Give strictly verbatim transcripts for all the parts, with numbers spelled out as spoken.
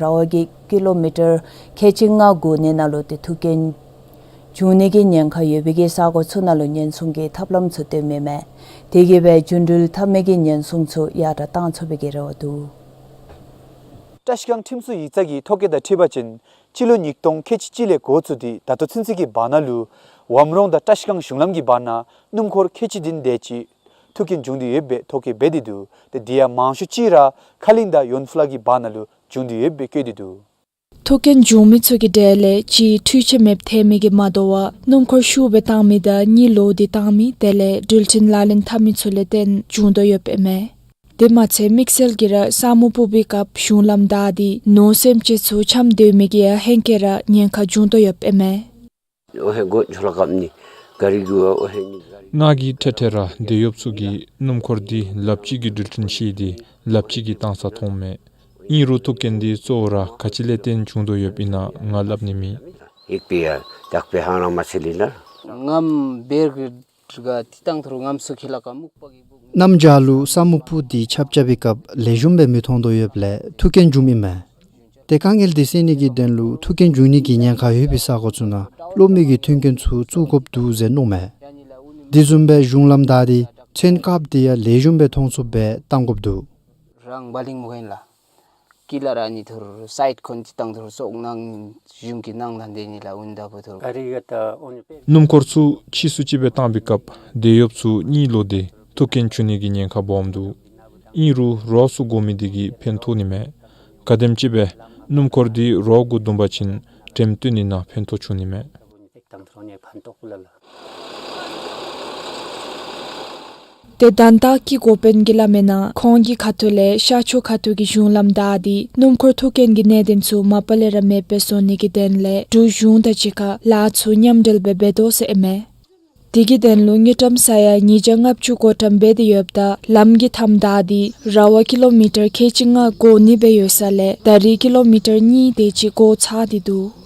ར་བ་གི་ཀི་ལོ་མི་ཊར་ཁལ་གཅིག་ལྔ་གོ་གནས་ནང་ལུ་ཏེ་ཐུགས་རྐྱེན་བྱུང་ནི་གི་ཉེན་ཁ་ཡོད་པའི་གི་ས་གོ་ཚུ་ནང་ལུ་ཉེན་སྲུང་གི་ཐབས་ལམ་ཚུ་སྟོན་མི་མས། དེ་གིས་སྦེ་རྒྱུན་འགྲུལ་འཐབ་མི་གི་ཉེན་སྲུང་ཚུ་ཡར་དྲག་བཏང་ཚུགས་པའི་གི་རེ་བ་འདུག། བཀྲ་ཤིས་སྒང་ཁྲིམས་སྲུང་ཡིག་ཚང་གི་ཐོ་བཀོད་དང་འཁྲིལ་བ་ཅིན་སྤྱི་ལོ་ཉིས་སྟོང་ཁལ་གཅིག་གཅིག་ལས་འགོ་བཙུགས་ཏེ་ད་ལྟོ་ཚུན་ཚོད་ཀྱི་བར་ན་ལུ་ཝམ་རོང་དང་བཀྲ་ཤིས་སྒང་གཞུང་ལམ་གྱི་བར་ན་སྣུམ་འཁོར་ཁལ་གཅིག་བདུན་དེ་ཅིག་ཐུག་རྐྱེན་བྱུང་སྟེ་ཡོད་པའི་ཐོ་བཀོད་འབད་དེ་འདུག། ཏེ་དེ་ཡང་མང་ཤོས་ཅིག་ར་ཁ་གླིང་དང་ཡོན་ཕུ་ལ་གི་བར་ན་ལུ་བྱུང་སྟེ་ཡོད་པའི་བཀོད་དེ་འདུག། ཐུག་རྐྱེན་བྱུང་མི་ཚུ་གི་གྲས་ལས་གཅིག་འཕྲུལ་ཆས་མེདཔ་ཐལ་མི་གིས་མ་དོ་བར་སྣུམ་འཁོར་ཤུགས་སྦེ་བཏང་མི་དང་གཉིས་ལོག་སྟེ་བཏང་མི་དེ་ལས་འགྲུལ་འཕྲིན་ལག་ལེན་འཐབ་མི་ཚུ་ལས་བརྟེན་བྱུང་དོ་ཡོདཔ་ཨིན་མས། དེ་མ་ཚད་དམིགས་བསལ་གྱིས་ར་ས་མུ་ཕུ་བའི་སྐབས་གཞུང་ལམ་བདའ་སྟེ་ནོར་སེམས་ཅན་ཚུ་འཁྱམས་སྡོད་མི་གིས་ཡང་ཧེང་སྐལ་ར་ཉེན་ཁ་བྱུང་དོ་ཡོདཔ་ཨིན་མས། ཨོ་ཧེ་གོ་ཆོ་ལ་ཀབ་ནི་ག་རི་གུ་ཨོ་ཧེ་ནི་ག་རི། ང་གིས་ཐེ་ཐེ་ར་དེད་གཡོགཔ་ཚུ་གིས་སྣུམ་འཁོར་འདི་ལགཔ་ཅིག་གིས་འགྲུལ་འཕྲིན་བཤེད་དེ་ལགཔ་ཅིག་གིས་བཏང་ས་མཐོང་མས། ཨིན་རུང་ཐུག་རྐྱེན་འདི་གཙོ་བོ་ར་ག་ཅི་ལས་བརྟེན་བྱུང་དོ་ཡོདཔ་ཨིན་ན་ང་སླབ་ནི་མེད། ཡིག་པེ་ཡ་དག་པེ་ཧང་རང་མ་ཚེ་ལི་ན། ངམ་བེར་གི་ག་ཏི་ཏང་ཐུར་ངམ་སུ་ཁི་ལ་ཀ་མུག་པ་གི་བུག། གནམ་བྱཱར་ལུ་ས་མུ་ཕུ་འདི་ཆརཔ་རྐྱབ་པའི་སྐབས་ལེགས་ཤོམ་སྦེ་མི་མཐོང་དོ་ཡོདཔ་ལས་ཐུག་རྐྱེན་བྱུངམ་ཨིན་མས། ཏེ་དཀའ་ངལ་འདི་སེལ་ནི་གི་དོན་ལུ་ཐུག་རྐྱེན་བྱུང་ནི་གི་ཉེན་ཁ་ཡོད་པའི་ས་གོ་ཚུ་ནང་གློག་མེ་གི་མཐུན་རྐྱེན་ཚུ་བཙུགས་དགོཔ་འདུག་ཟེར་མནོཝ་མས། དེ་བཟུམ་སྦེ་གཞུང་ལམ་བདའ་སྟེ་ཚོན་ཀབ་དེ་ཡང་ལེགས་ཤོམ་སྦེ་མཐོང་ཚུགསཔ་སྦེ་བཏང་དགོཔ་འདུག། རང་བ་ལིང་མོ་ཧེན་ལ་ཀི་ལ་ར་ནི་ཐུར་སའིཌ་ཁོན་ཏི་ཏང་ཐུར་སོག་ནང་གཞུང་གི་ནང་ལ་འདི་ནི་ལ་འུན་ད་བུ་ཐུར། སྣུམ་འཁོར་ཚུ་ཕྱིས་སུ་ཅིག་སྦེ་བཏང་པའི་སྐབས་དེད་གཡོགཔ་ཚུ་གཉིད་ལོག་སྟེ་ཐུག་རྐྱེན་བྱུང་ནི་གི་ཉེན་ཁ་སྦོམ་འདུག། ཨིན་རུང་རོགས་ཚུ་དགོ་མི་འདི་གིས་ཕན་ཐོགས་ནི་མས། ག་དེམ་ཅིག་སྦེ་སྣུམ་འཁོར་འདི་རོགས་དགུ་བརྡུངས་པ་ཅིན་འགྲེམས་སྟོན་ནི་ནང་ཕན་ཐོགས་བྱུང་ནི་མས། ཏེ་དན་རྟགས་ཀྱི་འགོ་དཔོན་གྱིས་སླབ་མིའི་ནང་ཁོང་གི་ཁ་ཐུག་ལས་ཤར་ཕྱོགས་ཁ་ཐུག་གི་གཞུང་ལམ་བདའ་སྟེ་སྣུམ་འཁོར་ཐུག་རྐྱེན་གྱི་གནད་དོན་ཚུ་མ་པ་ལས་ར་མེདཔ་སྦེ་བཟོ་ནི་གི་དོན་ལས་འབྲུག་གཞུང་དང་གཅིག་ཁར་ལཱ་ཚུ་མཉམ་འབྲེལ་སྦེ་འབད་དོ་ཟེར་ཨིན་མས། དེ་གི་དོན་ལུ་དངུལ་ཀྲམ་ས་ཡ་ཉིས་བརྒྱ་ལྔ་བཅུ་བགོ་བཀྲམ་འབད་དེ་ཡོདཔ་ད་ལམ་གྱི་མཐའམ་བདའ་སྟེ་ར་བ་ཀི་ལོ་མི་ཊར་ཁལ་གཅིག་ལྔ་བགོ་ནི་སྦེ་ཡོད་ས་ལས་ད་རིས་ཀི་ལོ་མི་ཊར་གཉིས་དེ་ཅིག་བགོ་ཚར་ཏེ་འདུག།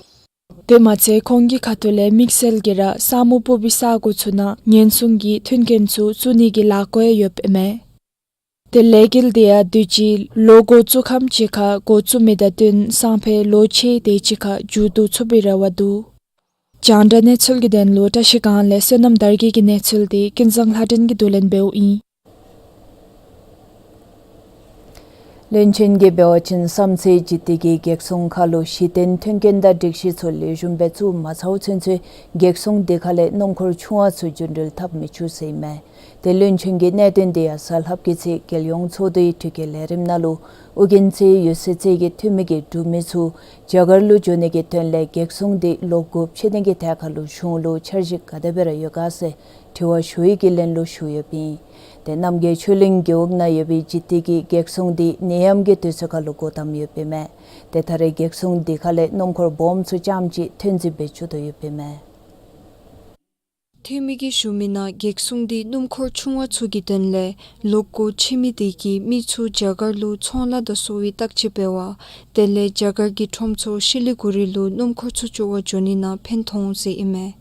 དེ་མ་ཚད་ཁོང་གི་ཁ་ཐུག་ལས་དམིགས་བསལ་གྱིས་ར་ས་མུ་ཕུ་བའི་ས་གོ་ཚུ་ནང་ཉེན་སྲུང་གི་མཐུན་རྐྱེན་ཚུ་བཙུགས་ནི་གི་ལཱ་འགོ་ཡང་ཡོདཔ་ཨིན་མས། ཏེ་ལས་འགུལ་དེ་ཡང་དུས་ཅི་ལོག་འགོ་བཙུགས་ཁམས་ཅིག་ཁར་འགོ་བཙུགས་མི་དང་བསྟུན་སང་ཕོད་ལོ་ཕྱེད་དེ་ཅིག་ཁར་མཇུག་བསྡུ་ཚུགས་པའི་རེ་བ་འདུག། རྒྱང་བསྒྲགས་གནས་ཚུལ་གྱི་དོན་ལུ་བཀྲ་ཤིས་སྒང་ལས་བསོད་ནམས་དར་རྒྱས་ཀྱི་གནས་ཚུལ་འདི་ཀུན་བཟང་ལྷ་སྒྲོན་གྱིས་བསྡུ་ལེན་འབདཝ་ཨིན། བློན་ཆེན་གྱིས་འབད་བ་ཅིན་བསམ་རྩེ་འཇིག་རྟེན་གྱི་བགེགས་སྲུང་ཁ་ལུ་གཞི་རྟེན་མཐུན་རྐྱེན་དང་སྒྲིག་གཞི་ཚུ་ལེགས་ཤོམ་སྦེ་བཙུགས་མ་ཚརཝ་ཚུན་ཚོད་བགེགས་སྲུང་དེ་ཁ་ལས་སྣུམ་འཁོར་ཆུང་བ་ཚུ་རྒྱུན་འགྲུལ་འཐབ་མི་ཆོག་ཟེར་ཨིན་མས། ཏེ་བློན་ཆེན་གྱིས་གནད་དོན་དེ་ཡང་གཟའ་ལྷགཔ་གི་ཚེས་རྒྱལ་ཡོངས་ཚོགས་འདུའི་དྲི་བཀོད་ལས་རིམ་ནང་ལུ་ཨོ་རྒྱན་རྩེ་ཡོད་སའི་རྩེ་གི་འཐུས་མི་གིས་འབྲུག་མི་ཚུ་རྒྱ་གར་ལུ་འགྱོ་ནི་གི་དོན་ལས་བགེགས་སྲུང་འདི་ལོག་འགོ་འཕྱིད་ནི་གི་ཐད་ཁར་ལུ་གཞུང་ལུ་འཆར་གཞི་ག་དེ་སྦེ་ར་ཡོད་ག་ཟེར་དྲི་བ་ཞུ་ཡི་གི་ལན་ལུ་ཞུ་ཡོདཔ་ཨིན། ཏེ་རྣམ་རྒྱལ་ཆོས་གླིང་རྒེད་འོག་ནང་ཡོད་པའི་འཇིག་རྟེན་གྱི་བགེགས་སྲུང་འདི་ནད་ཡམས་ཀྱི་དུས་ཚོད་ཁར་ལུ་སྒོ་བསྡམ་ཡོདཔ་ཨིན་མས། ཏེ་ད་རེས་བགེགས་སྲུང་འདི་ཁ་ལས་སྣུམ་འཁོར་སྦོམ་ཚུ་རྐྱངམ་ཅིག་ཐོན་འཛིན་འབད་བཅུག་དོ་ཡོདཔ་ཨིན་མས། འཐུས་མི་གིས་ཞུ་མིའི་ནང་བགེགས་སྲུང་འདི་སྣུམ་འཁོར་ཆུང་བ་ཚུ་གི་དོན་ལས་ལོག་འགོ་འཕྱིད་མི་དེ་གིས་མི་ཚུ་རྒྱ་གར་ལུ་ཚོང་ལཱ་དང་གསོ་བའི་བརྟག་དཔྱད་འབད་བར་དེ་ལས་རྒྱ་གར་གྱི་ཁྲོམ་ཚོགས་ཤི་ལི་གུ་རི་ལུ་སྣུམ་འཁོར་ཚུ་བཅོ་བར་འགྱོ་ནི་ནང་ཕན་ཐོགས་འོང་ཟེར་ཨིན་མས།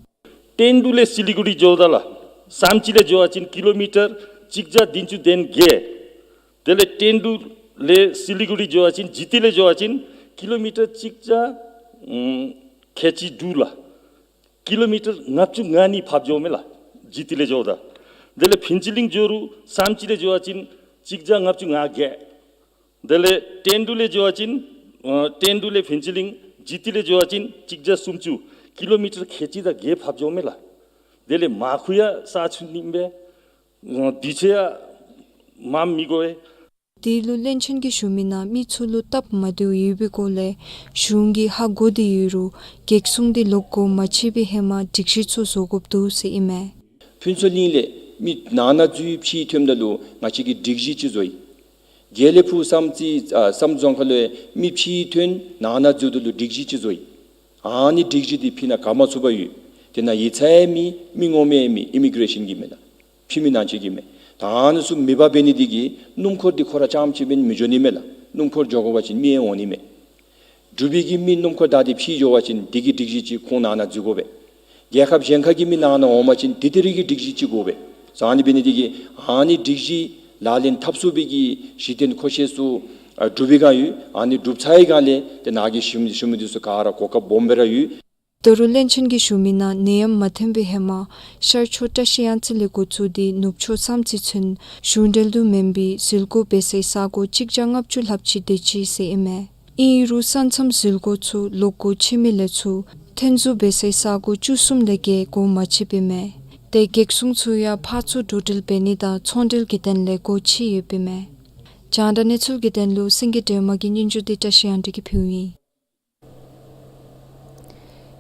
ཏེན་ཏུ་ལས་སི་ལི་གུ་རི་འགྱོཝ་ད་ལགས་བསམ་རྩེ་ལས་འགྱོ་བ་ཅིན་ཀི་ལོ་མི་ཊར་གཅིག་བརྒྱ་བདུན་ཅུ་དོན་བརྒྱད། དེ་ལས་ཏེན་ཏུ་ལས་སི་ལི་གུ་རི་འགྱོ་བ་ཅིན་འཇིག་རྟེན་ལས་འགྱོ་བ་ཅིན་ཀི་ལོ་མི་ཊར་གཅིག་བརྒྱ་ཨམ་ཁལ་གཅིག་དྲུག་ལགས། ཀི་ལོ་མི་ཊར་ལྔ་བཅུ་ང་གཉིས་ཕབ་འགྱོཝ་མས་ལགས། འཇིག་རྟེན་ལས་འགྱོཝ་ད། དེ་ལས་ཕུན་ཚོགས་གླིང་འགྱོ་རུང་བསམ་རྩེ་ལས་འགྱོ་བ་ཅིན་གཅིག་བརྒྱ་ལྔ་བཅུ་ང་བརྒྱད། དེ་ལས་ཏེན་ཏུ་ལས་འགྱོ་བ་ཅིན་ཨ་ཏེན་ཏུ་ལས་ཕུན་ཚོགས་གླིང་འཇིག་རྟེན་ལས་འགྱོ་བ་ཅིན་གཅིག་བརྒྱ་སུམ་ཅུ། ཀི་ལོ་མི་ཊར་ཁལ་གཅིག་དང་བརྒྱད་ཕབ་འགྱོཝ་མས་ལགས། དེ་ལས་མར་ཁུ་ཡང་ས་ཆུ་ནིམ་སྦེ་ཨ་དུས་ཚོད་ཡང་མངམ་མི་དགོ་པས། དེ་ལུ་བློན་ཆེན་གྱིས་ཞུ་མིའི་ནང་མི་ཚུ་ལུ་སྟབས་མ་བདེཝ་ཡོད་པའི་སྐོར་ལས་གཞུང་གིས་ཧ་གོ་སྟེ་ཡོད་རུང་བགེགས་སྲུང་འདི་ལོག་འགོ་མ་འཕྱིད་པའི་ཧེ་མ་སྒྲིག་གཞི་ཚུ་བཟོ་དགོཔ་འདུག་ཟེར་ཨིན་མས། ཕུན་ཚོགས་གླིང་ལས་མི་ནང་ན་འཛུལ་ཕྱི་ཐོནམ་ད་ལུ་ང་བཅས་ཀྱིས་སྒྲིག་གཞི་ཅིག་བཟོ་ཡི། དགེ་ལེགས་ཕུག་བསམ་རྩེ་ཨ་བསམ་རྫོང་ཁ་ལུ་མི་ཕྱི་ཐོན་ནང་ན་འཛུལཝ་ད་ལུ་སྒྲིག་གཞི་ཅིག་བཟོ་ཡི། ཨ་ནི་སྒྲིག་གཞི་འདི་ཕྱི་ནང་ག་མ་ཚུགས་པར་ཡོད། དེ་ནང་ཡིག་ཚང་ཡང་མེད། མི་ངོ་མ་ཡང་མེད། ཨི་མི་གི་རེ་ཤཱན་གྱི་མེན་ན། ཕྱི་མི་ནང་ཆོས་ཀྱི་མེན། ད་ཨ་ནི་ཚུ་མེད་པར་འབད་ནི་དེ་གིས་སྣུམ་འཁོར་འདི་ཁོ་ར་རྐྱངམ་ཅིག་འབད་ནི་མི་འགྱོ་ནི་མས་ལགས། སྣུམ་འཁོར་འགྱོ་དགོ་པ་ཅིན་མི་ཡང་འོང་ནི་མས། འབྲུག་པའི་གི་མི་སྣུམ་འཁོར་བདའ་སྟེ་ཕྱི་འགྱོ་བ་ཅིན་དེ་གི་སྒྲིག་གཞི་ཅིག་ཁོང་ནང་ན་འཛུལ་དགོ་པས། རྒྱལ་ཁབ་གཞན་ཁ་གི་མི་ནང་ན་འོང་པ་ཅིན་དེ་དེ་རིགས་ཀྱི་སྒྲིག་གཞི་ཅིག་དགོ་པས། ཨ་ནི་འབད་ནི་དེ་གིས་ཨ་ནི་སྒྲིག་གཞི་ལག་ལེན་འཐབ་ཚུགས་པའི་གི་གཞི་རྟེན་མཁོ་ཆས་ཚུ་ ཨ་སྒྲུབ་པའི་བསྒང་ཡོད། ཨ་ནི་སྒྲུབ་ཚར་བའི་བསྒང་ལས་ཏེ་ནཱ་གི་ཞུ་མི་ཞུ་མི་འདི་ཚུ་ག་ར་གོ་སྐབས་སྦོམ་སྦེ་ར་ཡོད། ད་རུང་བློན་ཆེན་གྱིས་ཞུ་མི་ནང་ནད་ཡམས་མ་ཐོན་པའི་ཧེ་མ་ཤར་ཕྱོགས་བཀྲ་ཤིས་གཡང་རྩེ་ལས་འགོ་བཙུགས་ཏེ་ནུབ་ཕྱོགས་བསམ་རྩེ་ཚུན་གཞུང་འབྲེལ་དུ་མེན་པའི་ཟིལ་གོབ་འབད་སའི་ས་གོ་གཅིག་བརྒྱ་ལྔ་བཅུ་ལྷགཔ་ཅིག་དེ་ཅིག་ཟེར་ཨིན་མས། ཨིན་རུང་ས་མཚམས་ཟིལ་གོབ་ཚུ་ལོག་སྒོ་ཕྱེ་མི་ལས་ཚུར་ཐོན་འཛུལ་འབད་སའི་ས་གོ་བཅུ་གསུམ་ལས་བརྒལ་སྒོ་མ་ཕྱེཝ་ཨིན་མས། ཏེ་གེགས་སྲུང་ཚུ་ཡང་ཕར་ཚུར་འགྲོ་འགྲུལ་འབད་ནི་དང་ཚོང་འབྲེལ་གྱི་དོན་ལས་སྒོ་ཕྱེ་ཡོདཔ་ཨིན་མས། རྒྱང་བསྒྲགས་གནས་ཚུལ་གྱི་དོན་ལུ་སེང་གེ་སྒྲོལ་མ་གི་སྙན་ཞུ་འདི་བཀྲ་ཤིས་གཡང་འཛོམས་ཀྱིས་ཕུལཝ་ཨིན།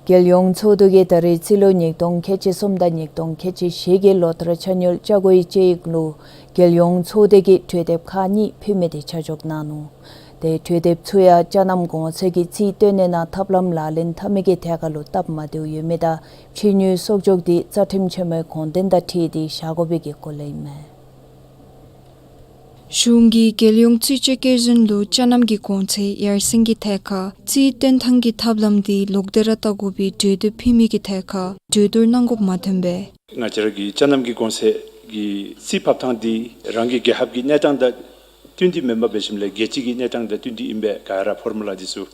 རྒྱལ་ཡོངས་ཚོགས་འདུ་གིས་ད་རིས་རྩིས་ལོ་ཉིས་སྟོང་ཁལ་གཅིག་གསུམ་དང་ཉིས་སྟོང་ཁལ་གཅིག་བཞི་གི་ལོ་ལྟར་ཕྱགས་སྙིགས་ཆ་བགོས་ཀྱི་དཔྱད་ཡིག་ལུ་རྒྱལ་ཡོངས་ཚོགས་སྡེ་གིས་གྲོས་དེབ་ཁག་གཉིས་ཕུལ་མི་དེ་ཆ་འཇོག་གནང་ནུག། ཏེ་གྲོས་དེབ་ཚུ་ཡང་ཅ་རྣམ་གོང་ཚད་ཀྱི་རྩིས་སྟོན་ནི་ནང་ཐབས་ལམ་ལག་ལེན་འཐབ་མི་གི་ཐད་ཁར་ལུ་སྟབས་མ་བདེཝ་ཡོད་མི་དང་ཕྱིས་ཉོ་གསོག་འཇོག་འདི་རྩ་ཁྲིམས་ཆེན་མོའི་དགོངས་དོན་དང་འཁྲིལ་ཏེ་བཞག་དགོ་པའི་གི་སྐོར་ལས་ཨིན་མས། གཞུང་གིས་རྒྱལ་ཡོངས་རྩིས་དཔྱད་བཀོད་འཛིན་ལུ་ཅ་རྣམ་གྱི་གོང་ཚད་ཡར་སེང་གི་ཐད་ཁར་རྩིས་སྟོན་ཐངས་ཀྱི་ཐབས་ལམ་འདི་ལོག་སྟེ་ར་བལྟ་དགོ་པའི་གྲོས་འདེབས་ཕུལ་མི་གི་ཐད་ཁར་གྲོས་བསྡུར་གནང་དགོཔ་མ་ཐོན་པས། ང་བཅས་ར་གི་ཅ་རྣམ་གྱི་གོང་ཚད་ཀྱི་རྩིས་ཕབ་ཐངས་འདི་རང་གི་རྒྱལ་ཁབ་ཀྱི་གནས་སྟངས་དང་བསྟུན་ཏེ་མེན་པར་འབད་ཞིནམ་ལས་རྒྱལ་སྤྱི་གི་གནས་སྟངས་དང་བསྟུན་ཏེ་ཨིན་པས། ག་ར་ཕོར་མུ་ལ་འདི་ཚུ་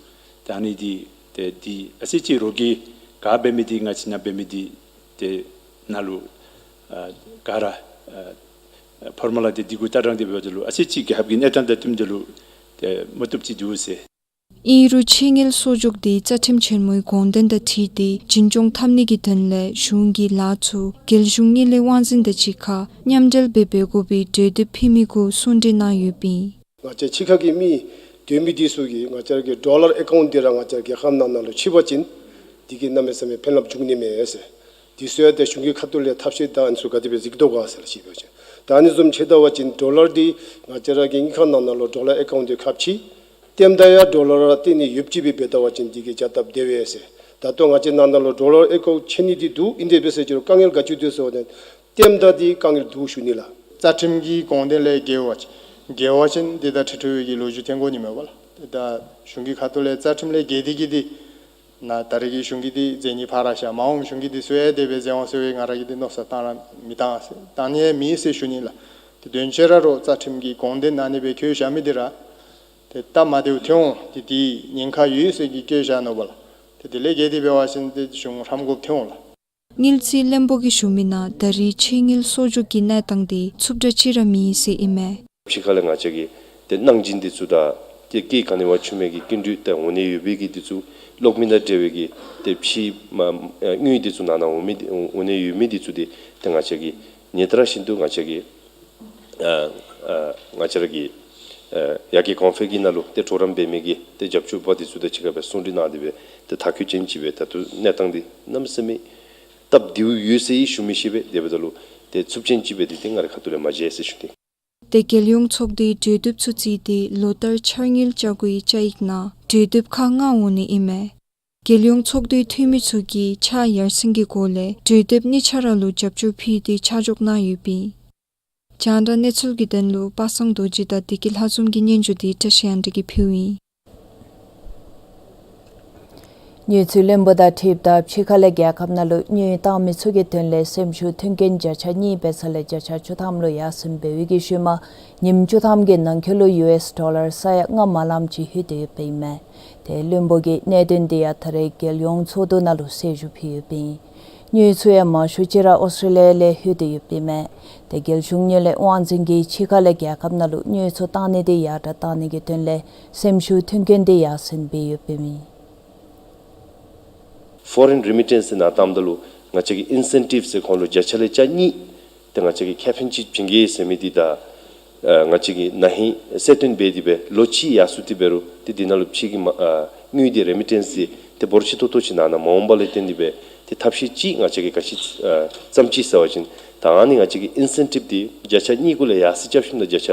ད་ཨ་ནི་འདི་ཏེ་འདི་ཨ་ཙི་ཅིག་རོགས་ཀྱིས་ག་འབད་མི་འདི་ང་བཅས་ནཱ་འབད་མི་འདི་ཏེ་ནཱ་ལུ་ཨ་ག་ར་ཨ་ཕོར་མུ་ལ་འདི་འདི་གུ་ལྟ་སྟངས་འདི་འབདཝ་ད་ལུ་ཨ་ཙི་ཅིག་རྒྱལ་ཁབ་ཀྱི་གནས་སྟངས་དང་བསྟུནམ་ད་ལུ་ཏེ་མ་བཏུབ་ཅིག་འདུག་ཟེར། ཨིན་རུང་ཕྱི་དངུལ་གསོག་འཇོག་འདི་རྩ་ཁྲིམས་ཆེན་མོའི་དགོངས་དོན་དང་འཁྲིལ་ཏེ་འཛིན་སྐྱོང་འཐབ་ནི་གི་དོན་ལས་གཞུང་གིས་ལཱ་ཚུ་རྒྱལ་གཞུང་དངུལ་ལས་དབང་འཛིན་དང་གཅིག་ཁར་མཉམ་འབྲེལ་སྦེ་འབད་དགོ་པའི་གྲོས་འདེབས་ཕུལ་མི་གུ་གསུང་གྲོས་གནང་ཡོདཔ་ཨིན། ང་བཅས་ཕྱི་ཁ་གི་མི་སྡོད་མི་འདི་ཚུ་གིས་ང་བཅས་ར་གི་ཌོ་ལར་ཨེ་ཀའུནཊ་འདི་ར་ང་བཅས་ར་རྒྱལ་ཁབ་ནང་ན་ལུ་ཕྱེ་བ་ཅིན་འདི་གིས་གནམ་མེད་ས་མེད་ཕན་རླབས་འབྱུང་ནི་མས་ཟེར། འདི་ཚུ་ཡང་ཏེ་གཞུང་གི་ཁ་ཐུག་ལས་ཐབས་ཤེས་དང་ཨ་ནི་ཚུ་ག་དེ་སྦེ་གཟིགས་དོ་ག་ཟེར་ཞུ་བ་ཅིན། ད་ཨ་ནི་བཟུམ་ཅིག་འབད་བ་ཅིན་ཌོ་ལར་འདི་ང་བཅས་ར་གི་དངུལ་ཁང་ནང་ན་ལུ་ཌོ་ལར་ཨེ་ཀའུནཊ་འདི་ཁ་ཕྱེ། ལྟདམོ་དང་ཡང་ཌོ་ལར་ར་སྟེར་ནི་ཡོདཔ་ཅིག་སྦེ་འབད་ད་བ་ཅིན་འདི་གིས་བྱ་སྟབས་བདེ་བས་ཟེར། ད་ལྟོ་ང་བཅས་ནང་ན་ལུ་ཌོ་ལར་ཨེ་ཀའུནཊ་ཕྱེ་ནི་འདི་འདུག། ཨིན་དེ་འབད་ཟེར་ཅི་རུང་དཀའ་ངལ་ག་ཅི་འདུག་ཟེར་བ་ཅིན་ལྟདམོ་དང་འདི་དཀའ་ངལ་འདུག་ཞུ་ནི་ལགས། རྩ་ཁྲིམས་ཀྱི་དགོངས་དོན་ལས་འགལ་བ་ཅིན་འགལ་བ་ཅིན་འདི་ད་ཁྲི་ཁྲི་བའི་གི་ལོ་རྒྱུས་འཐོན་དགོ་ནི་མས་པ་ལགས། ཏེ་ད་གཞུང་གི་ཁ་ཐུག་ལས་རྩ་ཁྲིམས་ལས་འགལ་ཏེ་གི་འདི་ནཱ་ད་རེས་ཀྱི་གཞུང་གིས་འདི་མཛད་ནི་ཕར་བཞག། མ་འོངས་གཞུང་གིས་འདི་ཚུ་ཡང་དེ་སྦེ་མཛད་འོང་ཟེར་བའི་ང་ར་གིས་འདི་མནོ་བསམ་བཏང་ར་མི་བཏང་ཟེར། བཏང་ནི་ཡང་མེད་ཟེར་ཞུ་ནི་ལགས། ཏེ་དོན་ཆེ་ར་རོགས་རྩ་ཁྲིམས་ཀྱི་དགོངས་དོན་ནང་ཨ་ནི་སྦེ་བཀོད་བཞག་མི་འདི་ར་ཏེ་སྟབས་མ་བདེཝ་འཐོན་འོང་། ཏེ་འདི་ཉེན་ཁ་ཡོད་ཟེར་གྱི་བཀོད་བཞག་ནུག་པ་ལགས། ཏེ་དེ་ལས་འགལ་ཏེ་འབད་བ་ཅིན་ཏེ་གཞུང་ཧྲམ་དགོཔ་འཐོན་འོང་ལགས། དངུལ་རྩིས་བློན་པོ་གིས་ཞུ་མི་ནང་ད་རེས་ཕྱི་དངུལ་གསོག་འཇོག་གི་གནས་སྟངས་འདི་ཚུབ་དྲགས་ཅིག་ར་མེད་ཟེར་ཨིན་མས། ཕྱི་ཁ་ལས་ང་བཅས་ཀྱིས་ཏེ་གནང་སྦྱིན་འདི་ཚུ་དང་ཏེ་སྐྱེད་ག་ནི་བ་བྱུང་མི་གི་སྐྱིན་འགྲུལ་ཏེ་འོང་ནི་ཡོད་པའི་གི་འདི་ཚུ་གློག་མེ་དང་འབྲེལ་བའི་གི་ཏེ་ཕྱི་མ་ཨ་དངུལ་འདི་ཚུ་ནང་ན་འོང་མི་འདི་འོང་ནི་ཡོད་མི་འདི་ཚུ་འདི་ཏེ་ང་བཅས་ཀྱིས་ཉེ་དར་བཞིན་དུ་ང་བཅས་ཀྱིས་ཨ་ཨ་ང་བཅས་ར་གི་ཨ་ཡར་རྒྱས་གོང་འཕེལ་གྱི་ནང་ལུ་ཏེ་གྲོགས་རམ་འབད་མི་གི་ཏེ་རྒྱབ་སྐྱོར་པ་འདི་ཚུ་དང་གཅིག་ཁར་སྦེ་གསུང་གྲོས་གནང་སྟེ་སྦེ་ཏེ་མཐའ་འཁྱོལ་ཅན་ཅིག་སྦེ་ད་ལྟོ་གནས་སྟངས་འདི་གནམ་མེད་ས་མེད་སྟབས་བདེཝ་ཡོད་ཟེར་ཞུ་མི་ཤེས་པས། དེ་འབདཝ་ད་ལུ་ཏེ་ཚུབ་ཅན་ཅིག་སྦེ་འདི་ཏེ་ང་རའི་ཁ་ཐུག་ལས་མ་མཇལ་ཟེར་ཞུ་ནི། ཏེ་རྒྱལ་ཡོངས་ཚོགས་འདུའི་གྲོས་འདེབས་ཚུ་བརྩིས་ཏེ་ལོ་ལྟར་ཕྱགས་སྙིགས་ཆ་བགོས་ཀྱི་བཅའ་ཡིག་ནང་གྲོས་འདེབས་ཁག་ལྔ་འོང་ནི་ཨིན་མས། རྒྱལ་ཡོངས་ཚོགས་འདུའི་འཐུས་མི་ཚུ་གིས་ཕྱགས་ཡར་སེང་གི་སྒོ་ལས་གྲོས་འདེབས་གཉིས་ཆ་ར་ལུ་རྒྱབ་སྐྱོར་ཕུལ་ཏེ་ཆ་འཇོག་གནང་ཡོདཔ་ཨིན། རྒྱང་བསྒྲགས་གནས་ཚུལ་གྱི་དོན་ལུ་པ་སངས་རྡོ་རྗེ་དང་བདེ་སྐྱིད་ལྷ་འཛོམས་ཀྱི་སྙན་ཞུ་འདི་བཀྲ་ཤིས་གཡང་འཛོམས་ཀྱིས་ཕུལཝ་ཨིན། དངུལ་རྩིས་བློན་པོ་དང་འཁྲིལཝ་ད་ཕྱི་ཁ་ལས་རྒྱལ་ཁབ་ནང་ལུ་དངུལ་བཏང་མི་ཚུ་གི་དོན་ལས་སེམས་ཤུགས་མཐུན་རྐྱེན་བརྒྱ་ཆ་གཉིས་འབད་ས་ལས་བརྒྱ་ཆ་བཅུ་ཐམ་ལུ་ཡར་སེང་འབད་བའི་གི་ཤུལ་མ་ཉིནམ་བཅུ་ཐམ་གྱི་ནང་འཁོད་ལུ་ཡུ་ཨེསི་ཌོ་ལར་ས་ཡ་ལྔ་མ་ལངམ་ཅིག་ལྷོད་དེ་ཡོདཔ་ཨིན་མས། ཏེ་བློན་པོ་གིས་གནད་དོན་འདི་ཡང་ད་རེས་རྒྱལ་ཡོངས་ཚོགས་འདུ་ནང་ལུ་གསལ་ཞུ་ཕུལ་ཡོདཔ་ཨིན། དངུལ་ཚུ་ཡང་མང་ཤོས་ཅིག་ར་ཨོསི་ཊྲེ་ལི་ཡ་ལས་ལྷོད་དེ་ཡོདཔ་ཨིན་མས། ཏེ་རྒྱལ་གཞུང་དངུལ་ལས་དབང་འཛིན་གྱིས་ཕྱི་ཁ་ལས་རྒྱལ་ཁབ་ནང་ལུ་དངུལ་ཚུ་བཏང་ནི་འདི་ཡར་དྲགས་བཏང་ནི་གི་དོན་ལས་སེམས་ཤུགས་མཐུན་རྐྱེན་འདི་ཡར་སེང་འབད་ཡོདཔ་ཨིན་མས། ཕོ་རེན་རི་མི་ཊེནསི་ནང་བཏངམ་ད་ལུ་ང་བཅས་ཀྱིས་ཨིན་སེན་ཊིབ་ཟེར་ཁོང་ལུ་བརྒྱ་ཆ་ལས་ཆ་གཉིས་ཏེ་ང་བཅས་ཀྱིས་ཁེ་ཕན་ཅིག་བྱིན་གེ་ཟེར་མི་འདི་དང་ཨ་ང་བཅས་ཀྱིས་ན་ཧིང་གསལ་སྟོན་འབད་དེ་སྦེ་ལོ་གཅིག་ཡར་སོང་སྟེ་འབད་རུང་ཏེ་འདི་ནང་ལུ་ཕྱི་གི་མ་ཨ་དངུལ་འདི་རི་མི་ཊེནསི་འདི་ཏེ་འབོར་ཆེ་ཏོག་ཏོ་ཅིག་ནང་ན་མ་འོངམ་ལས་བརྟེན་ཏེ་སྦེ་ཏེ་ཐབས་ཤེས་ཅིག་ང་བཅས་ཀྱིས་ག་ཅི་ཨ་བརྩམ་ཅི་ཟེར་བ་ཅིན་ད་ཨ་ནི་ང་བཅས་ཀྱི་ཨིན་སེན་ཊིབ་འདི་བརྒྱ་ཆ་གཉིས་གུ་ལས་ཡར་སེང་རྐྱབ་ཞིནམ་ད་བརྒྱ་ཆ་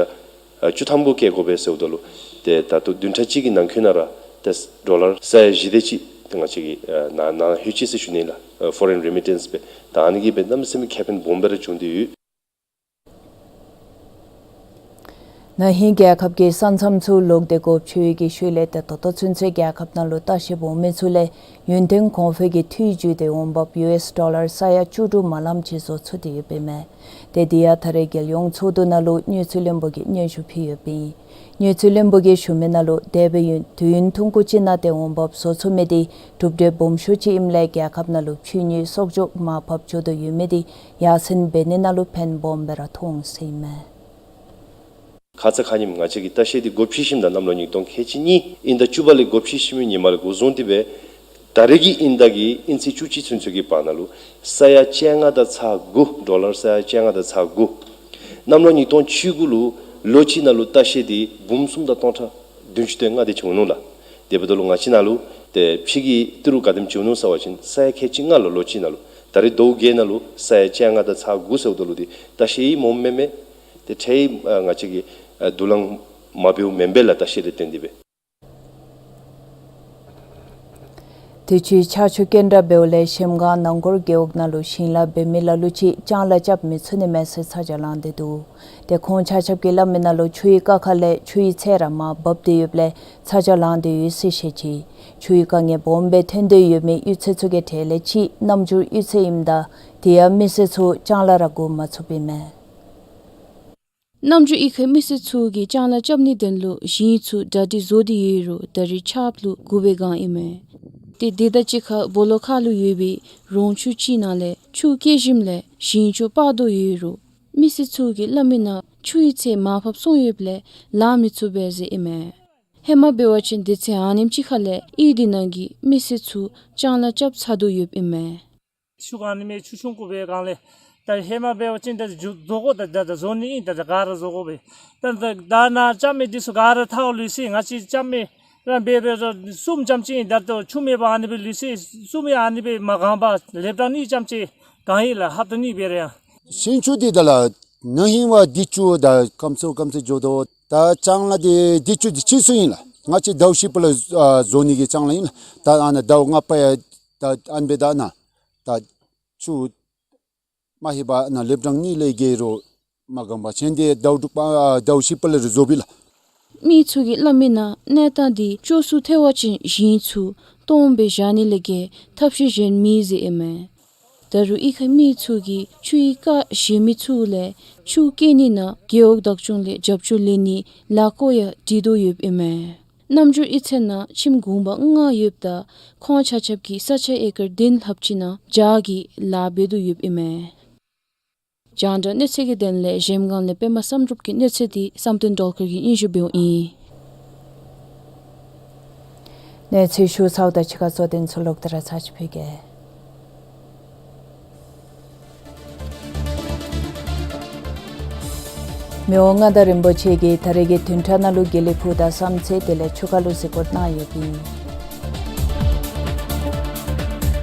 ཨ་བཅུ་ཐམ་གུ་བཀལ་དགོ་པས་ཟེརཝ་ད་ལུ་ཏེ་ད་ལྟོ་བདུན་ཕྲག་གཅིག་གི་ནང་འཁོད་ནང་ར་ཏེ་ཌོ་ལར་ས་ཡ་བཞི་དེ་ཅིག་ཏེ་ང་བཅས་ཀྱི་ཨ་ནང་ན་ལྷོད་ཅི་ཟེར་ཞུ་ནི་ལགས། ཨ་ཕོ་རེན་རི་མི་ཊེནསི་སྦེ་ད་ཨ་ནི་གིས་སྦེ་གནམ་མེད་ས་མེད་ཁེ་ཕན་སྦོམ་སྦེ་ར་བྱུང་སྟེ་ཡོད། ན་ཧིང་རྒྱལ་ཁབ་ཀྱི་ས་མཚམས་ཚུ་ལོག་སྟེ་སྒོ་ཕྱེ་བའི་གི་ཤུལ་ལས་ཏེ་ད་ལྟོ་ཚུན་ཚོད་རྒྱལ་ཁབ་ནང་ལུ་ལྟ་བཤལ་འོང་མི་ཚུ་ལས་ཡུན་བརྟན་གོང་འཕེལ་གྱི་འཐུས་བརྒྱུད་དེ་འོང་འབབ་ཡུ་ཨེསི་ཌོ་ལར་ས་ཡ་བཅུ་དྲུག་མ་ལངམ་ཅིག་བཟོ་ཚུགས་ཏེ་ཡོདཔ་ཨིན་མས། ཏེ་འདི་ཡང་ད་རེས་རྒྱལ་ཡོངས་ཚོགས་འདུ་ནང་ལུ་དངུལ་རྩིས་བློན་པོ་གིས་སྙན་ཞུ་ཕུལ་ཡོདཔ་ཨིན། ཉེ་ཚུལ་བློན་པོ་གིས་ཞུ་མི་ནང་ལུ་དེ་སྦེ་ཡོད་དུས་ཡུན་ཐུང་ཀུ་ཅིག་ནང་ཏེ་འོང་འབབ་བཟོ་ཚུགས་མི་འདི་གྲུབ་འབྲས་སྦོམ་ཤོས་ཅིག་ཨིནམ་ལས་རྒྱལ་ཁབ་ནང་ལུ་ཆོས་ཉིད་གསོག་འཇོག་མར་ཕབ་འགྱོ་དོ་ཡོད་མི་འདི་ཡར་སེང་འབད་ནི་ནང་ལུ་ཕན་སྦོམ་སྦེ་ར་ཐོགས་འོང་ཟེར་ཨིན་མས། ཁ་ཙ་ཁ་ཉིནམ་ང་བཅས་ཀྱིས་ལྟ་བཤལ་འདི་འགོ་ཕྱེ་ཞིནམ་ད་གནམ་ལོ་ཉིས་སྟོང་ཁལ་གཅིག་གཉིས་དབྱིན་ཟླ་བཅུ་པ་ལས་འགོ་ཕྱེ་ཞིནམ་ཉིནམ་ལས་འགོ་བཟུང་སྟེ་སྦེ་ད་རེས་ཀྱི་དབྱིན་ཟླ་གི་དབྱིན་ཚེས་བཅུ་གཅིག་ཚུན་ཚོད་ཀྱི་བར་ན་ལུ་ས་ཡ་བཅོ་ལྔ་དང་ཚག་དགུ་ཌོ་ལར་ས་ཡ་བཅོ་ལྔ་དང་ཚག་དགུ། གནམ་ལོ་ཉིས་སྟོང་བཅུ་དགུ་ལུ་ལོ་གཅིག་ནང་ལུ་ལྟ་བཤལ་འདི་འབུམ་གསུམ་དང་སྟོང་ཕྲག་བདུན་ཅུ་དོན་ལྔ་དེ་བྱུང་ནུག་ལགས། དེ་འབདཝ་ད་ལུ་ང་བཅས་ནང་ལུ་ཏེ་ཕྱི་གི་ཏི་རུ་ག་དེམ་བྱུང་ནུག་ཟེར་བ་ཅིན་ས་ཡ་ཁལ་གཅིག་ལྔ་ལུ་ལོ་གཅིག་ནང་ལུ། ད་རེས་ཟླཝ་བརྒྱད་ནང་ལུ་ས་ཡ་བཅོ་ལྔ་དང་ཚག་དགུ་ཟེརཝ་ད་ལུ་འདི་ལྟ་བཤལ་ཡི་མོམ་མེན་མས། ཏེ་ཁྲལ་ཨ་ང་བཅས་ཀྱིས་ཨ་དུ་ལང་མ་འབདཝ་མེན་པས་ལགས། ལྟ་བཤལ་ལས་བརྟེན་ཏེ་སྦེ། དུས་ཅི་ཆར་ཆུ་སྐྱོན་དྲག་འབདཝ་ལས་གཞལམ་སྒང་ནང་སྒོར་རྒེད་འོག་ནང་ལུ་ཞིང་ལཱ་འབད་མི་ལ་ལུ་ཅིག་ལྕང་ལཱ་རྐྱབ་མི་ཚུགས་ནི་མས་ཟེར་ཚ་གྱང་ལང་སྟེ་འདུག། ཏེ་ཁོང་ཆ་ཁྱབ་ཀྱིས་སླབ་མི་ནང་ལུ་ཆུའི་རྐ་ཁ་ལས་ཆུའི་ཚད་ར་མར་འབབ་སྟེ་ཡོདཔ་ལས་ཚ་གྱང་ལང་སྟེ་ཡོད་ཟེར་བཤད་ཅི། ཆུའི་དཀའ་ངལ་སྦོམ་སྦེ་ཐོན་ཏེ་ཡོད་མི་གཡུས་ཚན་ཚུ་གི་གྲས་ལས་གཅིག་རྣམ་འགྱུར་གཡུས་ཚན་ཨིནམ་ད་དེ་ཡང་མི་སེར་ཚུ་ལྕང་ལཱ་ར་འགོ་མ་ཚུགསཔ་ཨིན་མས། རྣམ་འགྱུར་གཡུས་ཁའི་མི་སེར་ཚུ་གིས་ལྕང་ལཱ་རྐྱབ་ནིའི་དོན་ལུ་ཞིང་ཚུ་གྲ་སྒྲིག་བཟོ་སྟེ་ཡོད་རུང་ད་རེས་ཆརཔ་ལུ་འགུག་པའི་སྒང་ཨིན་མས། ཏེ་དེ་དང་གཅིག་ཁར་སྦོ་ལོགས་ཁ་ལུ་ཡོད་པའི་རོང་ཆུ་ཅིག་ནང་ལས་ཆུ་སྐྱེལ་ཞིནམ་ལས་ཞིང་ཆུ་སྤར་དོ་ཡོད་རུང་མི་སེར་ཚུ་གིས་སླབ་མི་ནང་ཆུའི་ཚད་མར་ཕབ་སོང་ཡོདཔ་ལས་ལང་མི་ཚུགས་པས་ཟེར་ཨིན་མས། ཧེ་མ་འབད་བ་ཅིན་དུས་ཚོད་ཨ་ནེམ་ཅིག་ཁ་ལས་གཡུས་འདི་ནང་གི་མི་སེར་ཚུ་ལྕང་ལཱ་རྐྱབ་ཚར་དོ་ཡོདཔ་ཨིན་མས། ཆུ་གང་ནི་མེད། ཆུ་ཆུང་ཀུ་སྦེ་གང་ལས། ད་ཧེ་མ་འབད་བ་ཅིན་ད་རྫོང་ཁོག་ད་ད་རྫོང་ནི་ཨིན། ད་ད་ག་ར་རྫོང་ཁོག་སྦེ། ད་ད་ད་ནཱ་ལྕང་མའི་འདི་ཚུ་ག་ར་ཐལ་ལུས་སོ་ཡི། ང་བཅས་ལྕང་མ་ར་འབད་འབད་ར་གསུམ་ཙམ་ཅིག་ཨིན། ད་ད་ཆུ་མེད་པར་ཨ་ནི་སྦེ་ལུས་སོ་ཡི། གསུམ་ཡང་ཨ་ནི་སྦེ་མ་གང་པར་ལེབ་ཀྲང་གཉིས་ཙམ་ཅིག་གང་ཡི་ལགས། ཧབ་ཏ་གཉིས་སྦེ་ར་ཡང་། ཞིང་ཆུ་འདི་ད་ལགས་ན་ཧིང་བ་འདི་ཆུ་ད་སྐམ་སོ་སྐམ་སོ་འགྱོ་དོ། ད་ལྕང་ལཱ་འདི་འདི་ཆུ་འདི་ཕྱིས་སོ་ཡི་ལགས། ང་བཅས་ཟླཝ་བཞི་པ་ལུ་ཨ་བཟོ་ནི་གི་ལྕང་ལཱ་ཨིན་ལགས། ད་ཨ་ནཱ་ཟླཝ་ལྔ་པ་ཡང་ད་ཨ་ནི་སྦེ་ད་ནཱ་ད་ཆུ་མ་ལྷོད་པར་ནཱ་ལེབ་ཀྲང་གཉིས་ལས་བརྒལ་རུང་མ་གང་པར་ཆེན་ཏེ་ཟླཝ་དྲུག་པ་ཨ་ཟླཝ་བཞི་པ་ལུ་ར་རྫོགས་པས་ལགས། མི་ཚུ་གིས་སླབ་མི་ནང་གནས་སྟངས་འདི་སྐྱོ་སུ་ཐལ་བ་ཅིན་ཞིང་ཚུ་སྟོངམ་སྦེ་བཞག་ནི་ལས་བརྒལ་ཐབས་ཤེས་གཞན་མེད་ཟེར་ཨིན་མས། ད་རུང་གཡུས་ཁའི་མི་ཚུ་གིས་ཆུའི་རྐ་བཞེས་མི་ཚུ་ལས་ཆུ་སྐྱེལ་ནི་ནང་རྒེད་འོག་བདག་སྐྱོང་ལས་རྒྱབ་སྐྱོར་ལེན་ནིའི་ལས་སྒོ་ཡང་སྒྲིག་དོ་ཡོདཔ་ཨིན་མས། རྣམ་འགྱུར་གཡུས་ཚན་ནང་ཁྱིམ་གུང་པ་ལྔ་ཡོདཔ་ད་ཁོང་ཆ་ཁྱབ་ཀྱིས་ས་ཆ་ཨེ་ཀར་བདུན་ལྷགཔ་ཅིག་ནང་སྦྱར་གྱི་ལཱ་འབད་དོ་ཡོདཔ་ཨིན་མས། རྒྱང་བསྒྲགས་གནས་ཚུལ་གྱི་དོན་ལས་གཞལམ་སྒང་ལས་པདྨ་བསམ་གྲུབ་ཀྱི་གནས་ཚུལ་འདི་བསམ་གཏན་སྒྲོལ་དཀར་གྱིས་སྙན་ཞུ་འབདཝ་ཨིན། གནས་ཚུལ་ཞུ་ཚརཝ་ད་ཕྱི་ཁར་གཙོ་དོན་ཚུ་ལོག་སྟེ་ར་ཚར་ཅིག་ཕུལ་གེ། མི་དབང་མངའ་བདག་རིན་པོ་ཆེ་གིས་ད་རེས་ཀྱི་བདུན་ཕྲག་ནང་ལུ་དགེ་ལེགས་ཕུག་དང་བསམ་རྩེ་དེ་ལས་ཆུ་ཁ་ལུ་གཟིགས་སྐོར་གནང་ཡོདཔ་ཨིན།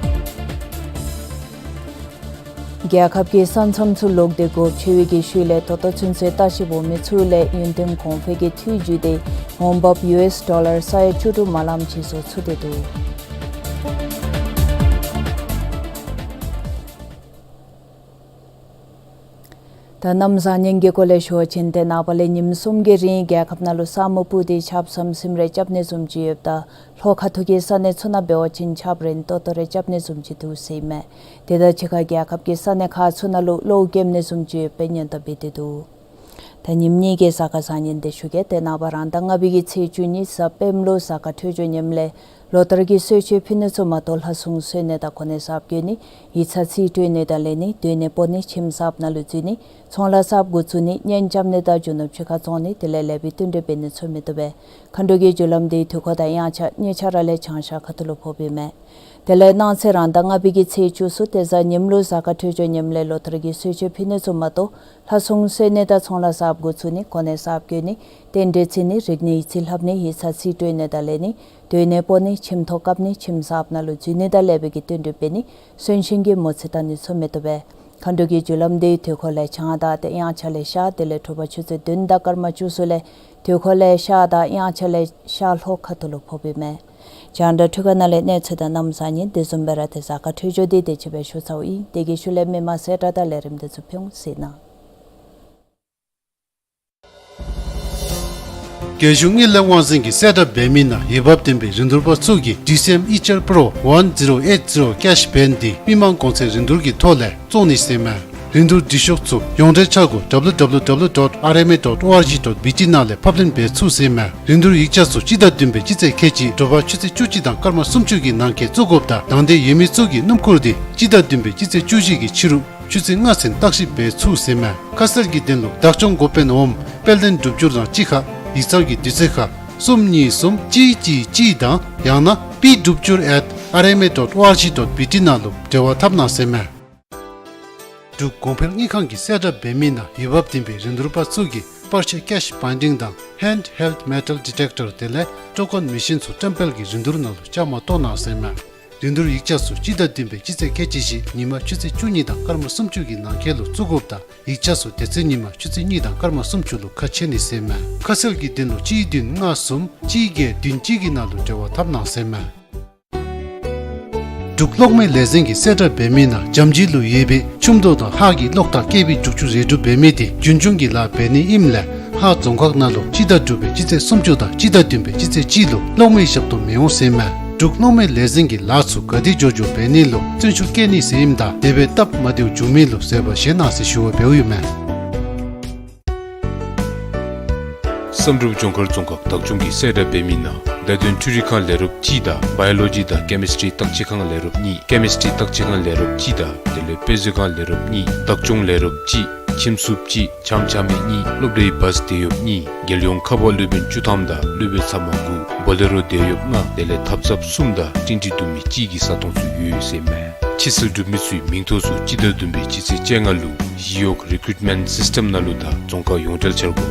རྒྱལ་ཁབ་ཀྱི་ས་མཚམས་ཚུ་ལོག་སྟེ་སྒོ་ཕྱེ་བའི་ཤུལ་ལས་ད་ལྟོ་ཚུན་ཚོད་ལྟ་བཤལ་འོང་མི་ཚུ་ལས་ཡུན་བརྟན་གོང་འཕེལ་གྱི་འཐུས་བརྒྱུད་དེ་འོང་འབབ་ཡུ་ཨེསི་ཌོ་ལར་ས་ཡ་བཅུ་དྲུག་མ་ལངམ་ཅིག་བཟོ་ཚུགས་ཏེ་འདུག། ད་གནམ་བཟང་ངན་གྱི་སྐོར་ལས་ཞུ་བ་ཅིན་ཏེ་ནངས་པ་ལས་ཉིནམ་གསུམ་གྱི་རིང་རྒྱལ་ཁབ་ནང་ལུ་ས་སྨུག་སྤུབས་ཏེ་ཆརཔ་ཟམ་ཟིམ་རེ་རྐྱབ་ནི་བཟུམ་ཅིག་ཡོདཔ་ད་ལྷོ་ཁ་ཐུག་གི་ས་གནས་ཚུ་ནང་འབད་བ་ཅིན་ཆརཔ་རན་ཏོག་ཏོ་རེ་རྐྱབ་ནི་བཟུམ་ཅིག་འདུག་ཟེར་ཨིན་མས། དེ་དང་གཅིག་ཁར་རྒྱལ་ཁབ་ཀྱི་ས་གནས་ཁག་ཚུ་ནང་ལུ་གློག་ཀེམ་ནི་བཟུམ་ཅིག་ཡོདཔ་སྦེ་སྙན་ཐོ་སྤེལ་ཏེ་འདུག། ད་ཉིནམ་གཉིས་ཀྱི་གཟའ་སྐར་བཟང་ངན་འདི་ཞུ་གེ། ཏེ་ནངས་པ་རང་ཟླ་ལྔ་པའི་གི་ཚེས་བཅུ་གཉིས་གཟའ་སྤེནམ་ལུ་གཟའ་སྐར་འཕྲོད་སྦྱོར་ངནམ་ལས་ལོ་ལྟར་གྱི་གསོལ་མཆོད་ཕུལ་ནི་ཚུ་མ་གཏོགས་ལྷ་སྲུང་གསོལ་ནི་དང་གོ་གནས་གསརཔ་བསྐོ་ནི་ཡིག་ཚང་རྩིས་སྤྲོད་ནི་དང་ལེན་ནི་སྡོད་གནས་སྤོ་ནི་ཁྱིམ་གསརཔ་ནང་ལུ་འཛུལ་ནི་ཚོང་ལཱ་གསརཔ་འགོ་བཙུགས་ནི་གཉེན་རྐྱབ་ནི་དང་རྒྱུ་ནོར་ཕྱི་ཁར་བཙོང་ནི་དེ་ལས་ལེགས་པའི་བསྟུན་གྲོས་འབད་ནི་ཚུ་མི་བཏུབ་པས། མཁའ་འགྲོ་གི་རྒྱུ་ལམ་འདི་དུས་འཁོར་དང་དབྱངས་འཆར་གཉིས་ཆ་ར་ལས་བྱང་ཤར་ཁ་ཐུག་ལུ་ཕོགཔ་ཨིན་མས། དེ་ལས་གནངས་ཚེ་རང་ཟླ་ལྔ་པའི་གི་ཚེས་བཅུ་གསུམ་ཏེ་གཟའ་ཉིམ་ལུ་གཟའ་སྐར་འཕྲོད་སྦྱོར་ངནམ་ལས་ལོ་ལྟར་གྱི་གསོལ་མཆོད་ཕུལ་ནི་ཚུ་མ་གཏོགས་ལྷ་སྲུང་གསོལ་ནི་དང་ཚོང་ལཱ་གསརཔ་འགོ་བཙུགས་ནི་གོ་གནས་གསརཔ་བསྐོ་ནི་རྟེན་འབྲེལ་བརྩི་ནི་རིག་གནས་ཡིག་རྩིས་ལྷབ་ནི་ཡིག་ཚང་རྩིས་སྤྲོད་ནི་དང་ལེན་ནི་སྡོད་གནས་སྤོ་ནི་ཁྱིམ་ཐོག་བཀབ་ནི་ཁྱིམ་གསརཔ་ནང་ལུ་འཛུལ་ནི་དང་ལེགས་པའི་གི་བསྟུན་གྲོས་འབད་ནི་གསོན་གཤིན་གྱི་མོ་རྩིས་བཏང་ནི་ཚུ་མི་བཏུབ་པས། མཁའ་འགྲོ་གི་རྒྱུ་ལམ་འདི་དུས་འཁོར་ལས་བྱང་དང་ཏེ་དབྱངས་འཆར་ལས་ཤར་དེ་ལས་དྲོ་པ་ཆུ་ཚོད་བདུན་དང་སྐར་མ་བཅུ་གསུམ་ལས་དུས་འཁོར་ལས་ཤར་དང་དབྱངས་འཆར་ལས་ཤར་ལྷོ་ཁ་ཐུག་ལུ་ཕོགཔ་ཨིན་མས། རྒྱང་བསྒྲགས་འཕྲུལ་ཁང་ནང་ལས་གནས་ཚུལ་དང་གནམ་བཟང་ངན་དེ་བཟུམ་སྦེ་ར་ཏེ་གཟའ་སྐར་འཕྲོད་སྦྱོར་འདི་དེ་ཅིག་སྦེ་ཞུ་ཚརཝ་ཨིན། དེ་གི་ཤུལ་ལས་མི་མང་གསལ་བསྒྲགས་དང་ལས་རིམ་འདི་ཚུ་ཕུལ་འོང་ཟེར་ཨིན། རྒྱལ་གཞུང་དངུལ་ལས་དབང་འཛིན་གྱིས་གསལ་བསྒྲགས་འབད་མི་ནང་འོས་འབབ་ལྡན་པའི་རིན་བསྡུར་པ་ཚུ་གིས་ཌི་སི་ཨེམ་ཨི་ཅར་པོ་རོ་ཝན་ཛི་རོ་ཨེཊ་ཛི་རོ་ཀེཤ་བེན་འདི་མི་མང་གོང་ཚད་རིན་བསྡུར་གྱི་ཐོག་ལས་བཙོང་ནི་ཟེར་ཨིན་མས། རིན་བསྡུར་འབྲི་ཤོག་ཚུ་ཡོངས་འབྲེལ་འཆར་སྒོ་W W W dot R M A dot O R G dot B T ནང་ལས་ཕབ་ལེན་འབད་ཚུགས་ཟེར་ཨིན་མས། རིན་བསྡུར་ཡིག་ཆ་ཚུ་སྤྱི་ཟླ་བདུན་པའི་སྤྱི་ཚེས་ཁལ་གཅིག་དྲོ་པ་ཆུ་ཚོད་བཅུ་གཅིག་དང་སྐར་མ་སུམ་ཅུ་གི་ནང་འཁོད་བཙུགས་དགོཔ་དང་དང་འདོད་ཡོད་མི་ཚུ་གིས་སྣུམ་འཁོར་འདི་སྤྱི་ཟླ་བདུན་པའི་སྤྱི་ཚེས་བཅུ་བཞི་གི་ཕྱི་རུ་ཆུ་ཚོད་ལྔ་ཚུན་བརྟག་ཞིབ་འབད་ཚུགས་ཟེར་ཨིན་མས། ཁ་གསལ་གྱི་དོན་ལུ་བདག་སྐྱོང་འགོ་དཔོན་འོགམ་དཔལ་ལྡན་སྒྲུབ་སྐྱོར་དང་གཅིག་ཁར་ཡིག་ཚང་གི་དུས་ཚོད་ཁར་གསུམ་གཉིས་གསུམ་གཅིག་གཅིག་གཅིག་དང་ཡང་ན་P Dubchur at R M A dot O R G dot B T ནང་ལུ་འབྲེལ་བ་འཐབ་གནང་ཟེར་ཨིན་མས། འབྲུག་གོང་འཕེལ་དངུལ་ཁང་གིས་གསལ་བསྒྲགས་འབད་མི་ནང་འོས་འབབ་ལྡན་པའི་རིན་བསྡུར་པ་ཚུ་གིས་པར་ཆས་cash binding དང་hand held metal detector དེ་ལས་སྤྲོ་སྐང་མེ་ཤིན་ཚུ་བཀྲམ་སྤེལ་གྱི་རིན་བསྡུར་ནང་ལུ་བཅའ་མར་གཏོགས་གནང་ཟེར་ཨིན་མས། རིན་བསྡུར་ཡིག་ཆ་ཚུ་སྤྱི་ཟླ་བདུན་པའི་སྤྱི་ཚེས་ཁལ་གཅིག་བཞི་ཉིན་མ་ཆུ་ཚོད་བཅུ་གཉིས་དང་སྐར་མ་སུམ་ཅུ་གི་ནང་འཁོད་ལུ་བཙུགས་དགོཔ་དང་ཡིག་ཆ་ཚུ་དེ་ཚེ་ཉིན་མ་ཆུ་ཚོད་གཉིས་དང་སྐར་མ་སུམ་ཅུ་ལུ་ཁ་ཕྱེ་ནི་ཟེར་ཨིན་མས། ཁ་གསལ་གྱི་དོན་ལུ་གཅིག་བདུན་ལྔ་གསུམ་གཅིག་བརྒྱད་བདུན་གཅིག་གི་ནང་ལུ་འབྲེལ་བ་འཐབ་གནང་ཟེར་ཨིན་མས། འབྲུག་གློག་མེ་ལས་འཛིན་གྱིས་གསལ་བསྒྲགས་འབད་མི་ནང་འཇམ་ཅིག་ལུ་ཡོད་པའི་ཆུ་མདོ་དང་ཧཱ་གི་གློག་ཐག་ཀེ་བི་དྲུག་ཅུ་རེ་དྲུག་འབད་མི་དེ་རྒྱུན་སྐྱོང་གི་ལཱ་འབད་ནི་ཨིནམ་ལས་ཧཱ་རྫོང་ཁག་ནང་ལུ་སྤྱི་ཟླ་དྲུག་པའི་སྤྱི་ཚེས་སུམ་ཅུ་དང་སྤྱི་ཟླ་བདུན་པའི་སྤྱི་ཚེས་གཅིག་ལུ་གློག་མེའི་ཞབས་ཏོག་མི་འོང་ཟེར་ཨིན་མས། འབྲུག་གློག་མེ་ལས་འཛིན་གྱིས་ལཱ་ཚུ་ག་དེ་མགྱོགས་མགྱོགས་འབད་ནི་ལུ་བརྩོན་ཤུགས་བསྐྱེད་ནི་ཟེར་ཨིནམ་ད་དེ་སྦེ་སྟབས་མ་བདེཝ་བྱུང་མི་ལུ་བཟོད་པ་བཞེས་གནང་ཟེར་ཞུ་བ་འབདཝ་ཨིན་མས། བསམ་གྲུབ་ལྗོངས་མཁར་རྫོང་ཁག་བདག་སྐྱོང་གིས་གསལ་བསྒྲགས་འབད་མི་ནང་བརྡ་དོན་འཕྲུལ་རིག་ཁང་ལས་རོགསཔ་གཅིག་དང་བཱ་ཡོ་ལོ་ཇི་དང་ཀེ་མིསི་ཊི་བརྟག་དཔྱད་ཁང་ལས་རོགསཔ་གཉིས་ཀེ་མིསི་ཊི་བརྟག་དཔྱད་ཁང་ལས་རོགསཔ་གཅིག་དང་དེ་ལས་དཔེ་མཛོད་ཁང་ལས་རོགསཔ་གཉིས་བདག་སྐྱོང་ལས་རོགསཔ་གཅིག་ཁྱིམ་སྲུབ་གཅིག་ཆམ་ཆ་མེད་གཉིས་སློབ་གྲྭའི་བཱས་དེད་གཡོགཔ་གཉིས་རྒྱལ་ཡོངས་ཁ་པར་སློབ་དཔོན་བཅུ་ཐམ་དང་སློབ་དཔོན་ཚབ་མ་དགུ་བོ་ལེ་རོ་དེད་གཡོགཔ་ལྔ་དེ་ལས་ཐབ་ཚངཔ་གསུམ་དང་སྤྲིན་ཁྲི་འདུ་མི་གཅིག་གི་ས་སྟོང་ཚུ་ཡོད་ཟེར་ཨིན་མས། ཕྱིར་སེལ་གྲུབ་མི་ཚུའི་མིང་ཐོ་ཚུ་སྤྱི་ཟླ་བདུན་པའི་སྤྱི་ཚེས་བཅོ་ལྔ་ལུ་གཞི་གཡོག་རི་ཀུ་རུཊ་མེནཊ་སིསི་ཊེམ་ནང་ལུ་དང་རྫོང་ཁག་ཡོངས་འབྲེལ་འཆར་སྒོ་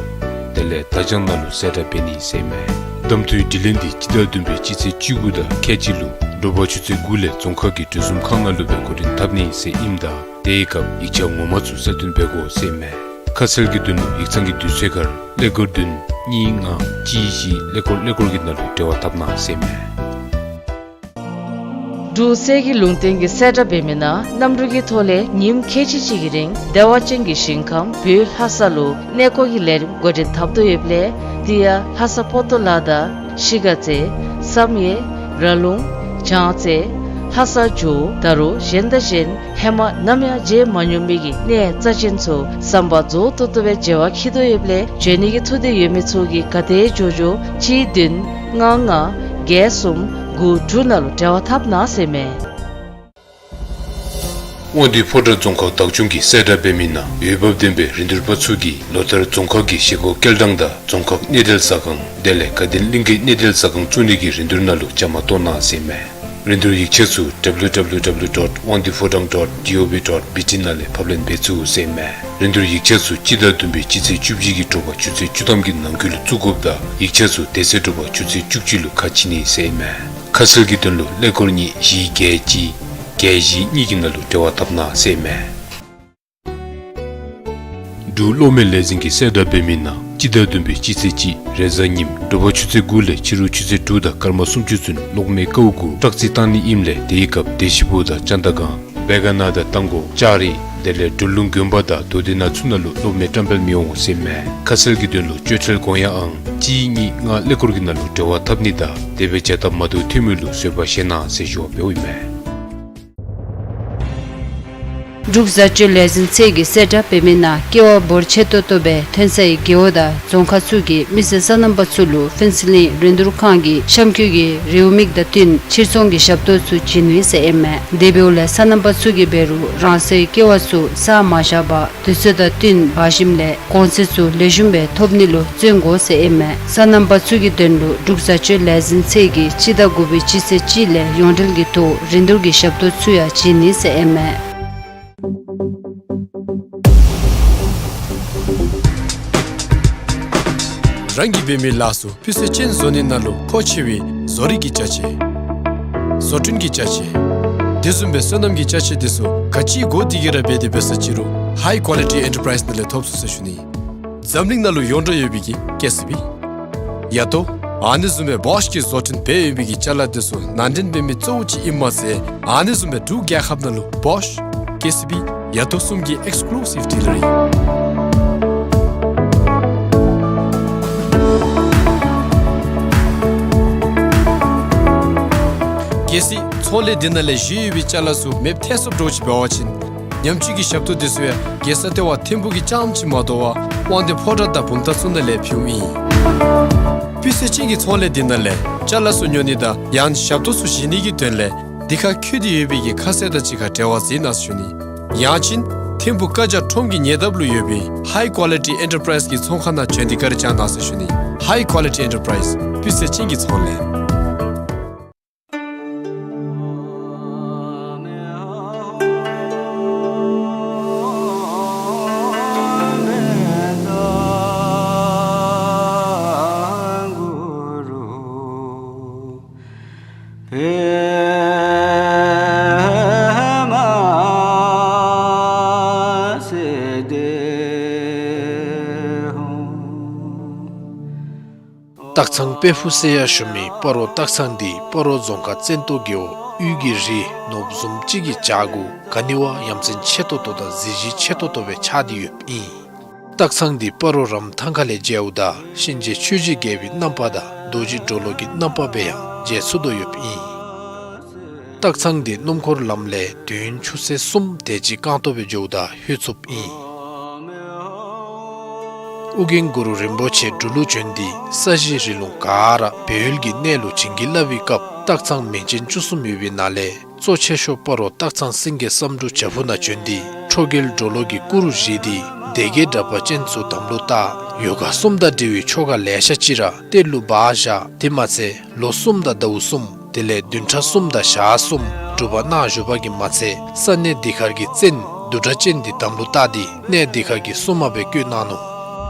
དེ་ལས་བརྡ་བྱང་ནང་ལུ་གསལ་བསྒྲགས་འབད་ནི་ཟེར་ཨིན་མས། གདམ་འཐུའི་དྲི་ལན་འདི་སྤྱི་ཟླ་བདུན་པའི་སྤྱི་ཚེས་བཅུ་དགུ་དང་ཁལ་གཅིག་ལུ་དྲོ་པ་ཆུ་ཚོད་དགུ་ལས་རྫོང་ཁག་གི་འགྲུལ་འཛོམས་ཁང་ནང་ལུ་སྦེ་འགོ་འདྲེན་འཐབ་ནི་ཟེར་ཨིནམ་ད་དེའི་སྐབས་ཡིག་ཆ་ངོ་མ་ཚུ་གསལ་སྟོན་འབད་དགོ་ཟེར་ཨིན་མས། ཁ་གསལ་གྱི་དོན་ལུ་ཡིག་ཚང་གི་དུས་ཚོད་ཁར་ཀླད་ཀོར་བདུན་གཉིས་ལྔ་གཅིག་བཞི་ཀླད་ཀོར་ཀླད་ཀོར་གྱི་ནང་ལུ་འབྲེལ་བ་འཐབ་གནང་ཟེར་ཨིན་མས། འབྲུག་གསེར་གྱི་ལུང་བསྟན་གྱིས་གསལ་བསྒྲགས་འབད་མི་ནང་གནམ་གྲུ་གི་ཐོག་ལས་ཉིནམ་ཁལ་གཅིག་གཅིག་གི་རིང་བདེ་བ་ཅན་གྱི་ཞིང་ཁམས་བོད་ལྷ་ས་ལུ་གནས་སྐོར་གྱི་ལས་རིམ་འགོ་འདྲེན་འཐབ་དོ་ཡོདཔ་ལས་དེ་ཡང་ལྷ་ས་པོ་ཏོ་ལ་དང་ཤི་ག་རྩེ་བསམ་ཡས་ར་ལུང་བྱང་རྩེ་ལྷ་ས་ཇོ་བོ་ད་རུང་གཞན་དང་གཞན་ཧེ་མ་ནམ་ཡང་མཇལ་མ་མྱོང་མི་གི་གནས་རྩ་ཅན་ཚུ་བསམ་པ་རྫོགས་ཏོག་ཏོ་སྦེ་མཇལ་བར་འཁྱིད་དོ་ཡོདཔ་ལས་འབྱོན་ནི་གི་ཐུགས་འདོད་ཡོད་མི་ཚུ་གིས་ག་དེ་མགྱོགས་མགྱོགས་གཅིག་བདུན་ལྔ་ལྔ་བརྒྱད་གསུམ་དགུ་དྲུག་ནང་ལུ་འབྲེལ་བ་འཐབ་གནང་ཟེར་ཨིན་མས། དབང་འདུས་ཕོ་བྲང་རྫོང་ཁག་བདག་སྐྱོང་གིས་གསལ་བསྒྲགས་འབད་མི་ནང་འོས་འབབ་ལྡན་པའི་རིན་བསྡུར་པ་ཚུ་གིས་ལོ་ལྟར་རྫོང་ཁག་གི་བཞེས་སྒོ་སྐྱེལ་ཐངས་དང་རྫོང་ཁག་གནས་སྡོད་ས་ཁང་དེ་ལས་དགའ་ལྡན་གླིང་གི་གནས་སྡོད་ས་ཁང་བཙུགས་ནི་གི་རིན་བསྡུར་ནང་ལུ་བཅའ་མར་གཏོགས་གནང་ཟེར་ཨིན་མས། རིན་བསྡུར་ཡིག་ཆ་ཚུ་W W W dot wangduyphodrang dot gov dot B T ནང་ལས་ཕབ་ལེན་འབད་ཚུགས་ཟེར་ཨིན་མས། རིན་བསྡུར་ཡིག་ཆ་ཚུ་སྤྱི་ཟླ་བདུན་པའི་སྤྱི་ཚེས་བཅུ་བཞི་གི་དྲོ་པ་ཆུ་ཚོད་བཅུ་ཐམ་གྱི་ནང་འཁོད་ལུ་བཙུགས་དགོཔ་དང་ཡིག་ཆ་ཚུ་དེ་ཚེ་དྲོ་པ་ཆུ་ཚོད་བཅུ་གཅིག་ལུ་ཁ་ཕྱེ་ནི་ཟེར་ཨིན་མས། ཁ་གསལ་གྱི་དོན་ལུ་ཀླད་ཀོར་གཉིས་བཞི་བརྒྱད་གཅིག་བརྒྱད་བཞི་གཉིས་ཀྱི་ནང་ལུ་འབྲེལ་བ་འཐབ་གནང་ཟེར་ཨིན་མས། འབྲུག་གློག་མེ་ལས་འཛིན་གྱིས་གསལ་བསྒྲགས་འབད་མི་ནང་སྤྱི་ཟླ་བདུན་པའི་སྤྱི་ཚེས་གཅིག་རེས་གཟའ་ཉིམ་དྲོ་པ་ཆུ་ཚོད་དགུ་ལས་ཕྱི་རུ་ཆུ་ཚོད་དྲུག་དང་སྐར་མ་སུམ་ཅུ་ཚུན་གློག་མེ་ཀཝ་གུ་ཊག་རྩི་བཏང་ནི་ཨིནམ་ལས་དེའི་སྐབས་བདེ་ཆེན་ཕུག་དང་ཅན་དང་སྒང་བེ་ག་ན་དང་རྟ་མགོ་ལྕགས་རི་དེ་ལས་འབྲི་ལུང་དགོན་པ་དང་མདོ་སྡེ་ནང་ཚུ་ནང་ལུ་གློག་མེ་བཀྲམ་སྤེལ་མི་འོང་ཟེར་ཨིན་མས། ཁ་གསལ་གྱི་དོན་ལུ་སྤྱོད་ཁྲལ་དགོངས་ཡངས་ཨང་གཅིག་གཉིས་ལྔ་ཀླད་ཀོར་གྱི་ནང་ལུ་འབྲེལ་བ་འཐབ་ནི་དང་དེ་སྦེ་བྱ་ཐབས་མ་བཏུབ་ཐོན་མི་ལུ་བཟོད་པ་བཞེས་གནང་ཟེར་ཞུ་བ་འབདཝ་ཨིན་མས། འབྲུག་བཟའ་སྤྱོད་ལས་འཛིན་ཚད་ཀྱིས་གསལ་བསྒྲགས་འབད་མི་ནང་ཀེ་བ་འབོར་ཆེ་ཏོག་ཏོ་སྦེ་ཐོན་སའི་རྒེད་འོག་དང་རྫོང་ཁག་ཚུ་གི་མི་སེར་སོ་ནམ་པ་ཚུ་ལུ་ཕུན་ཚོགས་གླིང་རིན་བསྡུར་ཁང་གིས་གཤམ་འཁོད་ཀྱི་རེའུ་མིག་དང་བསྟུན་ཕྱིར་ཚོང་གི་ཞབས་ཏོག་ཚུ་བྱིན་ནི་ཟེར་ཨིན་མས། དེ་འབདཝ་ལས་སོ་ནམ་པ་ཚུ་གིས་འབད་རུང་རང་སོའི་ཀེ་བ་ཚུ་བཟའ་མ་བཞག་པར་དུས་ཚོད་དང་བསྟུན་འབག་ཞིནམ་ལས་གོང་ཚད་ཚུ་ལེགས་ཤོམ་སྦེ་ཐོབ་ནི་ལུ་བརྩོན་དགོ་ཟེར་ཨིན་མས། སོ་ནམ་པ་ཚུ་གི་དོན་ལུ་འབྲུག་བཟའ་སྤྱོད་ལས་འཛིན་ཚད་ཀྱིས་སྤྱི་ཟླ་དགུ་པའི་སྤྱི་ཚེས་གཅིག་ལས་ཡོངས་འབྲེལ་གྱི་ཐོག་རིན་བསྡུར་གྱི་ཞབས་ཏོག་ཚུ་ཡང་བྱིན་ནི་ཟེར་ཨིན་མས། རང་གིས་འབད་མི་ལཱ་ཚུ་སྤུས་ཚད་ཅན་བཟོ་ནི་ནང་ལུ་མཁོ་ཆེ་བའི་བཟོ་རིག་གི་ཅ་ཆས་བཟོ་སྐྲུན་གྱི་ཅ་ཆས་དེ་བཟུམ་སྦེ་སོ་ནམ་གྱི་ཅ་ཆས་དེ་ཚུ་ག་ཅི་དགོ་དེ་གི་ར་འབད་དེ་འབད་ས་ཅི་རུང་ཧའི་ཀོ་ལི་ཊི་ཨེན་ཊར་པ་རའིཛ་ནང་ལས་ཐོབ་ཚུགས་ཟེར་ཞུ་ནི། འཛམ་གླིང་ནང་ལུ་ཡོངས་གྲགས་ཡོད་པའི་གི་ཀེ་སི་བི་ཡ་ཏོ་ཨ་ནི་བཟུམ་སྦེ་བོཤ་གིས་བཟོ་སྐྲུན་འབད་ཡོད་པའི་གི་ཅ་ལ་དེ་ཚུ་ནང་འདྲེན་འབད་མི་གཙོ་བོ་ཅིག་ཨིནམ་མ་ཚད་ཨ་ནི་བཟུམ་སྦེ་འབྲུག་རྒྱལ་ཁབ་ནང་ལུ་བོཤ་ཀེ་སི་བི་ཡ་ཏོ་གསུམ་གྱི་ཨེགསི་ཀུ་ལུ་སིབ་ཌི་ལར་ཨིན། གལ་སྲིད་ཚོང་ལས་འདི་ནང་ལས་བཞེས་ཡོད་པའི་ཅ་ལ་ཚུ་མེདཔ་ཐལ་སོཔ་འདྲཝ་ཅིག་འབད་བ་ཅིན་ ཉམས་བཅོས་ཀྱི་ཞབས་ཏོག་འདི་ཚུ་ཡང་རྒྱལ་ས་ལྟེ་བ་ཐིམ་ཕུག་གི་རྐྱངམ་ཅིག་མ་དོ་བར་དབང་འདུས་ཕོ་བྲང་དང་བུམ་ཐང་ཚུ་ནང་ལས་ཕུལཝ་ཨིན། སྤུས་ཚད་ཅན་གྱི་ཚོང་ལས་འདི་ནང་ལས་ཅ་ལ་ཚུ་ཉོ་ནི་དང་ཡང་ན་ཞབས་ཏོག་ཚུ་བཞེས་ནི་གི་དོན་ལས་འདི་ཁར་འཁོད་དེ་ཡོད་པའི་གི་ཁ་གསལ་དང་གཅིག་ཁར་འབྲེལ་བ་འཛིན་གནང་ཟེར་ཞུ་ནི། ཡང་ཅིན་ཐིམ་ཕུག་བཀའ་རྒྱ་ཁྲོམ་གྱི་ཉེ་འདབས་ལུ་ཡོད་པའི་High Quality Enterprise གི་ཚོང་ཁང་ནང་བྱོན་ཏེ་བཀའ་དྲིན་བསྐྱང་གནང་ཟེར་ཞུ་ནི། High Quality Enterprise སྤུས་ཚད་ཅན་གྱི་ཚོང་ལས། སྟག་ཚང་དཔལ་ཕུག་ཟེར་ཡང་ཞུ་མི་སྤ་རོ་སྟག་ཚང་འདི་སྤ་རོ་རྫོང་ཁག་བཙན་ཏོ་རྒེད་འོག་དབུས་ཀྱི་རི་ནོར་བུ་བཟུམ་ཅིག་གི་བྱག་གུ་ག་ནི་བ་ཡ་མཚན་ཆེ་ཏོག་ཏོ་དང་གཟི་བརྗིད་ཆེ་ཏོག་ཏོ་སྦེ་ཆགས་ཏེ་ཡོདཔ་ཨིན། སྟག་ཚང་འདི་སྤ་རོ་རམ་ཐང་ཁ་ལས་མཇལཝ་ད་གཤིན་རྗེ་ཆོས་ཀྱི་རྒྱལ་པོའི་རྣམ་པ་དང་རྡོ་རྗེ་གྲོ་ལོད་ཀྱི་རྣམ་པ་སྦེ་ཡང་མཇལ་ཚུགས་དོ་ཡོདཔ་ཨིན། སྟག་ཚང་འདི་སྣུམ་འཁོར་ལམ་ལས་དུས་ཡུན་ཆུ་ཚོད་གསུམ་དེ་ཅིག་རྐང་ཐང་སྦེ་འགྱོཝ་ད་ལྷོད་ཚུགསཔ་ཨིན། ཨོ་རྒྱན་གུ་རུ་རིན་པོ་ཆེ་འབྲུག་ལུ་བྱོན་ཏེ་ས་གཞི་རི་ལུང་ག་ར་སྦས་ཡུལ་གྱི་གནས་ལུ་བྱིན་གྱིས་བརླབས་པའི་སྐབས་སྟག་ཚང་མིང་ཅན་བཅུ་གསུམ་ཡོད་པའི་ནང་ལས་གཙོ་ཆེ་ཤོས་སྤ་རོ་སྟག་ཚང་སེང་གེ་བསམ་འགྲུབ་བྱག་ཕུག་ནང་བྱོན་ཏེ་ཁྲོ་རྒྱལ་གྲོ་ལོད་ཀྱི་སྐུ་རུ་བཞེངས་ཏེ་སྡེ་བརྒྱད་དྲེགས་པ་ཅན་ཚུ་དམ་ལུ་བཏགས། ཡོ་ག་གསུམ་དང་འབྲེལ་བའི་ཆོ་ག་ལེ་ཤ་ཅིག་ར་གཏེར་ལུ་སྦ་བཞག། དེ་མ་ཚད་ལོ་གསུམ་དང་ཟླཝ་གསུམ་དེ་ལས་བདུན་ཕྲག་གསུམ་དང་ཞག་གསུམ་སྒྲུབ་པ་གནང་བཞུགས་པ་གིས་མ་ཚད་ས་གནས་འདི་ཁར་གྱི་བཙན་བདུད་དྲེགས་ཅན་འདི་དམ་ལུ་བཏགས་ཏེ་གནས་འདི་ཁར་གྱི་སྲུང་མ་སྦེ་བསྐོས་གནང་ནུག།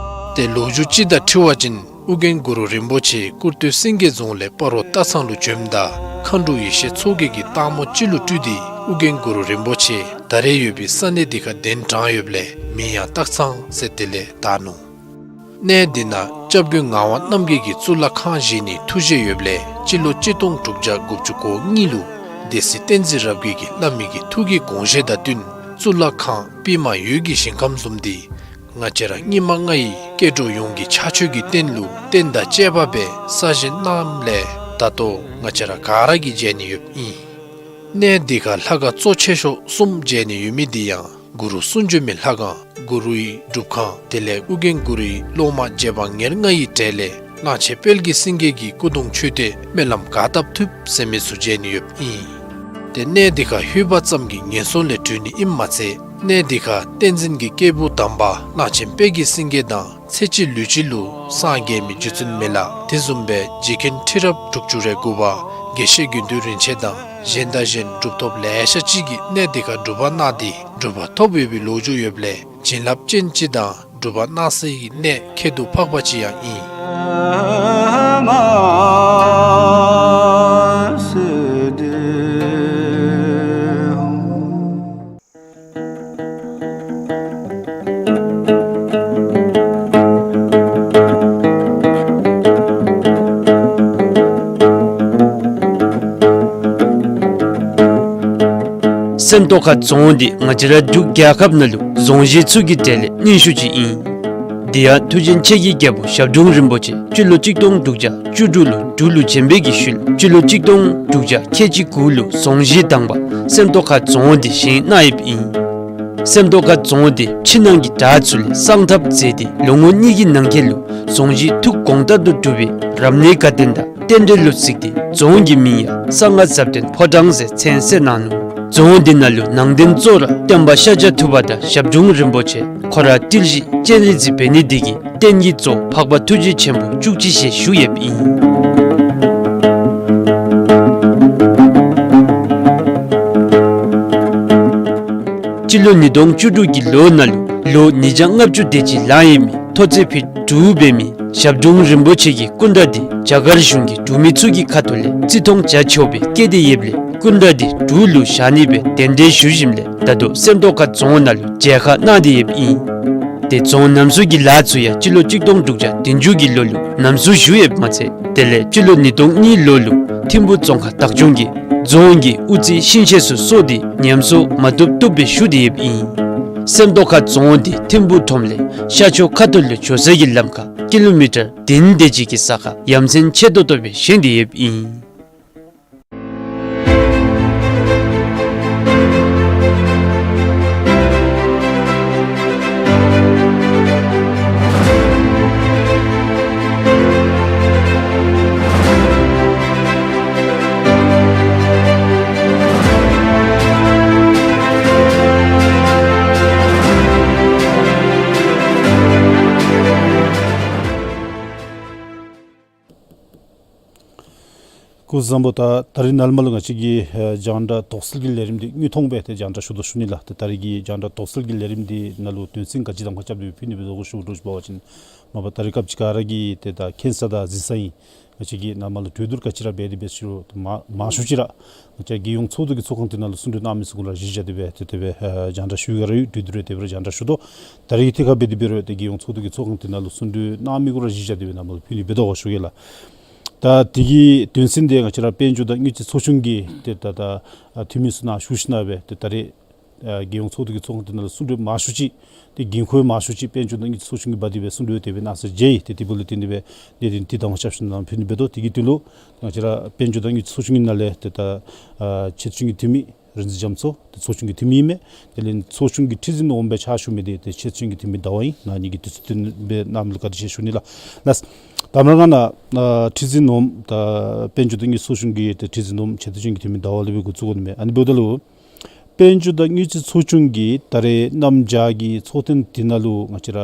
ཏེ་ལོ་རྒྱུས་ཅིག་དང་འཁྲིལ་བ་ཅིན་ཨོ་རྒྱན་གུ་རུ་རིན་པོ་ཆེ་ཀུར་སྟོད་སེང་གེ་རྫོང་ལས་སྤ་རོ་སྟག་ཚང་ལུ་བྱོནམ་ད་མཁའ་འགྲོ་ཡེ་ཤེས་མཚོ་རྒྱལ་གྱིས་སྟག་མོ་ཅིག་ལུ་སྤྲུལ་ཏེ་ཨོ་རྒྱན་གུ་རུ་རིན་པོ་ཆེ་ད་རེས་ཡོད་པའི་ས་གནས་འདི་ཁར་གདན་དྲངས་ཡོདཔ་ལས་མིང་ཡང་སྟག་ཚང་ཟེར་དེ་ལས་བཏགས་ནུག། གནས་འདི་ནང་སྐྱབས་མགོན་ངག་དབང་རྣམ་རྒྱལ་གྱིས་གཙུག་ལག་ཁང་བཞེངས་ནིའི་ཐུགས་བཞེད་ཡོདཔ་ལས་སྤྱི་ལོ་གཅིག་སྟོང་དྲུག་བརྒྱ་དགུ་བཅུ་གོ་གཉིས་ལུ་སྡེ་སྲིད་བསྟན་འཛིན་རབ་རྒྱས་ཀྱིས་བླ་མའི་གི་ཐུགས་ཀྱི་དགོངས་བཞེད་དང་བསྟུན་གཙུག་ལག་ཁང་པདྨ་འོད་ཀྱི་ཞིང་ཁམས་བཟུམ་འདི་ང་བཅས་ར་སྙིགས་མ་ལྔ་ཡི་སྐྱེ་འགྲོ་ཡོངས་ཀྱི་ཕྱག་མཆོད་ཀྱི་རྟེན་ལུ་རྟེན་དང་བཅས་པ་སྦེ་གསར་བཞེངས་གནངམ་ལས་ད་ལྟོ་ང་བཅས་ར་ག་ར་གིས་མཇལ་ནི་ཡོདཔ་ཨིན། གནས་འདི་ཁར་ལྷ་ཁང་གཙོ་ཆེ་ཤོས་གསུམ་མཇལ་ནི་ཡོད་མི་འདི་ཡང་གུ་རུ་གསུང་བྱོན་མའི་ལྷ་ཁང་གུ་རུའི་སྒྲུབ་ཁང་དེ་ལས་ཨོ་རྒྱན་གུ་རུའི་སློབ་མ་རྗེ་འབངས་ཉེར་ལྔ་ཡི་གྲས་ལས་གླང་ཆེན་དཔལ་གྱི་སེང་གེ་གི་སྐུ་གདུང་མཆོད་རྟེན་སྨོན་ལམ་ག་བཏབ་ཐུབ་ཟེར་མི་ཚུ་མཇལ་ནི་ཡོདཔ་ཨིན། ཏེ་གནས་འདི་ཁར་ལྷོད་པ་ཙམ་གྱིས་ངན་སོང་ལས་གྲོལ་ནི་ཨིནམ་མ་ཚད་གནས་འདི་ཁར་བསྟན་འཛིན་གྱི་སྐྱེས་བུ་དམ་པ་གླང་ཆེན་དཔལ་གྱི་སེང་གེ་དང་ཚེ་གཅིག་ལུས་གཅིག་ལུ་སངས་རྒྱས་མི་རྗེ་བཙུན་མི་ལ་དེ་བཟུམ་སྦེ་རྗེ་མཁན་ཁྲི་རབས་དྲུག་ཅུ་རེ་དགུ་པ་དགེ་བཤེས་དགེ་འདུན་རིན་ཆེན་དང་གཞན་དང་གཞན་གྲུབ་ཐོབ་ལེ་ཤ་ཅིག་གིས་གནས་འདི་ཁར་སྒྲུབ་པ་གནང་སྟེ་གྲུབ་པ་ཐོབ་ཡོད་པའི་ལོ་རྒྱུས་ཡོདཔ་ལས་བྱིན་རླབས་ཅན་ཅིག་དང་སྒྲུབ་པ་གནང་སའི་གནས་ཁྱད་དུ་འཕགས་པ་ཅིག་ཡང་ཨིན། སེམས་རྟོགས་ཁ་རྫོང་འདི་ང་བཅས་ར་འབྲུག་རྒྱལ་ཁབ་ནང་ལུ་རྫོང་གཞི་ཚུ་གི་གྲས་ལས་རྙིང་ཤོས་ཅིག་ཨིན། དེ་ཡང་མཐུ་ཆེན་ཆེ་བརྒྱད་རྒྱལ་པོ་ཞབས་དྲུང་རིན་པོ་ཆེ་སྤྱི་ལོ་གཅིག་སྟོང་དྲུག་བརྒྱ་བཅུ་དྲུག་ལུ་འབྲུག་ལུ་བྱོན་པའི་གི་ཤུལ་སྤྱི་ལོ་གཅིག་སྟོང་དྲུག་བརྒྱ་ཁལ་གཅིག་དགུ་ལུ་རྫོང་གཞི་དང་པ་སེམས་རྟོགས་ཁ་རྫོང་འདི་བཞེངས་གནང་ཡོདཔ་ཨིན། སེམས་རྟོགས་ཁ་རྫོང་འདི་ཕྱི་ནང་གི་དྲག་ཚུ་ལས་གསང་ཐབས་མཛད་དེ་ལོ་ངོ་གཉིས་ཀྱི་ནང་འཁོད་ལུ་རྫོང་གཞི་ཐུགས་དགོངས་ལྟར་དུ་གྲུབ་པའི་རབ་གནས་དགའ་སྟོན་དང་རྟེན་འབྲེལ་ལུ་གཟིགས་ཏེ་རྫོང་གི་མིང་ཡང་གསང་སྔགས་ཟབ་དོན་ཕོ་བྲང་ཟེར་མཚན་གསོལ་གནང་ནུག། རྫོང་འདི་ནང་ལུ་ནང་རྟེན་གཙོ་བོ་ར་སྟོན་པ་ཤཱཀྱ་ཐུབ་པ་དང་ཞབས་དྲུང་རིན་པོ་ཆེ་ཁོ་ར་ཏིལ་བཞི་སྤྱན་རས་གཟིགས་འབད་ནི་འདི་གིས་རྟེན་གྱི་གཙོ་བོ་འཕགས་པ་ཐུགས་རྗེ་ཆེན་པོ་བཅུ་གཅིག་ཞལ་བཞུགས་ཡོདཔ་ཨིན། སྤྱི་ལོ་ཉིས་སྟོང་བཅུ་དྲུག་གི་ལོ་ནང་ལུ་ལོ་ཉིས་བརྒྱ་ལྔ་བཅུ་དེ་ཅིག་ལང་ཡོད་མི་མཐོ་ཚད་ཕིཊ་དྲུག་འབད་མི་ཞབས་དྲུང་རིན་པོ་ཆེ་གི་སྐུ་འདྲ་འདི་རྒྱ་གར་གཞུང་གི་འབྲུག་མི་ཚུ་གི་ཁ་ཐུག་ལས་བརྩི་མཐོང་བྱ་ཆོག་པའི་སྐད་དེ་ཡོདཔ་ལས་སྐུ་འདྲ་འདི་འབྲུག་ལུ་བཞག་ནི་སྦེ་གདན་འདྲེན་ཞུ་ཞིནམ་ལས་ད་ལྟོ་སེམས་རྟོགས་ཁ་རྫོང་ནང་ལུ་མཇལ་ཁ་གནང་སྟེ་ཡོདཔ་ཨིན། ཏེ་རྫོང་རྣམ་གསུམ་གྱི་ལཱ་ཚུ་ཡང་སྤྱི་ལོ་གཅིག་སྟོང་དྲུག་བརྒྱ་བདུན་ཅུ་གི་ལོ་ལུ་རྣམ་གསུམ་ཞུ་ཡོདཔ་མ་ཚད་དེ་ལས་སྤྱི་ལོ་ཉིས་སྟོང་གཉིས་ལོ་ལུ་ཐིམ་ཕུག་རྫོང་ཁག་བདག་སྐྱོང་གིས་རྫོང་གི་དབུ་རྩེ་ཤིང་ཤེད་ཚུ་སོར་ཏེ་ཉམས་གསོ་མ་བཏུབ་བཏུབ་སྦེ་ཞུ་སྟེ་ཡོདཔ་ཨིན། སེམས་རྟོགས་ཁ་རྫོང་འདི་ཐིམ་ཕུག་ཁྲོམ་ལས་ཤར་ཕྱོགས་ཁ་ཐུག་ལུ་འགྱོ་ས་གི་ལམ་ཁར་ཀི་ལོ་མི་ཊར་བདུན་དེ་ཅིག་གི་ས་ཁར་ཡ་མཚན་ཆེ་ཏོག་ཏོ་སྦེ་བཞེངས་ཏེ་ཡོདཔ་ཨིན། སྐུ་གཟུགས་བཟང་པོ། ད་ད་རིས་ནཱ་ལས་མར་ལུ་ང་བཅས་ཀྱི་ཨེ་རྒྱང་བསྒྲགས་དོགས་སེལ་གྱི་ལས་རིམ་འདི་དངོས་མཐོང་སྦེ་ཏེ་རྒྱང་བསྒྲགས་ཞུ་དོ་ཞུ་ནི་ལགས། ཏེ་ད་རིས་ཀྱི་རྒྱང་བསྒྲགས་དོགས་སེལ་གྱི་ལས་རིམ་འདི་ནང་ལུ་དོན་ཚན་ག་ཅི་གདམ་ཁ་རྐྱབ་སྟེ་ཕུལ་ནི་སྦེ་འདུག་གོ་ཞུ་དོ་ཞུ་བ་ཅིན་མ་པ་ད་རིས་སྐབས་ཅིག་ག་ར་གི་ཏེ་ད་མཁྱེན་ས་དང་གཟིགས་ས་ཨིན། ང་བཅས་ཀྱིས་ནཱ་ལས་མར་ལུ་གྲོས་བསྡུར་ག་ཅི་ར་འབད་དེ་འབད་ཞུ་རུང་མང་མང་ཤོས་ཅིག་ར་ང་བཅས་རྒྱལ་ཡོངས་ཚོགས་འདུ་གི་ཚོགས་ཁང་འདི་ནང་ལུ་གསུང་གྲོས་གནང་མི་ཚུ་གུ་ར་གཞི་བཞག་སྟེ་སྦེ་ཏེ་དེ་སྦེ་ཨེ་རྒྱང་བསྒྲགས་ཞུ་ཡི་ག་ར་ཡོད། གྲོས་བསྡུར་རེ་དེ་སྦེ་ར་རྒྱང་བསྒྲགས་ཞུ་དོ། ད་རིས་ཐད་ཁར་འབད་དེ་འབད་རུང་ཏེ་རྒྱལ་ཡོངས་ཚོགས་འདུ་གི་ཚོགས་ཁང་འདི་ནང་ལུ་གསུང་གྲོས་གནང་མི་གུ་ར་གཞི་བཞག་སྟེ་སྦེ་ནཱ་ལས་མར་ཕུལ་ནི་འབད་དོ་གོ་ཞུ་གེ་ལགས། ད་དེ་གི་དོན་ཚན་འདི་ང་བཅས་ར་དཔལ་འབྱོར་དང་དངུལ་རྩིས་ཚོགས་ཆུང་གི་ཏེ་ད་ད་ཨ་འཐུས་མི་ཚུ་ནཱ་ཞུ་ཞིནམ་ལས་སྦེ་ཏེ་ད་རིས་ཨ་རྒྱལ་ཡོངས་ཚོགས་འདུ་གི་ཚོགས་ཁང་འདི་ནང་ལུ་གསུང་གྲོས་མང་ཤོས་ཅིག་ཏེ་འགན་ཁུར་མང་ཤོས་ཅིག་དཔལ་འབྱོར་དང་དངུལ་རྩིས་ཚོགས་ཆུང་གིས་འབག་སྟེ་སྦེ་གསུང་གྲོས་དེ་སྦེ་གནང་ས་མཇལ་ཡི། ཏེ་དེ་འབདཝ་ལས་བརྟེན་ཏེ་སྦེ་གནད་དོན་འདི་གདམ་ཁ་རྐྱབ་ཞིནམ་ལས་ཕུལ་ནི་འབད་དོ། དེ་གི་དོན་ལུ་ང་བཅས་ར་དཔལ་འབྱོར་དང་དངུལ་རྩིས་ཚོགས་ཆུང་གི་ནང་ལས་ཏེ་ད་ཨ་ཆེད་བཙུན་གྱི་འཐུས་མི་རིག་འཛིན་རྒྱ་མཚོ་ཏེ་ཚོགས་ཆུང་གི་འཐུས་མི་ཨིན་མས། དེ་ལས་ཚོགས་ཆུང་གི་ཁྲི་འཛིན་འོགམ་སྦེ་ཕྱག་ཞུ་མི་འདི་ཏེ་ཆེད་བཙུན་གྱི་འཐུས་མི་ཟླ་བ་ཨིན། ང་གཉིས་ཀྱིས་དུས་ཚོད་བཏོན་སྦེ་གནང་མི་ལུ་བཀའ་དྲིན་ཆེ་ཞུ་ནི་ལགས། ལགས། དང་པ་ར་ང་ནཱ་ཨ་ཁྲི་འཛིན་འོགམ་ད་དཔལ་འབྱོར་དང་དངུལ་རྩིས་ཚོགས་ཆུང་གི་ཏེ་ཁྲི་འཛིན་འོགམ་ཆེད་བཙུན་གྱི་འཐུས་མི་ཟླ་བ་ལས་སྦེ་འགོ་བཙུགས་དགོ་ནི་མས། ཨ་ནི་འབདཝ་ད་ལུ་དཔལ་འབྱོར་དང་དངུལ་རྩིས་ཚོགས་ཆུང་གིས་ད་རེས་གནམ་བྱཱར་གྱི་ཚོགས་ཐེངས་འདི་ནང་ལུ་ང་བཅས་ར་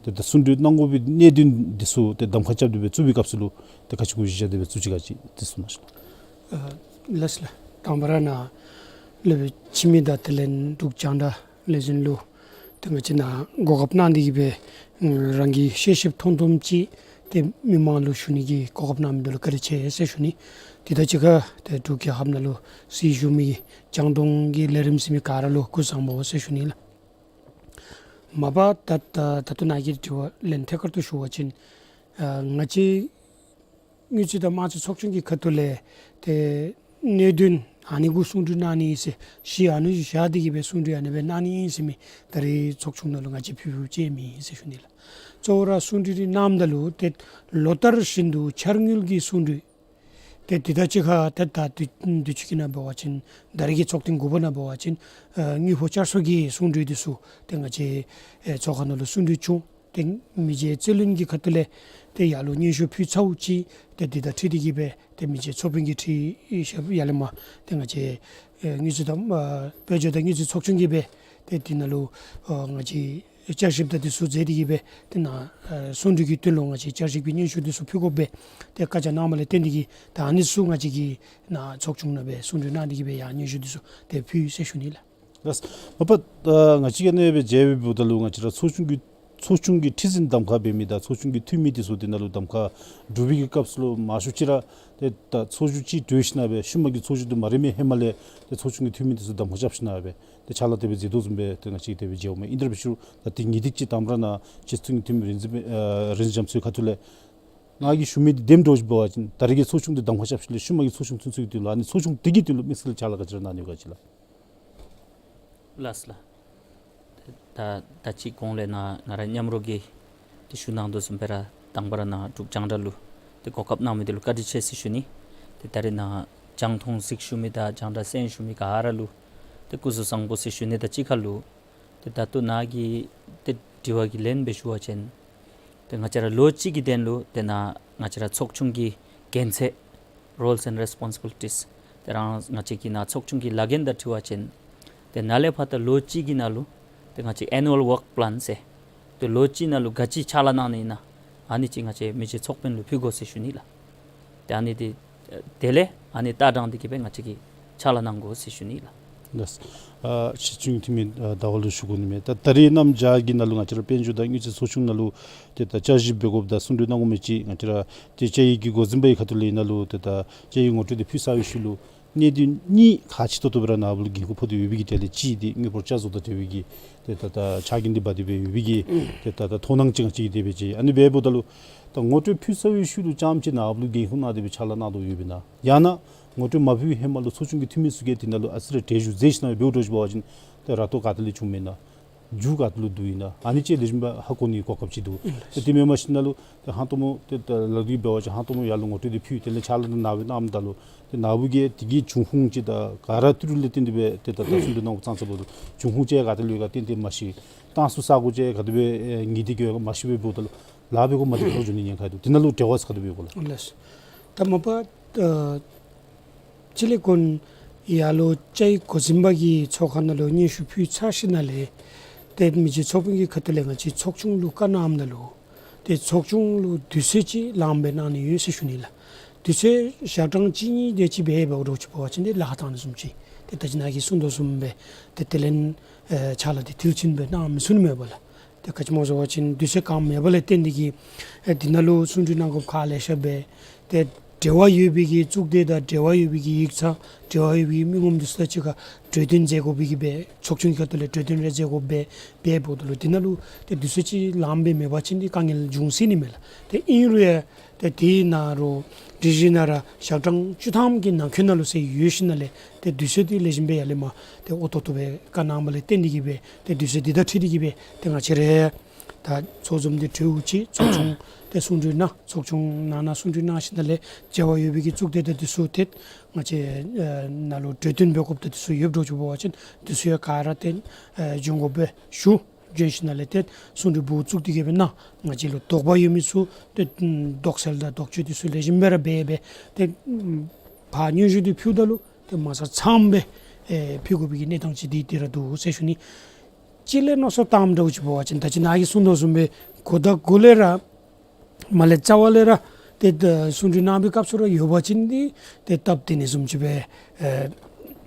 ཏེ་ད་གསུང་གྲོས་གནང་དགོ་པའི་གནད་དོན་འདི་ཚུ་ཏེ་གདམ་ཁ་རྐྱབ་སྟེ་སྦེ་བཙུགས་པའི་སྐབས་སུ་ལུ་ཏེ་ག་ཅི་གུ་གཞི་བཞག་སྟེ་སྦེ་བཙུགས་ཅི་ག་ཅི་དེ་གསུང་གནང་ཤིག། ཨ་ལགས་ལགས། དང་པ་ར་ནཱ་ལས་སྦེ་ཕྱི་མི་དང་དེ་ལས་འབྲུག་རྒྱང་བསྒྲགས་ལས་འཛིན་ལུ་ཏེ་ང་བཅས་ནཱ་གོ་སྐབས་གནང་སྟེ་གི་སྦེ་རང་གི་ཤེས་ཞིབ་མཐོང་སྟོན་ཅིག་ཏེ་མི་མང་ལུ་ཞུ་ནི་གི་གོ་སྐབས་གནང་མི་འདི་ལུ་བཀའ་དྲིན་ཆེ་ཟེར་ཞུ་ནི། དེ་དང་གཅིག་ཁར་ཏེ་འབྲུག་རྒྱལ་ཁབ་ནང་ལུ་གཟིགས་བཞུགས་མི་རྒྱང་མཐོང་གི་ལས་རིམ་གཟིགས་མི་ག་ར་ལུ་སྐུ་གཟུགས་བཟང་པོ་ཟེར་ཞུ་ནི་ལགས། མ་པ་ད་ད་ད་ལྟོ་ནཱ་གི་དྲི་བ་ལན་ཐད་ཀར་དུ་ཞུ་བ་ཅིན་ཨ་ང་བཅས་དངུལ་རྩིས་དང་དམངས་རྩིས་ཚོགས་ཆུང་གི་ཁ་ཐུག་ལས་ཏེ་གནད་དོན་ཨ་ནི་གུ་གསུང་གྲོས་གནང་ནི་ཟེར་གཞི་ཨ་ནི་བཞག་སྟེ་གི་སྦེ་གསུང་གྲོས་ཨ་ནི་སྦེ་གནང་ནི་ཨིན་ཟེར་མི་ད་རེས་ཚོགས་ཆུང་ནང་ལུ་ང་བཅས་ཕུལ་ཕུལཝ་ཅིག་མེན་ཟེར་ཞུ་ནི་ལགས། གཙོ་བོ་ར་གསུང་གྲོས་འདི་གནངམ་ད་ལུ་ཏེ་ལོ་ལྟར་བཞིན་དུ་འཆར་དངུལ་གྱི་གསུང་གྲོས་ཏེ་དེ་དང་གཅིག་ཁར་ཏེ་ད་དུས་དུས་ཅི་གི་ནང་འབད་བ་ཅིན་ད་རེས་ཀྱི་ཚོགས་ཐེངས་དགུ་པ་ནང་འབད་བ་ཅིན་ཨ་དངུལ་ཕོགས་བསྐྱར་གསོ་གི་གསུང་གྲོས་འདི་ཚུ་ཏེ་ང་བཅས་ཨེ་ཚོགས་ཁང་ནང་ལུ་གསུང་གྲོས་བྱུང་། ཏེ་མི་རྗེ་རྩེ་བློན་གྱི་ཁ་ཐུག་ལས་ཏེ་ཡར་ལུ་སྙན་ཞུ་ཕུལ་ཚརཝ་ཅིག་ཏེ་འདི་དང་འཁྲིལ་ཏེ་གི་སྦེ་ཏེ་མི་རྗེ་ཚོགས་དཔོན་གྱིས་འཁྲིལ་ཞབས་ཡར་ལས་མར་ཏེ་ང་བཅས་ཨེ་དངུལ་རྩིས་དང་ཨ་དཔལ་འབྱོར་དང་དངུལ་རྩིས་ཚོགས་ཆུང་གིས་སྦེ་ཏེ་འདི་ནང་ལུ་ཨ་ང་བཅས་བསྐྱར་ཞིབ་དང་འདི་ཚུ་མཛད་དེ་གི་སྦེ་ཏེ་ནཱ་ཨ་གསུང་གྲོས་ཀྱི་དོན་ལུ་ང་བཅས་བསྐྱར་ཞིབ་ཀྱི་སྙན་ཞུ་འདི་ཚུ་ཕུལ་དགོ་པས། ཏེ་བཀའ་རྒྱ་གནང་བ་ལས་བརྟེན་ཏེ་གི་ད་ཨ་ནི་ཚུ་ང་བཅས་ཀྱིས་ནཱ་ཚོགས་ཆུང་ནང་སྦེ་གསུང་གྲོས་གནང་སྟེ་གི་སྦེ་ཡར་སྙན་ཞུ་འདི་ཚུ་ཏེ་ཕུལ་ཟེར་ཞུ་ནི་ལགས། ལགས། མ་པ་ད་ང་བཅས་ཀྱིས་ཨ་ནི་སྦེ་མཇལ་བའི་འབདཝ་ད་ལུ་ང་བཅས་ར་ཚོགས་ཆུང་གི་ཚོགས་ཆུང་གི་ཁྲི་འཛིན་གདམ་ཁ་འབད་མི་དང་ཚོགས་ཆུང་གི་འཐུས་མི་འདི་ཚུ་འདི་ནང་ལུ་གདམ་ཁ་གྲུབ་པའི་གི་སྐབས་སུ་ལུ་མང་ཤོས་ཅིག་ར་ཏེ་ད་ཚོགས་བཞུགས་ཅིག་གྲོལ་ཞིནམ་སྦེ་ཤུལ་མ་གི་ཚོགས་བཞུགས་འདི་མ་རན་པའི་ཧེ་མ་ལས་ཏེ་ཚོགས་ཆུང་གི་འཐུས་མི་འདི་ཚུ་གདམ་ཁ་རྐྱབ་ཞིནམ་སྦེ་ཏེ་ཕྱག་ལཱ་དེ་སྦེ་མཛད་དོ་བཟུམ་སྦེ་ཏེ་ང་བཅས་ཀྱིས་དེ་སྦེ་མཇལཝ་མས། ཨིན་ཏེ་ར་འབད་ཞུ་རུང་ད་ཏེ་ངེས་ཏིག་ཅིག་དང་པ་ར་ནཱ་ཆེད་བཙུན་གྱི་འཐུས་མི་རིག་འཛིན་ཨ་རིག་འཛིན་རྒྱ་མཚོའི་ཁ་ཐུག་ལས་ནཱ་གི་ཞུ་མི་འདི་བདེནམ་འདྲཝ་ཅིག་འབད་བ་ཅིན་ད་རེས་ཀྱི་ཚོགས་ཆུང་འདི་གདམ་ཁ་རྐྱབ་ཞིནམ་ལས་ཤུལ་མ་གི་ཚོགས་ཆུང་ཚུན་ཚོད་ཀྱི་དོན་ལུ་ཨ་ནི་ཚོགས་ཆུང་འདི་གི་དོན་ལུ་དམིགས་བསལ་ཕྱག་ལཱ་ག་ཅི་ར་གནང་ནི་ཡོད་ག་ཅི་ལགས། ལགས་ལགས། ད་ད་ཅི་གོང་ལས་ནཱ་ང་ར་མཉམ་རོགས་ཀྱིས་ཏེ་ཞུ་གནང་དོ་བཟུམ་སྦེ་ར་དང་པ་ར་ནཱ་འབྲུག་རྒྱང་བསྒྲགས་ལུ་ཏེ་གོ་སྐབས་གནང་མི་འདི་ལུ་བཀའ་དྲིན་ཆེ་ཟེར་ཞུ་ནི། ཏེ་ད་རེས་ནཱ་རྒྱང་མཐོང་གཟིགས་བཞུགས་མི་དང་རྒྱང་བསྒྲགས་གསན་བཞུགས་མི་ག་ར་ལུ་ཏེ་སྐུ་གཟུགས་བཟང་པོ་ཟེར་ཞུ་ནི་དང་གཅིག་ཁར་ལུ་ཏེ་ད་ལྟོ་ནཱ་གི་ཏེ་དྲི་བ་གི་ལན་སྦེ་ཞུ་བ་ཅིན་ཏེ་ང་བཅས་ར་ལོ་གཅིག་གི་དོན་ལུ་ཏེ་ནཱ་ང་བཅས་ར་ཚོགས་ཆུང་གི་འགན་ཚད་roles and responsibilities ཏེ་རང་ང་བཅས་ཀྱི་ནཱ་ཚོགས་ཆུང་གི་ལཱ་འགན་དང་འཁྲིལ་བ་ཅིན་ཏེ་ནཱ་ལས་ཕར་ད་ལོ་གཅིག་གི་ནང་ལུ་ཏེ་ང་བཅས་annual work plan ཟེར་ཏེ་ལོ་གཅིག་ནང་ལུ་ག་ཅི་ཕྱག་ལཱ་གནང་ནི་ཨིན་ན་ཨ་ནི་ཅིག་ང་བཅས་མི་རྗེ་ཚོགས་དཔོན་ལུ་ཕུལ་དགོ་ཟེར་ཞུ་ནི་ལགས། ཏེ་ཨ་ནི་འདི་དེ་ལས་ཨ་ནི་ལྟ་སྟངས་འདི་གིས་སྦེ་ང་བཅས་ཀྱིས་ཕྱག་ལཱ་གནང་དགོ་ཟེར་ཞུ་ནི་ལགས། ལགས། ཨ་ཆེད་བཙུན་འཐུས་མི་ཨ་ཟླ་བ་ལུ་ཞུ་དགོ་ནི་མས། ད་ད་རེས་གནམ་བྱཱར་གྱི་ནང་ལུ་ང་བཅས་ར་དཔལ་འབྱོར་དང་དངུལ་རྩིས་ཚོགས་ཆུང་ནང་ལུ་ཏེ་ད་བསྐྱར་ཞིབ་འབད་དགོཔ་དང་གསུང་གྲོས་གནང་དགོ་མི་ཅིག་ང་བཅས་ར་ཏེ་དཔྱད་ཡིག་གི་འགོ་འཛིན་པའི་ཁ་ཐུག་ལས་ཨིན་ན་ལུ་ཏེ་ད་དཔྱད་ཡིག་ངོ་སྤྲོད་འདི་ཕུལ་ཚར་བའི་ཤུལ་ལུ་གནད་དོན་གཉིས་ཁག་ཆེ་ཏོག་ཏོ་སྦེ་ར་ནཱ་བུ་ལུ་འགན་ཁུར་ཕོག་སྟེ་ཡོད་པའི་གི་གྲས་ལས་གཅིག་འདི་དངུལ་ཕོགས་བསྐྱར་བཟོ་དང་འབྲེལ་བའི་གི་ཏེ་ད་ད་ཕྱག་འགན་འདི་འབག་སྟེ་སྦེ་ཡོད་པའི་གི་ཏེ་ད་ད་མཐོང་སྣང་ཅིག་ང་བཅས་ཀྱིས་དེ་སྦེ་མཇལ། ཨ་ནི་འབདཝ་ད་ལུ་ད་ངོ་སྤྲོད་ཕུལ་ཚར་བའི་ཤུལ་ལུ་རྐྱངམ་ཅིག་ནཱ་བུ་ལུ་འགན་ཁུར་གནང་སྟེ་སྦེ་ཕྱག་ལཱ་གནང་དོ་ཡོདཔ་ཨིན་ན། ཡང་ན་ངོ་སྤྲོད་མ་ཕུལ་བའི་ཧེ་མ་ལུ་ཚོགས་ཆུང་གི་འཐུས་མི་ཚུ་གིས་དེ་ནང་ལུ་ཨ་ཙི་རེ་གྲལ་བཞུགས་མཛད་ཞིནམ་ལས་འབདཝ་འདྲཝ་ཅིག་འབད་བ་ཅིན་ཏེ་ར་སྟོང་ག་ཏེ་ལས་བྱུངམ་ཨིན་ན། རྒྱུ་ག་ཏེ་ལུ་འདུག་ཨིན་ན། ཨ་ནི་ཅིག་ལེགས་ཤོམ་སྦེ་ཧ་གོ་ནི་གོ་སྐབས་ཅིག་འདུག། ཨིན། ཏེ་དེ་མེན་པར་ཞིནམ་ལས་ཏེ་ཧང་སྟོང་མོ་ཏེ་ད་ལཱ་འདི་འབད་བ་ཅིན་ཧང་སྟོང་མོ་ཡར་ལུ་ངོ་སྤྲོད་འདི་ཕུལ། དེ་ལས་ཕྱག་ལཱ་འདི་ནཱ་སྦེ་གནངམ་ད་ལུ་ཏེ་ནཱ་བུ་གིས་དེ་གི་འབྱུང་ཁུངས་ཅིག་དང་ག་ར་ཏི་རུ་ལས་བརྟེན་ཏེ་སྦེ་ཏེ་ད་ད་གསུང་གྲོས་གནང་དགོཔ་ཙང་ཙ་འབདཝ་ད་འབྱུང་ཁུངས་ཅིག་ག་ཏེ་ལུ་ཡོད་ག་ཏན་ཏན་མ་ཤེས། གཏང་ཚུགས་ས་གོ་ཅིག་ག་དེ་སྦེ་ཨེ་ངེས་ཏིག་ཡོད་ག་མ་ཤེས་པར་འབདཝ་ད་ལུ་ལཱ་འབད་དགོ་མ་འདི་ཁར་འགྱོ་ནི་ཉེན་ཁ་འདུག། དེ་ནང་ལུ་འབྲེལ་བ་ས་ག་དེ་སྦེ་ཡོད་ག་ལགས། ལགས། ད་མ་པ་ཨ་སྤྱི་ལས་ཁོང་ཡར་ལུ་དཔྱད་ཡིག་འགོ་འཛིན་པ་གི་ཚོགས་ཁང་ནང་ལུ་སྙན་ཞུ་ཕུལ་ཚར་ཞིནམ་ལས་ཏེ་མི་རྗེ་ཚོགས་དཔོན་གྱི་ཁ་ཐུག་ལས་ང་བཅས་ཚོགས་ཆུང་ལུ་བཀའ་གནངམ་ད་ལུ་ཏེ་ཚོགས་ཆུང་ལུ་དུས་ཚོད་ཅིག་ལངམ་སྦེ་གནང་ནི་ཡོད་ཟེར་ཞུ་ནི་ལགས། དུས་ཚོད་ཞག་གྲངས་གཅིག་གཉིས་དེ་ཅིག་སྦེ་འབད་དགོ་འདྲཝ་ཅིག་འབད་བ་ཅིན་དེ་ལཱ་ཁག་བཏང་ནི་བཟུམ་ཅིག། ཏེ་ད་ཅི་ནཱ་གིས་གསུངས་དོ་བཟུམ་སྦེ་ཏེ་དེ་ལས་ཨེ་ཕྱག་ལཱ་དེ་མཐིལ་ཕྱིན་སྦེ་གནང་མི་ཚུགས་ནི་མས་པ་ལགས། ཏེ་ག་ཅི་སྨོ་ཟེར་བ་ཅིན་དུས་ཚོད་གང་མེད་པ་ལས་བརྟེན་ཏེ་གིས་ཨེ་འདི་ནང་ལུ་གསུང་གྲོས་གནང་དགོཔ་ཁག་ལེ་ཤ་སྦེ། ཏེ་འབྲེལ་བ་ཡོད་པའི་གི་གཙུག་སྡེ་དང་འབྲེལ་བ་ཡོད་པའི་གི་ཡིག་ཚང་འབྲེལ་བ་ཡོད་པའི་གི་མི་ངོམ་འདི་ཚུ་དང་གཅིག་ཁར་གྲོས་བསྟུན་མཛད་དགོ་པའི་གི་སྦེ་ཚོགས་ཆུང་གི་ཁ་ཐུག་ལས་གྲོས་བསྟུན་རེ་མཛད་དགོ་པའི་སྦེ་འབདཝ་ད་ལུ་འདི་ནང་ལུ་ཏེ་དུས་ཚོད་ཅིག་ལངམ་སྦེ་མེད་པ་ཅིན་འདི་དཀའ་ངལ་འབྱུང་སྲིད་ནི་མས་ལགས། ཏེ་ཨིན་རུང་ཡང་ཏེ་དེ་ནང་རུང་སྒྲིག་གཞི་ནང་ར་ཞག་གྲངས་བཅུ་ཐམ་གྱི་ནང་འཁོད་ནང་ལུ་ཟེར་ཡོད་ཞིནམ་ལས་ཏེ་དུས་ཚོད་འདི་ལེགས་ཤོམ་སྦེ་ཡར་ལས་མར་ཏེ་འོ་ཏོག་ཏོ་སྦེ་བཀའ་གནངམ་ལས་བརྟེན་ཏེ་གིས་སྦེ་ཏེ་དུས་ཚོད་འདི་དང་འཁྲིལ་ཏེ་གིས་སྦེ་ཏེ་ང་བཅས་ར་ད་ཚོགས་འཛོམས་འདི་གྲོལཝ་ཅིག་ཚོགས་ཆུང་ཏེ་གསུང་གྲོས་གནང་ཚོགས་ཆུང་ནང་ན་གསུང་གྲོས་གནང་ཞིནམ་ལས་འབྲེལ་བ་ཡོད་པའི་གི་གཙུག་སྡེ་དང་འདི་ཚུ་ཏེ་ང་བཅས་ཨེ་ནང་ལུ་གྲོས་བསྟུན་འབད་དགོཔ་དང་འདི་ཚུ་ཡོདཔ་འདྲཝ་ཅིག་འབད་བ་ཅིན་འདི་ཚུ་ཡང་ག་ར་ཏེ་ཨེ་འབྱོན་དགོ་པས་ཞུ། བྱོན་ཞིནམ་ལས་ཏེ་གསུང་གྲོས་འབུ་བཙུགས་ཏེ་གིས་སྦེ་ནཱ་ང་བཅས་ལུ་དོགས་པ་ཡོད་མི་ཚུ་ཏེ་དོགས་སེལ་དང་དོགས་གཅོད་འདི་ཚུ་ལེགས་ཤོམ་སྦེ་ར་འབད་སྦེ་ཏེ་ཕར་སྙན་ཞུ་འདི་ཕུལཝ་ད་ལུ་ཏེ་མ་ཚང་ཚངམ་སྦེ་ཨེ་ཕུལ་དགོ་པའི་གི་གནས་སྟངས་ཅིག་འདི་འདི་ར་འདུག་ཟེར་ཞུ་ནི། གཅིག་ལས་མནོ་བསམ་བཏངམ་འདྲཝ་ཅིག་འབད་བ་ཅིན་ད་ཅི་ནཱ་གིས་གསུངས་དོ་བཟུམ་སྦེ་གོ་ད་གོ་ལས་ར་མ་ལས་རྩ་བ་ལས་ར་ཏེ་ད་གསུང་གྲོས་གནང་བའི་སྐབས་སུ་ར་ཡོད་པ་ཅིན་འདི་ཏེ་སྟབས་བདེ་ནི་བཟུམ་ཅིག་སྦེ་ཨེ་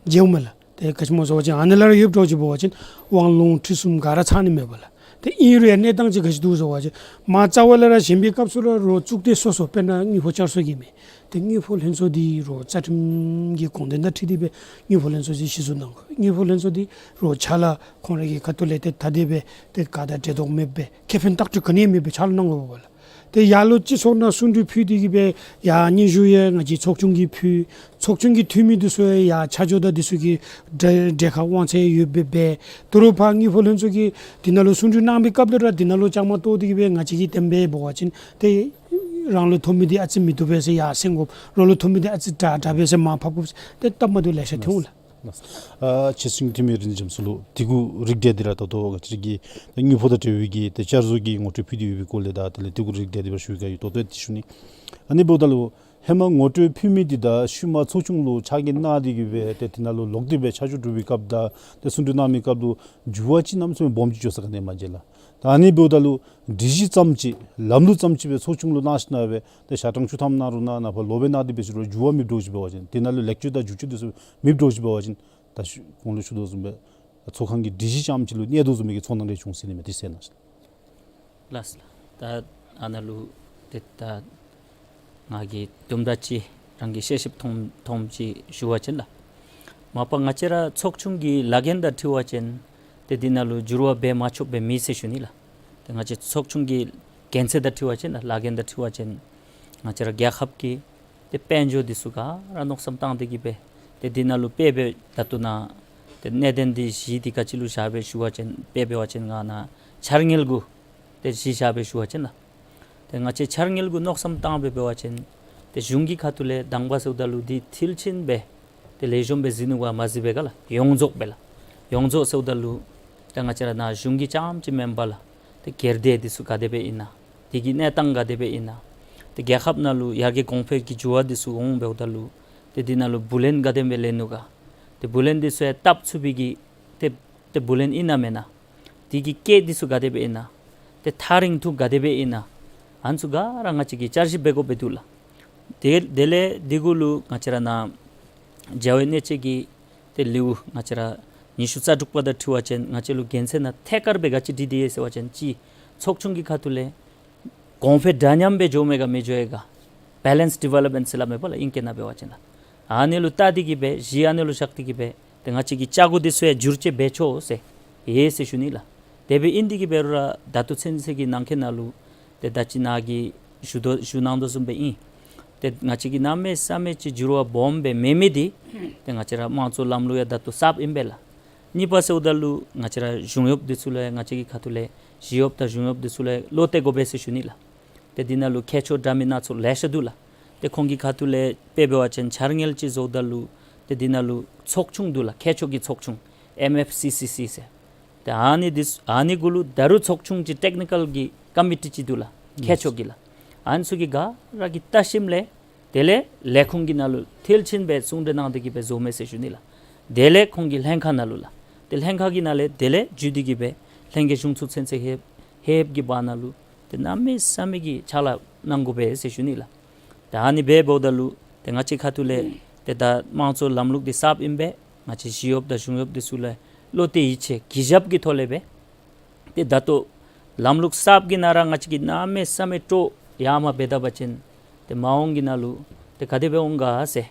མཇལཝ་མས་ལགས། ཏེ་ག་ཅི་སྨོ་ཟེར་བ་ཅིན་ཨ་ནི་ལས་ར་ཡོདཔ་འདྲཝ་ཅིག་འབད་བ་ཅིན་དབང་ལུང་ཁྲིད་གསུམ་ག་ར་ཚང་ནི་མས་པ་ལགས། ཏེ་ཨིན་རུང་ཡང་གནས་སྟངས་ཅིག་ག་ཅི་འདུག་ཟེར་བ་ཅིན་མར་རྩ་བ་ལས་ར་བཞེངས་པའི་སྐབས་སུ་ར་རོགས་གཙུག་སྡེ་སོ་སོ་དཔེར་ན་དངུལ་ཕོགས་བསྐྱར་གསོ་གི་མི་ཏེ་དངུལ་ཕོགས་ལྷན་ཚོགས་འདི་རོགས་རྩ་ཁྲིམས་ཀྱི་དགོངས་དོན་དང་འཁྲིལ་ཏེ་སྦེ་དངུལ་ཕོགས་ལྷན་ཚོགས་ཅིག་གཞི་བཙུགས་གནང་དགོ། དངུལ་ཕོགས་ལྷན་ཚོགས་འདི་རོགས་ཕྱག་ལཱ་ཁོང་རའི་གི་ཁ་ཐུག་ལས་ཏེ་ད་དེ་སྦེ་ཏེ་ག་དང་འབྲེལ་གཏོགས་མེད་པར་ཁེ་ཕན་ལྟག་སྤྲོད་ག་ནི་ཡང་མེད་པར་ཕྱག་ལཱ་གནང་དགོ་པས་ལགས། ཏེ་ཡར་ལུ་སྤྱི་ཚོགས་ནང་གསུང་གྲོས་ཕུལ་ཏེ་གིས་སྦེ་ཡར་སྙན་ཞུ་ཡང་ང་བཅས་ཚོགས་ཆུང་གིས་ཕུལ། ཚོགས་ཆུང་གི་འཐུས་མི་འདི་ཚུ་ཡང་ཆ་འཇོག་དང་འདི་ཚུ་གི་གྲལ་གྲལ་ཁར་དབང་ཚད་ཡོདཔ་སྦེ་འབད། དོ་རུང་ཕར་དངུལ་ཕོགས་ལྷན་ཚོགས་ཀྱིས་འདི་ནང་ལུ་གསུང་གྲོས་གནང་བའི་སྐབས་ལུ་ར་འདི་ནང་ལུ་བཅའ་མར་གཏོགས་ཏེ་གིས་སྦེ་ང་བཅས་ཀྱིས་དེ་སྦེ་འབད་བ་ཅིན་ཏེ་རང་ལུ་ཐོབ་མི་འདི་ཨ་ཙི་མི་བཏུབ་པས་ཟེར་ཡར་སེང་དགོ། རོགས་ལུ་ཐོབ་མི་འདི་ཨ་ཙི་དྲག་དྲག་པས་ཟེར་མར་ཕབ་དགོ། ཏེ་སྟབས་མ་བདེཝ་ལེ་ཤ་ཐོན་འོང་ལགས། ལགས། ཨ་ཕྱི་སྲིད་འཐུས་མི་རིག་འཛིན་རྒྱ་མཚོ་ལུ་དེ་གུ་རིགས་གཏད་འདི་ར་ད་ལྟོ་ང་བཅས་ཀྱི་དངུལ་ཕོགས་དང་འབྲེལ་བའི་གི་ཏེ་བསྐྱར་བཟོ་གི་ངོ་སྤྲོད་ཕུལ་ཏེ་ཡོད་པའི་སྐོར་ལས་དང་དེ་ལས་དེ་གུ་རིགས་གཏད་འདི་སྦེ་ཞུ་བའི་གི་ཡོད། ད་ལྟོ་ཏེ་ཞུ་ནི། ཨ་ནི་འབདཝ་ད་ལུ་ཧེ་མ་ངོ་སྤྲོད་ཕུལ་མི་འདི་དང་ཤུལ་མ་ཚོགས་ཆུང་ལུ་ཕྱག་ལཱ་གནང་སྟེ་གིས་སྦེ་ཏེ་འདི་ནང་ལུ་ལོག་སྟེ་སྦེ་ཆ་འཇོག་གྲུབ་པའི་སྐབས་དང་ཏེ་གསུང་གྲོས་གནང་མི་སྐབས་ལུ་འགྱུར་བ་ཅིག་གནམ་མེད་ས་མེད་སྦོམ་ཅིག་འགྱོ་ས་ག་ནི་ཡང་མ་མཇལ་ལགས། ད་ཨ་ནི་འབདཝ་ད་ལུ་སྒྲིག་གཞི་ཙམ་ཅིག་ལམ་ལུགས་ཙམ་ཅིག་སྦེ་ཚོགས་ཆུང་ལུ་གནང་ཞིནམ་ལས་སྦེ་ཏེ་ཞག་གྲངས་བཅུ་ཐམ་གནང་རུང་གནང་ནཱ་ཕར་ལོག་སྦེ་གནང་སྟེ་སྦེ་ཞུ་རུང་འགྱུར་བ་མེདཔ་འདྲཝ་ཅིག་འབད་བ་ཅིན་འདི་ནང་ལུ་ལེགས་བཅོས་དང་བསྒྱུར་བཅོས་འདི་ཚུ་མེདཔ་འདྲཝ་ཅིག་འབད་བ་ཅིན་ད་ཞུ་གོང་ལུ་ཞུ་དོ་བཟུམ་སྦེ་ཚོགས་ཁང་གི་སྒྲིག་གཞི་རྐྱངམ་ཅིག་ལུ་གནོད་དོ་བཟུམ་མའི་གི་ཚོར་སྣང་རེ་བྱུང་སྲིད་ནི་མས། དེ་གསན་གནང་ཞུ་ལགས། ལགས་སོ་ལགས། ད་ཨ་ནཱ་ལུ་ཏེ་ད་ང་གིས་དུམ་གྲ་ཅིག་རང་གི་ཤེས་ཤེསཔ་མཐོངམ་མཐོངམ་ཅིག་ཞུ་བ་ཅིན་ལགས། མ་པ་ང་བཅས་ར་ཚོགས་ཆུང་གི་ལཱ་འགན་དང་འཁྲིལ་བ་ཅིན་ཏེ་འདི་ནང་ལུ་འགྱུར་བ་འབད་མ་ཆོགཔ་སྦེ་མེད་ཟེར་ཞུ་ནི་ལགས། ཏེ་ང་བཅས་ཚོགས་ཆུང་གི་འགན་ཚད་དང་འཁྲིལ་བ་ཅིན་ལགས་ལཱ་འགན་དང་འཁྲིལ་བ་ཅིན་ང་བཅས་ར་རྒྱལ་ཁབ་ཀྱི་ཏེ་དཔལ་འབྱོར་འདི་ཚུ་ག་ར་མནོ་བསམ་བཏང་སྟེ་གིས་སྦེ་ཏེ་འདི་ནང་ལུ་དཔེ་འབད་ད་ལྟོ་ནཱ་ཏེ་གནད་དོན་འདི་གཞི་འདི་ག་ཅི་ལུ་བཞག་སྦེ་ཞུ་བ་ཅིན་དཔེ་འབད་བ་ཅིན་ང་ནཱ་འཆར་དངུལ་གུ་ཏེ་གཞི་བཞག་སྦེ་ཞུ་བ་ཅིན་ལགས། ཏེ་ང་བཅས་འཆར་དངུལ་གུ་མནོ་བསམ་བཏང་སྦེ་འབད་བ་ཅིན་ཏེ་གཞུང་གི་ཁ་ཐུག་ལས་དང་པ་ཟེརཝ་ད་ལུ་འདི་མཐིལ་ཕྱིན་སྦེ་ཏེ་ལེགས་ཤོམ་སྦེ་གཟིགས་ནུག་ག་མ་གཟིགས་པས་ག་ལགས། ཡོངས་རྫོགས་སྦེ་ལགས། ཡོངས་རྫོགས་ཟེརཝ་ད་ལུ་ཏེ་ང་བཅས་ར་ནཱ་གཞུང་གི་རྐྱངམ་ཅིག་མེན་པར་ལགས། ཏེ་སྒེར་སྡེ་འདི་ཚུ་ག་དེ་སྦེ་ཨིན་ན། དེ་གི་གནས་སྟངས་ག་དེ་སྦེ་ཨིན་ན། ཏེ་རྒྱལ་ཁབ་ནང་ལུ་ཡར་རྒྱས་གོང་འཕེལ་གྱི་འགྱུར་བ་འདི་ཚུ་འོང་འབདཝ་ད་ལུ་ཏེ་འདི་ནང་ལུ་བུ་ལོན་ག་དེ་སྦེ་ལེན་ནུག་ག། ཏེ་བུ་ལོན་འདི་ཚུ་ཡང་བཏབ་ཚུགས་པའི་གི་ཏེ་ཏེ་བུ་ལོན་ཨིན་ན་མེན་ན། དེ་གི་སྐྱེད་འདི་ཚུ་ག་དེ་སྦེ་ཨིན་ན། ཏེ་ཐག་རིང་ཐུང་ག་དེ་སྦེ་ཨིན་ན། ཨ་ནི་ཚུ་ག་ར་ང་བཅས་ཀྱིས་བསྐྱར་ཞིབ་འབད་དགོཔ་སྦེ་འདུག་ལགས། དེ་དེ་ལས་འདི་གུ་ལུ་ང་བཅས་ར་ནཱ་འཇའ་འོད་གནས་བཅས་ཀྱི་ཏེ་ལེའུ་ང་བཅས་ར་ཉི་ཤུ་རྩ་དྲུག་པ་དང་འཁྲིལ་བ་ཅིན་ང་བཅས་ལུ་དགོངས་ཚུལ་ནང་ཐད་ཀར་སྦེ་ག་ཅི་བྲིས་ཏེ་ཡོད་ཟེར་བ་ཅིན་གཅིག་ཚོགས་ཆུང་གི་ཁ་ཐུག་ལས་གོང་འཕེལ་འདྲ་མཉམ་སྦེ་འགྱོ་མས་ག་མི་འགྱོ་ཡི་ག། Balanced Development ཟེར་སླབ་མས་པ་ལགས་ཨིང་སྐད་ནང་འབད་བ་ཅིན་ལགས། ཨ་ནི་ལུ་བལྟ་སྟེ་གིས་སྦེ་གཞི་ཨ་ནི་ལུ་བཞག་སྟེ་གིས་སྦེ་ཏེ་ང་བཅས་ཀྱི་ལྕགས་སྒོ་འདི་ཚུ་ཡང་བསྒྱུར་བཅོས་འབད་ཆོག་ཟེར་ཡོད་ཟེར་ཞུ་ནི་ལགས། དེ་སྦེ་ཨིན་ཏེ་གིས་འབད་རུང་ར་ད་ལྟོ་ཚུན་ཚོད་ཀྱི་ནང་འཁོད་ནང་ལུ་ཏེ་ད་ཅི་ནཱ་གིས་ཞུ་དོ་ཞུ་གནང་དོ་བཟུམ་སྦེ་ཨིན། ཏེ་ང་བཅས་ཀྱིས་གནམ་མེད་ས་མེད་ཅིག་འགྱུར་བ་སྦོམ་སྦེ་མེད་མི་འདི་ཏེ་ང་བཅས་ར་དམངས་གཙོའི་ལམ་ལུགས་ཡང་ད་ལྟོ་གསརཔ་ཨིན་པས་ལགས། གཉིས་པ་ཟེརཝ་ད་ལུ་ང་བཅས་ར་གཞུང་གཡོགཔ་འདི་ཚུ་ལུ་ཡང་ང་བཅས་ཀྱི་ཁ་ཐུག་ལས་ཞི་གཡོགཔ་དང་གཞུང་གཡོགཔ་འདི་ཚུ་ལུ་ཡང་བློ་གཏད་དགོ་པས་ཟེར་ཞུ་ནི་ལགས། ཏེ་འདི་ནང་ལུ་མཁས་མཆོག་འདྲ་མིན་སྣ་ཚོགས་ལེ་ཤ་འདུག་ལགས། ཏེ་ཁོང་གི་ཁ་ཐུག་ལས་དཔེ་འབད་བ་ཅིན་འཆར་དངུལ་ཅིག་བཟོཝ་ད་ལུ་ཏེ་འདི་ནང་ལུ་ཚོགས་ཆུང་འདུག་ལགས། མཁས་མཆོག་གི་ཚོགས་ཆུང་ཨེམ་ཨེཕ་སི་སི་སི་ཟེར། ཏེ་ཨ་ནི་འདི་ཨ་ནི་གུ་ལུ་ད་རུང་ཚོགས་ཆུང་ཅིག་ཊེག་ནི་ཀལ་གྱི་ཀོ་མི་ཊི་ཅིག་འདུག་ལགས། མཁས་མཆོག་གི་ལགས། ཨ་ནི་ཚུ་གིས་ག་ར་གིས་བལྟ་ཞིནམ་ལས་དེ་ལས་ལས་ཁུངས་ཀྱི་ནང་ལུ་མཐིལ་ཕྱིན་སྦེ་གསུང་གྲོས་གནང་སྟེ་གིས་སྦེ་བཟོ་མས་ཟེར་ཞུ་ནི་ལགས། དེ་ལས་ཁོང་གི་ལྷན་ཁག་ནང་ལུ་ལགས། ཏེ་ལྷན་ཁག་གི་ནང་ལས་དེ་ལས་བརྒྱུད་དེ་གིས་སྦེ་ལྷན་རྒྱས་གཞུང་ཚོགས་ཚུན་ཚོད་ཧེབ་ཧེབ་ཀྱི་བར་ན་ལུ་ཏེ་གནམ་མེད་ས་མེད་ཀྱི་ཕྱག་ལཱ་གནང་དགོ་པས་ཟེར་ཞུ་ནི་ལགས། ད་ཨ་ནི་སྦེ་འབདཝ་ད་ལུ་ཏེ་ང་བཅས་ཁ་ཐུག་ལས་ཏེ་ད་དམངས་གཙོའི་ལམ་ལུགས་འདི་གསརཔ་ཨིན་པས། ང་བཅས་ཞི་གཡོགཔ་དང་གཞུང་གཡོགཔ་འདི་ཚུ་ལུ་བློ་གཏད་ཡིད་ཆེས་གུས་ཞབས་ཀྱི་ཐོག་ལས་སྦེ་ཏེ་ད་ལྟོ་ལམ་ལུགས་གསརཔ་གི་ནང་ར་ང་བཅས་ཀྱིས་གནམ་མེད་ས་མེད་སྤྲོ་ཡར་མར་འབད་ད་པ་ཅིན་ཏེ་མ་འོངས་ཀྱི་ནང་ལུ་ཏེ་ག་དེ་སྦེ་འོང་ག་ཟེར།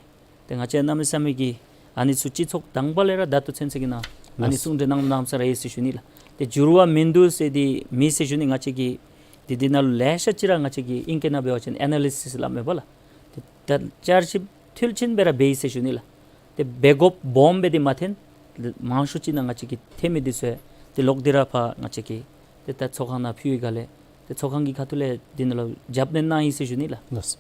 ཏེ་ང་བཅས་གནམ་མེད་ས་མེད་ཀྱི་ཨ་ནི་ཚུ་སྤྱི་ཚོགས་དང་པ་ལས་ར་ད་ལྟོ་ཚུན་ཚོད་ཀྱི་ནང་ཨ་ནི་གསུང་གྲོས་གནང་གནངམ་ས་ར་ཡོད་ཟེར་ཞུ་ནི་ལགས། ཏེ་འགྱུར་བ་མིན་འདུག་ཟེར་འདི་མེད་ཟེར་ཞུ་ནི། ང་བཅས་ཀྱིས་འདི་འདི་ནང་ལུ་ལེ་ཤ་ཅིག་ར་ང་བཅས་ཀྱིས་ཨིང་སྐད་ནང་འབད་བ་ཅིན་ཨེ་ན་ལི་སིསི་སླབ་མས་པ་ལགས། ཏེ་ད་བསྐྱར་ཞིབ་མཐིལ་ཕྱིན་སྦེ་ར་འབད་ཡི་ཟེར་ཞུ་ནི་ལགས། ཏེ་འབད་དགོཔ་སྦོམ་སྦེ་འདི་མ་ཐོན། མང་ཤོས་ཅིག་ནང་ང་བཅས་ཀྱིས་ཐོན་མི་འདི་ཚུ་ཏེ་ལོག་སྟེ་ར་ཕར་ང་བཅས་ཀྱིས་ཏེ་ད་ཚོགས་ཁང་ནང་ཕུལ་བའི་སྒང་ལས་ཏེ་ཚོགས་ཁང་གི་ཁ་ཐུག་ལས་འདི་ནང་ལུ་རྒྱབ་སྣོན་གནང་ཡི་ཟེར་ཞུ་ནི་ལགས། ལགས།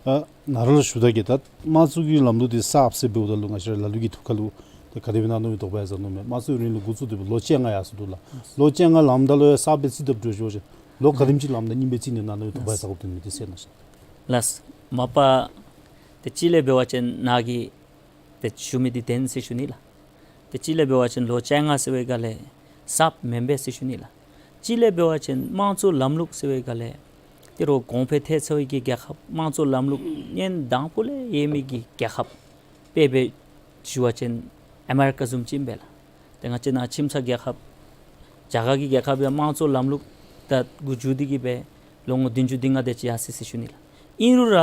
ཨ་ནཱ་རོགས་ལུ་ཞུ་ད་གེ། ད་དམངས་གཙོ་གི་ལམ་ལུགས་འདི་གསརཔ་ཟེར་འབདཝ་ད་ལུ་ང་བཅས་ར་ལ་ལུ་གི་ཐུགས་ཁ་ལུ་ཏེ་ག་དེ་སྦེ་གནང་ནི་དོགས་པ་ཡང་ཟ་ནི་མས། དམངས་གཙོའི་རིང་ལུགས་འགོ་བཙུགས་ཏེ་སྦེ་ལོ་བཅོ་ལྔ་ཡར་སོང་འདུག་ལགས། ལོ་བཅོ་ལྔ་ལངམ་ད་ལུ་ཡང་གསརཔ་སྦེ་རྩིས་བཏབ་འགྱོ་ཞུ་བ་ཅིན་ལོ་ག་དེམ་ཅིག་ལངམ་ད་རྙིངམ་སྦེ་རྩིས་ནི་གནང་ནི་དོགས་པ་ཡང་ཟ་དགོཔ་འདུག་མི་འདི་གསལ་གནང་ཤིག། ལགས། མ་པ་ཏེ་གཅིག་ལས་འབད་བ་ཅིན་ནཱ་གིས་ཏེ་ཞུ་མི་འདི་བདེན་ཟེར་ཞུ་ནི་ལགས། ཏེ་གཅིག་ལས་འབད་བ་ཅིན་ལོ་བཅོ་ལྔ་ཟེར་བའི་སྒང་ལས་གསརཔ་མེན་པས་ཟེར་ཞུ་ནི་ལགས། གཅིག་ལས་འབད་བ་ཅིན་དམངས་གཙོའི་ལམ་ལུགས་ཟེར་བའི་སྒང་ལས་ཏེ་རོགས་གོང་འཕེལ་ཐལ་ཚར་བའི་གི་རྒྱལ་ཁབ་དམངས་གཙོའི་ལམ་ལུགས་ཉན་དང་པོ་ལས་ཡོད་མི་གི་རྒྱལ་ཁབ་དཔེ་སྦེ་ཞུ་བ་ཅིན་ཨ་མེ་རི་ཀ་བཟུམ་ཅིག་ཨིན་པས་ལགས། ཏེ་ང་བཅས་ནཱ་ཁྱིམ་ཚང་རྒྱལ་ཁབ་རྒྱ་གར་གྱི་རྒྱལ་ཁབ་ཡང་དམངས་གཙོའི་ལམ་ལུགས་ད་འགོ་བཙུགས་ཏེ་གི་སྦེ་ལོ་ངོ་བདུན་ཅུ་བདུན་ལྔ་དེ་ཅིག་ཡར་སོ་ཡི་ཟེར་ཞུ་ནི་ལགས། ཨིན་རུང་ར་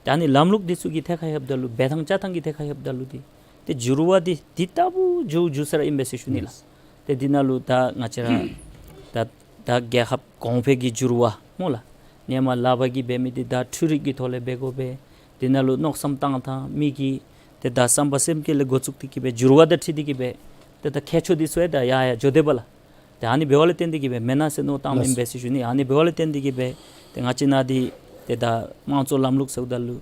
ད་ཨ་ནི་ལམ་ལུགས་འདི་ཚུ་གི་ཐད་ཁར་ལྷོདཔ་ད་ལུ་འབད་ཐངས་བཅའ་ཐངས་ཀྱི་ཐད་ཁར་ལྷོདཔ་ད་ལུ་འདི་ཏེ་འགྱུར་བ་འདི་འདི་ལྟ་བུ་འགྱོ་འགྱོ་ས་ར་ཨིན་པས་ཟེར་ཞུ་ནི་ལགས། ཏེ་འདི་ནང་ལུ་ད་ང་བཅས་ར་ད་ད་རྒྱལ་ཁབ་གོང་འཕེལ་གྱི་འགྱུར་བ་སྨོ་ལགས། ཧེ་མ་ལག་པར་གྱིས་འབད་མི་འདི་ད་འཕྲུལ་རིག་གི་ཐོག་ལས་འབད་དགོ་པས། འདི་ནང་ལུ་མནོ་བསམ་བཏང་ཐངས་མི་གི་ཏེ་ད་བསམ་པ་སེམས་བསྐྱེད་ལས་འགོ་བཙུགས་ཏེ་གི་སྦེ་འགྱུར་བ་དང་འཁྲིལ་ཏེ་གི་སྦེ་ཏེ་ད་ཁྱད་ཆོས་འདི་ཚུ་ཡང་ད་ཡར་ཡར་འགྱོ་དེས་པ་ལགས། ཏེ་ཨ་ནི་འབདཝ་ལས་བརྟེན་ཏེ་གི་སྦེ་མེན་ན་ཟེར་མནོ་བསམ་བཏངམ་ཨིན་པས་ཟེར་ཞུ་ནི། ཨ་ནི་འབདཝ་ལས་བརྟེན་ཏེ་གི་སྦེ་ཏེ་ང་བཅས་ནཱ་འདི་ཏེ་ད་དམངས་གཙོའི་ལམ་ལུགས་ཟེརཝ་ད་ལུ་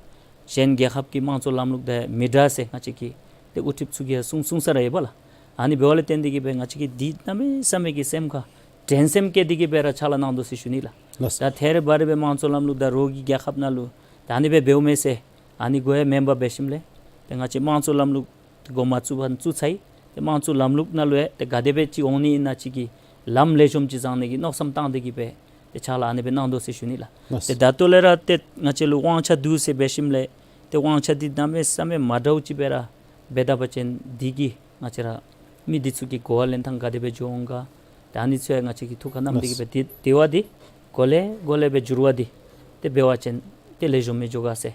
གཞན་རྒྱལ་ཁབ་ཀྱི་དམངས་གཙོའི་ལམ་ལུགས་དང་མི་འདྲ་ཟེར་ང་བཅས་ཀྱི་ཏེ་དབུ་ཁྲིདཔ་ཚུ་གིས་གསུང་གསུང་ས་ར་ཡོད་པ་ལགས། ཨ་ནི་འབདཝ་ལས་བརྟེན་ཏེ་གི་སྦེ་ང་བཅས་ཀྱིས་འདི་གནམ་མེད་ས་མེད་ཀྱི་སེམས་ཁར་དྲན་སེམས་བསྐྱེད་དེ་གི་སྦེ་ར་ཕྱག་ལཱ་གནང་དོ་ཟེར་ཞུ་ནི་ལགས། ལགས། ད་ཐད་རི་བ་རི་སྦེ་དམངས་གཙོའི་ལམ་ལུགས་དང་རོགས་ཀྱི་རྒྱལ་ཁབ་ནང་ལུ་ད་ཨ་ནི་སྦེ་འབདཝ་མས་ཟེར་ཨ་ནི་གུ་ཡང་མེན་པར་འབད་ཞིནམ་ལས་ཏེ་ང་བཅས་དམངས་གཙོའི་ལམ་ལུགས་འགོ་མ་བཙུགས་པར་བཙུགས་ཚར་ཡི། ཏེ་དམངས་གཙོའི་ལམ་ལུགས་ནང་ལུ་ཡང་ཏེ་ག་དེ་སྦེ་ཅིག་འོང་ནི་ཨིན་ན་ཅིག་གི་ལམ་ལེགས་ཤོམ་ཅིག་བཟང་ནི་གི་མནོ་བསམ་བཏང་དེ་གི་སྦེ་ཏེ་ཕྱག་ལཱ་ཨ་ནི་སྦེ་གནང་དོ་ཟེར་ཞུ་ནི་ལགས། ལགས། ཏེ་ད་ལྟོ་ལས་ར་ཏེ་ང་བཅས་ལུ་དབང་ཆ་འདུག་ཟེར་འབད་ཞིནམ་ལས་ཏེ་དབང་ཆ་འདི་གནམ་མེད་ས་མེད་མ་འདྲཝ་ཅིག་སྦེ་ར་འབད་ད་པ་ཅིན་འདི་གིས་ང་བཅས་ར་མི་འདི་ཚུ་གི་གོ་བ་ལེན་ཐངས་ག་དེ་སྦེ་འགྱོ་འོང་ག། ད་ཨ་ནི་ཚུ་ཡང་ང་བཅས་ཀྱིས་ཐུགས་ཁར་བསྣམས་དེ་གི་སྦེ་ཏེ་དེ་བ་འདི་གོ་ལེ་གོ་ལེ་སྦེ་འགྱུར་བ་འདི་ཏེ་འབད་བ་ཅིན་ཏེ་ལེགས་ཤོམ་སྦེ་འགྱོ་ག་ཟེར།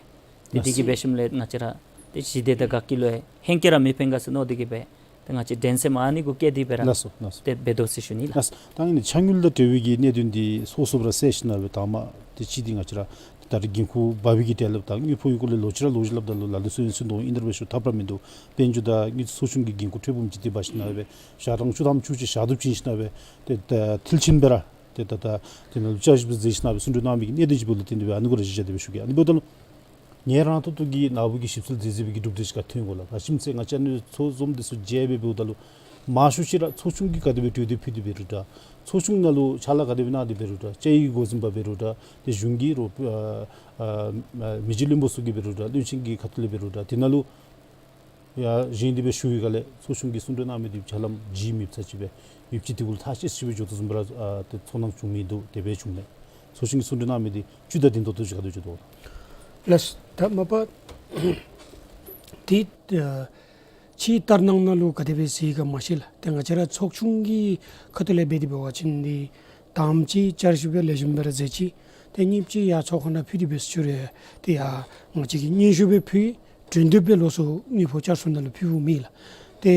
ཏེ་དེ་གིས་འབད་ཞིནམ་ལས་ང་བཅས་ར་ཏེ་ཞི་བདེ་དང་དགའ་སྐྱིད་ལུ་ཡང་ཧེང་སྐལ་ར་མི་ཕན་ག་ཟེར་མནོ་དེ་གི་སྦེ་ཏེ་ང་བཅས་དྲན་སེམས་ཨ་ནི་གུ་བསྐྱེད་དེ་སྦེ་ར་ལགས་སོ་ལགས་སོ། ཏེ་འབད་དོ་ཟེར་ཞུ་ནི་ལགས། ལགས་སོ། ད་ཨ་ནི་ཆ་དངུལ་དང་འབྲེལ་བའི་གི་གནད་དོན་འདི་སོ་སོ་སྦེ་ར་གསལ་ཞིནམ་ལས་དང་པ་ཏེ་གཅིག་འདི་ང་བཅས་ར་ད་རེས་འགན་ཁུར་འབག་པའི་གི་གྲལ་ལུ་ད་དངུལ་ཕོགས་ཀྱི་སྐོར་ལས་ལོག་ཅི་ར་ལོག་ཅི་སླབ་ད་ལུ་ལ་ལུ་སོ་ཡིན་སུ་དོ་ཨིན་དེ་སྦེ་ཞུ་ཐབས་ར་མིན་འདུག། དཔལ་འབྱོར་དང་དངུལ་རྩིས་ཚོགས་ཆུང་གི་འགན་ཁུར་འཕྲལ་ཕུངམ་ཅིག་འདི་འབག་ཞིནམ་ལས་སྦེ་ཞག་གྲངས་བཅུ་ཐམ་བཅུ་གཅིག་ཞག་དུམ་བྱིན་ཞིནམ་ལས་སྦེ་ཏེ་ད་མཐིལ་ཕྱིན་སྦེ་ར་ཏེ་ད་ད་དེ་ནང་ལུ་བསྐྱར་ཞིབ་མཛད་ཞིནམ་ལས་སྦེ་གསུང་གྲོས་གནང་མི་གི་གནད་དོན་ཅིག་འབདཝ་ལས་བརྟེན་ཏེ་སྦེ་ཨ་ནི་གུ་ར་གཞི་བཞག་སྟེ་སྦེ་ཞུ་གེ། ཨ་ནི་འབདཝ་ད་ལུ་ངེ་རང་ཐོག་ཐོག་གི་ནཱ་བུ་གིས་ཞིབ་འཚོལ་མཛད་མཛད་པའི་གི་གྲུབ་འབྲས་ཅིག་ག་ཐོན་དགོ་ལགས། ད་ཞིབ་འཚོལ་ང་བཅས་ཨ་ནི་ཚོགས་འཛོམས་འདི་ཚུ་མཇལ་སྦེ་འབདཝ་ད་ལུ་མང་ཤོས་ཅིག་ར་ཚོགས་ཆུང་གིས་ག་དེ་སྦེ་གྲོས་འདེབས་ཕུལ་ཏེ་འབད་རུང་འདྲ། ཚོགས་ཆུང་ནང་ལུ་ཕྱག་ལཱ་ག་དེ་སྦེ་གནང་སྟེ་འབད་རུང་འདྲ། བཅའ་ཡིག་འགོ་འཛིན་པ་འབད་རུང་འདྲ། ཏེ་གཞུང་གི་རོགས་ཨ་ཨ་མི་རྗེ་བློན་པོ་ཚུ་གིས་འབད་རུང་འདྲ། བློན་ཆེན་གྱི་ཁ་ཐུག་ལས་འབད་རུང་འདྲ། དེ་ནང་ལུ་ཡར་བཞེངས་ཏེ་སྦེ་ཞུ་བའི་སྒང་ལས་ཚོགས་ཆུང་གིས་གསུང་གྲོས་གནང་མི་འདི་ཕྱག་ལམ་ལྗིད་མེདཔ་ཅིག་སྦེ་ཡུདཔ་ཅིག་དེ་གུ་ལུ་ཐག་བཅད་ཅིག་སྦེ་འགྱོ་དོ་བཟུམ་སྦེ་ར་ཨ་ཏེ་ཚོར་སྣང་བྱུང་མི་འདུག། དེ་སྦེ་བྱུང་མས། ཚོགས་ཆུང་གིས་གསུང་གྲོས་གནང་མི་འདི་ཇུས་དང་ལྡན་ཏོག་ཏོ་ཅིག་ག་དེ་སྦེ་འགྱོ་དོ་ལགས། ལགས། ད་མ་པ་ཏེ་ཨ་ཕྱིའི་ལྟར་སྣང་ནང་ལུ་ག་དེ་སྦེ་གཟིགས་ག་མ་ཤེས་ལགས། ཏེ་ང་བཅས་ར་ཚོགས་ཆུང་གི་ཁ་ཐུག་ལས་འབད་དེ་འབད་བ་ཅིན་འདི་དང་པ་ཅིག་བསྐྱར་ཞིབ་སྦེ་ལེགས་ཤོམ་སྦེ་ར་མཛད་ཅི། ཏེ་གཉིས་པ་ཅིག་ཡར་ཚོགས་ཁང་ནང་ཕུལ་ཏེ་སྦེ་ཞུ་རུང་ཏེ་ཡར་ང་བཅས་ཀྱིས་སྙན་ཞུ་སྦེ་ཕུལ། གྲོས་འདེབས་སྦེ་ལོགས་སུ་དངུལ་ཕོགས་བསྐྱར་གསོ་ནང་ལུ་ཕུལཝ་མེད་ལགས། ཏེ་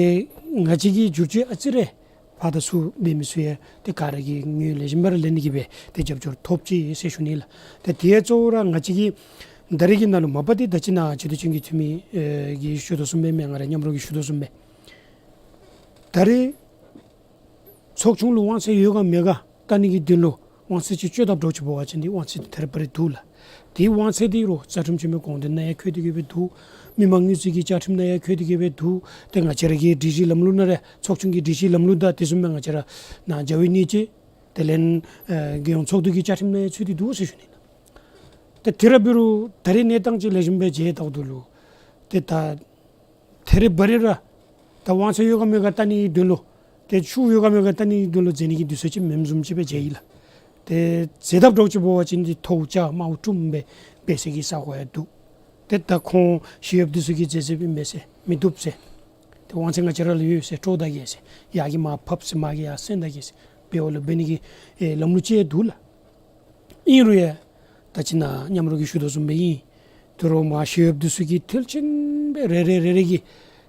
ང་བཅས་ཀྱིས་བསྒྱུར་བཅོས་ཨ་ཙི་རེ་ཕར་དང་ཚུར་འབད་མི་ཚུ་ཡང་ཏེ་ག་ར་གིས་ངོས་ལེགས་ཤོམ་སྦེ་ར་ལེན་ནི་གི་སྦེ་ཏེ་རྒྱབ་སྐྱོར་ཐོབ་ཅི་ཟེར་ཞུ་ནི་ལགས། ཏེ་དེ་ཡང་གཙོ་བོ་ར་ང་བཅས་ཀྱིས་ད་རེས་ཀྱི་ནང་ལུ་མ་པ་ཏེ་ད་ཅི་ནཱ་སྤྱི་འཐུས་ལྷན་རྒྱས་འཐུས་མི་ཨེ་གིས་ཞུ་དོ་བཟུམ་སྦེ་མེན། ང་ར་མཉམ་རོགས་ཀྱིས་ཞུ་དོ་བཟུམ་སྦེ་ད་རེས་ཚོགས་ཆུང་ལུ་དབང་ཚད་ཡོད་ག་མེད་ག་བལྟ་ནི་གི་དོན་ལུ་དབང་ཚད་ཅིག་སྤྱོད་དཔ་འདྲཝ་ཅིག་འབད་བ་ཅིན་འདི་དབང་ཚད་འདི་ཐད་རི་བ་རི་འདུག་ལགས། དེའི་དབང་ཚད་འདི་རོགས་རྩ་ཁྲིམས་ཆེན་མོའི་དགོངས་དོན་ནང་ཡང་འཁོད་དེ་གི་སྦེ་འདུག། མི་མང་དངུལ་རྩིས་ཀྱི་བཅའ་ཁྲིམས་ནང་ཡང་འཁོད་དེ་གི་སྦེ་འདུག། ཏེ་ང་བཅས་ར་གི་སྒྲིག་གཞི་ལམ་ལུགས་ནང་ར་ཚོགས་ཆུང་གི་སྒྲིག་གཞི་ལམ་ལུགས་དང་དེ་བཟུམ་སྦེ་ང་བཅས་ར་ནཱ་རྒྱབ་ཡོད་ནི་ཅིག་དེ་ལས་ཨ་རྒྱལ་ཡོངས་ཚོགས་འདུ་གི་བཅའ་ཁྲིམས་ནང་ཡང་ཚུད་དེ་འདུག་ཟེར་ཞུ་ནི་ལགས། ཏེ་དེ་ར་འབད་རུང་ད་རེས་གནས་སྟངས་ཅིག་ལེགས་ཤོམ་སྦེ་མཇལ་བལྟཝ་ད་ལུ་ཏེ་ད་ཐད་རི་བ་རི་ར་ད་དབང་ཚད་ཡོད་ག་མེད་ག་བལྟ་ནི་གི་དོན་ལུ་ཏེ་ཤུགས་ཡོད་ག་མེད་ག་བལྟ་ནི་གི་དོན་ལུ་མཛད་ནི་གི་དུས་ཚོད་ཅིག་མེནམ་བཟུམ་ཅིག་སྦེ་མཇལ་ཡི་ལགས། ཏེ་མཛད་དཔ་འདྲཝ་ཅིག་འབད་བ་ཅིན་འདི་ཐོག་བཅའ་དམའཝ་གྲུབ་སྦེ་འབད་ས་གི་ས་གོ་ཡང་འདུག། ཏེ་ད་ཁོང་ཞི་གཡོགཔ་འདི་ཚུ་གིས་མཛད་མཛདཔ་ཨིན་པས་ཟེར། མི་བཏུབ་ཟེར། ཏེ་དབང་ཚད་ང་བཅས་ར་ལུ་ཡོད་ཟེར། སྤྲོད་ད་གེ་ཟེར། ཡར་གྱི་མར་ཕབ་ཟེར། མར་གྱི་ཡར་གསན་ད་གེ་ཟེར། འབད་བ་ལུ་འབད་ནི་གི་ཨེ་ལམ་ལུགས་ཅིག་ཡང་འདུག་ལགས། ཨིན་རུང་ཡང་ད་ཅི་ནཱ་མཉམ་རོགས་ཀྱིས་ཞུ་དོ་བཟུམ་སྦེ་ཨིན། ད་རུང་མར་ཞི་གཡོགཔ་འདི་ཚུ་གིས་མཐིལ་ཕྱིན་སྦེ་རེ་རེ་རེ་རེ་གིས་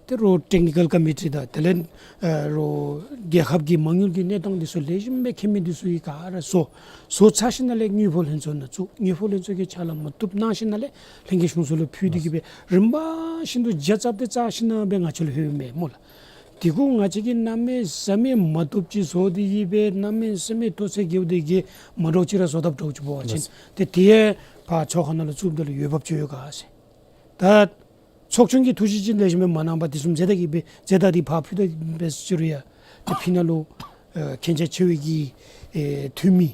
ད་རུང་ཊེཀ་ནི་ཀཱལ་ཀོ་མི་ཊི་དང་དེ་ལས་ཨ་རུང་རྒྱལ་ཁབ་ཀྱི་མ་དངུལ་གྱི་གནས་སྟངས་འདི་ཚུ་ལེགས་ཤོམ་སྦེ་མཁྱེན་མི་འདི་ཚུ་གིས་ག་ར་བཟོ། བཟོ་ཚར་ཞིནམ་ལས་དངུལ་ཕོགས་ལྷན་ཚོགས་ནང་བཙུགས། དངུལ་ཕོགས་ལྷན་ཚོགས་ཀྱིས་ཕྱག་ལཱ་མ་བཏུབ་གནང་ཞིནམ་ལས་ལྷན་རྒྱས་གཞུང་ཚོགས་ལུ་ཕུལ་ཏེ་གིས་སྦེ་རིམ་པ་བཞིན་དུ་རྒྱ་རྩ་བ་ཏེ་རྩ་ཞིནམ་སྦེ་ང་བཅས་ལུ་ལྷོད་མས་སྨོ་ལགས། དེ་གུ་ང་བཅས་ཀྱིས་གནམ་མེད་ས་མེད་མ་བཏུབ་ཅིག་བཟོ་སྟེ་གིས་སྦེ་གནམ་མེད་ས་མེད་ལྟོ་ཚད་བརྒལཝ་དེ་གིས་མ་འདྲཝ་ཅིག་ར་བཟོ་དཔ་འདྲཝ་ཅིག་འབད་བ་ཅིན་ཏེ་དེ་ཡང་ཕར་ཚོགས་ཁང་ནང་ལུ་བཙུགསཔ་ད་ལུ་འོས་འབབ་ཅིག་ཡོད་ག་ཟེར། ད་ཚོགས་ཆུང་གིས་ཐུགས་བཞེད་ཅིག་ལེགས་ཤོམ་སྦེ་མ་གནང་པར་དེ་བཟུམ་མཛད་ད་གིས་སྦེ་མཛད་ད་དེ་ཕར་ཕུལ་ད་འབད་ཟེར་རུང་ཡང་ཏེ་ཕི་ནང་ལུ་ཨེ་མཁྱེན་རྒྱ་ཆེ་བའི་གི་ཨེ་འཐུས་མི་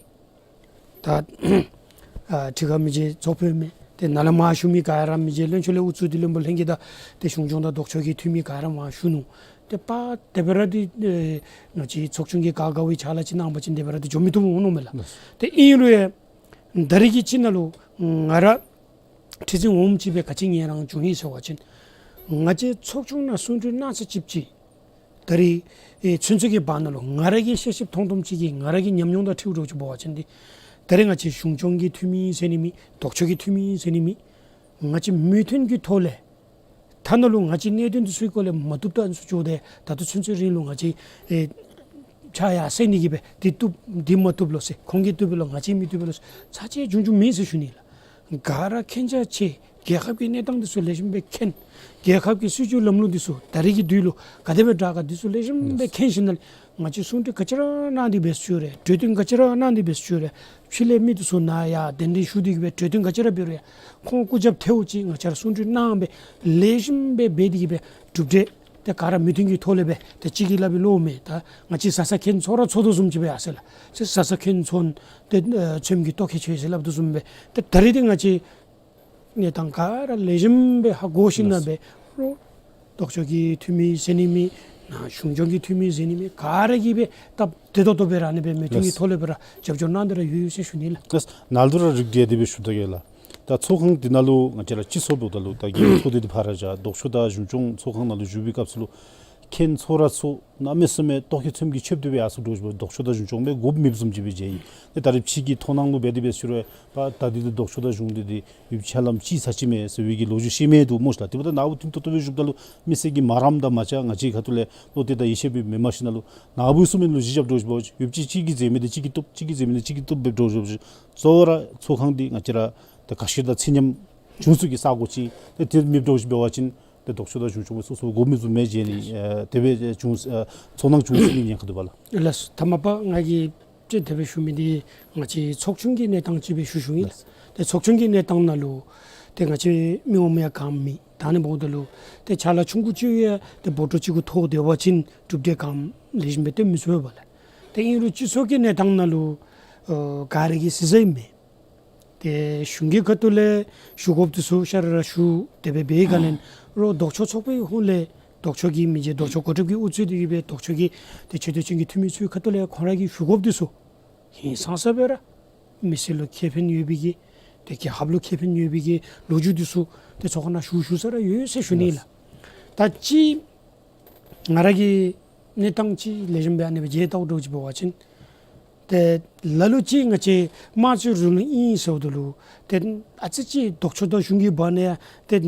ད་ཨ་ཁྲི་ཁ་མི་རྗེ་ཚོགས་དཔོན་མས། ཏེ་ནཱ་ལས་མར་བཞུགས་མི་ག་ར་མི་རྗེ་བློན་ཆེན་ལས་འགོ་བཙུགས་ཏེ་བློན་པོ་ལྷན་རྒྱས་དང་ཏེ་གཞུང་སྐྱོང་དང་ལྡོག་ཕྱོགས་ཀྱི་འཐུས་མི་ག་ར་མར་བཞུགས་ནུག། ཏེ་པ་དེ་སྦེ་ར་ཏེ་ཨེ་ང་བཅས་ཚོགས་ཆུང་གིས་ག་དགའ་བའི་ཕྱག་ལཱ་ཅིག་གནང་པ་ཅིན་དེ་སྦེ་ར་ཏེ་འགྱོ་མི་བཏུབ་འོང་མནོཝ་མས་ལགས། ལགས། ཏེ་ཨིན་རུང་ཡང་ད་རེས་ཀྱི་ཅིག་ནང་ལུ་ང་ར་ཁྲི་འཛིན་འོགམ་ཅིག་སྦེ་ག་ཅི་ངལ་རངས་བྱུང་ཡི་ཟེར་བ་ཅིན་ང་བཅས་ཚོགས་ཆུང་ནང་གསུང་གྲོས་གནང་ས་ཅིག་ཅིག་ད་རེས་ཨེ་ཚུན་ཚོད་ཀྱི་བར་ན་ལུ་ང་ར་གི་ཤེས་ཤེསཔ་མཐོང་མཐོངམ་ཅིག་གིས་ང་ར་གི་ཉམས་མྱོང་དང་འཁྲིལཝ་འདྲཝ་ཅིག་འབད་བ་ཅིན་ཏེ་ད་རེས་ང་བཅས་གཞུང་སྐྱོང་གི་འཐུས་མི་ཨིན་ཟེར་ནི་མེད། ལྡོག་ཕྱོགས་ཀྱི་འཐུས་མི་ཨིན་ཟེར་ནི་མེད། ང་བཅས་མོས་མཐུན་གྱི་ཐོག་ལས་ཐ་ན་ལུ་ང་བཅས་གནད་དོན་འདི་ཚུ་གི་སྐོར་ལས་མ་བཏུབ་ད་འདི་ཚུ་འགྱོ་སྟེ་ད་ལྟོ་ཚུན་ཚོད་རིང་ལུ་ང་བཅས་ཨེ་ཕྱག་ཡར་སེང་ནི་གིས་སྦེ་འདི་བཏུབ་འདི་མ་བཏུབ་ལོ་ཟེར་ཁོང་གིས་བཏུབ་པས་ལོ་ང་བཅས་མི་བཏུབ་པས་ལོ་ཟེར་ཚར་གཅིག་བྱུང་བྱུངམ་མེད་ཟེར་ཞུ་ནི་ལགས། ག་ར་མཁྱེན་རྒྱ་ཆེ། རྒྱལ་ཁབ་ཀྱི་གནས་སྟངས་འདི་ཚུ་ལེགས་ཤོམ་སྦེ་མཁྱེན། རྒྱལ་ཁབ་ཀྱི་སྲིད་བྱུས་ལམ་ལུགས་འདི་ཚུ་ད་རེས་ཀྱི་དུས་ལུ་ག་དེ་སྦེ་དྲག་ག་འདི་ཚུ་ལེགས་ཤོམ་སྦེ་མཁྱེན་ཞིནམ་ལས་ང་བཅས་གསུང་གྲོས་ག་ཅི་ར་གནང་སྟེ་འབད་ཞུ་རུང་ཡང་གྲོས་བསྟུན་ག་ཅི་ར་གནང་སྟེ་འབད་ཞུ་རུང་ཡང་ཕྱི་ལས་མི་འདི་ཚུ་ནཱ་ཡར་གདན་འདྲེན་ཞུ་སྟེ་གིས་སྦེ་གྲོས་བསྟུན་ག་ཅི་ར་འབད་རུང་ཡང་ཁོང་སྐུ་རྒྱབ་ཐལཝ་ཅིག་ང་བཅས་ར་གསུང་གྲོས་གནང་སྦེ་ལེགས་ཤོམ་སྦེ་འབད་དེ་གིས་སྦེ་གྲུབ་འབྲས་ཏེ་ག་ར་མོས་མཐུན་གྱི་ཐོག་ལས་སྦེ་ཏེ་གཅིག་གིས་སླབ་པའི་བློ་མེད། ད་ང་བཅས་བཟའ་ཚང་ཁྱད་ཚོར་ར་ཚོར་དོ་བཟུམ་ཅིག་སྦེ་ཡར་སོང་ཡི་ལགས། ཏེ་བཟའ་ཚང་ཁྱད་ཚོར་ཏེ་ཨེ་ཚོདམ་གྱི་ལྟོ་ཁེ་ཆོད་ཟེར་སླབ་དོ་བཟུམ་སྦེ་ཏེ་ད་རེས་འདི་ང་བཅས་གནས་སྟངས་ག་ར་ལེགས་ཤོམ་སྦེ་ཧ་གོ་ཞིནམ་ལས་སྦེ་རོགས་ལྡོག་ཕྱོགས་ཀྱི་འཐུས་མི་ཟེར་ནི་མེད། ནཱ་གཞུང་སྐྱོང་གི་འཐུས་མི་ཟེར་ནི་མེད། ག་ར་གིས་སྦེ་སྟབས་བདེ་ཏོག་ཏོ་སྦེ་ར་ཨ་ནི་སྦེ་མོས་མཐུན་གྱི་ལགས། ཐོག་ལས་སྦེ་ར་རྒྱབ་སྐྱོར་གནང་སྟེ་ར་ཡོད་ཡོད་ཟེར་ཞུ་ནི་ལགས། ལགས། ནཱ་ལུ་ར་རིགས་བསྒྲེས་ཏེ་སྦེ་ཞུ་ད་གེ་ལགས། ད་ཚོགས་ཁང་འདི་ནང་ལུ་ང་བཅས་ར་སྤྱི་ཚོགས་འབདཝ་ད་ལུ་ད་རྒྱལ་ཚོགས་འདི་ཕར་བཞག་ལྡོག་ཕྱོགས་དང་གཞུང་སྐྱོང་ཚོགས་ཁང་ནང་ལུ་བཞུགས་པའི་སྐབས་སུ་ལུ་ཁྱད་ཚོར་ར་ཚོར་གནམ་མེད་ས་མེད་ལྟོ་ཁེ་ཚོདམ་གྱི་ཆོདཔ་དེ་སྦེ་ཡར་སོངམ་འདྲཝ་ཅིག་སྦེ་ལྡོག་ཕྱོགས་དང་གཞུང་སྐྱོང་སྦེ་དགོཔ་མེདཔ་བཟུམ་ཅིག་སྦེ་མཇལ་ཡི། ཏེ་ད་རེས་ཕྱི་གི་མཐོང་སྣང་ལུ་འབད་དེ་འབད་ཞུ་རུང་ཡང་ད་འདི་ཏེ་ལྡོག་ཕྱོགས་དང་གཞུང་འདི་ཏེ་ཡུདཔ་ཅིག་ཧ་ལམ་ཅིག་ཚར་ཅིག་མས་ཟེར་བའི་གི་ལོ་རྒྱུས་ཤེས་མི་འདུག་སྨོ་ཤ་ལགས། དེ་འབདཝ་ད་ནཱ་བུ་ཐིམ་ཏོག་ཏོ་སྦེ་བཞུགསཔ་ད་ལུ་མི་སེར་གྱི་མ་རངསམ་དང་མ་ཆ་ང་བཅས་ཁ་ཐུག་ལས་བློ་གཏད་དང་ཡིད་ཆེས་སྦེ་མེནམ་ཞིནམ་ལས་ནཱ་བུ་གསུང་མི་ལུ་གཞི་བཞགཔ་འདྲཝ་ཅིག་སྦེ་ཡུདཔ་ཅིག་གཅིག་གིས་མཛད་མི་འདི་གཅིག་གིས་བཏུབ་གཅིག་གིས་མཛད་མི་འདི་གཅིག་གིས་བཏུབ་སྦེ་འདྲཝ་ཅིག་སྦེ་གཙོ་བོ་ར་ཚོགས་ཁང་འདི་ང་བཅས་ར་ཏེ་དགའ་ཤོས་དང་ཚད་མཉམ་བྱུང་ས་གི་ས་གོ་ཅིག་ཏེ་དེ་མེདཔ་འདྲཝ་ཅིག་འབད་བ་ཅིན་ཏེ་ལྡོག་ཕྱོགས་དང་གཞུང་སྐྱོང་སྦེ་སོ་སོ་དགོ་མི་བཟུམ་མས་ཟེར་ནི་ཨེ་དེ་སྦེ་བྱུང་ཨེ་ཚོར་སྣང་བྱུང་ཟེར་ནི་ཉེན་ཁ་འདུག་པ་ལགས། ལགས་སོ། ད་མ་པ་ང་གིས་ཅིག་དེ་སྦེ་ཞུ་མི་འདི་ང་བཅས་ཚོགས་ཆུང་གི་གནས་སྟངས་ཅིག་སྦེ་ཞུ་ཞུཝ་ཨིན་ལགས། ལགས་སོ། ཏེ་ཚོགས་ཆུང་གི་གནས་སྟངས་ནང་ལུ་ཏེ་ང་བཅས་མི་ངོམ་ཡང་གང་མེད། ད་ནི་འབདཝ་ད་ལུ་ཏེ་ཕྱག་ལཱ་ཆུང་ཀུ་ཅིག་ཡང་ཏེ་འབོར་ཆེ་ཅིག་གུ་ཐོགས་སྡོད་པ་ཅིན་གྲུབ་འབྲས་གང་ལེགས་ཤོམ་སྦེ་སྟོན་མི་ཚུགས་པས་ལགས། ཏེ་ཨིན་རུང་སྤྱི་ཚོགས་ཀྱི་གནས་སྟངས་ནང་ལུ་ཨ་ག་ར་གིས་གཟིགས་ས་ཨིན་མས། ཏེ་གཞུང་གི་ཁ་ཐུག་ལས་ཞུ་དགོཔ་འདི་ཚུ་ཤ་ར་ར་ཞུ་དེ་སྦེ་འབད་བའི་སྒང་ལས་རོགས་ལྡོག་ཕྱོགས་ཚོགས་པའི་ཧོངས་ལས་ལྡོག་ཕྱོགས་ཀྱི་མི་རྗེ་ལྡོག་ཕྱོགས་འགོ་ཁྲིདཔ་གིས་དབུ་གཙོས་ཏེ་གིས་སྦེ་ལྡོག་ཕྱོགས་ཀྱི་ཏེ་ཆེ་བསྟོད་ཅན་གྱི་འཐུས་མི་ཚུའི་ཁ་ཐུག་ལས་ཁོང་ར་གིས་ཞུ་དགོཔ་འདི་ཚུ་ཧིང་སངས་ས་སྦེ་ར་མི་སེར་ལུ་ཁེ་ཕན་ཡོད་པའི་གི་ཏེ་རྒྱལ་ཁབ་ལུ་ཁེ་ཕན་ཡོད་པའི་གི་ལོ་རྒྱུས་འདི་ཚུ་ཏེ་ཚོགས་ཁང་ནང་ཞུ་ཞུ་ས་ར་ཡོད་ཟེར་ཞུ་ནི་ལགས། ད་ཅི་ང་ར་གིས་གནས་སྟངས་ཅིག་ལེགས་ཤོམ་སྦེ་ཨ་ནི་སྦེ་མཇལ་བལྟཝ་འདྲཝ་ཅིག་འབད་བ་ཅིན་ཏེ་ལ་ལུ་ཅིག་ང་བཅས་དམངས་གཙོའི་རིང་ལུགས་ཨིན་ཟེརཝ་ད་ལུ་ཏེ་ཨ་ཙི་ཅིག་ལྡོག་ཕྱོགས་དང་གཞུང་གི་བར་ན་ཡང་ཏེ་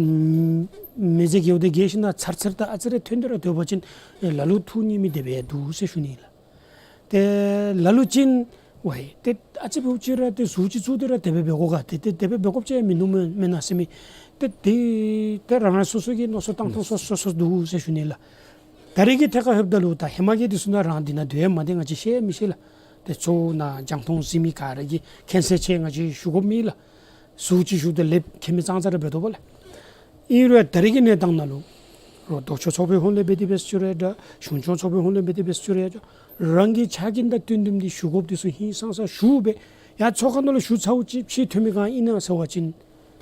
མི་ཚེ་རྒས་པ་དེ་རྒས་ཞིནམ་ཚར་ཚར་ད་ཨ་ཙི་རེ་ཐོན་ཏེ་ར་སྡོད་པ་ཅིན་ལ་ལུ་ཐུགས་མཉེས་མི་དེ་སྦེ་འདུག་ཟེར་ཞུ་ནི་ལགས། ཏེ་ལ་ལུ་ཅིག་ཝའི་ཏེ་ཨ་ཙི་འབདཝ་ཅིག་ར་ཏེ་ཟུར་ཅིག་བཙུགས་ཏེ་ར་དེ་སྦེ་འབད་དགོ་ག་ཏེ་ཏེ་དེ་སྦེ་འབད་དགོཔ་ཅིག་མིན་འདུག་མེན་མེན་ན་ཟེར་མི་ཏེ་ཏེ་ཏེ་རང་རང་སོ་སོ་གི་མནོ་བསམ་བཏང་ཐངས་སོ་སོ་སོ་སོ་འདུག་ཟེར་ཞུ་ནི་ལགས། ད་རེས་ཀྱི་ཐད་ཁར་ལྷོདཔ་ད་ལུ་ད་ཧེ་མ་གི་འདི་ཚུ་ནང་རང་འདི་ནང་སྡོད་ཡང་མ་སྡོད་ང་བཅས་ཤེས་མི་ཤེས་ལགས། ཏེ་ཚུར་ནཱ་རྒྱང་མཐོང་གཟིགས་མི་ག་ར་གིས་མཁྱེན་གསལ་ཆེ། ང་བཅས་ཞུ་དགོཔ་མེད་ལགས། ཟུར་ཅིག་བཞུགས་ཏེ་ལེབ་མཁྱེན་མི་ཙང་ཙ་ར་འབད་དོ་བ་ལགས། ཨིན་རུང་ད་རེས་ཀྱི་གནས་སྟངས་ནང་ལུ་རོགས་ལྡོག་ཕྱོགས་ཚོགས་པའི་ཧོངས་ལས་འབད་དེ་འབད་ཞུ་རུང་ཡང་འདྲ་གཞུང་སྐྱོང་ཚོགས་པའི་ཧོངས་ལས་འབད་དེ་འབད་ཞུ་རུང་ཡང་འདྲ་རང་གི་ཆ་རྐྱེན་དང་བསྟུན་བསྟུནམ་འདི་ཞུ་དགོཔ་འདི་ཚུ་ཧིང་སངས་ས་ཞུ་སྦེ་ཡར་ཚོགས་ཁང་ནང་ལུ་ཞུ་ཚརཝ་ཅིག་ཕྱིར་ཐོན་མི་གང་ཨིན་ན་ཟེར་བ་ཅིན་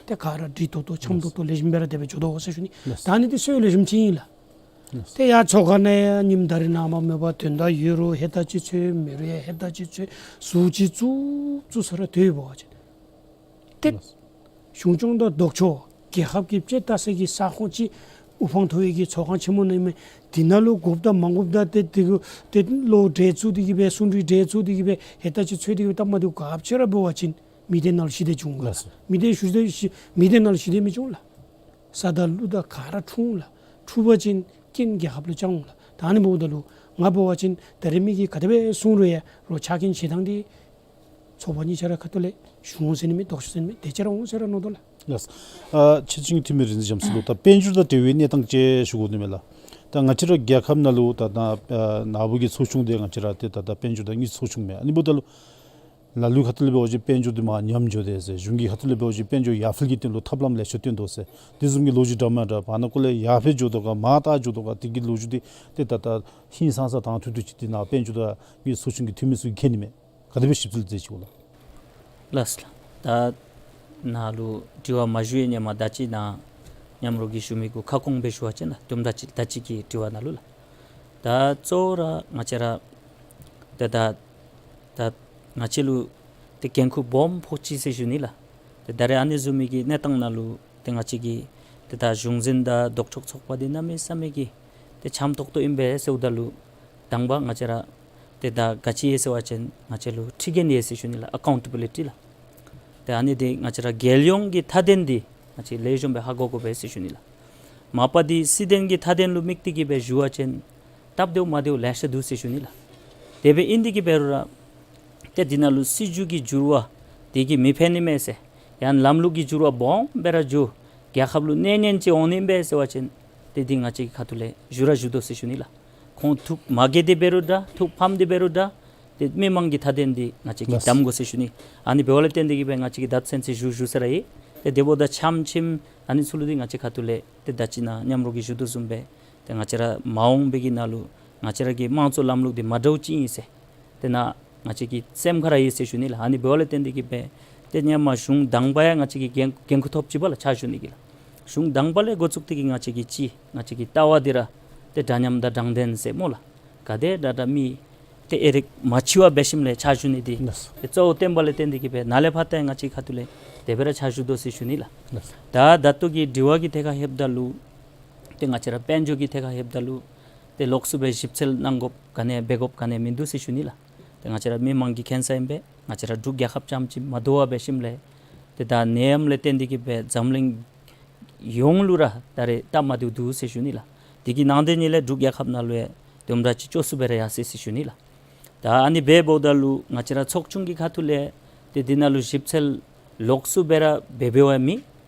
ཏེ་ག་ར་འགྲིག་ཏོག་ཏོ་འཆམ་ཏོག་ཏོ་ལེགས་ཤོམ་སྦེ་ར་དེ་སྦེ་འགྱོ་དོ་ཟེར་ཞུ་ནི། ད་ཨ་ནི་འདི་སྲོལ་ལེགས་ཤོམ་ཅིག་ཨིན་ལགས། ཏེ་ཡར་ཚོགས་ཁང་ནང་ཡང་ཉིནམ་ད་རེས་ནངས་པ་མེད་པར་དོན་དག་ཡོད་རུང་ཧེ་ད་ཅིག་འཚོལ་མེད་རུང་ཡང་ཧེ་ད་ཅིག་འཚོལ་ཟུར་ཅིག་བཙུགས་བཙུགས་ས་ར་སྡོད་པ་ཅིན་ཏེ་གཞུང་སྐྱོང་དང་ལྡོག་ཕྱོགས་ རྒྱལ་ཁབ་ཀྱི་དཔྱེ་ལྟ་ས་གི་ས་ཁོངས་ཅིག་དབུ་འཕང་མཐོ་བའི་གི་ཚོགས་ཁང་ཆེན་མོ་ནང་ཨིན་མས། དེ་ནང་ལུ་དགོཔ་དང་མ་དགོཔ་དང་ཏེ་དེ་གུ་ཏེ་བློ་འདྲེ་བཙུགས་ཏེ་གི་སྦེ་གསུང་གྲོས་འདྲེ་བཙུགས་ཏེ་གི་སྦེ་ཧེ་ད་ཅིག་འཚོལ་ཏེ་གི་སྦེ་སྟབས་མ་བདེཝ་ག་ཅི་ར་འབད་བ་ཅིན་མི་སྡེ་ནང་ལུ་ཞི་བདེ་འབྱུང་ལགས། ལགས་སོ། མི་སྡེ་ཞི་བདེ་ཞི་མི་སྡེ་ནང་ལུ་ཞི་བདེ་མི་འབྱུང་ལགས། ས་དང་ལུད་དང་ག་ར་འཁྲུག་འོང་ལགས། འཁྲུག་པ་ཅིན་རྐྱེན་རྒྱལ་ཁབ་ལུ་རྐྱབ་འོང་ལགས། ད་ཨ་ནི་འབདཝ་ད་ལུ་ང་འབད་བ་ཅིན་ད་རེས་མི་གིས་ག་དེ་སྦེ་གསུང་རུང་ཡང་རོགས་ཆ་རྐྱེན་བྱིན་ཐངས་འདི་ཚོགས་པ་གཉིས་ཆ་ར་ཁ་ཐུག་ལས་ཞུ་འོང་ཟེར་ནི་མེད། ལྡོག་ཤོག་ཟེར་ནི་མེད། དེ་ཅིག་ར་འོང་ཟེར་ར་མནོ་དོ་ལགས། ལགས། ཨ་ཕྱི་བྱིངས་འཐུས་མི་རིག་འཛིན་རྒྱ་མཚོ་ལུ་ད་དཔལ་འབྱོར་དང་འབྲེལ་བའི་གནས་སྟངས་ཅིག་ཞུ་དགོ་ནི་མས་ལགས། ད་ང་བཅས་ར་རྒྱལ་ཁབ་ནང་ལུ་ད་ད་ཨ་ནཱ་བུ་གི་ཚོགས་ཆུང་འདི་ང་བཅས་ར་ཏེ་ད་ད་དཔལ་འབྱོར་དང་དངུལ་ཚོགས་ཆུང་མས། ཨ་ནི་འབདཝ་ད་ལུ་ལ་ལུ་ཁ་ཐུག་ལས་འབད་བ་ཅིན་དཔལ་འབྱོར་འདི་མར་ཉམས་འགྱོ་དེས་ཟེར། གཞུང་གི་ཁ་ཐུག་ལས་འབད་བ་ཅིན་དཔལ་འབྱོར་ཡར་འཕེལ་གྱི་དོན་ལུ་ཐབས་ལམ་ལེ་ཤ་བཏོན་དོ་ཟེར། དེ་བཟུམ་གྱི་ལོ་རྒྱུས་འདྲ་མིན་འདྲ་བར་ན་ཀོ་ལས་ཡར་འཕེལ་འགྱོ་དོ་ག་མར་ལྟ་འགྱོ་དོ་ག་དེ་གི་ལོ་རྒྱུས་འདི་ཏེ་ད་ད་ཧིང་སངས་ས་དང་ཐུག་ཐུག་ཅིག་འདི་ནཱ་དཔལ་འབྱོར་དང་དངུལ་ཚོགས་ཆུང་གི་འཐུས་མི་ཚུ་གིས་མཁྱེན་ནི་མས། ག་དེ་སྦེ་ཞིབ་འཚོལ་མཛད་ཅི་གོ་ལགས། ལགས་སོ་ལགས། ད་ནཱ་ལུ་དྲི་བ་མ་ཞུ་བའི་ཧེ་མ་ད་ཅི་ནཱ་མཉམ་རོགས་ཀྱིས་ཞུ་མི་གུ་ཁ་སྐོང་སྦེ་ཞུ་བ་ཅིན་ལགས། དུམ་གྲ་ཅིག་ད་ཅི་གི་དྲི་བ་ནང་ལུ་ལགས། ད་གཙོ་བོ་ར་ང་བཅས་ར་ད་ད་ད་ང་བཅས་ལུ་ཏེ་འགན་ཁུར་སྦོམ་ཕོག་ཅི་ཟེར་ཞུ་ནི་ལགས། ཏེ་ད་རེས་ཨ་ནི་བཟུམ་མའི་གི་གནས་སྟངས་ནང་ལུ་ཏེ་ང་བཅས་ཀྱི་ཏེ་ད་གཞུང་འཛིན་དང་ལྡོག་ཕྱོགས་ཚོགས་པ་འདི་གནམ་མེད་ས་མེད་ཀྱི་ཏེ་འཆམ་ཏོག་ཏོ་ཨིན་པས་ཟེརཝ་ད་ལུ་དང་པ་ང་བཅས་ར་ཏེ་ད་ག་ཅི་ཡོད་ཟེར་བ་ཅིན་ང་བཅས་ལུ་ཁྲི་འགན་ཡོད་ཟེར་ཞུ་ནི་ལགས། ཨ་ཀའུན་ཊེ་བི་ལི་ཊི་ལགས། ཏེ་ཨ་ནི་འདི་ང་བཅས་ར་རྒྱལ་ཡོངས་ཀྱི་མཐའ་དོན་འདི་ང་བཅས་ལེགས་ཤོམ་སྦེ་ཧ་གོ་དགོ་པས་ཟེར་ཞུ་ནི་ལགས། མ་པ་འདི་སྲིད་དོན་གྱི་མཐའ་དོན་ལུ་དམིགས་ཏེ་གི་སྦེ་ཞུ་བ་ཅིན་སྟབས་བདེཝ་མ་བདེཝ་ལེ་ཤ་འདུག་ཟེར་ཞུ་ནི་ལགས། དེ་སྦེ་ཨིན་ཏེ་གི་འབད་རུང་ར་ཏེ་འདི་ནང་ལུ་སྲིད་བྱུས་ཀྱི་འགྱུར་བ་འདི་གིས་མི་ཕན་ནི་མས་ཟེར། ཡང་ལམ་ལུགས་ཀྱི་འགྱུར་བ་སྦོམ་སྦེ་ར་འགྱོ་རྒྱལ་ཁབ་ལུ་གནོད་ཉེན་ཅིག་འོང་ནི་ཨིན་པས་ཟེར་བ་ཅིན་ཏེ་འདི་ང་བཅས་ཀྱི་ཁ་ཐུག་ལས་ཞུ་ར་ཞུ་དོ་ཟེར་ཞུ་ནི་ལགས། ཁོང་ཐུགས་མ་དགྱེས་ཏེ་འབད་རུང་འདྲ་ཐུགས་ཕམ་སྟེ་འབད་རུང་འདྲ་ཏེ་མི་མང་གི་མཐའ་དོན་འདི་ང་བཅས་ཀྱིས་ལགས། གདམ་དགོ་ཟེར་ཞུ་ནི། ཨ་ནི་འབདཝ་ལས་བརྟེན་ཏེ་གི་སྦེ་ང་བཅས་ཀྱིས་ད་ཚུན་ཚོད་ཞུ་ཞུ་ས་ར་ཡོད། ཏེ་དེ་འབདཝ་ད་འཆམ་ཆིམ་ཨ་ནི་ཚུ་ལུ་འདི་ང་བཅས་ཁ་ཐུག་ལས་ཏེ་ད་ཅི་ནཱ་མཉམ་རོགས་ཀྱིས་ཞུ་དོ་བཟུམ་སྦེ་ཏེ་ང་བཅས་ར་མ་འོངས་པའི་གི་ནང་ལུ་ང་བཅས་ར་གི་དམངས་གཙོ་ལམ་ལུགས་འདི་མ་འདྲཝ་ཅིག་ཨིན་ཟེར་ཏེ་ནཱ་ང་བཅས་ཀྱི་སེམས་ཁར་ར་ཡོད་ཟེར་ཞུ་ནི་ལགས། ཨ་ནི་འབདཝ་ལས་བརྟེན་ཏེ་གི་སྦེ་ཏེ་སྔོན་མ་གཞུང་དང་པ་ཡང་ང་བཅས་ཀྱིས་འགན་འགན་ཁུར་ཐོབ་ཅི་པ་ལགས། ཕྱག་ཞུ་ནི་གི་ལགས། གཞུང་དང་པ་ལས་འགོ་བཙུགས་ཏེ་གི་ང་བཅས་ཀྱིས་ཅིག་ང་བཅས་ཀྱི་ལྟ་བ་འདི་ར་ཏེ་འདྲ་མཉམ་དང་དྲང་བདེན་ཟེར་སྨོ་ལགས། ག་དེ་དྲག་དྲག་མི་ཏེ་ཨེ་རིག་མ་འཆི་བ་འབད་ཞིནམ་ལས་ཕྱག་ཞུ་ནི་འདི་ལགས། ཏེ་གཙོ་བོ་བསྟན་པ་ལས་བརྟེན་ཏེ་གི་སྦེ་ནཱ་ལས་ཕར་ཏེ་ང་བཅས་ཁ་ཐུག་ལས་དེ་སྦེ་ར་ཕྱག་ཞུ་དོ་ཟེར་ཞུ་ནི་ལགས། ལགས། ད་ད་ལྟོ་གི་དྲི་བ་གི་ཐད་ཁར་ལྷོདཔ་ད་ལུ་ཏེ་ང་བཅས་ར་དཔལ་འབྱོར་གྱི་ཐད་ཁར་ལྷོདཔ་ད་ལུ་ཏེ་ལོགས་སུ་སྦེ་ཞིབ་འཚོལ་གནང་དགོཔ་ག་ནི་འབད་དགོཔ་ག་ནི་མིན་འདུག་ཟེར་ཞུ་ནི་ལགས། ཏེ་ང་བཅས་ར་མི་མང་གིས་མཁྱེན་ས་ཨིན་པས། ང་བཅས་ར་འབྲུག་རྒྱལ་ཁབ་རྐྱངམ་ཅིག་མ་དོ་བར་འབད་ཞིནམ་ལས་ཏེ་ད་ནད་ཡམས་ལས་བརྟེན་ཏེ་གི་སྦེ་འཛམ་གླིང་ཡོངས་ལུ་ར་ད་རེས་སྟབས་མ་བདེཝ་འདུག་ཟེར་ཞུ་ནི་ལགས། དེ་གི་ནང་དོན་ཉིད་ལས་འབྲུག་རྒྱལ་ཁབ་ནང་ལུ་ཡང་དུམ་གྲ་ཅིག་སྐྱོ་སུ་སྦེ་ར་ཡར་སོ་ཡི་ཟེར་ཞུ་ནི་ལགས། ད་ཨ་ནི་འབདཝ་ད་ལུ་ང་བཅས་ར་ཚོགས་ཆུང་གི་ཁ་ཐུག་ལས་ཏེ་འདི་ནང་ལུ་ཞིབ་འཚོལ་ལོགས་སུ་སྦེ་ར་འབད་འབདཝ་མེན།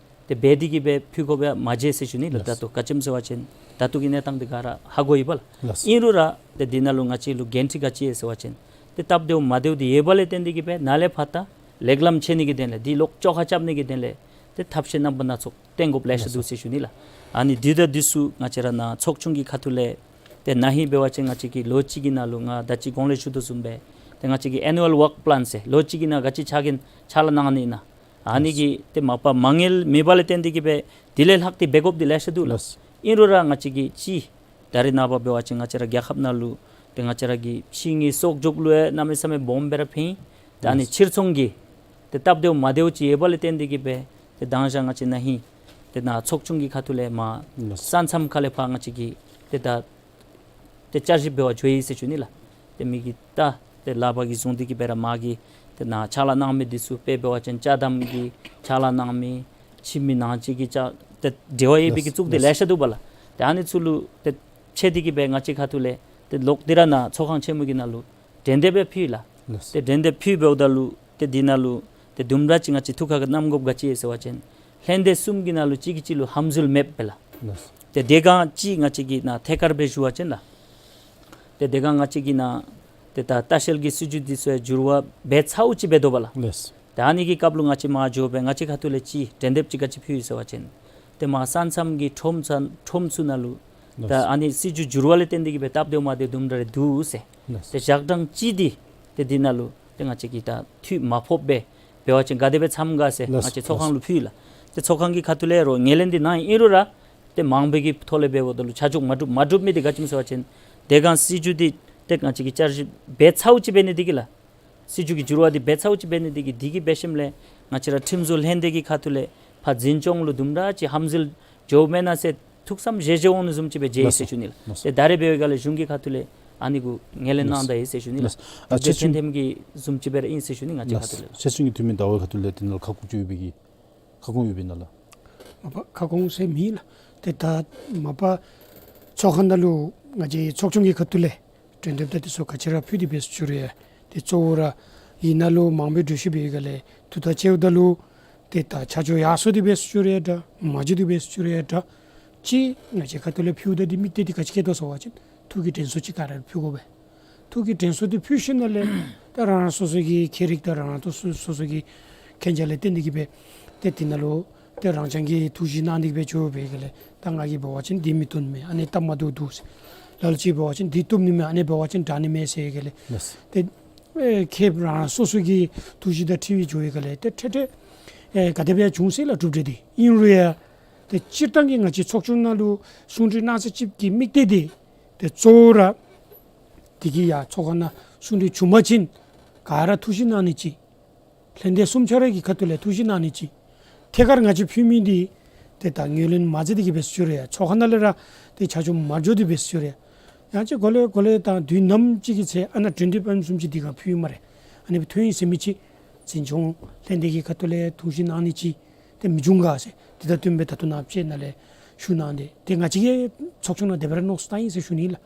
ཏེ་འབད་དེ་གི་སྦེ་ཕུལ་དགོཔ་ཡང་མ་མཇལ་ཟེར་ཞུ་ནི་ལགས། ལགས། ད་ལྟོ་ག་ཅི་སྨོ་ཟེར་བ་ཅིན་ད་ལྟོ་གི་གནས་སྟངས་འདི་ག་ར་ཧ་གོ་ཡི་པ་ལགས། ལགས། ཨིན་རུང་ར་ཏེ་འདི་ནང་ལུ་ང་བཅས་ལུ་འགན་འཁྲི་ག་ཅི་ཡོད་ཟེར་བ་ཅིན་ཏེ་སྟབས་བདེཝ་མ་བདེཝ་འདི་ཡོད་པ་ལས་བརྟེན་ཏེ་གི་སྦེ་ནཱ་ལས་ཕར་ད་ལེགས་ལམ་འཁྱེར་ནི་གི་དོན་ལས་འདི་ལོག་བཅོ་ཁ་རྐྱབ་ནི་གི་དོན་ལས་ཏེ་ཐབས་ཤེས་རྣམ་པ་སྣ་ཚོགས་བཏོན་དགོཔ་ལེ་ཤ་འདུག་ཟེར་ཞུ་ནི་ལགས། ཨ་ནི་འདི་དང་འདི་ཚུ་ང་བཅས་ར་ནཱ་ཚོགས་ཆུང་གི་ཁ་ཐུག་ལས་ཏེ་ན་ཧིང་འབད་བ་ཅིན་ང་བཅས་ཀྱིས་ལོ་གཅིག་གི་ནང་ལུ་ང་ད་ཅི་གོང་ལས་ཞུ་དོ་བཟུམ་སྦེ་ཏེ་ང་བཅས་ཀྱི་ཨེ་ནུ་ཨལ་ཝརཀ་པི་ལཱན་ཟེར་ལོ་གཅིག་གི་ནང་ག་ཅི་ཕྱག་འགན་ཕྱག་ལཱ་གནང་ནི་ཨིན་ན། ཨ་ནི་གི་ཏེ་མ་པ་མ་དངུལ་མེད་པ་ལས་བརྟེན་ཏེ་གི་སྦེ་དེ་ལས་ལྷག་སྟེ་འབད་དགོཔ་འདི་ལེ་ཤ་འདུག་ལགས། ལགས། ཨིན་རུང་ར་ང་བཅས་ཀྱིས་ཅིག་ད་རེས་ནངས་པ་འབད་བ་ཅིན་ང་བཅས་ར་རྒྱལ་ཁབ་ནང་ལུ་ཏེ་ང་བཅས་ར་གི་ཕྱི་དངུལ་གསོག་འཇོག་ལུ་ཡང་གནམ་མེད་ས་མེད་སྦོམ་སྦེ་ར་ཕན་ཡི། ད་ཨ་ནི་ལགས། ཕྱིར་ཚོང་གི་ཏེ་སྟབས་བདེཝ་མ་བདེཝ་ཅིག་ཡོད་པ་ལས་བརྟེན་ཏེ་གི་སྦེ་ཏེ་མདང་ཞག་ང་བཅས་ན་ཧིང་ཏེ་ནཱ་ཚོགས་ཆུང་གི་ཁ་ཐུག་ལས་མར་ལགས། ས་མཚམས་ཁ་ལས་ཕར་ང་བཅས་ཀྱིས་ཏེ་ད་ཏེ་བསྐྱར་ཞིབ་འབད་བར་འགྱོ་ཡི་ཟེར་ཞུ་ནི་ལགས། ཏེ་མི་གིས་ད་ཏེ་ལག་པར་གྱི་བཟུང་སྟེ་གི་སྦེ་ར་མར་གྱི་ཏེ་ནཱ་ཕྱག་ལཱ་གནང་མི་འདི་ཚུ་དཔེ་འབད་བ་ཅིན་ཅ་དམ་གྱི་ཕྱག་ལཱ་གནང་མི་ཁྱིམ་གྱི་ནང་གཅིག་གི་ཅ་ཏེ་འབྲེལ་བ་ཡོད་པའི་གི་ལགས། བཙུགས་ཏེ་ལགས། ལེ་ཤ་འདུག་པ་ལགས། ཏེ་ཨ་ནི་ཚུ་ལུ་ཏེ་ཕྱད་དེ་གི་སྦེ་ང་བཅས་ཁ་ཐུག་ལས་ཏེ་ལོག་སྟེ་ར་ནཱ་ཚོགས་ཁང་ཆེན་མོ་གི་ནང་ལུ་འགྲན་འདེབས་སྦེ་ཕུལ་ཡི་ལགས། ལགས། ཏེ་འགྲན་འདེབས་ཕུལ་འབདཝ་ད་ལུ་ཏེ་འདི་ནང་ལུ་ཏེ་དུམ་གྲ་ཅིག་ང་བཅས་ཐུགས་ཁར་གནང་དགོཔ་ག་ཅི་ཡོད་ཟེར་བ་ཅིན་ལྷན་སྡེ་གསུམ་གྱི་ནང་ལུ་གཅིག་གིས་གཅིག་ལུ་ཧམ་འཛུལ་མེདཔ་སྦེ་ལགས། ལགས། ཏེ་དེ་སྒང་ཅིག་ང་བཅས་ཀྱིས་ནཱ་ཐད་ཀར་སྦེ་ཞུ་བ་ཅིན་ལགས། ཏེ་དེ་སྒང་ང་བཅས་ཀྱིས་ནཱ་ཏེ་ད་ལྟ་བཤལ་གྱི་སྲིད་བྱུས་འདི་ཚུ་ཡང་འགྱུར་བ་འབད་ཚརཝ་ཅིག་འབད་དོ་པ་ལགས། ལགས། ད་ཨ་ནི་གི་སྐབས་ལུ་ང་བཅས་མར་འགྱོ་སྦེ་ང་བཅས་ཁ་ཐུག་ལས་ཅིག་འགྲན་འདེབས་ཅིག་ག་ཅི་ཕུལ་ཡི་ཟེར་བ་ཅིན་ཏེ་མར་ས་མཚམས་ཀྱི་ཁྲོམ་ཚུ་ཁྲོམ་ཚུ་ནང་ལུ་ད་ལགས། ཨ་ནི་སྲིད་བྱུས་འགྱུར་བ་ལས་བརྟེན་ཏེ་གི་སྦེ་སྟབས་བདེཝ་མ་བདེཝ་དུམ་གྲ་རེ་འདུག་ཟེར། ལགས། ཏེ་ཞག་གྲངས་གཅིག་འདི་ཏེ་འདི་ནང་ལུ་ཏེ་ང་བཅས་ཀྱིས་ད་འཐུས་མ་ཕོགཔ་སྦེ་འབད་བ་ཅིན་ག་དེ་སྦེ་འཚམས་ག་ཟེར་ལགས། ང་བཅས་ཚོགས་ཁང་ལུ་ཕུལ་ཡི་ལགས། ཏེ་ཚོགས་ཁང་གི་ཁ་ཐུག་ལས་རོགས་ངོས་ལེན་འདི་གནང་ཡི། ཨིན་རུང་ར་ཏེ་མང་པོའི་གི་ཐོག་ལས་འབདཝ་ད་ལུ་ཆ་འཇོག་མ་གྲུབ་མ་གྲུབ་མི་འདི་ག་ཅི་སྨོ་ཟེར་བ་ཅིན་དེ་སྒང་སྲིད་བྱུས་འདི་ཏེ་ང་བཅས་ཀྱིས་བསྐྱར་ཞིབ་འབད་ཚརཝ་ཅིག་འབད་ནི་འདི་གིས་ལགས། སྲིད་བྱུས་ཀྱི་འགྱུར་བ་འདི་འབད་ཚརཝ་ཅིག་འབད་ནི་འདི་གིས་འདི་གིས་འབད་ཞིནམ་ལས་ང་བཅས་ར་ཁྲིམས་བཟོ་ལྷན་སྡེ་གི་ཁ་ཐུག་ལས་ ཕར་འཛིན་སྐྱོང་ལུ་དུམ་གྲ་ཅིག་ཧམ་འཛུལ་འགྱོཝ་མེན་ན་ཟེར་ཐུགས་བསམ་བཞེས་བཞེས་འོང་ནི་བཟུམ་ཅིག་སྦེ་མཇལ་ཡི་ཟེར་ཞུ་ནི་ལགས། ལགས་སོ། ཏེ་ད་རེས་འབད་བའི་སྒང་ལས་གཞུང་གི་ཁ་ཐུག་ལས་ཨ་ནི་གུ་ངོས་ལེན་གནང་ད་ཡི་ཟེར་ཞུ་ནི་ལགས། ལགས་སོ། ཨ་ཏེ་ཕྱིར་ཕྱིན་ཐེམ་གྱི་བཟུམ་ཅིག་སྦེ་ར་ཨིན་ཟེར་ཞུ་ནི། ང་བཅས་ཁ་ཐུག་ལས་ལགས་སོ། ཕྱིར་ཕྱིན་གྱི་འཐུས་མི་ཟླ་བའི་ཁ་ཐུག་ལས་དེ་ནང་ལུ་ཁ་སྐོང་ཅིག་ཡོད་པའི་གི་ཁ་སྐོང་ཡོད་པས་ན་ལགས། མ་པ་ཁ་སྐོང་ཟེར་མེད་ལགས། ཏེ་ད་མ་པ་ཚོགས་ཁང་ནང་ལུ་ང་བཅས་ཚོགས་ཆུང་གི་ཁ་ཐུག་ལས་གྲོས་འདེབས་དང་དེ་ཚུ་ག་ཅི་ར་ཕུལ་ཏེ་འབད་ཟེར་ཞུ་རུང་ཡང་ཏེ་གཙོ་བོ་ར་ཨིན་ན་ལུ་མང་པོའི་འགྲུལ་བཞུད་འབད་བའི་སྒང་ལས་དུས་ད་ཅིག་ད་ལུ་ཏེ་ད་ཆ་འཇོག་ཡར་སོང་སྟེ་འབད་ཟེར་ཞུ་རུང་ཡང་འདྲ་མར་འགྱོ་སྟེ་འབད་ཟེར་ཞུ་རུང་ཡང་འདྲ་ཅིག་ང་བཅས་ཁ་ཐུག་ལས་ཕུལཝ་ད་འདི་དམིགས་གཏད་འདི་ག་ཅི་བསྐྱེད་དོ་ཟེར་བ་ཅིན་ཐུགས་ཀྱི་དྲན་གསོ་ཅིག་ག་ར་ཕུལ་དགོ་པས། ཐུགས་ཀྱི་དྲན་གསོ་འདི་ཕུལ་ཞིནམ་ལས་ད་རང་རང་སོ་སོ་གི་ཁྱད་རིག་དང་རང་རང་སོ་སོ་སོ་གི་མཁྱེན་རྒྱ་ལས་བརྟེན་ཏེ་གིས་སྦེ་ཏེ་དེ་ནང་ལུ་ཏེ་རང་རྐྱང་གིས་ཐུགས་བཞེད་གནང་སྟེ་སྦེ་འགྱོ་བའི་སྒང་ལས་ད་ང་གིས་འབད་བ་ཅིན་འདི་མི་བཏུབ་མས། ཨ་ནི་སྟབས་མ་བདེཝ་འདུག་ཟེར། ལ་ལུ་ཅིག་འབད་བ་ཅིན་འདི་བཏུབ་ནི་མས། ཨ་ནི་འབད་བ་ཅིན་དྲག་ནི་མས་ཟེར་བའི་སྒང་ལས། ལགས་སོ། ཏེ་ཨེ་ཁྱེད་རང་རང་སོ་སོ་གི་ཐུགས་བཞེད་དང་འཁྲིལ་བའི་འགྱོ་བའི་སྒང་ལས་ཏེ་འཕྲལ་འཕྲལ་ཨེ་ག་དེ་སྦེ་བྱུང་ཟེར་ལགས་གྲུབ་འབྲས་འདི། ཨིན་རུང་ཡང་ཏེ་སྤྱིར་བཏང་གི་ང་བཅས་ཚོགས་ཆུང་ནང་ལུ་གསུང་གྲོས་གནང་ས་ཅིག་གི་དམིགས་གཏད་འདི་ཏེ་གཙོ་བོ་ར་དེ་གིས་ཡང་ཚོགས་ཁང་ནང་གསུང་གྲོས་བྱུང་པ་ཅིན་ག་ར་ཐུགས་བཞེད་གནང་ནི་ཅིག། ལྷན་སྡེ་གསུམ་ཆ་ར་གི་ཁ་ཐུག་ལས་ཐུགས་བཞེད་གནང་ནི་ཅིག། ཐད་ཀར་ང་བཅས་ཕུལ་མི་འདི་ཏེ་ད་ངོས་ལེན་མ་མཛད་དེ་གིས་འབད་ཟེར་ཞུ་རུང་ཡང་ཚོགས་ཁང་ནང་ལས་ར་ཏེ་ཆ་འཇོག་མ་འགྱོ་སྟེ་འབད་ཟེར་ཞུ་རུང་ཡང་ཡང་ཅིན་གོ་ལེ་གོ་ལེ་དང་དུས་ནམ་ཅིག་གི་ཚེ་ཨ་ནཱ་གྲོས་འདེབས་ཨ་ནི་བཟུམ་ཅིག་འདི་ག་ཕུལ་ཡི་སྨ་རེ། ཨ་ནི་སྦེ་ཐོན་ཡི་ཟེར་མི་ཅིག། འཛིན་སྐྱོང་ལྷན་སྡེ་གི་ཁ་ཐུག་ལས་ཐུགས་བཞེད་གནང་ནི་ཅིག་ཏེ་མི་འབྱུང་ག་ཟེར། དེ་དང་བསྟུན་སྦེ་ད་ལྟོ་ནཱ་ཕྱེ་ནཱ་ལས་ཞུ་གནང་སྟེ་ཏེ་ང་བཅས་ཀྱི་ཚོགས་ཆུང་ནང་དེ་སྦེ་ར་མནོ་བསམ་བཏང་ཡི་ཟེར་ཞུ་ནི་ལགས།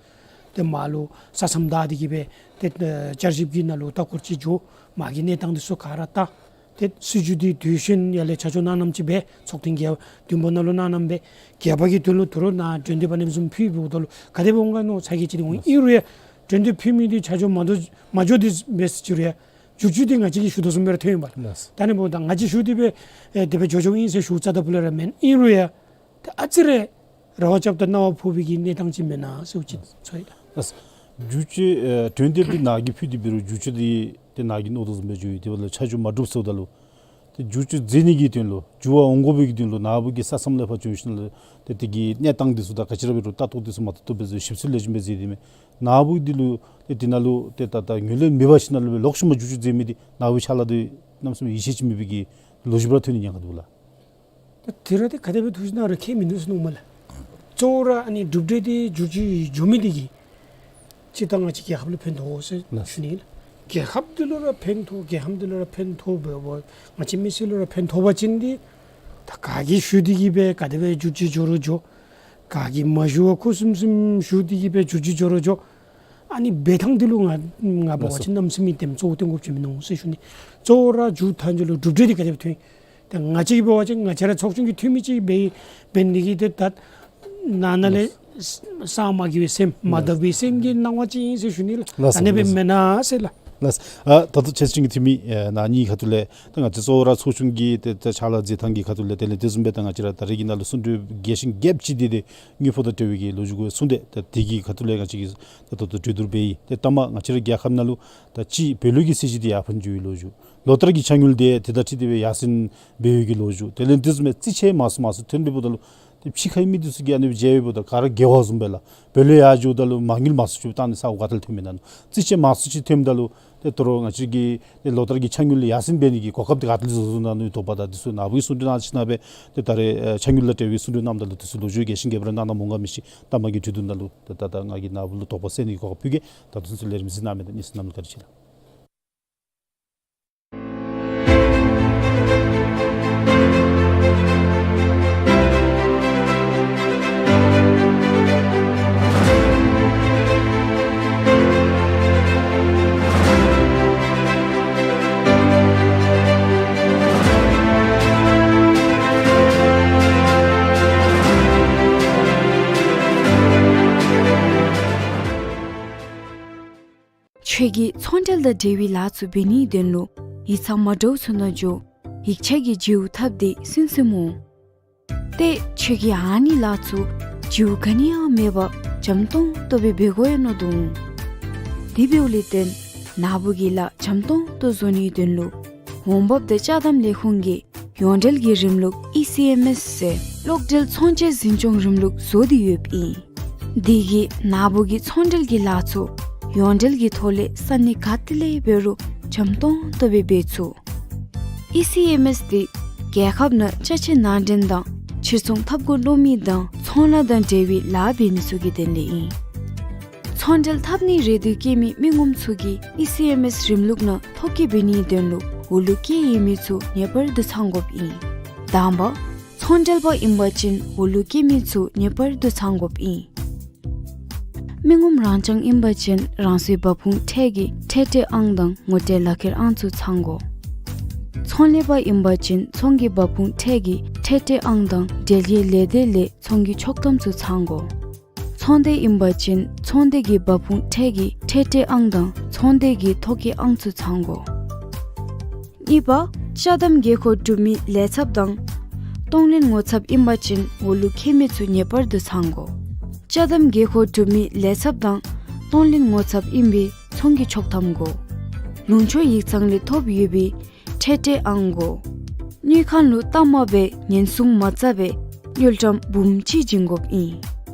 ཏེ་མར་ལུ་ས་མཚམས་བདའ་སྟེ་གིས་སྦེ་ཏེ་ཨེ་བསྐྱར་ཞིབ་ཀྱི་ནང་ལུ་ལྟ་སྐོར་ཅིག་འགྱོ། མར་གྱི་གནས་སྟངས་འདི་ཚུ་ག་ར་བལྟ། ཏེ་སྲིད་བྱུས་འདི་དུས་ཆེན་ཡར་ལས་ཆ་འཇོག་གནང་གནངམ་ཅིག་སྦེ་ཚོགས་ཐེངས་བརྒྱད་བདུན་པ་ནང་ལུ་གནང་གནངམ་སྦེ་བརྒྱད་པ་གི་དོན་ལུ་དོ་རུང་ནཱ་གྲོས་འདེབས་ཨ་ནི་བཟུམ་ཕུལ་འབདཝ་ད་ལུ་ག་དེ་སྦེ་འོང་ག་མནོ་ཚ་གྱང་ཅིག་འདི་འོང་། ཨིན་རུང་ཡང་གྲོས་འདེབས་ཕུལ་མི་འདི་ཆ་འཇོག་མ་འགྱོ་མ་འགྱོ་སྟེ་འབད་ཟེར་ཞུ་རུང་ཡང་བསྒྱུར་བཅོས་འདི་ང་བཅས་ཀྱིས་ཞུ་དོ་བཟུམ་སྦེ་ར་ཐོན་ཡི་པ་ལགས། ལགས། ད་ཨ་ནི་འབདཝ་ད་ང་བཅས་ཞུ་སྟེ་སྦེ་ཨེ་དེ་སྦེ་འགྱོ་འགྱོཝ་ཨིན་ཟེར་ཞུ་རྩ་དང་ཕུ་ལས་ར་མེན། ཨིན་རུང་ཡང་ཏེ་ཨ་ཙི་རེ་རེ་བ་རྐྱབ་ད་གནང་བ་ཕོག་པའི་གི་གནས་སྟངས་ཅིག་མེན་ན་ཟེར་ཅིག་ཚོར་ཡི་ལགས། ལགས། བསྒྱུར་བཅོས་ཨེ་གྲོས་འདེབས་འདི་ནཱ་གིས་ཕུལ་ཏེ་འབད་རུང་བསྒྱུར་བཅོས་འདི་ཏེ་ནཱ་གིས་མནོ་དོ་བཟུམ་སྦེ་འགྱོ་ཡི། དེ་འབདཝ་ལས་ཆ་འཇོག་མ་གྲུབ་ཟེརཝ་ད་ལུ་ཏེ་བསྒྱུར་བཅོས་མཛད་ནི་གི་དོན་ལུ་འགྱུར་བ་འོང་དགོ་པའི་གི་དོན་ལུ་ནཱ་བུ་གི་ས་མཚམས་ལས་ཕར་བྱོན་ཞིནམ་ལས་ཏེ་དེ་གི་གནས་སྟངས་འདི་ཚུ་དང་ག་ཅི་ར་འབད་རུང་ལྟ་རྟོག་འདི་ཚུ་མ་ཐུབ་ཐུབ་སྦེ་བཟོ་ཞིབ་འཚོལ་ལེགས་ཤོམ་སྦེ་མཛད་དེ་མས། ནཱ་བུ་འདི་ལུ་ཏེ་དེ་ནང་ལུ་ཏེ་ད་ད་ངོས་ལེན་མེད་པ་ཅིག་ནང་ལུ་སྦེ་ལོག་ཤུལ་མ་བསྒྱུར་བཅོས་མཛད་མི་འདི་ནཱ་བུ་ཕྱག་ལཱ་འདི་གནམ་མེད་ས་མེད་ཡིད་ཆེས་ཅིག་མེད་པའི་གི་ལོ་རྒྱུས་ར་ཐོན་ནི་ཉེན་ཁ་འདུག་ལགས། ད་དེ་ར་ཏེ་ག་དེ་སྦེ་ཐུགས་བཞེད་གནང་རུང་ཁྱད་མིན་འདུག་ཟེར་མནོཝ་མས་ལགས། གཙོ་བོ་ར་ཨ་ནི་གྲུབ་འབྲས་འདི་བསྒྱུར་བཅོས་འགྱོ་མི་འདི་གིས་སྤྱིར་བཏང་ང་བཅས་རྒྱལ་ཁབ་ལུ་ཕན་ཐོགས་ཟེར་ལགས། ཞུ་ནི་ལགས། རྒྱལ་ཁབ་འདི་ལུ་ར་ཕན་ཐོགས་རྒྱལ་ཁབ་འདི་ལུ་ར་ཕན་ཐོགས་འབདཝ་ང་བཅས་མི་སེར་ལུ་ར་ཕན་ཐོགས་པ་ཅིན་འདི་ད་ག་གིས་ཞུ་སྟེ་གིས་སྦེ་ག་དེ་སྦེ་བསྒྱུར་བཅོས་འགྱོ་རུང་འགྱོ། ག་གིས་མ་ཞུ་བར་ཁུ་སིམ་སིམ་ཞུ་སྟེ་གིས་སྦེ་བསྒྱུར་བཅོས་འགྱོ་རུང་འགྱོ། ཨ་ནི་འབད་ཐངས་འདི་ལུ་ང་ང་འབད་བ་ཅིན་གནམ་མེད་ས་མེད་ཏེ་གཙོ་བོ་བཏོན་དགོཔ་ཅིག་མིན་ནུག་ཟེར་ཞུ་ནི། གཙོ་བོ་ར་བསྒྱུར་ཐངས་འདི་ལུ་གྲུབ་འབྲས་འདི་ག་དེ་སྦེ་ཐོན། ཏེ་ང་བཅས་ཀྱིས་འབད་བ་ཅིན་ང་བཅས་ར་ཚོགས་ཆུང་གི་འཐུས་མི་ཅིག་འབད་འབད་ནི་གིས་ཏེ་ད་ནང་ན་ལས་ལགས། ས་མ་རྒྱས་པའི་སེམས་མ་དག་པའི་སེམས་ཀྱི་སྣང་བ་ཅིག་ཨིན་ཟེར་ཞུ་ནི་ལགས། ལགས་སོ། ཨ་ནི་སྦེ་ལགས་སོ། མེན་ན་ཟེར་ལགས། ལགས་སོ། ཨ་ད་ལྟོ་ཆེད་བཞག་གི་འཐུས་མི་ཨེ་ནཱ་གཉིས་ཁ་ཐུག་ལས་ད་ང་བཅས་གཙོ་བོ་ར་ཚོགས་ཆུང་གི་ཏེ་ད་ཕྱག་ལཱ་མཛད་ཐངས་ཀྱི་ཁ་ཐུག་ལས་དེ་ལས་དེ་བཟུམ་སྦེ་ད་ང་བཅས་ར་ད་རེས་ཀྱི་ནང་ལུ་གསུང་གྲོས་རྒྱས་ཤིང་རྒྱསཔ་ཅིག་འདི་ཏེ་དངོས་པོ་དང་འབྲེལ་བའི་གི་ལོ་རྒྱུས་གུ་གསུངས་ཏེ་ད་དེ་གི་ཁ་ཐུག་ལས་ང་བཅས་ཀྱིས་ད་ད་ལྟོ་གྲོས་བསྡུར་འབད་ཡི། ཏེ་ལྟ་མ་ང་བཅས་ར་རྒྱལ་ཁབ་ནང་ལུ་ད་ཅི་བོད་ལུགས་ཀྱི་ས་གཞི་འདི་ཡར་འཕར་འགྱོ་བའི་ལོ་རྒྱུས། ལོ་ལྟར་གྱི་འཆར་དངུལ་འདི་དེ་དང་འཁྲིལ་ཏེ་སྦེ་ཡར་སེང་འབད་བའི་གི་ལོ་རྒྱུས། དེ་ལས་དེ་བཟུམ་སྦེ་རྩིས་ཆད་མང་སུ་མང་སུ་ཐོན་པའི་འབདཝ་ད་ལུ་ཏེ་ཕྱི་ཁའི་མི་འདི་ཚུ་གིས་ཨ་ནི་སྦེ་མཇལ་བའི་འབདཝ་ད་ག་ར་དགེ་བ་བཟུམ་སྦེ་ལགས། བོད་ལུ་ཡར་འགྱོཝ་ད་ལུ་མ་དངུལ་མང་སུ་ཅིག་བཏང་ནི་ས་གོ་ག་ཏེ་ལུ་ཐོན་མེན་ན་མནོ། རྩིས་ཆད་མང་སུ་ཅིག་ཐོནམ་ད་ལུ་ཏེ་ད་རུང་ང་བཅས་ཀྱི་ཏེ་ལོ་ལྟར་གྱི་འཆར་དངུལ་ལུ་ཡར་སེང་འབད་ནི་གི་གོ་སྐབས་འདི་ག་ཏེ་ལུ་བཟོ་བཟོཝ་ཨིན་ན་མནོ་བའི་དོགས་པ་དང་འདི་ཚུ་ནཱ་བུ་གིས་གསུང་གྲོས་གནང་ཞིནམ་སྦེ་ཏེ་ད་རེས་ཨེ་འཆར་དངུལ་དང་འབྲེལ་བའི་གསུང་གྲོས་གནངམ་ད་ལུ་འདི་ཚུ་ལོ་རྒྱུས་རྒྱས་ཤིང་རྒྱས་པ་ར་གནང་གནངམ་འོང་ག་མི་ཤེས། ལྟ་མ་གི་གྲོས་བསྡུར་ནང་ལུ་ཏེ་ད་ད་ང་གིས་ནཱ་བུ་ལུ་དོགས་པ་སེལ་ནི་གི་གོ་སྐབས་ཕུལ་གེ། ད་ལྟོ་ཚུན་ཚོད་ལས་རིམ་གཟིགས་གནང་མི་དང་གཉིས་སུ་གནམ་ལུ་བཀའ་དྲིན་ཆེ་ལགས། ཁྱོད་ཀྱིས་ཚོང་འབྲེལ་དང་འབྲེལ་བའི་ལཱ་ཚུ་འབད་ནིའི་དོན་ལུ་ཡིག་ཚང་མ་འདྲཝ་ཚུ་ནང་འགྱོ། ཡིག་ཆ་གི་བརྗེ་པོ་འཐབ་སྟེ་སུན་སུན་འོང་། ཏེ་ཁྱོད་ཀྱིས་ཨ་ནི་ལཱ་ཚུ་བརྗེ་པོ་ག་ནི་ཡང་མེད་པར་འཇམ་ཏོང་ཏོ་སྦེ་འབད་དགོ་ཡོད་མནོ་དོ་འོང་། དེ་འབདཝ་ལས་བརྟེན་ནཱ་བུ་གིས་ལཱ་འཇམ་ཏོང་ཏོ་བཟོ་ནིའི་དོན་ལུ་འོང་འབབ་དང་ཅ་དམ་ལས་ཁུངས་ཀྱིས་ཡོངས་འབྲེལ་གྱི་རིམ་ལུགས་ཨི་སི་ཨེམ་ཨེསི་ཟེར་གློག་འབྲེལ་ཚོང་བྱེད་འཛིན་སྐྱོང་རིམ་ལུགས་བཟོ་སྟེ་ཡོདཔ་ཨིན། དེ་གིས་ནཱ་བུ་གི་ཚོང་འབྲེལ་གྱི་ལཱ་ཚུ་ཡོངས་འབྲེལ་གྱི་ཐོག་ལས་ས་གནས་ག་ཏེ་ལས་འབད་རུང་འཇམ་ཏོང་ཏོ་སྦེ་འབད་ཚུགས། ཨི་སི་ཨེམ་ཨེསི་འདི་ རྒྱལ་ཁབ་ནང་ཅ་ཆས་ནང་འདྲེན་དང་ཕྱིར་ཚོང་འཐབ་དགོ་ལོ་མི་དང་ཚོང་ལཱ་དང་འབྲེལ་བའི་ལཱ་འབད་མི་ཚུ་གི་དོན་ལས་ཨིན། ཚོང་འབྲེལ་འཐབ་ནི་རེ་འདོད་བསྐྱེད་མི་མི་ངོམ་ཚུ་གིས་ཨི་སི་ཨེམ་ཨེསི་རིམ་ལུགས་ནང་ཐོ་བཀོད་འབད་ནིའི་དོན་ལུ་འོག་ལུ་བཀོད་ཡོད་མི་ཚུ་ངེས་པར་དུ་ཚང་དགོཔ་ཨིན། དང་པ། ཚོང་འབྲེལ་པ་ཨིན་པ་ཅིན་འོག་ལུ་བཀོད་མི་ཚུ་ངེས་པར་དུ་ཚང་དགོཔ་ཨིན། མི་ངོམ་རང་རྐྱང་ཨིན་པ་ཅིན་རང་སོའི་འབབ་ཁུངས་ཁྲལ་གྱི་ཁྲལ་སྤྲོད་ཨང་དང་ངོ་སྤྲོད་ལག་ཁྱེར་ཨང་ཚུ་ཚང་དགོ། ཚོང་ལས་པ་ཨིན་པ་ཅིན་ཚོང་གི་འབབ་ཁུངས་ཁྲལ་གྱི་ཁྲལ་སྤྲོད་ཨང་དང་འབྲེལ་ཡོད་ལས་སྡེ་ལས་ཚོང་གི་ཆོག་ཐམ་ཚུ་ཚང་དགོ། ཚོང་སྡེ་ཨིན་པ་ཅིན་ཚོང་སྡེ་གི་འབབ་ཁུངས་ཁྲལ་གྱི་ཁྲལ་སྤྲོད་ཨང་དང་ཚོང་སྡེ་གི་ཐོ་བཀོད་ཨང་ཚུ་ཚང་དགོ། གཉིས་པ། ཅ་དམ་དགོས་མཁོ་གྲུབ་མི་ལས་ཚབ་དང་གཏོང་ལེན་ངོ་ཚབ་ཨིན་པ་ཅིན་འོག་ལུ་བཀོད་མི་ཚུ་ངེས་པར་དུ་ཚང་དགོ། ཅ་དམ་དགོས་མཁོ་གྲུབ་མི་ལས་ཚབ་དང་གཏོང་ལེན་ངོ་ཚབ་ཨིན་པའི་ཚོང་གི་ཆོག་ཐམ་དགོ། ལུང་ཕྱོགས་ཡིག་ཚང་ལས་ཐོབ་ཡོད་པའི་ཁྲལ་སྤྲོད་ཨང་དགོ། དངུལ་ཁང་ལུ་གཏའ་མ་སྦེ་ཉེན་སྲུང་མ་རྩ་བའི་དངུལ་ཀྲམ་འབུམ་གཅིག་བྱིན་དགོཔ་ཨིན།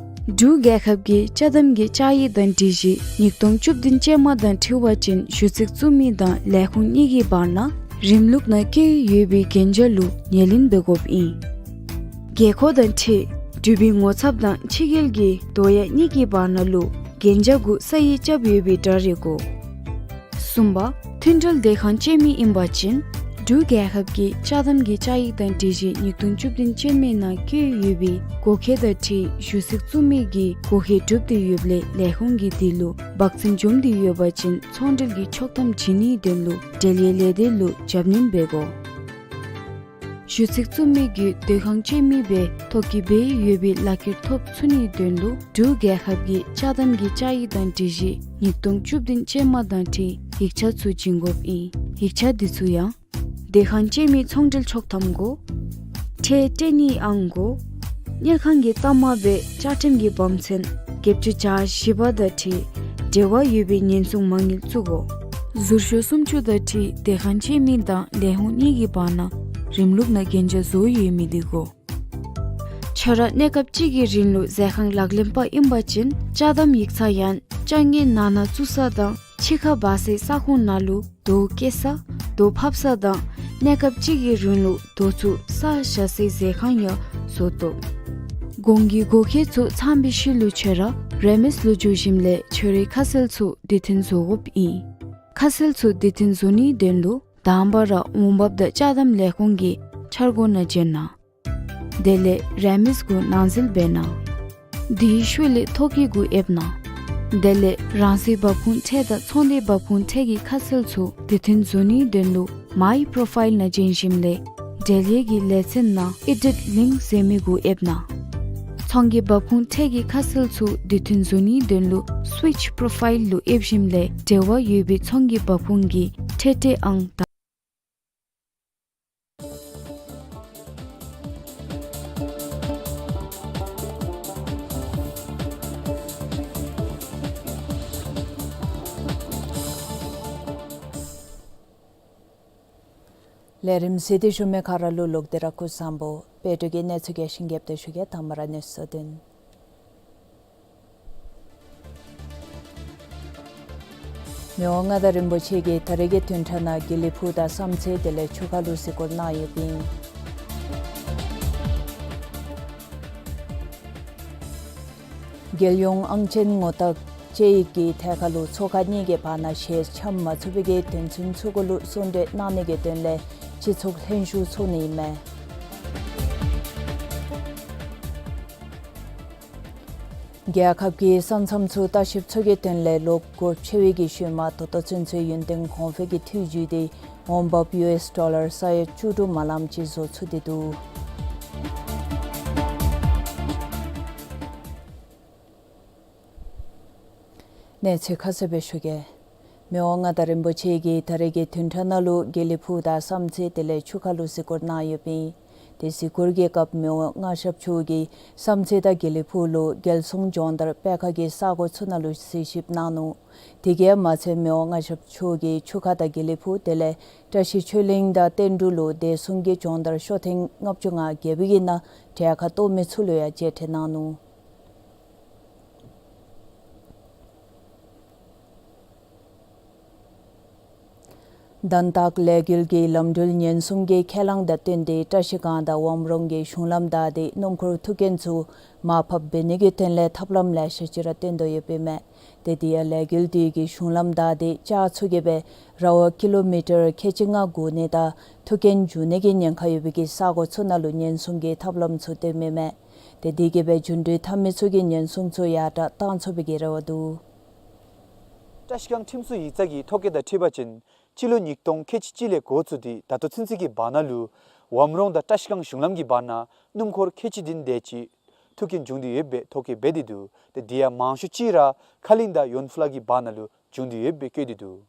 འབྲུག་རྒྱལ་ཁབ་ཀྱི་ཅ་དམ་གྱི་བཅའ་ཡིག་དང་སྒྲིག་གཞི་ཉིས་སྟོང་བཅུ་བདུན་ཅན་མ་དང་འཁྲིལ་བ་ཅིན་ཞུ་ཚིག་བཙུགས་མི་དང་ལས་ཁུངས་གཉིས་ཀྱི་བར་ན་རིམ་ལུགས་ནང་བཀོད་ཡོད་པའི་གན་རྒྱ་ལུ་ཉེར་ལེན་འབད་དགོཔ་ཨིན། དགོས་མཁོ་དང་འཁྲིལ་འབྲུག་པའི་ངོ་ཚབ་དང་ཕྱི་རྒྱལ་གྱི་དོ་ཡ་གཉིས་ཀྱི་བར་ན་ལུ་གན་རྒྱ་གུ་ས་ཡིག་རྐྱབ་ཡོད་པའི་འདྲ་རིས་དགོ། གསུམ་པ། མཐུན་གྲོས་སྡོད་ཁང་སྤྱོད་མི་ཨིན་པ་ཅིན་འབྲུག་རྒྱལ་ཁབ་ཀྱི་ཅ་དམ་གྱི་བཅའ་ཡིག་དང་སྒྲིག་གཞི་ཉིས་སྟོང་བཅུ་བདུན་ཅན་མའི་ནང་བཀོད་ཡོད་པའི་དགོས་མཁོ་དང་འཁྲིལ་ཞུ་ཚིག་བཙུགས་མི་གི་དགོས་མཁོ་གྲུབ་སྟེ་ཡོདཔ་ལས་ལས་ཁུངས་ཀྱིས་དེ་ལུ་འབག་བཙོང་འཛོམས་ཏེ་ཡོད་པ་ཅིན་ཚོང་འབྲེལ་གྱི་ཆོག་ཐམ་བྱིན་ནིའི་དོན་ལུ་འབྲེལ་ཡོད་ལས་སྡེ་ལུ་རྒྱབ་སྣོན་འབད་དགོ། ཞུ་ཚིག་བཙུགས་མི་གིས་སྡོད་ཁང་སྤྱོད་མི་སྦེ་ཐོ་བཀོད་འབད་ཡོད་པའི་ལག་ཁྱེར་ཐོབ་ཚུགས་ནིའི་དོན་ལུ་འབྲུག་རྒྱལ་ཁབ་ཀྱི་ཅ་དམ་གྱི་བཅའ་ཡིག་དང་སྒྲིག་གཞི་ཉིས་སྟོང་བཅུ་བདུན་ཅན་མ་དང་འཁྲིལ་ཡིག་ཆ་ཚུ་བྱིན་དགོཔ་ཨིན། ཡིག་ཆ་འདི་ཚུ་ཡང་སྡོད་ཁང་སྤྱོད་མི་ཚོང་འབྲེལ་ཆོག་ཐམ་དགོ། ཁྲལ་སྤྲོད་ནིའི་ཨང་དགོ། དངུལ་ཁང་གི་གཏའ་མ་སྦེ་བཅའ་ཁྲིམས་ཀྱི་བམ་ཚན་བརྒྱད་ཅུ་གྱ་བཞི་པ་དང་འཁྲིལ་འབྲེལ་བ་ཡོད་པའི་ཉེན་སྲུང་མ་དངུལ་བཙུགས་དགོ། ཟུར་ཤོག་སུམ་ཅུ་དང་འཁྲིལ་སྡོད་ཁང་སྤྱོད་མི་དང་ལས་ཁུངས་གཉིས་ཀྱི་བར་ན་རིམ་ལུགས་ནང་གན་རྒྱ་བཟོ་ཡོད་མི་འདི་དགོ། ཁྱོད་ར་གནས་སྐབས་ཅིག་གི་རིང་ལུ་ཟས་ཁང་ལག་ལེན་པ་ཨིན་པ་ཅིན་ཅ་དམ་ཡིག་ཚང་ཡང་ཅ་དངོས་ནང་ན་བཙུགས་ས་དང་ཕྱི་ཁར་འབག་སའི་ས་ཁོངས་ནང་ལུ་རྡོ་བཀལ་ས་རྡོ་ཕབ་ས་དང་གནས་སྐབས་ཅིག་གི་རིང་ལུ་རྡོ་ཚུ་ས་བཞག་སའི་ཟས་ཁང་ཡང་བཟོ་དོ། གོང་གི་དགོས་མཁོ་ཚུ་ཚང་བའི་ཤུལ་ལུ་ཁྱོད་ར་རེ་མིས་ལུ་འགྱོ་ཞིནམ་ལས་ཁྱོད་རའི་ཁ་གསལ་ཚུ་དུས་མཐུན་བཟོ་དགོཔ་ཨིན། ཁ་གསལ་ཚུ་དུས་མཐུན་བཟོ་ནིའི་དོན་ལུ་དང་པ་ར་འོང་འབབ་དང་ཅ་དམ་ལས་ཁུངས་ཀྱི་འཆར་སྒོ་ནང་འབྱོན་གནང་། དེ་ལས་རེ་མིས་གུ་ནང་འཛུལ་འབད་གནང་། དེའི་ཤུལ་ལས་ཐོ་བཀོད་གུ་ཨེབ་གནང་། དེ་ལས་རང་སོའི་འབབ་ཁུངས་ཁྲལ་དང་ཚོང་སྡེའི་འབབ་ཁུངས་ཁྲལ་གྱི་ཁ་གསལ་ཚུ་དུས་མཐུན་བཟོ་ནིའི་དོན་ལུ་མའི་པོརོ་ཕའིལ་ནང་འབྱོན་ཞིནམ་ལས་འབྲེལ་ཡོད་ཀྱི་ལེ་ཚན་ནང་ཨེ་ཌིཊ་ལིངཀ་ཟེར་མི་གུ་ཨེབ་གནང་། ཚོང་གི་འབབ་ཁུངས་ཁྲལ་གྱི་ཁ་གསལ་ཚུ་དུས་མཐུན་བཟོ་ནིའི་དོན་ལུ་སུའིཆ་པོརོ་ཕའིལ་ལུ་ཨེབ་ཞིནམ་ལས་འབྲེལ་བ་ཡོད་པའི་ཚོང་གི་འབབ་ཁུངས་ཀྱི་ཁྲལ་སྤྲོད་ཨང་དང་། ལས་རིམ་གཟིགས་ཏེ་བཞུགས་མི་ག་ར་ལུ་ལོག་སྟེ་ར་སྐུ་གཟུགས་བཟང་པོ། དཔལ་སྒྲོན་གྱིས་གནས་ཚུལ་རྒྱས་ཤིང་རྒྱསཔ་སྦེ་ཞུ་གེ། དང་པ་ར་གནས་ཚུལ་དོན། མི་དབང་མངའ་བདག་རིན་པོ་ཆེ་གིས་ད་རེས་ཀྱི་བདུན་ཕྲག་ནང་དགེ་ལེགས་ཕུག་དང་བསམ་རྩེ་དེ་ལས་ཆུ་ཁ་ལུ་གཟིགས་སྐོར་གནང་ཡོདཔ་ཨིན། རྒྱལ་ཡོངས་ཨང་ཅན་ངོ་རྟགས་དཔྱད་ཡིག་གི་ཐད་ཁར་ལུ་ཚོགས་ཁག་གཉིས་ཀྱི་བར་ན་ཞལ་འཆམ་མ་ཚུགས་པའི་གི་དོན་ཚན་ཚུ་གུ་ལུ་གསུང་གྲོས་གནང་ནི་གི་དོན་ལས་སྤྱི་ཚོགས་ལྷན་བཞུགས་ཚོགས་ནི་ཨིན་མས། རྒྱལ་ཁབ་ཀྱི་ས་མཚམས་ཚུ་ལྟ་བཤལཔ་ཚུ་གི་དོན་ལས་ལོ་འགོ་ཕྱེ་བའི་གི་ཤུལ་མ་ད་ལྟོ་ཚུན་ཚོད་ཡུན་བརྟན་གོང་འཕེལ་གྱི་ཐོག་བརྒྱུད་དེ་འོང་འབབ་ཡུ་ཨེསི་ཌོ་ལར་ས་ཡ་བཅུ་དྲུག་མ་ལངམ་ཅིག་བཟོ་ཚུགས་ཏེ་འདུག། གནས་ཚུལ་ཁ་གསལ་སྦེ་ཞུ་གེ། མི་དབང་མངའ་བདག་རིན་པོ་ཆེ་གིས་ད་རེས་ཀྱི་བདུན་ཕྲག་ནང་ལུ་དགེ་ལེགས་ཕུག་དང་བསམ་རྩེ་དེ་ལས་ཆུ་ཁ་ལུ་གཟིགས་སྐོར་གནང་ཡོདཔ་ཨིན། དེ་གཟིགས་སྐོར་གྱི་སྐབས་མི་དབང་མངའ་ཞབས་མཆོག་གིས་བསམ་རྩེ་དང་དགེ་ལེགས་ཕུག་ལུ་རྒྱལ་སྲུང་སྦྱོང་བརྡར་སྤེལ་ཁང་གི་ས་གོ་ཚུ་ནང་ལུ་གཟིགས་ཞིབ་གནང་ནུག། དེ་གིས་མ་ཚད་མི་དབང་མངའ་ཞབས་མཆོག་གིས་ཆུ་ཁ་དང་དགེ་ལེགས་ཕུག་དེ་ལས་བཀྲ་ཤིས་ཆོས་གླིང་དང་བསྟན་འབྲུག་ལུ་བདེ་སྲུང་གི་སྦྱོང་བརྡར་ཤོག་ཐེངས་ལྔ་བཅུ་ང་བརྒྱད་པའི་གི་ནང་གྲལ་ཁར་གཏོགས་མི་ཚུ་ལུ་ཡང་མཇལ་འཕྲད་གནང་ནུག། དན་རྟགས་ལས་འགུལ་གྱི་ལམ་འགྲུལ་ཉེན་སྲུང་གི་ཁས་བླངས་དང་བསྟུན་ཏེ་བཀྲ་ཤིས་སྒང་དང་ཝམ་རོང་གི་གཞུང་ལམ་བདའ་སྟེ་སྣུམ་འཁོར་མཐུག་རྐྱེན་ཚུ་མར་ཕབ་འབད་ནི་གི་དོན་ལས་ཐབས་ལམ་ལེ་ཤ་ཅིག་ར་བཏོན་དོ་ཡོདཔ་ཨིན་མས། ཏེ་དེ་ཡང་ལས་འགུལ་དེ་གིས་གཞུང་ལམ་བདའ་སྟེ་ལྕགས་མཚོ་བརྒལ་སྦེ་ར་བ་ཀི་ལོ་མི་ཊར་ཁལ་གཅིག་ལྔ་འགོར་ནི་དང་མཐུག་རྐྱེན་འབྱུང་ནི་གི་ཉེན་ཁ་ཡོད་པའི་གི་ས་གོ་ཚུ་ནང་ལུ་ཉེན་སྲུང་གི་ཐབས་ལམ་ཚུ་བཏོནམ་ཨིན་མས། ཏེ་དེ་གིས་སྦེ་རྒྱུན་འགྲུལ་འཐབ་མི་ཚུ་གིས་ཉེན་སྲུང་ཚུ་ཡར་དྲག་བཏང་ཚུགས་པའི་གི་རེ་བ་འདུག། བཀྲ་ཤིས་སྒང་ཁྲིམས་སྲུང་ཡིག་ཚང་གི་ཐོ་བཀོད་དང་འཁྲིལ་བ་ཅིན་སྤྱི་ལོ་ཉིས་སྟོང་ཁལ་གཅིག་གཅིག་ལས་འགོ་བཙུགས་ཏེ་ད་ལྟོ་ཚུན་ཚོད་ཀྱི་བར་ན་ལུ་ཝམ་རོང་དང་བཀྲ་ཤིས་སྒང་གཞུང་ལམ་གྱི་བར་ན་སྣུམ་འཁོར་ཁལ་གཅིག་བདུན་དེ་ཅིག་མཐུག་རྐྱེན་བྱུང་སྟེ་ཡོདཔ་སྦེ་ཐོ་བཀོད་འབད་དེ་འདུག། ཏེ་དེ་ཡང་མང་ཤོས་ཅིག་ར་ཁ་གླིང་དང་ཡོན་ཕུ་ལ་གི་བར་ན་ལུ་བྱུང་སྟེ་ཡོདཔ་སྦེ་བཀོད་དེ་འདུག།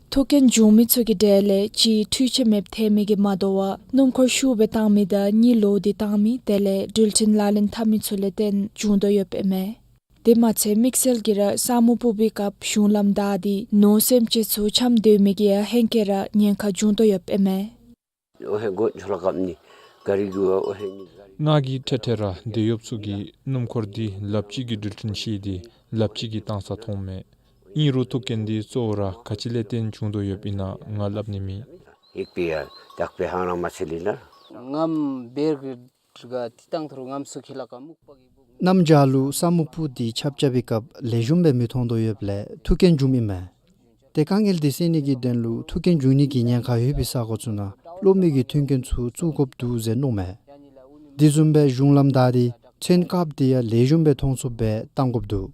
མཐུག་རྐྱེན་བྱུང་མི་ཚུ་གི་གྲས་ལས་གཅིག་འཕྲུལ་ཆས་མེདཔ་ཐལ་མི་གིས་མ་དོ་བར་སྣུམ་འཁོར་ཤུགས་སྦེ་བཏང་མི་དང་གཉིད་ལོག་སྟེ་བཏང་མི་དེ་ལས་འགྲུལ་འཕྲིན་ལག་ལེན་འཐབ་མི་ཚུ་ལས་བརྟེན་བྱུང་དོ་ཡོདཔ་ཨིན་མས། དེ་མ་ཚད་དམིགས་བསལ་གྱིས་ར་ས་སྨུག་ཕོག་པའི་སྐབས་གཞུང་ལམ་བདའ་སྟེ་ནོར་སེམས་ཅན་ཚུ་འཁྱམས་སྡོད་མི་གིས་ཡང་ཧེང་སྐལ་ར་ཉེན་ཁ་བྱུང་དོ་ཡོདཔ་ཨིན་མས། ཨོ་ཧེ་གོ་ཆོ་ལ་ཀབ་ནི་ག་རི་གུ་ཨོ་ཧེ་ནི་ག་རི། ང་གིས་ཐད་ཐད་ར་དེད་གཡོགཔ་ཚུ་གིས་སྣུམ་འཁོར་འདི་ལགཔ་ཅིག་གིས་འགྲུལ་འཕྲིན་བཤེད་དེ་ལགཔ་ཅིག་གིས་བཏང་ས་མཐོངམ་མས། ཨིན་རུང་མཐུག་རྐྱེན་འདི་གཙོ་བོ་ར་ག་ཅི་ལས་བརྟེན་བྱུང་དོ་ཡོདཔ་ཨིན་ན་ང་སླབ་ནི་མེད། ཡིག་པེ་ཡ་དག་པེ་ཧང་རང་མ་ཚེ་ལི་ལ། ངམ་བེར་གྱི་ག་ཏི་ཏང་ཐུར་ངམ་སུ་ཁི་ལ་ཀ་སྨུག་པ་གི་སྦུག། གནམ་བྱཱར་ལུ་ས་སྨུག་ཕོག་སྟེ་ཆརཔ་རྐྱབ་པའི་སྐབས་ལེགས་ཤོམ་སྦེ་མི་མཐོང་དོ་ཡོདཔ་ལས་མཐུག་རྐྱེན་བྱུངམ་ཨིན་མས། ཏེ་དཀའ་ངལ་འདི་སེལ་ནི་གི་དོན་ལུ་མཐུག་རྐྱེན་བྱུང་ནི་གི་ཉེན་ཁ་ཡོད་པའི་ས་གོ་ཚུ་ནང་གློག་མེ་གི་མཐུན་རྐྱེན་ཚུ་བཙུགས་དགོཔ་འདུག་ཟེར་མནོཝ་མས། དེ་བཟུམ་སྦེ་གཞུང་ལམ་བདའ་སྟེ་མཚོན་ཁགཔ་དེ་ཡང་ལེགས་ཤོམ་སྦེ་མཐོང་ཚུགསཔ་སྦེ་བཏང་དགོཔ་འདུག།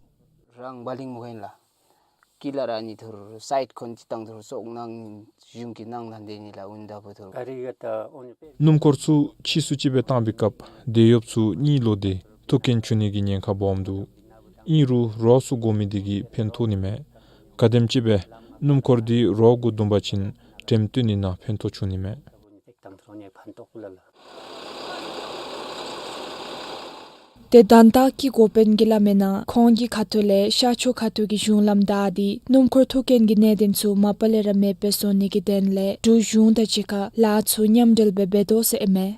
རང་བ་ལིང་མོ་ཧེན་ལ་ཀི་ལ་ར་ནི་ཐུར་སའིཌ་ཁོན་ཅིག་ཏང་ཐུར་སོག་ནང་གཞུང་གི་ནང་ལ་འདི་ནི་ལ་ཨུན་ད་བུ་ཐུར། སྣུམ་འཁོར་ཚུ་ཕྱིས་སུ་ཅིག་སྦེ་བཏང་པའི་སྐབས་དེད་གཡོགཔ་ཚུ་གཉིད་ལོག་སྟེ་མཐུག་རྐྱེན་བྱུང་ནི་གི་ཉེན་ཁ་སྦོམ་འདུག། ཨིན་རུང་རོགས་ཚུ་འགོ་མི་དེ་གིས་ཕན་ཐོགས་ནི་མས། ག་དེམ་ཅིག་སྦེ་སྣུམ་འཁོར་འདི་རོགས་གུ་བརྡུངས་པ་ཅིན་འགྲེམས་སྟོན་ནི་ནང་ཕན་ཐོགས་བྱུང་ནི་མས། ཏེ་དན་རྟགས་ཀྱི་འགོ་དཔོན་གྱིས་སླབ་མིའི་ནང་ཁོང་གི་ཁ་ཐུག་ལས་ཤར་ཕྱོགས་ཁ་ཐུག་གི་གཞུང་ལམ་བདའ་སྟེ་སྣུམ་འཁོར་མཐུག་རྐྱེན་གྱི་གནད་དོན་ཚུ་མ་པ་ལས་ར་མེདཔ་སྦེ་བཟོ་ནི་གི་དོན་ལས་འབྲུག་གཞུང་དང་གཅིག་ཁར་ལཱ་ཚུ་མཉམ་འབྲེལ་སྦེ་འབད་དོ་ཟེར་ཨིན་མས།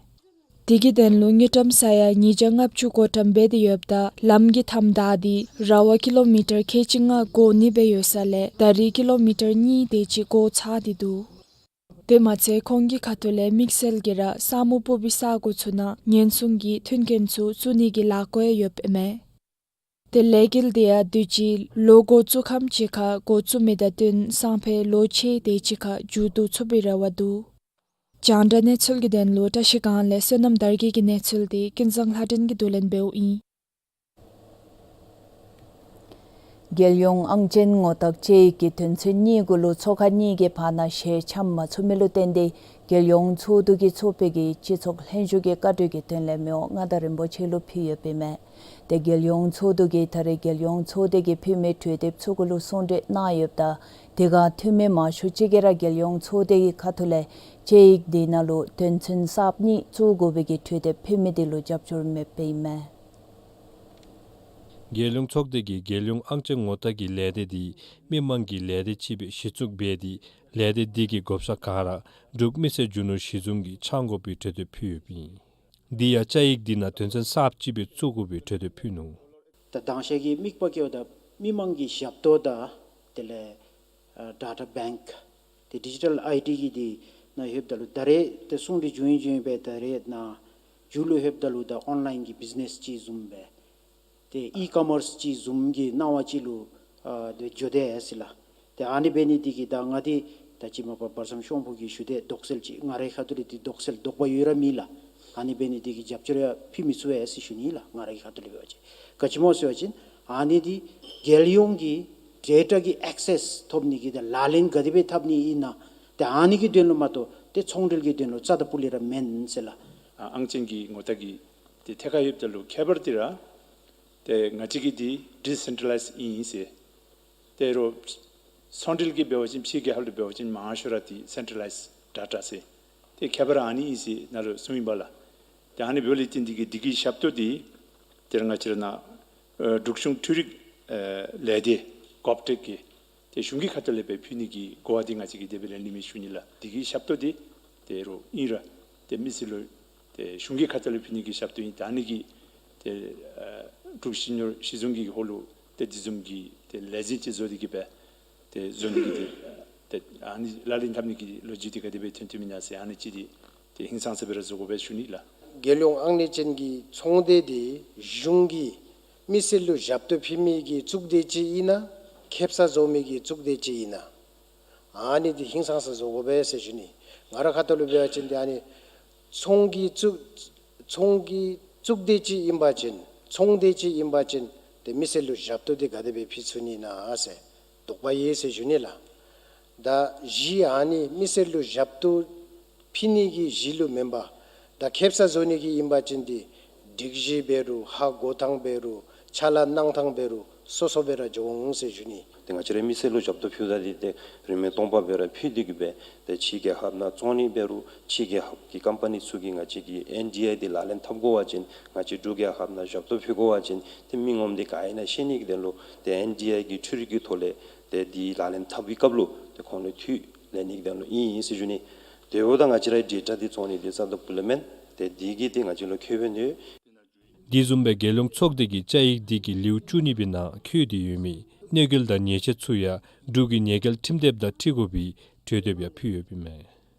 དེ་གི་དོན་ལུ་དངུལ་ཀྲམ་ས་ཡ་ཉིས་བརྒྱ་ལྔ་བཅུ་བགོ་བཀྲམ་འབད་དེ་ཡོདཔ་ད་ལམ་གྱི་མཐའམ་བདའ་སྟེ་ར་བ་ཀི་ལོ་མི་ཊར་ཁལ་གཅིག་ལྔ་འགོར་ནི་སྦེ་ཡོད་ས་ལས་ད་རིས་ཀི་ལོ་མི་ཊར་གཉིས་དེ་ཅིག་འགོར་ཚར་ཏེ་འདུག། དེ་མ་ཚད་ཁོང་གི་ཁ་ཐུག་ལས་དམིགས་བསལ་གྱིས་ར་ས་སྨུག་ཕོག་པའི་ས་གོ་ཚུ་ནང་ཉེན་སྲུང་གི་མཐུན་རྐྱེན་ཚུ་བཙུགས་ནི་གི་ལཱ་བཀོད་ཡོདཔ་ཨིན་མས། ཏེ་ལས་འགུལ་དེ་ཡང་དུས་ཅི་ལོ་འགོ་བཙུགས་ཁམས་ཅིག་ཁར་འགོ་བཙུགས་མི་དང་བསྟུན་སང་ཕོད་ལོ་ཕྱེད་དེ་ཅིག་ཁར་མཇུག་བསྡུ་ཚུགས་པའི་རེ་བ་འདུག། རྒྱང་བསྒྲགས་གནས་ཚུལ་གྱི་དོན་ལུ་བཀྲ་ཤིས་སྒང་ལས་བསོད་ནམས་དར་རྒྱས་ཀྱི་གནས་ཚུལ་དེ་ཀུན་བཟང་ལྷ་སྒྲོན་གྱིས་བསྡུ་ལེན་འབདཝ་ཨིན། རྒྱལ་ཡོངས་ཨང་ཅན་ངོ་རྟགས་དཔྱད་ཡིག་གི་དོན་ཚན་གཉིས་གུ་ལུ་ཚོགས་ཁང་གཉིས་ཀྱི་བར་ན་ཞལ་འཆམ་མ་ཚུགས་མི་ལུ་བརྟེན་ཏེ་རྒྱལ་ཡོངས་ཚོགས་འདུ་གིས་ཚོགས་པའི་གི་སྤྱི་ཚོགས་ལྷན་བཞུགས་ཀྱི་བཀའ་གྲོས་ཀྱི་དོན་ལས་མི་དབང་མངའ་བདག་རིན་པོ་ཆེ་ལུ་ཕུལ་ཡོདཔ་ཨིན་མས། ཏེ་རྒྱལ་ཡོངས་ཚོགས་འདུ་གིས་ད་རེས་རྒྱལ་ཡོངས་ཚོགས་སྡེ་གིས་ཕུལ་མི་གྲོས་དེབ་ཚུ་གུ་ལུ་གསུང་གྲོས་གནང་ཡོདཔ་ད་དེ་ཁར་འཐུས་མི་མང་ཤོས་ཅིག་གིས་ར་རྒྱལ་ཡོངས་ཚོགས་སྡེ་གི་ཁ་ཐུག་ལས་དཔྱད་ཡིག་དེ་ནང་ལུ་དོན་ཚན་གསརཔ་གཉིས་བཙུགས་དགོ་པའི་གི་གྲོས་དེབ་ཕུལ་མི་དེ་ལུ་རྒྱབ་སྐྱོར་མེདཔ་ཨིན་མས། རྒྱལ་ཡོངས་ཚོགས་སྡེ་གིས་རྒྱལ་ཡོངས་ཨང་ཅན་ངོ་རྟགས་ཀྱི་ལས་སྡེ་འདི་མི་མང་གི་ལས་སྡེ་ཅིག་སྦེ་གཞི་བཙུགས་འབད་དེ་ལས་སྡེ་འདི་གི་བགོ་བཤའ་ག་ར་འབྲུག་མི་སེར་རྒྱུ་ནོར་གཞི་བཟུང་གིས་ཚང་དགོ་པའི་གྲོས་དེབ་ཕུལ་ཡོདཔ་ཨིན། དེ་ཡང་དཔྱད་ཡིག་འདི་ནང་དོན་ཚན་གསརཔ་ཅིག་སྦེ་བཙུགས་དགོ་པའི་གྲོས་དེབ་ཕུལ་ནུག། ད་དང་ཤེས་ཀྱི་དམིགས་པ་གི་འོ་ད་མི་མང་གི་ཞབས་ཏོག་དང་དེ་ལས་ཨ་ཌེ་ཊ་བེངཀ་ཏེ་ཌི་ཇི་ཊལ་ཨའི་ཌི་གི་འདི་ནང་ལྷོདཔ་ད་ལུ་ད་རེས་ཏེ་གསུང་གྲོས་བྱུང་ཡི་བྱུང་ཡི་སྦེ་ད་རེས་ནཱ་མཇུག་ལུ་ལྷོདཔ་ད་ལུ་ད་ཨོན་ལའིན་གྱི་བིཛ་ནེས་ཅིག་བཟུམ་སྦེ་ཏེ་ཨི་ཀོ་མརསི་ཅིག་བཟུམ་གྱི་སྣང་བ་ཅིག་ལུ་ཨ་ཏེ་འགྱོ་དེས་ཟེར་ལགས། ཏེ་ཨ་ནི་འབད་ནི་འདི་གིས་ད་ང་འདི་ད་ཅི་མ་པ་བར་མཚམས་ཤོང་ཕོ་གི་ཞུ་དེ་དོགས་སེལ་ཅིག་ང་རའི་ཁ་ཐུག་ལས་འདི་དོགས་སེལ་དོགས་པ་ཡོད་ར་མེད་ལགས། ཨ་ནི་འབད་ནི་འདི་གིས་རྒྱབ་སྐྱོར་ཡང་ཕུལ་མི་ཚུགས་པས་ཟེར་ཞུ་ནི་ལགས། ང་རའི་ཁ་ཐུག་ལས་འབད་བ་ཅིན་ག་ཅི་སྨོ་ཟེར་བ་ཅིན་ཨ་ནི་འདི་རྒྱལ་ཡོངས་ཀྱི་ཌེ་ཊ་གི་ཨེག་སེས་ཐོབ་ནི་གི་ད་ལག་ལེན་ག་དེ་སྦེ་འཐབ་ནི་ཨིན་ན་ཏེ་ཨ་ནི་གི་དོན་ལུ་མ་གཏོགས་ཏེ་ཚོང་འབྲེལ་གྱི་དོན་ལུ་རྩ་དང་སྤུ་ལས་ར་མེན་ཟེར་ལགས། ཨ་ཨང་ཅན་གྱི་ངོ་རྟགས་ཀྱི་ཏེ་ཐད་ཀར་ཡོདཔ་ད་ལུ་ཁྱད་པར་འདི་ར་ཏེ་ང་བཅས་ཀྱི་འདི་ཌི་སེན་ཊྲ་ལའིཛ་ཨིན་ཟེར། ཏེ་རོགས་ཚོང་འབྲེལ་གྱི་འབད་བ་ཅིན་ཕྱི་རྒྱལ་ཁབ་ལུ་འབད་བ་ཅིན་མང་ཤོས་ར་འདི་སེན་ཊྲ་ལའིཛ་ཌེ་ཊ་ཟེར། ཏེ་ཁྱད་པར་ཨ་ནི་ཨིན་ཟེར་ནཱ་ལུ་གསུངམ་ཨིན་པས་ལགས། ཏེ་ཨ་ནི་འབདཝ་ལས་བརྟེན་འདི་གི་འདི་གི་ཞབས་ཏོག་འདི་ཏེ་ར་ང་བཅས་ར་ནཱ་ཨེ་འབྲུག་གཞུང་འཕྲུལ་རིག་ཨེ་ལས་སྡེ་གོབ་ཊེཀ་གིས་ཏེ་གཞུང་གི་ཁ་ཐུག་ལས་སྦེ་ཕུལ་ནི་གི་གོ་བ་འདི་ང་བཅས་ཀྱིས་དེ་སྦེ་ལེན་ནི་མས་ཞུ་ནི་ལགས། འདི་གི་ཞབས་ཏོག་འདི་ཏེ་རོགས་ཨིན་ར་ཏེ་མི་སེར་ལུ་ཏེ་གཞུང་གི་ཁ་ཐུག་ལས་ཕུལ་ནི་གི་ཞབས་ཏོག་ཨིན། ད་ཨ་ནི་གི་ཏེ་ཨ་འབྲུག་གཞུང་ནོར་གཞི་བཟུང་གི་ཧོང་ལུ་ཏེ་འདི་བཟུམ་གྱི་ཏེ་ལས་འཛིན་ཅིག་བཟོ་སྟེ་གི་སྦེ་ཏེ་བཟོ་ནི་གི་ཏེ་ ཏེ་ཨ་ནི་ལག་ལེན་འཐབ་ནི་གི་ལོ་རྒྱུས་འདི་ག་དེ་སྦེ་ཐོན་ཐོནམ་ཨིན་ན་ཟེར་ཨ་ནི་ཅིག་འདི་ཏེ་ཧིང་སངས་ས་སྦེ་ར་བཟོ་དགོ་པས་ཞུ་ནི་ལགས། རྒྱལ་ཡོངས་ཨང་གནས་ཅན་གྱི་ཚོང་སྡེ་འདི་གཞུང་གིས་མི་སེར་ལུ་ཞབས་ཏོག་ཕུལ་མི་གི་གཙུག་སྡེ་ཅིག་ཨིན་ན་ཁེ་སང་བཟོ་མི་གི་གཙུག་སྡེ་ཅིག་ཨིན་ན། ཨ་ནི་འདི་ཧིང་སངས་ས་བཟོ་དགོ་པས་ཟེར་ཞུ་ནི། ང་ར་ཁ་ཐུག་ལུ་འབད་བ་ཅིན་ཏེ་ཨ་ནི་ཚོང་གི་གཙུག་ཚོང་གི་གཙུག་སྡེ་ཅིག་ཨིན་པ་ཅིན་ཚོང་སྡེ་ཅིག་ཨིན་པ་ཅིན་ཏེ་མི་སེར་ལུ་ཞབས་ཏོག་འདི་ག་དེ་སྦེ་ཕུལ་ཚུགས་ནི་ཨིན་ན་ཟེར་དོགས་པ་ཡོད་ཟེར་ཞུ་ནི་ལགས། ད་གཞི་ཨ་ནི་མི་སེར་ལུ་ཞབས་ཏོག་ཕུལ་ནི་གི་གཞི་ལུ་མེན་པར་ད་ཁེ་སང་བཟོ་ནི་གི་ཨིན་པ་ཅིན་འདི་སྒྲིག་གཞི་འབད་རུང་ཧ་གོ་ཐངས་འབད་རུང་ཕྱག་ལཱ་གནང་ཐངས་འབད་རུང་སོ་སོ་སྦེ་ར་འགྱོ་འོང་ཟེར་ཞུ་ནི། ཏེ་ང་བཅས་ར་མི་སེར་ལུ་ཞབས་ཏོག་ཕུལཝ་ད་འདི་ཏེ་རིན་མེད་སྟོང་པ་སྦེ་ར་ཕུལ་ཏེ་གི་སྦེ་ཏེ་ཕྱི་རྒྱལ་ཁབ་ནང་བཙོང་ནི་འབད་རུང་ཕྱི་རྒྱལ་ཁབ་ཀྱི་ཀམ་པ་ནི་ཚུ་གིས་ང་བཅས་ཀྱི་ཨེན་ཌི་ཨའི་འདི་ལག་ལེན་འཐབ་དགོ་པ་ཅིན་ང་བཅས་འབྲུག་རྒྱལ་ཁབ་ནང་ཞབས་ཏོག་ཕུལ་དགོ་པ་ཅིན་ཏེ་མི་ངོམ་འདི་ག་ཨིན་ན་ཤེས་ནི་གི་དོན་ལུ་ཏེ་ཨེན་ཌི་ཨའི་གི་འཕྲུལ་རིག་གི་ཐོག་ལས་ཏེ་འདི་ལག་ལེན་འཐབ་པའི་སྐབས་ལུ་ཏེ་ཁོང་ལུ་འཐུས་ལེན་ནི་གི་དོན་ལུ་ཨིན་ཨིན་ཟེར་ཞུ་ནི། དེ་འབདཝ་ད་ང་བཅས་རའི་ཌེ་ཊ་འདི་བཙོང་ནི་འདི་རྩ་དང་པོ་ལས་མེན། ཏེ་འདི་གིས་ཏེ་ང་བཅས་ལུ་ཁེ་ཕན་ཡོད། དེ་བཟུམ་སྦེ་རྒྱལ་ཡོངས་ཚོགས་སྡེ་གིས་བཅའ་ཡིག་འདི་གི་ལེའུ་བཅུ་གཉིས་པའི་ནང་འཁོད་དེ་ཡོད་མི་གནོད་འགེལ་དང་ཉེས་ཆད་ཚུ་ཡང་འབྲུག་གི་ཉེས་འགེལ་ཁྲིམས་དེབ་དང་འཁྲིལ་དགོ་པའི་གྲོས་དེབ་ཡང་ཕུལ་ཡོདཔ་ཨིན་མས།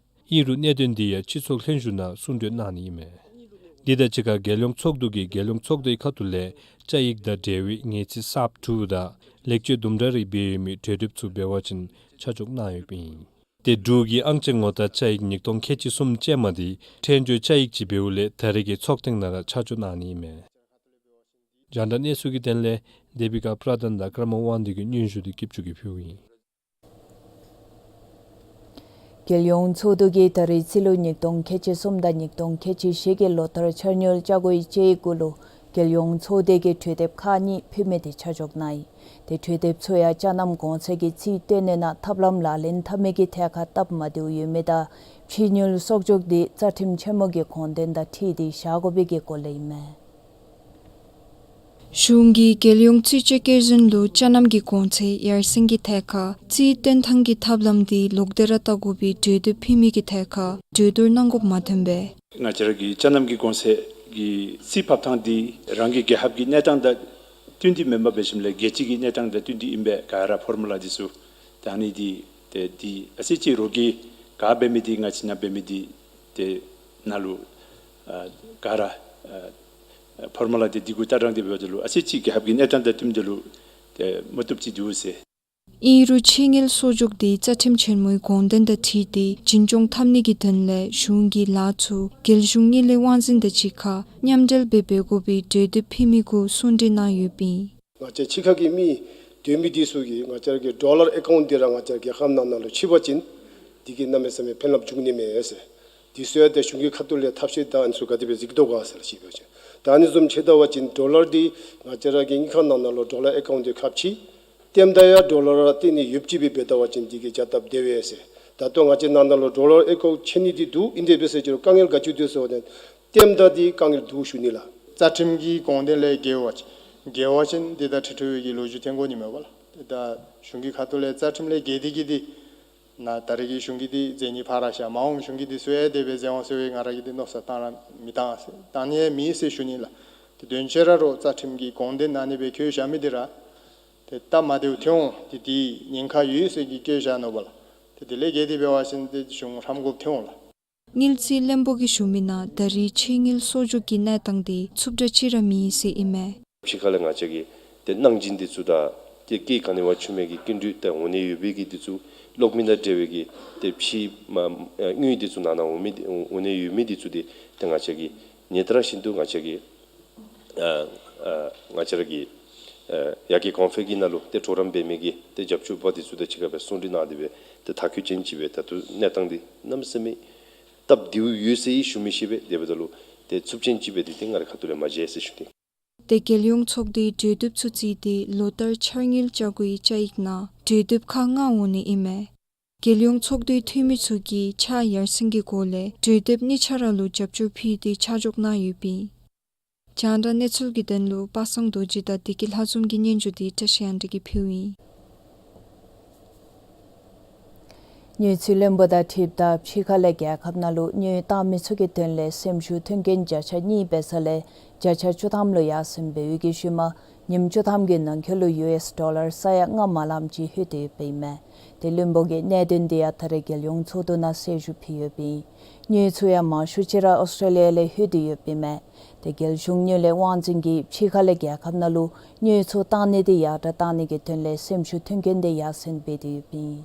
ཨིན་རུང་གནད་དོན་འདི་ཡང་སྤྱི་ཚོགས་ལྷན་བཞུགས་ནང་གསུང་གྲོས་གནང་ནི་ཨིན་མས། འདི་དང་གཅིག་ཁར་རྒྱལ་ཡོངས་ཚོགས་འདུ་གིས་རྒྱལ་ཡོངས་ཚོགས་སྡེའི་ཁ་ཐུག་ལས་བཅའ་ཡིག་དང་འབྲེལ་བའི་ངེས་ཚིག་གསརཔ་དྲུག་དང་ལེགས་བཅོས་དུམ་གྲ་རེ་འབད་ཡོད་མི་གྲོས་དེབ་ཚུ་འབད་བ་ཅིན་ཆ་འཇོག་གནང་ཡོདཔ་ཨིན། ཏེ་འབྲུག་གི་ཨང་ཅན་ངོ་རྟགས་བཅའ་ཡིག་ཉིས་སྟོང་ཁལ་གཅིག་གསུམ་ཅན་མ་འདི་ཕྲད་སྦྱོར་བཅའ་ཡིག་ཅིག་འབདཝ་ལས་ད་རེས་ཀྱི་ཚོགས་ཐེངས་ནང་ར་ཆ་འཇོག་གནང་ནི་ཨིན་མས། རྒྱང་བསྒྲགས་གནས་ཚུལ་གྱི་དོན་ལས་དེ་བི་ཀ་པྲ་དན་དང་ཀརྨ་དབང་འདུས་ཀྱིས་སྙན་ཞུ་འདི་སྐྱིད་ཆུ་གིས་ཕུལཝ་ཨིན། རྒྱལ་ཡོངས་ཚོགས་འདུ་གིས་ད་རེས་རྩིས་ལོ་ཉིས་སྟོང་ཁལ་གཅིག་གསུམ་དང་ཉིས་སྟོང་ཁལ་གཅིག་བཞི་གི་ལོ་བསྟར་འཆར་དངུལ་བཅའ་སྒོའི་དཔྱད་ཡིག་གུ་ལུ་རྒྱལ་ཡོངས་ཚོགས་སྡེ་གིས་གྲོས་དེབ་ཁག་གཉིས་ཕུལ་མི་དེ་ཆ་འཇོག་གནང་ཡི། ཏེ་གྲོས་དེབ་ཚུ་ཡང་ཅ་རྣམ་གོང་ཚད་ཀྱི་རྩིས་སྟོན་ནི་ནང་ཐབས་ལམ་ལག་ལེན་འཐབ་མི་གི་ཐད་ཁར་སྟབས་མ་བདེཝ་ཡོད་མི་དང་ཕྱིའི་དངུལ་གསོག་འཇོག་འདི་རྩ་ཁྲིམས་ཆེན་མོ་གི་དགོངས་དོན་དང་འཁྲིལ་ཏེ་བཞག་དགོ་པའི་གི་སྐོར་ལས་ཨིན་མས། གཞུང་གིས་རྒྱལ་ཡོངས་རྩིས་དཔྱད་བཀོད་འཛིན་ལུ་ཅ་རྣམ་གྱི་གོང་ཚད་ཡར་སེང་གི་ཐད་ཁར་རྩིས་སྟོན་ཐངས་ཀྱི་ཐབས་ལམ་འདི་ལོག་སྟེ་ར་བལྟ་དགོ་པའི་གྲོས་དེབ་ཕུལ་མི་གི་ཐད་ཁར་གྲོས་བསྡུར་གནང་དགོཔ་མ་ཐོན་པས། ང་བཅས་ར་གི་ཅ་རྣམ་གྱི་གོང་ཚད་ཀྱི་རྩིས་ཕབ་ཐངས་འདི་རང་གི་རྒྱལ་ཁབ་ཀྱི་གནས་སྟངས་དང་བསྟུན་ཏེ་མེན་པར་འབད་ཞིནམ་ལས་རྒྱལ་སྤྱི་གི་གནས་སྟངས་དང་བསྟུན་ཏེ་ཨིན་པས། ག་ར་ཕོར་མུ་ལ་འདི་ཚུ་ད་ཨ་ནི་འདི་ཏེ་འདི་ཨ་ཙི་ཅིག་རོགས་ཀྱིས་ག་འབད་མི་འདི་ང་བཅས་ནང་འབད་མི་འདི་ཏེ་ནཱ་ལུ་ཨ་ག་ར་ཨ་ཕོར་མུ་ལ་འདི་འདི་གུ་ལྟ་སྟངས་འདི་འབདཝ་ད་ལུ་ཨ་ཙི་ཅིག་རྒྱལ་ཁབ་ཀྱི་གནས་སྟངས་དང་བསྟུནམ་ད་ལུ་ཏེ་མ་བཏུབ་ཅིག་འདུག་ཟེར། ཨིན་རུང་ཕྱིའི་དངུལ་གསོག་འཇོག་འདི་རྩ་ཁྲིམས་ཆེན་མོའི་དགོངས་དོན་དང་འཁྲིལ་ཏེ་འཛིན་སྐྱོང་འཐབ་ནི་གི་དོན་ལས་གཞུང་གིས་ལཱ་ཚུ་རྒྱལ་གཞུང་དངུལ་ལས་དབང་འཛིན་དང་གཅིག་ཁར་མཉམ་འབྲེལ་སྦེ་འབད་དགོ་པའི་གྲོས་དེབ་ཕུལ་མི་གུ་གསུང་གྲོས་གནང་ཡོདཔ་ཨིན། ང་བཅས་ཕྱི་ཁ་གི་མི་སྡོད་མི་འདི་ཚུ་གིས་ང་བཅས་ར་གི་ཌོ་ལར་ཨེ་ཀའུནཊ་འདི་ར་ང་བཅས་ར་རྒྱལ་ཁབ་ནང་ན་ལུ་ཕྱེ་བ་ཅིན་འདི་གིས་གནམ་མེད་ས་མེད་ཕན་རླབས་འབྱུང་ནི་མས་ཟེར། འདི་ཚུ་ཡང་ཏེ་གཞུང་གི་ཁ་ཐུག་ལས་ཐབས་ཤེས་དང་ཨ་ནི་ཚུ་ག་དེ་སྦེ་གཟིགས་དོ་ག་ཟེར་ཞུ་བ་ཅིན། ད་ཨ་ནི་བཟུམ་ཅིག་བལྟ་བ་ཅིན་ཌོ་ལར་འདི་ང་བཅས་ར་གི་དངུལ་ཁང་ནང་ན་ལུ་ཌོ་ལར་ཨེ་ཀའུནཊ་འདི་ཁ་ཕྱེ། ལྟདམོ་ད་ཡང་ཌོ་ལར་ར་སྟོན་ནི་ཡོདཔ་ཅིག་སྦེ་འབད་བལྟ་བ་ཅིན་འདི་གིས་བྱ་སྟབས་བདེ་བས་ཟེར། ད་ལྟོ་ང་བཅས་ནང་ན་ལུ་ཌོ་ལར་ཨེ་ཀའུནཊ་ཕྱེ་ནི་འདི་འདུག། ཨིན་དེ་འབད་ཟེར་ཅི་རུང་དཀའ་ངལ་ག་ཅི་འདུག་ཟེར་བ་ཅིན་ལྟདམོ་ད་འདི་དཀའ་ངལ་འདུག་ཞུ་ནི་ལགས། རྩ་ཁྲིམས་ཀྱི་དགོངས་དོན་ལས་འགལ་བ་ཅིན་འགལ་བ་ཅིན་འདི་ད་ཁྲི་ཁྲི་བའི་གི་ལོ་རྒྱུས་ཐོན་དགོ་ནི་མས་པ་ལགས། ད་གཞུང་གི་ཁ་ཐུག་ལས་རྩ་ཁྲིམས་ལས་འགལ་ཏེ་གི་འདི་ནཱ་ད་རེས་ཀྱི་གཞུང་གིས་འདི་མཛད་ནི་ཕར་བཞག། མ་འོངས་གཞུང་གིས་འདི་ཚུ་ཡང་དེ་སྦེ་མཛད་འོང་ཟེར་བའི་ང་ར་གིས་འདི་མནོ་བསམ་བཏང་ར་མི་བཏང་ཟེར་བཏང་ནི་ཡང་མེད་ཟེར་ཞུ་ནི་ལགས། ཏེ་དོན་ཆེ་ར་རོགས་རྩ་ཁྲིམས་ཀྱི་དགོངས་དོན་ཨ་ནི་སྦེ་བཀོད་བཞག་མི་འདི་ར་ཏེ་སྟབས་མ་བདེཝ་ཐོན་འོང་། ཏེ་འདི་ཉེན་ཁ་ཡོད་ཟེར་གྱི་བཀོད་བཞག་ནུག་པ་ལགས། ཏེ་དེ་ལས་འགལ་ཏེ་འབད་བ་ཅིན་ཏེ་གཞུང་ཧམ་དགོཔ་ཐོན་འོང་ལགས། དངུལ་རྩིས་བློན་པོ་གིས་ཞུ་མི་ནང་ད་རེས་ཕྱིའི་དངུལ་གསོག་འཇོག་གི་གནས་སྟངས་འདི་རྩུབ་དྲགས་ཅིག་ར་མེད་ཟེར་ཨིན་མས། ཕྱི་ཁ་ལས་ང་བཅས་ཀྱིས་ཏེ་གནང་སྦྱིན་འདི་ཚུ་དང་ཏེ་སྐྱེད་ག་ནི་བ་བྱུང་མི་གི་སྐྱིན་འགྲུལ་ཏེ་འོང་ནི་ཡོད་པའི་གི་འདི་ཚུ་གློག་མེ་དང་འབྲེལ་བའི་གི་ཏེ་ཕྱིའི་མ་དངུལ་འདི་ཚུ་ནང་ན་འོང་མི་འདི་འོང་ནི་ཡོད་མི་འདི་ཚུ་འདི་ཏེ་ང་བཅས་ཀྱིས་ཉེ་དྲགས་བཞིན་དུ་ང་བཅས་ཀྱིས་ཨ་ཨ་ང་བཅས་ར་གི་ཨ་ཡར་རྒྱས་གོང་འཕེལ་གྱི་ནང་ལུ་ཏེ་གྲོགས་རམ་འབད་མི་གི་ཏེ་རྒྱབ་སྐྱོར་པ་འདི་ཚུ་དང་གཅིག་ཁར་སྦེ་གསུང་གྲོས་གནང་སྟེ་སྦེ་ཏེ་མཐར་འཁྱོལ་ཅན་ཅིག་སྦེ་ད་ལྟོ་གནས་སྟངས་འདི་གནམ་མེད་ས་མེད་སྟབས་བདེཝ་ཡོད་ཟེར་ཞུ་མི་ཤེས་པས། དེ་འབདཝ་ད་ལུ་ཏེ་རྩུབ་ཅན་ཅིག་སྦེ་འདི་ཏེ་ང་རའི་ཁ་ཐུག་ལས་མ་མཇལ་ཟེར་ཞུ་ནི། ཏེ་རྒྱལ་ཡོངས་ཚོགས་སྡེའི་གྲོས་དེབ་ཚུ་བརྩིས་ཏེ་ལོ་ལྟར་འཆར་དངུལ་བཅའ་སྒོའི་བཅའ་ཡིག་ནང་གྲོས་དེབ་ཁག་ལྔ་འོང་ནི་ཨིན་མས། རྒྱལ་ཡོངས་ཚོགས་འདུའི་འཐུས་མི་ཚུ་གིས་ཕྱག་ཡར་སེང་གི་སྒོ་ལས་གྲོས་དེབ་གཉིས་ཆ་ར་ལུ་རྒྱབ་སྐྱོར་ཕུལ་ཏེ་ཆ་འཇོག་གནང་ཡོདཔ་ཨིན། རྒྱང་བསྒྲགས་གནས་ཚུལ་གྱི་དོན་ལུ་པ་སངས་རྡོ་རྗེ་དང་བདེ་སྐྱིད་ལྷ་འཛོམས་ཀྱིས་སྙན་ཞུ་འདི་བཀྲ་ཤིས་དབང་འདུས་ཀྱིས་ཕུལཝ་ཨིན། དངུལ་རྩིས་བློན་པོ་དང་འཁྲིལཝ་ད་ཕྱི་ཁ་ལས་རྒྱལ་ཁབ་ནང་ལུ་དངུལ་བཏང་མི་ཚུ་གི་དོན་ལས་སེམས་ཤུགས་ཐོན་མཁན་བརྒྱ་ཆ་གཉིས་འབད་ས་ལས་བརྒྱ་ཆ་བཅུ་ཐམ་ལུ་ཡར་སེང་འབད་བའི་གི་ཤུལ་མ་ ཉིནམ་བཅུ་ཐམ་གྱི་ནང་འཁོད་ལུ་ཡུ་ཨེསི་ཌོ་ལར་ས་ཡ་ལྔ་མ་ལངམ་ཅིག་ལྷོད་དེ་ཡོདཔ་ཨིན་མས། ཏེ་བློན་པོ་གིས་གནད་དོན་དེ་ཡང་ད་རེས་རྒྱལ་ཡོངས་ཚོགས་འདུ་ནང་གསལ་ཞུ་ཕུལ་ཡོདཔ་ཨིན། དངུལ་ཚུ་ཡང་མང་ཤོས་ཅིག་ར་ཨོསི་ཊྲེ་ལི་ཡ་ལས་ལྷོད་དེ་ཡོདཔ་ཨིན་མས། ཏེ་རྒྱལ་གཞུང་དངུལ་ལས་དབང་འཛིན་གྱིས་ཕྱི་ཁ་ལས་རྒྱལ་ཁབ་ནང་ལུ་དངུལ་ཚུ་བཏང་ནི་དེ་ཡར་དྲགས་བཏང་ནི་གི་དོན་ལས་སེམས་ཤུགས་མཐུན་རྐྱེན་དེ་ཡར་སེང་འབད་དེ་ཡོདཔ་ཨིན།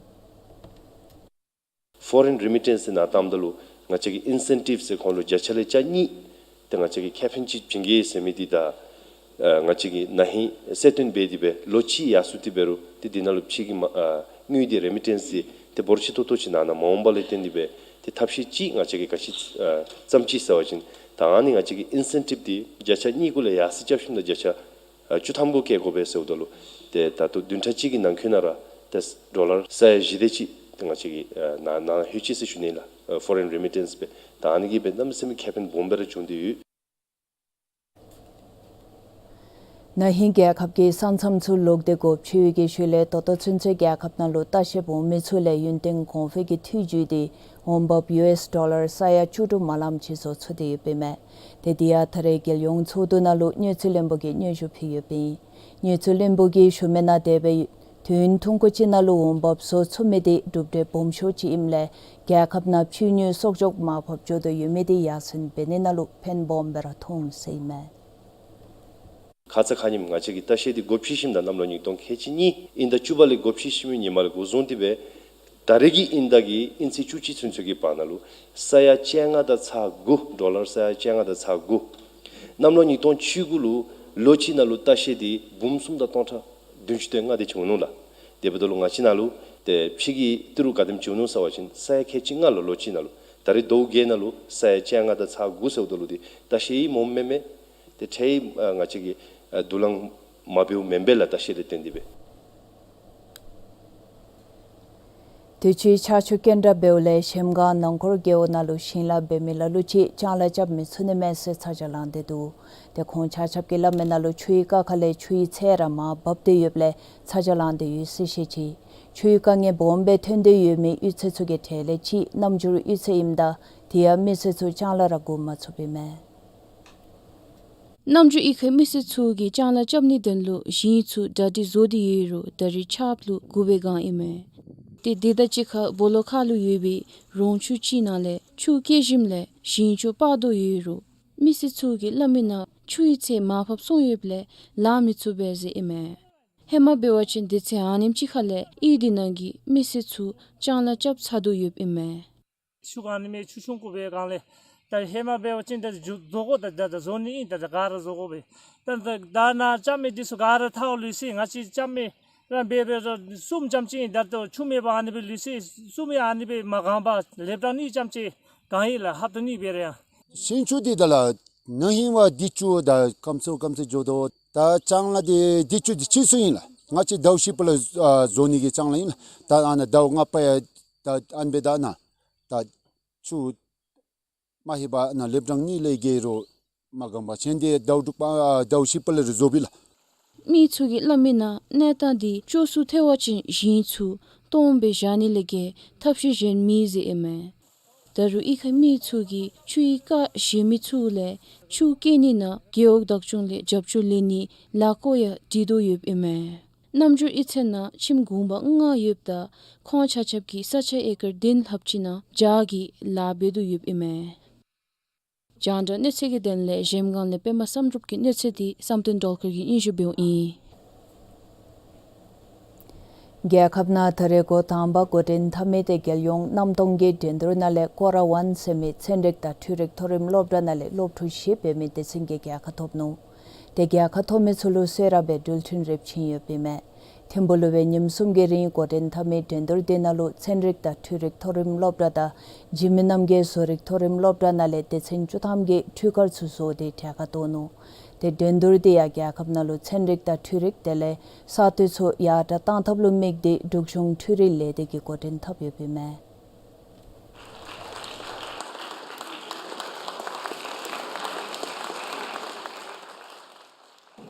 ཕོ་རེན་རི་མི་ཊེནསི་ཟེར་ནཱ་བཏངམ་ད་ལུ་ང་བཅས་ཀྱིས་ཨིན་སེན་ཊིབ་ཟེར་ཁོང་ལུ་བརྒྱ་ཆ་ལས་ཆ་གཉིས་ཏེ་ང་བཅས་ཀྱིས་ཁེ་ཕན་ཅིག་བྱིན་གེ་ཟེར་མི་འདི་དང་ཨ་ང་བཅས་ཀྱིས་ན་ཧིང་གསལ་སྟོན་འབད་དེ་སྦེ་ལོ་གཅིག་ཡར་སོང་སྟེ་འབད་རུང་ཏེ་འདི་ནང་ལུ་ཕྱི་གི་མ་ཨ་དངུལ་འདི་རི་མི་ཊེནསི་འདི་ཏེ་འབོར་ཆེ་ཏོག་ཏོ་ཅིག་ནང་ན་མ་འོང་པ་ལས་བརྟེན་ཏེ་སྦེ་ཏེ་ཐབས་ཤེས་ཅིག་ང་བཅས་ཀྱིས་ག་ཅི་ཨ་བརྩམས་ཅི་ཟེར་བ་ཅིན་ད་ཨ་ནི་ང་བཅས་ཀྱིས་ཨིན་སེན་ཊིབ་འདི་བརྒྱ་ཆ་གཉིས་གུ་ལས་ཡར་སེང་རྐྱབ་ཞིནམ་ད་བརྒྱ་ཆ་ཨ་བཅུ་ཐམ་གུ་བཀལ་དགོ་པས་ཟེརཝ་ད་ལུ་ཏེ་ད་ལྟོ་བདུན་ཕྲག་གཅིག་གི་ནང་འཁོད་ནང་ར་ཏེ་ཌོ་ལར་ས་ཡ་བཞི་དེ་ཅིག་ཏེ་ང་བཅས་ཀྱིས་ཨ་ནཱ་ནཱ་ལྷོད་ཅི་ཟེར་ཞུ་ནི་ལགས། ཨ་ཕོ་རེན་རི་མི་ཊེནསི་སྦེ་ད་ཨ་ནི་གིས་སྦེ་གནམ་མེད་ས་མེད་ཁེ་ཕན་སྦོམ་སྦེ་ར་བྱུང་སྟེ་ཡོད། ན་ཧིང་རྒྱལ་ཁབ་ཀྱི་ས་མཚམས་ཚུ་ལོག་སྟེ་སྒོ་ཕྱེ་བའི་གི་ཤུལ་ལས་ད་ལྟོ་ཚུན་ཚོད་རྒྱལ་ཁབ་ནང་ལུ་ལྟ་བཤལཔ་འོང་མི་ཚུ་ལས་ཡུན་བརྟན་གོང་འཕེལ་གྱི་ཐོ་བཀོད་དེ་འོང་འབབ་ཡུ་ཨེསི་ཌོ་ལར་ས་ཡ་བཅུ་དྲུག་མ་ལངམ་ཅིག་བཟོ་ཚུགས་ཏེ་ཡོདཔ་ཨིན་མས། ཏེ་དེ་ཡང་ད་རེས་རྒྱལ་ཡོངས་ཚོགས་འདུ་ནང་ལུ་དངུལ་རྩིས་བློན་པོ་གིས་སྙན་ཞུ་ཕུལ་ཡོདཔ་ཨིན། དངུལ་རྩིས་བློན་པོ་གིས་ཞུ་མི་ནང་དེ་སྦེ་དུས་ཡུན་ཐུང་ཀུ་ཅིག་ནང་ལུ་འོང་འབབ་བཟོ་ཚུགས་མི་དེ་གྲུབ་འབྲས་སྦོམ་ཤོས་ཅིག་ཨིནམ་ལས་རྒྱལ་ཁབ་ནང་ཕྱིའི་དངུལ་གསོག་འཇོག་མར་ཕབ་འགྱོ་དོ་ཡོད་མི་དེ་ཡར་སེང་འབད་ནི་ནང་ལུ་ཕན་སྦོམ་སྦེ་ར་ཐོགས་འོང་ཟེར་ཨིན་མས། ཁ་ཙ་ཁ་ཉིནམ་ང་བཅས་ཀྱིས་ལྟ་བཤལ་འདི་སྒོ་ཕྱེ་ཞིནམ་ད་གནམ་ལོ་ཉིས་སྟོང་ཁལ་གཅིག་གཉིས་དབྱིན་ཟླ་བཅུ་པ་ལས་སྒོ་ཕྱེ་ཞིནམ་ཉིནམ་ལས་འགོ་བཟུང་སྟེ་སྦེ་ད་རེས་ཀྱི་དབྱིན་ཟླ་གི་དབྱིན་ཚེས་བཅུ་གཅིག་ཚུན་ཚོད་ཀྱི་བར་ན་ལུ་ས་ཡ་བཅོ་ལྔ་དང་ཚག་དགུ་ཌོ་ལར་ས་ཡ་བཅོ་ལྔ་དང་ཚག་དགུ། གནམ་ལོ་ཉིས་སྟོང་བཅུ་དགུ་ལུ་ལོ་གཅིག་ནང་ལུ་ལྟ་བཤལ་འདི་འབུམ་གསུམ་དང་སྟོང་ཕྲག་བདུན་ཅུ་དོན་ལྔ་དེ་ཅིག་འོང་ནུག་ལགས། དེ་འབདཝ་ད་ལུ་ང་བཅས་ནང་ལུ་ཏེ་ཕྱི་གི་ཏི་རུ་ག་དེམ་ཅིག་འོང་ནུག་ཟེར་བ་ཅིན་ས་ཡ་ཁལ་གཅིག་ལྔ་ལུ་ལོ་གཅིག་ནང་ལུ་ད་རེས་ཟླཝ་བརྒྱད་ནང་ལུ་ས་ཡ་བཅོ་ལྔ་དང་ཚག་དགུ་ཟེརཝ་ད་ལུ་འདི་ལྟ་བཤལ་ཡང་མངམ་མེན་མས། ཏེ་ཁྲལ་ཡང་ཨ་ང་བཅས་ཀྱིས་ཨ་བསྡུ་ལེན་མ་འབདཝ་མེན་པས་ལགས། ལྟ་བཤལ་ལས་བརྟེན་ཏེ་སྦེ། དུས་ཅི་ཆར་ཆུ་སྐྱོན་དྲག་འབདཝ་ལས་གཞལམ་སྒང་ནང་འཁོར་རྒེད་འོག་ནང་ལུ་ཞིང་ལཱ་འབད་མི་ལ་ལུ་ཅིག་ལྕང་ལཱ་རྐྱབ་མི་ཚུགས་ནི་མས་ཟེར་ཚ་གྱང་ལང་སྟེ་འདུག། ཏེ་ཁོང་ཆ་ཁྱབ་ཀྱིས་སླབ་མི་ནང་ལུ་ཆུའི་རྐ་ཁ་ལས་ཆུའི་ཚད་ར་མར་འབབ་སྟེ་ཡོདཔ་ལས་ཚ་གྱང་ལང་སྟེ་ཡོད་ཟེར་བཤད་ཅི། ཆུའི་དཀའ་ངལ་སྦོམ་སྦེ་ཐོན་ཏེ་ཡོད་མི་གཡུས་ཚན་ཚུ་གི་གྲས་ལས་ཅིག་རྣམ་འགྱུར་གཡུས་ཚན་ཨིནམ་ད་དེ་ཡང་མི་སེར་ཚུ་ལྕང་ལཱ་ར་འགོ་མ་བཙུགསཔ་ཨིན་མས། རྣམ་འགྱུར་གཡུས་ཁའི་མི་སེར་ཚུ་གིས་ལྕང་ལཱ་རྐྱབ་ནིའི་དོན་ལུ་ཞིང་ཚུ་གྲ་སྒྲིག་བཟོ་སྟེ་ཡོད་རུང་ད་རེས་ཆརཔ་ལུ་རྒུད་པའི་སྒང་ཨིན་མས། ཏེ་དེ་དང་གཅིག་ཁར་སྦོ་ལོགས་ཁ་ལུ་ཡོད་པའི་རོང་ཆུ་ཅིག་ནང་ལས་ཆུ་སྐྱེ་ཞིནམ་ལས་ཞིང་ཆུ་སྤར་དོ་ཡོད་རུང་མི་སེར་ཚུ་གིས་སླབ་མི་ནང་ཆུའི་ཚད་མར་ཕབ་སོང་ཡོདཔ་ལས་ལཱ་མི་ཚུགས་པས་ཟེར་ཨིན་མས། ཧེ་མ་འབད་བ་ཅིན་དུས་ཚོད་ཨ་ནེམ་ཅིག་ཁ་ལས་གཡུས་འདི་ནང་གི་མི་སེར་ཚུ་ལྕང་ལཱ་རྐྱབ་ཚར་དོ་ཡོདཔ་ཨིན་མས། ཆུ་ག་ནི་མེད། ཆུ་ཆུང་ཀུ་འབད་སྒང་ལས་ད་ཧེ་མ་འབད་བ་ཅིན་ད་བཟོ་དགོ། ད་ད་བཟོ་ནི་ཨིན། ད་ད་ག་ར་བཟོ་དགོ་པས། ད་ད་ད་ནཱ་རྐྱབ་མི་འདི་ཚུ་ག་ར་ཐལཝ་ལུས་སོ་ཡི། ང་བཅས་རྐྱབ་མི་ར་འབད་འབད་ར་གསུམ་ཙམ་ཅིག་ཨིན། ད་ལྟོ་ཆུ་མེད་པར་ཨ་ནི་སྦེ་ལུས་སོ་ཡི། གསུམ་ཡང་ཨ་ནི་སྦེ་མ་གང་པར་ལེབ་ཀྲང་གཉིས་ཙམ་ཅིག་གང་ཡི་ལགས། ཧབ་ཏ་གཉིས་འབད་ར་ཡང་། ཞིང་ཆུ་འདི་ད་ལགས་ན་ཧིང་བ་འདི་ཆུ་ད་ཀམ་སུ་ཀམ་སུ་འགྱོ་དོ། ད་ལྕང་ལཱ་འདི་འདི་ཆུ་འདི་ཕྱིས་སོ་ཡི་ལགས། ང་བཅས་ཟླཝ་བཞི་པ་ལུ་ཨ་བཟོ་ནི་གི་ལྕང་ལཱ་ཨིན་ལགས། ད་ཨ་ནཱ་ཟླཝ་ལྔ་པ་ཡང་ད་ཨ་ནི་སྦེ་ད་ནཱ་ད་ཆུ་མ་ལྷོད་པར་ནཱ་ལེབ་ཀྲང་གཉིས་ལས་བརྒལ་རུང་མ་གང་པར་ཆེན་ཏེ་ཟླཝ་དྲུག་པ་ཨ་ཟླཝ་བཞི་པ་ལས་ར་བཟོ་བི་ལགས། མི་ཚུ་གིས་སླབ་མི་ནང་གནས་སྟངས་འདི་སྐྱོ་སུ་ཐལ་བ་ཅིན་ཞིང་ཚུ་སྟོངམ་སྦེ་བཞག་ནི་ལས་བརྒལ་ཐབས་ཤེས་གཞན་མེད་ཟེར་ཨིན་མས། ད་རུང་གཡུས་ཁའི་མི་ཚུ་གིས་ཆུའི་རྐ་བཞེས་མི་ཚུ་ལས་ཆུ་སྐྱེ་ནི་ནང་རྒེད་འོག་བདག་སྐྱོང་ལས་རྒྱབ་སྐྱོར་ལེན་ནིའི་ལཱ་བཀོད་ཡང་སྒྲིག་དོ་ཡོདཔ་ཨིན་མས། རྣམ་འགྱུར་གཡུས་ཚན་ནང་ཁྱིམ་གུང་པ་ལྔ་ཡོདཔ་ད་ཁོང་ཆ་ཁྱབ་ཀྱིས་ས་ཆ་ཨེ་ཀར་བདུན་ལྷགཔ་ཅིག་ནང་སྦྱར་གྱི་ལཱ་འབད་དོ་ཡོདཔ་ཨིན་མས། རྒྱང་བསྒྲགས་གནས་ཚུལ་གྱི་དོན་ལས་གཞལམ་སྒང་ལས་པདྨ་བསམ་གྲུབ་ཀྱི་གནས་ཚུལ་འདི་བསམ་གཏན་སྒྲོལ་དཀར་གྱིས་སྙན་ཞུ་འབདཝ་ཨིན། རྒྱལ་ཁབ་ནང་ད་རེས་འགོ་དང་པ་འགོ་འདྲེན་འཐབ་མི་དེ་རྒྱལ་ཡོངས་གནམ་སྟོང་གི་འགྲན་བསྡུར་ནང་ལས་ཀོ་ར་ཝན་ཟེར་མི་ཚན་རིག་དང་འཕྲུལ་རིག་མཐོ་རིམ་སློབ་གྲྭ་ནང་ལས་སློབ་ཕྲུག་བཞི་འབད་མི་སྡེ་ཚན་གྱིས་རྒྱལ་ཁ་ཐོབ་ནུག། དེ་རྒྱལ་ཁ་ཐོབ་མི་ཚུ་ལུ་གསོལ་རས་སྦེ་འགྲུལ་འཕྲིན་རེ་བྱིན་ཡོདཔ་ཨིན་མས། ཐིམ་ཕུག་ལུ་སྦེ་ཉིནམ་གསུམ་གྱི་རིང་འགོ་འདྲེན་འཐབ་མི་འགྲན་བསྡུར་དེ་ནང་ལུ་ཚན་རིག་དང་འཕྲུལ་རིག་མཐོ་རིམ་སློབ་གྲྭ་དང་འཇིགས་མེད་རྣམ་རྒྱལ་བཟོ་རིག་མཐོ་རིམ་སློབ་གྲྭ་ནང་ལས་སྡེ་ཚན་བཅུ་ཐམ་གྱིས་འཕྲུལ་དཀར་ཚུ་བཟོ་སྟེ་གྲལ་ཁར་གཏོགས་ནུག། དེ་འགྲན་བསྡུར་དེ་ཡང་རྒྱལ་ཁབ་ནང་ལུ་ཚན་རིག་དང་འཕྲུལ་རིག་དེ་ལས་གསར་གཏོད་ཚུ་ཡར་དྲགས་གཏང་ཐབས་ལུ་དམིགས་ཏེ་འབྲུག་གཞུང་འཕྲུལ་རིག་ལས་སྡེ་གིས་འགོ་འདྲེན་འཐབ་ཡོདཔ་ཨིན་མས།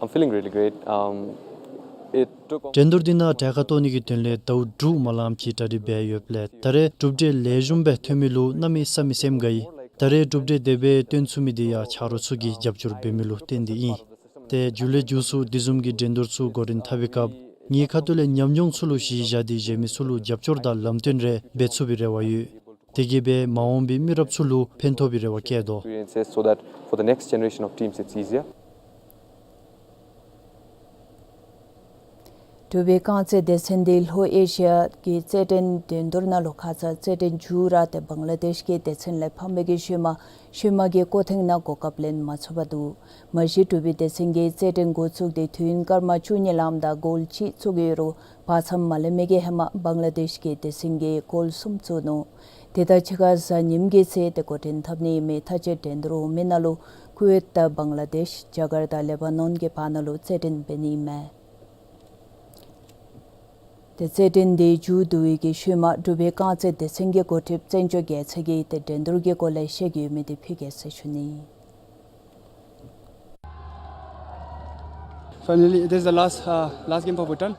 I'm feeling really great. Um, it took འགྲན་བསྡུར་འདི་ནང་གྲལ་ཁར་གཏོགས་ནི་གི་དོན་ལས་ཟླཝ་དྲུག་མ་ལངམ་ཅིག་གྲ་སྒྲིག་འབད་ཡོདཔ་ལས་ད་རེས་གྲུབ་འབྲས་ལེགས་ཤོམ་སྦེ་ཐོན་མི་ལུ་གནམ་མེད་ས་མེད་སེམས་དགའ་ཡི། ད་རེས་གྲུབ་འབྲས་དེ་སྦེ་སྟོན་ཚུགས་མི་འདི་ཡང་ཆ་རོགས་ཚུ་གིས་རྒྱབ་སྐྱོར་འབད་མི་ལུ་བརྟེན་ཏེ་ཨིན། ཏེ་མཇུག་ལས་མཇུག་སུ་དེ་བཟུམ་གྱི་འགྲན་བསྡུར་ཚུ་འགོ་འདྲེན་འཐབ་པའི་སྐབས་ངེའི་ཁ་ཐུག་ལས་ཉམས་མྱོང་ཚུ་ལུ་གཞི་བཞག་སྟེ་གཞན་མི་ཚུ་ལུ་རྒྱབ་སྐྱོར་དང་ལམ་སྟོན་རེ་འབད་ཚུགས་པའི་རེ་བ་ཡོད། དེ་གིས་སྦེ་མ་འོངས་པའི་མི་རབས་ཚུ་ལུ་ཕན་ཐོགས་པའི་རེ་བ་བསྐྱེད་དོ། Experiences so that for the next generation of teams it's easier. འབྲུག་པའི་རྐང་རྩེད་སྡེ་ཚན་འདི་ལྷོ་ཨེ་ཤི་ཡ་གི་རྩེད་འགྲན་འགྲན་བསྡུར་ནང་ལུ་ཁ་ཙ་རྩེད་འགྲན་མཇུག་ར་ཏེ་བང་ལ་དེཤ་གི་སྡེ་ཚན་ལས་ཕམ་པའི་གི་ཤུལ་མ་ཤུལ་མ་གི་སྐོར་ཐེངས་ནང་གོ་སྐབས་ལེན་མ་ཚུགས་པར་འདུག། མ་གཞི་འབྲུག་པའི་སྡེ་ཚན་གྱི་རྩེད་འགྲན་འགོ་བཙུགས་ཏེ་དུས་ཡུན་སྐར་མ་བཅུ་གཉིས་ལངམ་ད་གོལ་གཅིག་བཙུགས་ཡོད་རུང་བར་མཚམས་མ་ལེན་མི་གི་ཧེ་མ་བང་ལ་དེཤ་གི་སྡེ་ཚན་གྱིས་གོལ་གསུམ་བཙུགས་ནུག། དེ་དང་གཅིག་ཁར་གཟའ་ཉིམ་གྱི་ཚེ་ཏེ་འགོ་འདྲེན་འཐབ་ནི་ཨིན་མི་མཐའ་དཔྱད་འགྲན་བསྡུར་འོང་མི་ནང་ལུ་ཀུ་ཝེཊ་དང་བང་ལ་དེཤ་རྒྱ་གར་དང་ལེ་བྷ་ནོན་གྱི་བར་ན་ལུ་རྩེད་འགྲན་འབད་ནི་ཨིན་མས། ཏེ་རྩེད་འགྲན་འདི་མཇུག་བསྡུ་བའི་གི་ཤུལ་མ་འབྲུག་པའི་རྐང་རྩེད་སྡེ་ཚན་གྱི་འགོ་ཁྲིདཔ་བཙན་སྐྱོགས་རྒྱལ་མཚན་གྱིས་ཏེ་འགྲན་བསྡུར་གྱི་སྐོར་ལས་བཤད་ཀྱི་ཡོད་མི་འདི་ཕུལ་གེ་ཟེར་ཞུ་ནི། Finally, this is the last, uh, last game for Bhutan.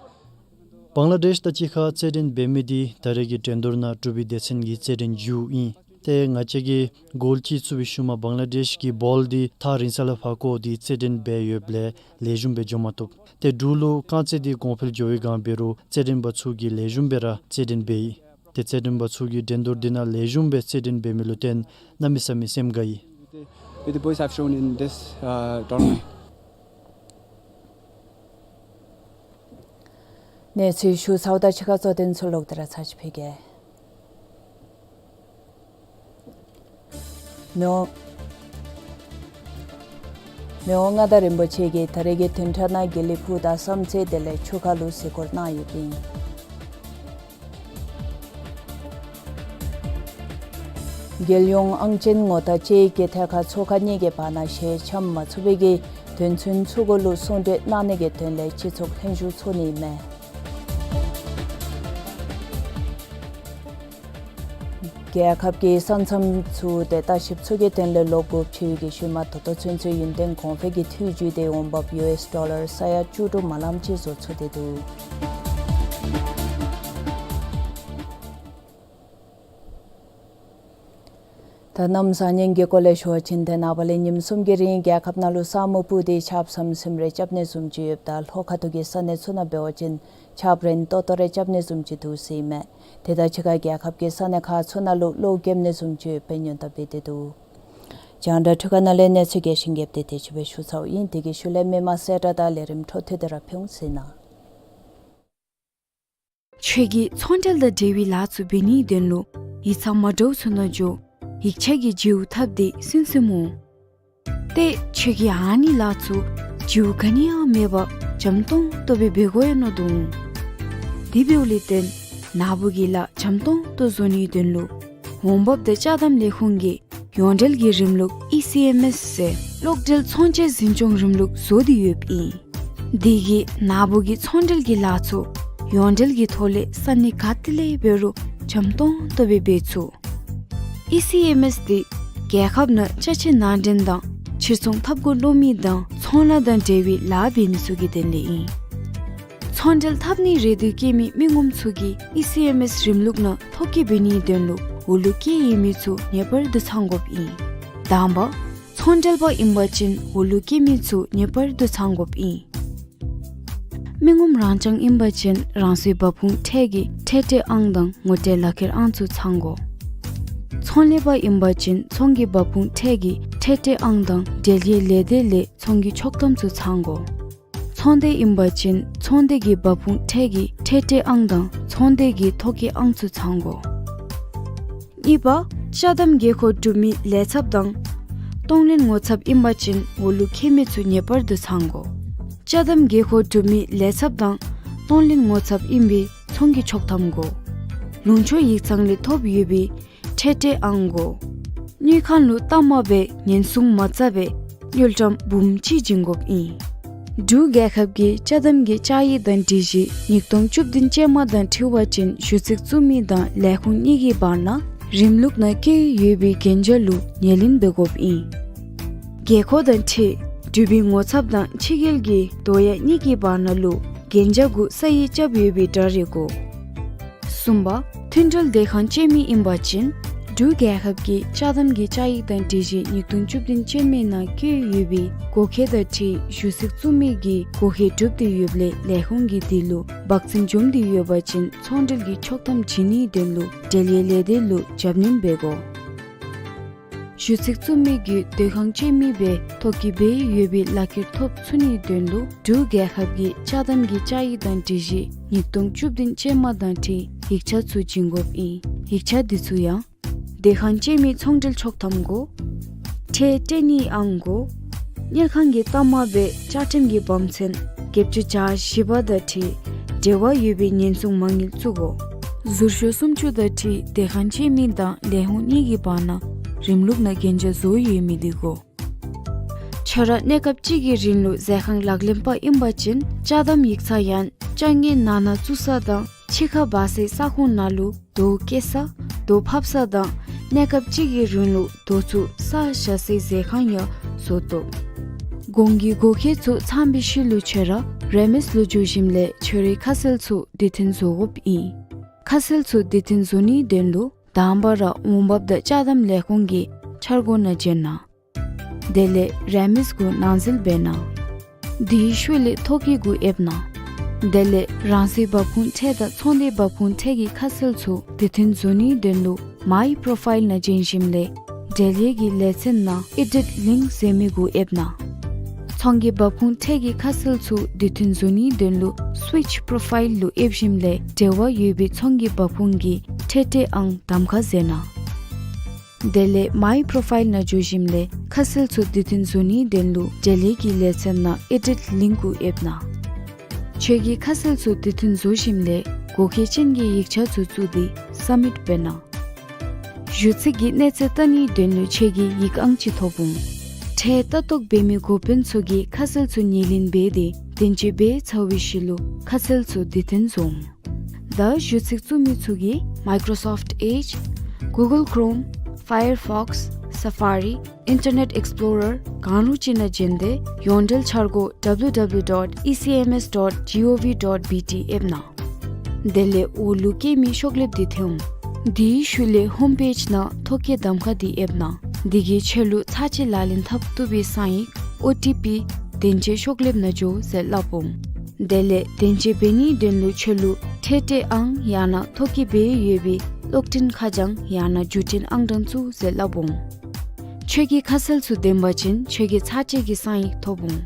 བང་ལ་དེཤ་དང་གཅིག་ཁར་རྩེད་འགྲན་འབད་མི་འདི་ད་རེས་ཀྱི་འགྲན་བསྡུར་ནང་འབྲུག་པའི་སྡེ་ཚན་གྱི་རྩེད་འགྲན་མཇུག་ཨིན། ཏེ་ང་བཅས་ཀྱིས་གོལ་གཅིག་བཙུགས་པའི་ཤུལ་མ་བང་ལ་དེཤ་གི་བོལ་འདི་ཐག་རིང་ས་ལས་ཕར་བཀོ་སྟེ་རྩེད་འགྲན་འབད་ཡོདཔ་ལས་ལེགས་ཤོམ་སྦེ་འགྱོ་མ་བཏུབ། ཏེ་འབྲུག་ལུ་རྐང་རྩེད་འདི་གོང་འཕེལ་འགྱོ་བའི་སྒང་འབད་རུང་རྩེད་འགྲན་པ་ཚུ་གིས་ལེགས་ཤོམ་སྦེ་ར་རྩེད་འགྲན་འབད་ཡི། ཏེ་རྩེད་འགྲན་པ་ཚུ་གིས་འགྲན་བསྡུར་འདི་ནང་ལེགས་ཤོམ་སྦེ་རྩེད་འགྲན་འབད་མི་ལུ་བརྟེན་གནམ་མེད་ས་མེད་སེམས་དགའ་ཡི། With the boys have shown in this, uh, tournament. གནས་ཚུལ་ཞུ་ཚརཝ་དང་གཅིག་ཁར་གཙོ་དོན་ཚུ་ལོག་སྟེ་ར་ཚར་ཅིག་ཕུལ་གེ། མི་དབང་མི་དབང་མངའ་བདག་རིན་པོ་ཆེ་གིས་ད་རེས་ཀྱི་བདུན་ཕྲག་ནང་དགེ་ལེགས་ཕུག་དང་བསམ་རྩེ་དེ་ལས་ཆུ་ཁ་ལུ་གཟིགས་སྐོར་གནང་ཡོདཔ་ཨིན། རྒྱལ་ཡོངས་ཨང་ཅན་ངོ་རྟགས་དཔྱད་ཡིག་གི་ཐད་ཁར་ཚོགས་ཁང་གཉིས་ཀྱི་བར་ན་ཞལ་འཆམ་མ་ཚུགས་པའི་གི་དོན་ཚན་ཚུ་གུ་ལུ་གསུང་གྲོས་གནང་ནི་གི་དོན་ལས་སྤྱི་ཚོགས་ལྷན་བཞུགས་ཚོགས་ནི་མས། རྒྱལ་ཁབ་ཀྱི་ས་མཚམས་ཚུ་ཏེ་ལྟ་བཤལཔ་ཚུ་གི་དོན་ལས་ལོག་དགོཔ་ཆེ་བའི་གི་ཤུལ་མ་ད་ལྟོ་ཚུན་ཚོད་ཡུན་བརྟན་གོང་འཕེལ་གྱི་འཐུས་བརྗོད་དེ་འོང་འབབ་ཡུ་ཨེསི་ཌོ་ལར་ས་ཡ་བཅུ་དྲུག་མ་ལངམ་ཅིག་བཟོ་ཚུགས་ཏེ་འདུག། ད་གནམ་བཟང་ངན་གྱི་སྐོར་ལས་ཞུ་བ་ཅིན་ཏེ་ནངས་པ་ལས་ཉིནམ་གསུམ་གྱི་རིང་རྒྱལ་ཁབ་ནང་ལུ་ས་སྨུག་སྤུབས་ཏེ་ཆརཔ་ཟམ་ཟིམ་རེ་རྐྱབ་ནི་བཟུམ་ཅིག་ཡོདཔ་ད་ལྷོ་ཁ་ཐུག་གི་ས་གནས་ཚུ་ནང་འབད་བ་ཅིན་ཆརཔ་རན་ཏོག་ཏོ་རེ་རྐྱབ་ནི་བཟུམ་ཅིག་འདུག་ཟེར་ཨིན་མས། དེ་དང་གཅིག་ཁར་རྒྱལ་ཁབ་ཀྱི་ས་གནས་ཁག་ཚུ་ནང་ལུ་གློག་འགེམ་ནི་བཟུམ་ཅིག་ཡོདཔ་སྦེ་སྙན་ཐོ་སྤེལ་ཏེ་འདུག། རྒྱང་བསྒྲགས་འཕྲུལ་ཁང་ནང་ལས་གནས་ཚུལ་རྒྱས་ཤིང་རྒྱསཔ་འདི་དེ་ཅིག་སྦེ་ཞུ་ཚརཝ་ཨིན། དེ་གི་ཤུལ་ལས་མི་མང་གསལ་བསྒྲགས་དང་ལས་རིམ་འཕྲོ་མཐུད་དེ་ར་ཕུལ་འོང་ཟེར་ན། ཁྱོད་ཀྱིས་ཚོང་འབྲེལ་དང་འབྲེལ་བའི་ལཱ་ཚུ་འབད་ནིའི་དོན་ལུ་ཡིག་ཚང་མ་འདྲཝ་ཚུ་ནང་འགྱོ། ཡིག་ཆ་གི་བརྗེ་པོ་འཐབ་སྟེ་སུན་སུན་འོང་། ཏེ་ཁྱོད་ཀྱིས་ཨ་ནི་ལཱ་ཚུ་བརྗེ་པོ་ག་ནི་ཡང་མེད་པར་འཇམ་ཏོང་ཏོ་སྦེ་འབད་དགོ་ཡོད་མནོ་དོ་འོང་། དེ་འབདཝ་ལས་བརྟེན་ནཱ་བུ་གི་ལཱ་འཇམ་ཏོང་ཏོ་བཟོ་ནིའི་དོན་ལུ་འོང་འབབ་དང་ཅ་དམ་ལས་ཁུངས་ཀྱིས་ཡོངས་འབྲེལ་གྱི་རིམ་ལུགས་ཨི་སི་ཨེམ་ཨེསི་ཟེར་གློག་འབྲེལ་ཚོང་བྱེད་འཛིན་སྐྱོང་རིམ་ལུགས་བཟོ་སྟེ་ཡོདཔ་ཨིན། དེ་གིས་ནཱ་བུ་གི་ཚོང་འབྲེལ་གྱི་ལཱ་ཚུ་ཡོངས་འབྲེལ་གྱི་ཐོག་ལས་ས་གནས་ག་ཏེ་ལས་འབད་རུང་འཇམ་ཏོང་ཏོ་སྦེ་འབད་ཚུགས། ཨི་སི་ཨེམ་ཨེསི་འདི་རྒྱལ་ཁབ་ནང་ཅ་ཆས་ནང་འདྲེན་དང་ཕྱིར་ཚོང་འཐབ་དགོཔ་ལུ་མི་དང་ཚོང་ལཱ་དང་འབྲེལ་བའི་ལཱ་འབད་མི་ཚུ་གི་དོན་ལས་ཨིན། ཚོང་འབྲེལ་འཐབ་ནི་རེ་འདོད་བསྐྱེད་མི་མི་ངོམ་ཚུ་གིས་ཨི་སི་ཨེམ་ཨེསི་རིམ་ལུགས་ནང་ཐོ་བཀོད་འབད་ནིའི་དོན་ལུ་འོག་ལུ་བཀོད་ཡོད་མི་ཚུ་ངེས་པར་དུ་ཚང་དགོཔ་ཨིན། དང་པ་ཚོང་འབྲེལ་པ་ཨིན་པ་ཅིན་འོག་ལུ་བཀོད་མི་ཚུ་ངེས་པར་དུ་ཚང་དགོཔ་ཨིན། མི་ངོམ་རང་རྐྱང་ཨིན་པ་ཅིན་རང་སོའི་བ་ཕུང་ཁྲལ་གྱི་ཁྲལ་སྤྲོད་ཨང་དང་ངོ་སྤྲོད་ལག་ཁྱེར་ཨང་ཚུ་ཚང་དགོ། ཚོང་ལས་པ་ཨིན་པ་ཅིན་ཚོང་གི་བ་ཕུང་ཁྲལ་གྱི་ཁྲལ་སྤྲོད་ཨང་དང་འབྲེལ་ཡོད་ལས་སྡེ་ལས་ཚོང་གི་ཆོག་ཐམ་ཚུ་ཚང་དགོ། ཚོང་སྡེ་ཨིན་པ་ཅིན་ཚོང་སྡེ་གི་བ་ཕུང་ཁྲལ་གྱི་ཁྲལ་སྤྲོད་ཨང་དང་ཚོང་སྡེ་གི་ཐོ་བཀོད་ཨང་ཚུ་ཚང་དགོ། གཉིས་པ་ཅ་དམ་དགོས་མཁོ་གྲུབ་མི་ལས་ཚབ་དང་གཏོང་ལེན་ངོ་ཚབ་ཨིན་པ་ཅིན་འོག་ལུ་བཀོད་མི་ཚུ་ངེས་པར་དུ་ཚང་དགོ། ཅ་དམ་དགོས་མཁོ་གྲུབ་མི་ལས་ཚབ་དང་གཏོང་ལེན་ངོ་ཚབ་ཨིན་པའི་ཚོང་གི་ཆོག་ཐམ་དགོ། ལུང་ཕྱོགས་ཡིག་ཚང་ལས་ཐོབ་ཡོད་པའི་ཁྲལ་སྤྲོད་ཨང་དགོ། དངུལ་ཁང་ལུ་གཏའ་མ་སྦེ་ཉེན་སྲུང་མ་རྩ་བའི་དངུལ་ཀྲམ་འབུམ་གཅིག་བྱིན་དགོཔ་ཨིན། འབྲུག་རྒྱལ་ཁབ་ཀྱི་ཅ་དམ་གྱི་བཅའ་ཡིག་དང་སྒྲིག་གཞི་ཉིས་སྟོང་བཅུ་བདུན་ཅན་མ་དང་འཁྲིལ་བ་ཅིན་ཞུ་ཚིག་བཙུགས་མི་དང་ལས་ཁུངས་གཉིས་ཀྱི་བར་ན་རིམ་ལུགས་ནང་བཀོད་ཡོད་པའི་གན་རྒྱ་ལུ་ངོས་ལེན་འབད་དགོཔ་ཨིན། དགོས་མཁོ་དང་འཁྲིལ་འབྲུག་པའི་ངོ་ཚབ་དང་ཕྱི་རྒྱལ་གྱི་དོ་ཡ་གཉིས་ཀྱི་བར་ན་ལུ་གན་རྒྱ་གུ་ས་ཡིག་རྐྱབ་ཡོད་པའི་འདྲ་རིས་དགོ། གསུམ་པ་མཐུན་འབྲེལ་སྡེ་ཁང་བཅད་མི་ཨིན་པ་ཅིན་ འབྲུག་རྒྱལ་ཁབ་ཀྱི་ཅ་དམ་གྱི་བཅའ་ཡིག་དང་སྒྲིག་གཞི་ཉིས་སྟོང་བཅུ་བདུན་ཅན་མའི་ནང་བཀོད་ཡོད་པའི་བགོ་ཁྲིད་དང་འཁྲིལ་ཞུ་ཚིག་བཙུགས་མི་གིས་བགོ་ཁྲིད་གྲུབ་སྟེ་ཡོདཔ་ལས་ལས་ཁུངས་ཀྱིས་དེ་ལུ་འབག་བཙོང་འབྱུངམ་དེ་ཡོད་པ་ཅིན་ཚོང་འབྲེལ་གྱི་ཆོག་ཐམ་བྱིན་ནིའི་དོན་ལུ་འབྲེལ་ཡོད་ལས་སྡེ་ལུ་རྒྱབ་སྣོན་འབད་དགོ། ཞུ་ཚིག་བཙུགས་མི་གིས་སྡོད་ཁང་སྤྱོད་མི་སྦེ་ཐོ་བཀོད་འབད་ཡོད་པའི་ལག་ཁྱེར་ཐོབ་ཚུགས་ནིའི་དོན་ལུ་འབྲུག་རྒྱལ་ཁབ་ཀྱི་ཅ་དམ་གྱི་བཅའ་ཡིག་དང་སྒྲིག་གཞི་ཉིས་སྟོང་བཅུ་བདུན་ཅན་མ་དང་འཁྲིལ་ཡིག་ཆ་ཚུ་བྱིན་དགོཔ་ཨིན། ཡིག་ཆ་དེ་ཚུ་ཡང་སྡོད་ཁང་སྤྱོད་མི་ཚོང་འབྲེལ་ཆོག་ཐམ་དགོ། ཁྲལ་སྤྲོད་ནིའི་ཨང་དགོ། དངུལ་ཁང་གི་གཏའ་མ་སྦེ་བཅའ་ཁྲིམས་ཀྱི་བམ་ཚན་བརྒྱད་ཅུ་གྱ་བཞི་པ་དང་འཁྲིལ་འབྲེལ་བ་ཡོད་པའི་ཉེན་སྲུང་མ་དངུལ་བཙུགས་དགོ། ཟུར་ཤོག་སུམ་ཅུ་དང་འཁྲིལ་སྡོད་ཁང་སྤྱོད་མི་དང་ལས་ཁུངས་གཉིས་ཀྱི་བར་ན་རིམ་ལུགས་ནང་གན་རྒྱ་བཟོ་ཡོད་མི་དེ་དགོ། ཁྱོད་ར་གནས་སྐབས་གཅིག་གི་རིང་ལུ་ཟས་ཁང་ལག་ལེན་པ་ཨིན་པ་ཅིན་ཅ་དམ་ཡིག་ཚང་ཡང་ཅ་དངོས་ནང་ན་བཙུགས་ས་དང་ཕྱི་ཁར་འབག་སའི་ས་ཁོངས་ནང་ལུ་རྡོ་བཀལ་ས་རྡོ་ཕབ་ས་དང་གནས་སྐབས་གཅིག་གི་རིང་ལུ་རྡོ་ཚུ་ས་བཞག་སའི་ཟས་ཁང་ཡང་བཟོ་དོ། གོང་གི་བགོ་ཁྲིད་ཚུ་ཚངམ་པའི་ཤུལ་ལུ་ཁྱོད་ར་རེ་མིས་ལུ་འགྱོ་ཞིནམ་ལས་ཁྱོད་རའི་ཁ་གསལ་ཚུ་དུས་མཐུན་བཟོ་དགོཔ་ཨིན། ཁ་གསལ་ཚུ་དུས་མཐུན་བཟོ་ནིའི་དོན་ལུ་དང་པ་ར་འོང་འབབ་དང་ཅ་དམ་ལས་ཁུངས་ཀྱི་འཆར་སྒོ་ནང་འབྱོན་གནང་། དེ་ལས་རེ་མིས་གུ་ནང་འཛུལ་འབད་གནང་། དེའི་ཤུལ་ལས་ཐོ་བཀོད་གུ་ཨེབ་གནང་། དེ་ལས་རང་སོའི་འབབ་ཁུངས་ཁྲལ་དང་ཚོང་དོན་འབབ་ཁུངས་ཁྲལ་གྱི་ཁ་གསལ་ཚུ་དུས་མཐུན་བཟོ་ནིའི་དོན་ལུ་མའི་པོརོ་ཕའིལ་ནང་འབྱོན་ཞིནམ་ལས་འབྲེལ་ཡོད་ཀྱི་ལེ་ཚན་ནང་ཨེ་ཌིཊ་ལིངཀ་ཟེར་མི་གུ་ཨེབ་གནང་། ཚོང་གི་འབབ་ཁུངས་ཁྲལ་གྱི་ཁ་གསལ་ཚུ་དུས་མཐུན་བཟོ་ནིའི་དོན་ལུ་སུའིཆ་པོརོ་ཕའིལ་ལུ་ཨེབ་ཞིནམ་ལས་འབྲེལ་བ་ཡོད་པའི་ཚོང་གི་འབབ་ཁུངས་ཀྱི་ཁྲལ་སྤྲོད་ཨང་གདམ་ཁ་མཛད་གནང་། དེ་ལས་མའི་པོརོ་ཕའིལ་ནང་འགྱོ་ཞིནམ་ལས་ཁ་གསལ་ཚུ་དུས་མཐུན་བཟོ་ནིའི་དོན་ལུ་འབྲེལ་ཡོད་ཀྱི་ལེ་ཚན་ནང་ཨེ་ཌིཊ་ལིངཀ་གུ་ཨེབ་གནང་། ཁྱོད་ཀྱི་ཁ་གསལ་ཚུ་དུས་མཐུན་བཟོ་ཞིནམ་ལས་བགོ་ཁྲིད་ཅན་གྱི་ཡིག་ཆ་ཚུ་བཙུགས་ཏེ་སབ་མིཊ་འབད་གནང་། ཞུ་ཚིག་གི་གནས་ཚད་བལྟ་ནིའི་དོན་ལུ་ཁྱོད་ཀྱིས་ཡིག་ཨང་ཅིག་ཐོབ་འོང་། ཁྲལ་ལྟ་རྟོག་འབད་མི་འགོ་དཔོན་ཚུ་གིས་ཁ་གསལ་ཚུ་ཉེར་ལེན་འབད་དེ་བདེན་དཔྱད་འབད་ཚར་བའི་ཤུལ་ལུ་ཁ་གསལ་ཚུ་དུས་མཐུན་བཟོ་འོང་། ད་ཞུ་ཚིག་བཙུགས་མི་ཚུ་གིས་མའི་ཀོརོ་སོཕཊ་ཨེཇ། གུ་གཱལ་ཀོརོམ། ཕ་ཡར་ཕོགསི། སེ་ཕ་རི། ཨིན་ཊར་ནེཊ་ཨེགསི་པོ་རར་གང་རུང་ཅིག་ནང་འབྱོན་ཏེ་ཡོངས་འབྲེལ་འཆར་སྒོ་W W W dot E C M S dot G O V dot B T ཨེབ་གནང་། དེ་ལས་འོག་ལུ་བཀོད་མི་ཤོག་ལེབ་དེ་ཐོན་འོང་། དེའི་ཤུལ་ལས་ཧོམ་པེཇ་ནང་ཐོ་བཀོད་གདམ་ཁ་དེ་ཨེབ་གནང་། དེ་གིས་ཁྱོད་ལུ་ཚར་གཅིག་ལག་ལེན་འཐབ་བཏུབ་པའི་གསང་ཡིག་ཨོ་ཊི་པི་བདེན་དཔྱད་ཤོག་ལེབ་ནང་འགྱོ་ཟེར་སླབ་འོང་། དེ་ལས་བདེན་དཔྱད་འབད་ནིའི་དོན་ལུ་ཁྱོད་ལུ་ཁྲལ་སྤྲོད་ཨང་ཡང་ན་ཐོ་བཀོད་འབད་ཡོད་པའི་གློག་འཕྲིན་ཁ་བྱང་ཡང་ན་བརྒྱུད་འཕྲིན་ཨང་གྲངས་བཙུགས་ཟེར་སླབ་འོང་། ཁྱོད་ཀྱི་ཁ་གསལ་ཚུ་ལྡན་པ་ཅིན་ཁྱོད་ཀྱི་ཚར་གཅིག་གི་གསང་ཡིག་ཐོབ་འོང་།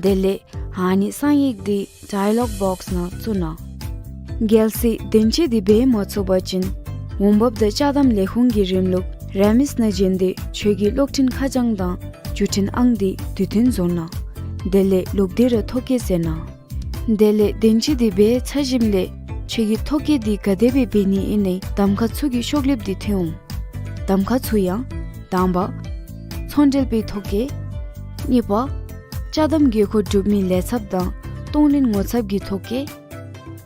དེ་ལས་ཨ་ནི་གསང་ཡིག་དེ་ཌའི་ལོག་བོགསི་ནང་བཙུགས་གནང་། གལ་སྲིད་བདེན་དཔྱད་དེ་འབད་མ་ཚུགས་པ་ཅིན་འོང་འབབ་དང་ཅ་དམ་ལས་ཁུངས་ཀྱི་རིམ་ལུགས་རེ་མིས་ནང་འབྱོན་ཏེ་ཁྱོད་ཀྱི་གློག་འཕྲིན་ཁ་བྱང་དང་བརྒྱུད་འཕྲིན་ཨང་དེ་དུས་མཐུན་བཟོ་གནང་། དེ་ལས་ལོག་སྟེ་ར་ཐོ་བཀོད་མཛད་གནང་། དེ་ལས་བདེན་དཔྱད་དེ་འབད་ཚར་ཞིནམ་ལས་ཁྱོད་ཀྱིས་ཐོ་བཀོད་དེ་ག་དེ་སྦེ་འབད་ནི་ཨིན་ན་གདམ་ཁ་ཚུ་གི་ཤོག་ལེབ་དེ་ཐོན་འོང་། གདམ་ཁ་ཚུ་ཡང་དང་པ་ཚོང་འབྲེལ་པའི་ཐོ་བཀོད། གཉིས་པ་ཅ་དམ་དགོས་མཁོ་སྒྲུབ་མི་ལས་ཚབ་དང་གཏོང་ལེན་ངོ་ཚབ་ཀྱི་ཐོ་བཀོད།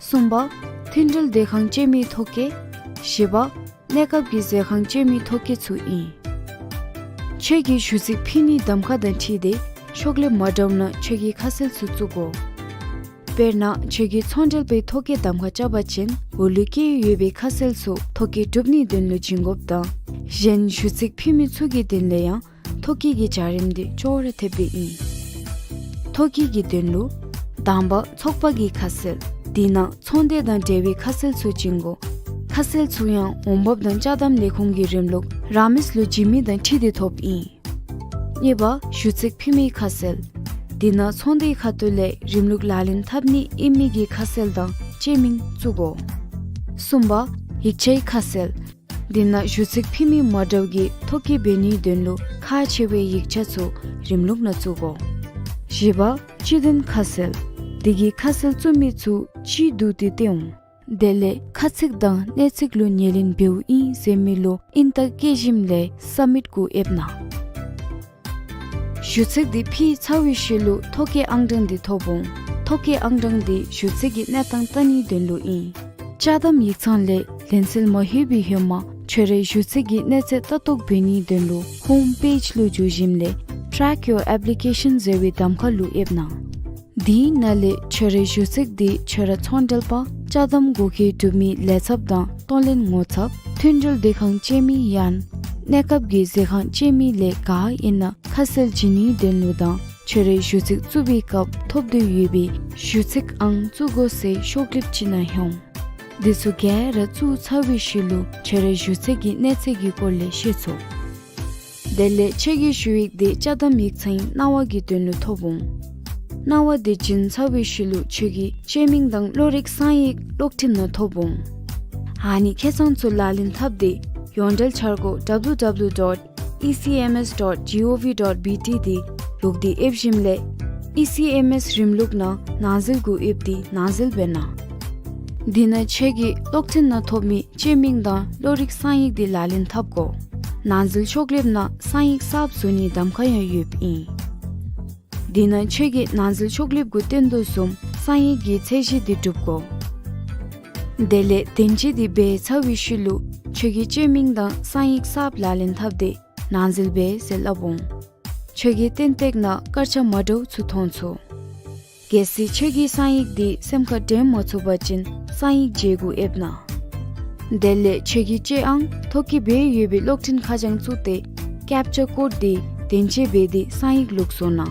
གསུམ་པ་མཐུན་འབྲེལ་སྡོད་ཁང་སྤྱོད་མིའི་ཐོ་བཀོད། བཞི་པ་གནས་སྐབས་ཀྱི་ཟས་ཁང་སྤྱོད་མིའི་ཐོ་བཀོད་ཚུ་ཨིན། ཁྱོད་ཀྱིས་ཞུ་ཚིག་ཕུལ་ནིའི་གདམ་ཁ་དང་འཁྲིལ་ཏེ་ཤོག་ལེབ་མ་འདྲཝ་ནང་ཁྱོད་ཀྱི་ཁ་གསལ་ཚུ་བཙུགས་དགོ། དཔེར་ན་ཁྱོད་ཀྱིས་ཚོང་འབྲེལ་པའི་ཐོ་བཀོད་གདམ་ཁ་རྐྱབ་པ་ཅིན་འོག་ལུ་བཀོད་ཡོད་པའི་ཁ་གསལ་ཚུ་ཐོ་བཀོད་གྲུབ་ནིའི་དོན་ལུ་བྱིན་དགོཔ་དང་གཞན་ཞུ་ཚིག་ཕུལ་མི་ཚུ་གི་དོན་ལས་ཡང་ཐོ་བཀོད་ཀྱི་བྱ་རིམ་དེ་ཅོག་ར་འཐདཔ་སྦེ་ཨིན། ཐོ་བཀོད་ཀྱི་དོན་ལུ་དང་པ་ཚོགས་པ་གི་ཁ་གསལ། དེ་ནང་ཚོང་དོན་དང་འབྲེལ་བའི་ཁ་གསལ་ཚུ་བྱིན་དགོ། ཁ་གསལ་ཚུ་ཡང་འོང་འབབ་དང་ཅ་དམ་ལས་ཁུངས་ཀྱི་རིམ་ལུགས་རེ་མིས་ལུ་བྱིན་མི་དང་འཁྲིལ་ཏེ་ཐོབ་ཨིན། གཉིས་པ་ཞུ་ཚིག་ཕུལ་མིའི་ཁ་གསལ། དེ་ནང་ཚོང་དོན་ཁ་ཐུག་ལས་རིམ་ལུགས་ལག་ལེན་འཐབ་ནི་ཨིན་མི་གི་ཁ་གསལ་དང་ཅེ་མིང་བཙུགས་དགོ། གསུམ་པ་ཡིག་ཆའི་ཁ་གསལ། དེ་ནང་ཞུ་ཚིག་ཕུལ་མི་མ་འདྲཝ་གིས་ཐོ་བཀོད་འབད་ནིའི་དོན་ལུ་ཁག་ཆེ་བའི་ཡིག་ཆ་ཚུ་རིམ་ལུགས་ནང་བཙུགས་དགོ། བཞི་པ་སྤྱི་དོན་ཁ་གསལ། དེ་གིས་ཁ་གསལ་བཙུགས་མི་ཚུ་སྤྱི་བསྡུ་སྟེ་སྟོན་འོང་། དེ་ལས་ཁ་ཚིག་དང་གནད་ཚིག་ལུ་ཉེར་ལེན་འབདཝ་ཨིན་ཟེར་མི་ལུ་ཨིན་རྟགས་བཀོད་ཞིནམ་ལས་སབ་མིཊ་གུ་ཨེབ་གནང་། ཞུ་ཚིག་དེ་ཕུལ་ཚར་བའི་ཤུལ་ལུ་ཐོ་བཀོད་ཨང་གྲངས་དེ་ཐོབ་འོང་། ཐོ་བཀོད་ཨང་གྲངས་དེ་ཞུ་ཚིག་གི་གནས་སྟངས་བལྟ་ནིའི་དོན་ལུ་ཨིན། ཅ་དམ་ཡིག་ཚང་ལས་ལེན་སེལ་མ་ལྷོད་པའི་ཧེ་མ་ཁྱོད་རའི་ཞུ་ཚིག་གི་གནས་ཚད་ལྟ་རྟོག་འབད་ནིའི་དོན་ལུ་ཧོམ་པེཇ་ལུ་འགྱོ་ཞིནམ་ལས་Track Your Application ཟེར་བའི་གདམ་ཁ་ལུ་ཨེབ་གནང་། དེའི་ནང་ལས་ཁྱོད་རའི་ཞུ་ཚིག་དེ་ཁྱོད་ར་ཚོང་འབྲེལ་པ་ཅ་དམ་བགོ་བཀོད་གྲུབ་མི་ལས་ཚབ་དང་གཏོང་ལེན་ངོ་ཚབ། མཐུན་འབྲེལ་སྡོད་ཁང་ཅན་མི་ཡང་གནས་སྐབས་ཀྱི་ཟས་ཁང་ཅན་མི་ལས་ག་ཨིན་ན་ཁ་གསལ་བྱིན་ནིའི་དོན་ལུ་དང་ཁྱོད་རའི་ཞུ་ཚིག་བཙུགས་པའི་སྐབས་ཐོབ་འདོད་ཡོད་པའི་ཞུ་ཚིག་ཨང་བཙུགས་དགོ་སའི་ཤོག་ལེབ་ཅིག་ནང་ཡོང་། འདི་ཚུ་ག་ར་བཙུགས་ཚར་བའི་ཤུལ་ལུ་ཁྱོད་རའི་ཞུ་ཚིག་གི་གནས་ཚད་ཀྱི་སྐོར་ལས་ཤེས་ཚུགས། དེ་ལས་ཁྱོད་ཀྱི་ཞུ་ཡིག་དེ་ཅ་དམ་ཡིག་ཚང་གནང་བ་གི་དོན་ལུ་ཐོབ་འོང་། གནང་བ་དེ་བྱིན་ཚར་བའི་ཤུལ་ལུ་ཁྱོད་ཀྱི་ཅེ་མིང་དང་བློ་རིག་གསང་ཡིག་གློག་འཕྲིན་ནང་ཐོབ་འོང་། ཨ་ནི་ཁེ་ཚང་ཚུ་ལག་ལེན་འཐབ་སྟེ་ཡོངས་འབྲེལ་འཆར་སྒོ་W W W dot E C M S dot G O V dot B T དེ་ལོག་སྟེ་ཨེབ་ཞིནམ་ལས་E C M S རིམ་ལུགས་ནང་ནང་འཛུལ་གུ་ཨེབ་སྟེ་ནང་འཛུལ་འབད་གནང་། དེ་ནང་ཁྱོད་ཀྱི་གློག་འཕྲིན་ནང་ཐོབ་མི་ཅེ་མིང་དང་བློ་རིག་གསང་ཡིག་དེ་ལག་ལེན་འཐབ་དགོ། ནང་འཛུལ་ཤོག་ལེབ་ནང་གསང་ཡིག་གསརཔ་བཟོ་ནིའི་གདམ་ཁ་ཡང་ཡོདཔ་ཨིན། དེ་ནང་ཁྱོད་ཀྱི་ནང་འཛུལ་ཤོག་ལེབ་གུ་བསྟན་དོ་བཟུམ་གསང་ཡིག་གི་ཚད་གཞི་དེ་སྒྲུབ་དགོ། དེ་ལས་དོན་གཅོད་དེ་འབད་ཚར་བའི་ཤུལ་ལུ་ཁྱོད་ཀྱི་ཅེ་མིང་དང་གསང་ཡིག་གསརཔ་ལག་ལེན་འཐབ་སྟེ་ནང་འཛུལ་འབད་ཟེར་སླབ་འོང་། ཁྱོད་ཀྱི་སྟོན་ཐོག་ནང་སྐར་ཆ་མ་འདྲཝ་ཚུ་མཐོང་ཚུགས། གལ་སྲིད་ཁྱོད་ཀྱི་གསང་ཡིག་དེ་སེམས་ཁར་དྲན་མ་ཚུགས་པ་ཅིན་གསང་ཡིག་བརྗེ་གུ་ཨེབ་གནང་། དེ་ལས་ཁྱོད་ཀྱི་ཅེ་ཨང་ཐོ་བཀོད་འབད་ཡོད་པའི་གློག་འཕྲིན་ཁ་བྱང་བཙུགས་ཏེ་ཀེཔ་ཅ་ཀོཌ་དེ་དོན་གཅོད་འབད་དེ་གསང་ཡིག་ལོག་བཟོ་གནང་།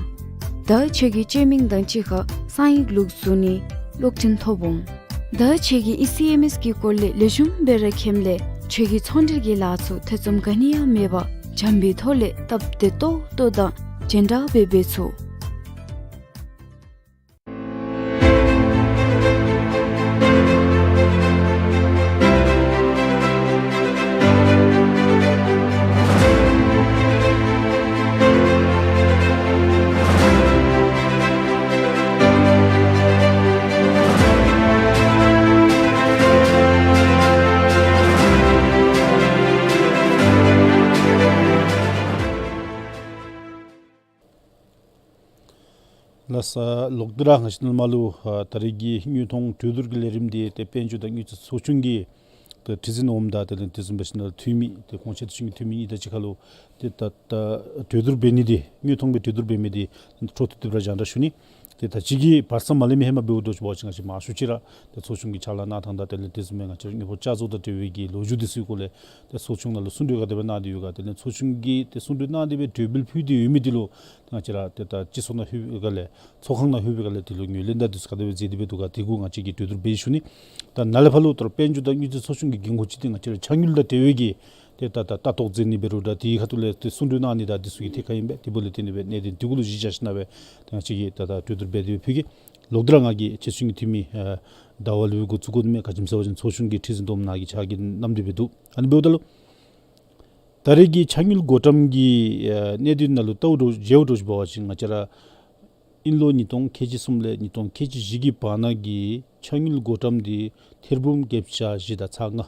ད་ཁྱོད་ཀྱི་ཅེ་མིང་དང་གཅིག་ཁར་གསང་ཡིག་ལོག་བཟོ་ནིའི་གློག་འཕྲིན་ཐོབ་འོང་། ད་ཁྱོད་ཀྱིས་ཨི་སི་ཨེམ་ཨེས་ཀྱི་སྐོར་ལས་ལེགས་ཤོམ་སྦེ་ར་མཁྱེནམ་ལས་ཁྱོད་ཀྱི་ཚོང་འབྲེལ་གྱི་ལཱ་ཚུ་ཐེ་ཚོམ་ག་ནི་ཡང་མེད་པར་འཇམ་པའི་ཐོག་ལས་སྟབས་བདེ་ཏོག་ཏོ་དང་ཇེན་དྲག་སྦེ་འབད་ཚུགས། ལགས་སོ། ལོག་སྟེ་ར་ང་བཅས་ནཱ་ལུ་ཨ་ད་རེས་ཀྱི་དངོས་མཐོང་གྲོས་བསྡུར་གྱི་ལས་རིམ་འདི་ཏེ་དཔལ་འབྱོར་དང་དངུལ་རྩིས་ཚོགས་ཆུང་གི་ཏེ་ཁྲི་འཛིན་འོགམ་དང་དེ་ལས་དེ་བཟུམ་སྦེ་ཞིནམ་ལས་འཐུས་མི་ཏེ་གོང་ཆེ་དང་ཆུང་གི་འཐུས་མི་གཉིས་དང་གཅིག་ཁར་ལུ་ཏེ་ད་ད་གྲོས་བསྡུར་འབད་ནི་འདི་དངོས་མཐོང་སྦེ་གྲོས་བསྡུར་འབད་མི་འདི་འཕྲོ་མཐུད་དེ་སྦེ་ར་རྒྱང་བསྒྲགས་ཞུ་ནི། ཏེ་ད་ཅི་གི་བར་ས་མ་ལས་མི་ཧེ་མ་འབདཝ་འདྲཝ་ཅིག་འབད་བ་ཅིན་ང་བཅས་མང་ཤོས་ཅིག་ར་ཏེ་ཚོགས་ཆུང་གི་ཕྱག་ལཱ་གནང་ཐངས་དང་དེ་ལས་དེ་བཟུམ་སྦེ་ང་བཅས་ར་དངུལ་ཕོགས་བསྐྱར་བཟོ་དང་འབྲེལ་བའི་གི་ལོ་རྒྱུས་འདི་ཚུ་གི་སྐོར་ལས་ཏེ་ཚོགས་ཆུང་ནང་ལུ་གསུང་གྲོས་ག་དེ་སྦེ་གནང་སྟེ་ཡོད་ག། དེ་ལས་ཚོགས་ཆུང་གིས་ཏེ་གསུང་གྲོས་གནང་སྟེ་སྦེ་གྲོས་འབུལ་ཕུལ་ཏེ་ཡོད་མི་འདི་ལུ་ང་བཅས་ར་ཏེ་ད་སྤྱི་ཚོགས་ནང་ལྷོད་པའི་སྒང་ལས་ཚོགས་ཁང་ནང་ལྷོད་པའི་སྒང་ལས་དེ་ལུ་ངོས་ལེན་དང་འདི་ཚུ་ག་དེ་སྦེ་མཛད་དེ་སྦེ་འདུག་ག། དེ་གུ་ང་བཅས་ཀྱིས་གྲོས་བསྡུར་འབད་ཞུ་ནི། ད་ནཱ་ལས་ཕར་ལུ་ད་རུང་དཔལ་འབྱོར་དང་དངུལ་རྩིས་ཚོགས་ཆུང་གི་འགན་ཁུར་ཅིག་འདི་ང་བཅས་ར་ཕྱགས་དངུལ་དང་འབྲེལ་བའི་གི་ཏེ་ད་ད་ལྟ་རྟོག་འཛིན་ནི་འབད་རུང་ད་དེའི་ཁ་ཐུག་ལས་ཏེ་གསུང་གྲོས་གནང་ནི་ད་འདི་ཚུ་གི་ཐད་ཁར་ཨིན་པས། དེ་འབདཝ་ལས་བརྟེན་ཏེ་སྦེ་གནད་དོན་འདི་གུ་ལུ་གཞི་བཞག་ཞིནམ་ལས་སྦེ་ཏེ་ང་བཅས་ཀྱིས་ད་ད་གྲོས་བསྡུར་འབད་དེ་སྦེ་ཕུལ་གེ། ལོག་སྟེ་ར་ང་གིས་ཁྲི་འཛིན་གྱི་འཐུས་མི་ཨ་ཟླ་བ་ལུའི་གུ་བཙུགས་དགོ་མི་ག་ཅི་སྨོ་ཟེར་བ་ཅིན་ཚོགས་ཆུང་གི་ཁྲི་འཛིན་དོ་མ་ནཱ་གི་ཕྱག་གི་བསྣམས་ཏེ་སྦེ་འདུག། ཨ་ནི་འབདཝ་ད་ལུ་ད་རེས་ཀྱི་ཕྱགས་དངུལ་བགོ་བཀྲམ་གྱི་ཨ་གནད་དོན་ནང་ལུ་ལྟཝ་འདྲཝ་མཇལཝ་འདྲཝ་ཅིག་འབད་བ་ཅིན་ང་བཅས་ར་དབྱིན་ལོ་ཉིས་སྟོང་ཁལ་གཅིག་གསུམ་ལས་ཉིས་སྟོང་ཁལ་གཅིག་བཞི་གི་བར་ན་གི་ཕྱགས་དངུལ་བགོ་བཀྲམ་འདི་ཐེར་འབུམ་བརྒྱད་ཅུ་གྱ་བཞི་དང་ཚག་ལྔ།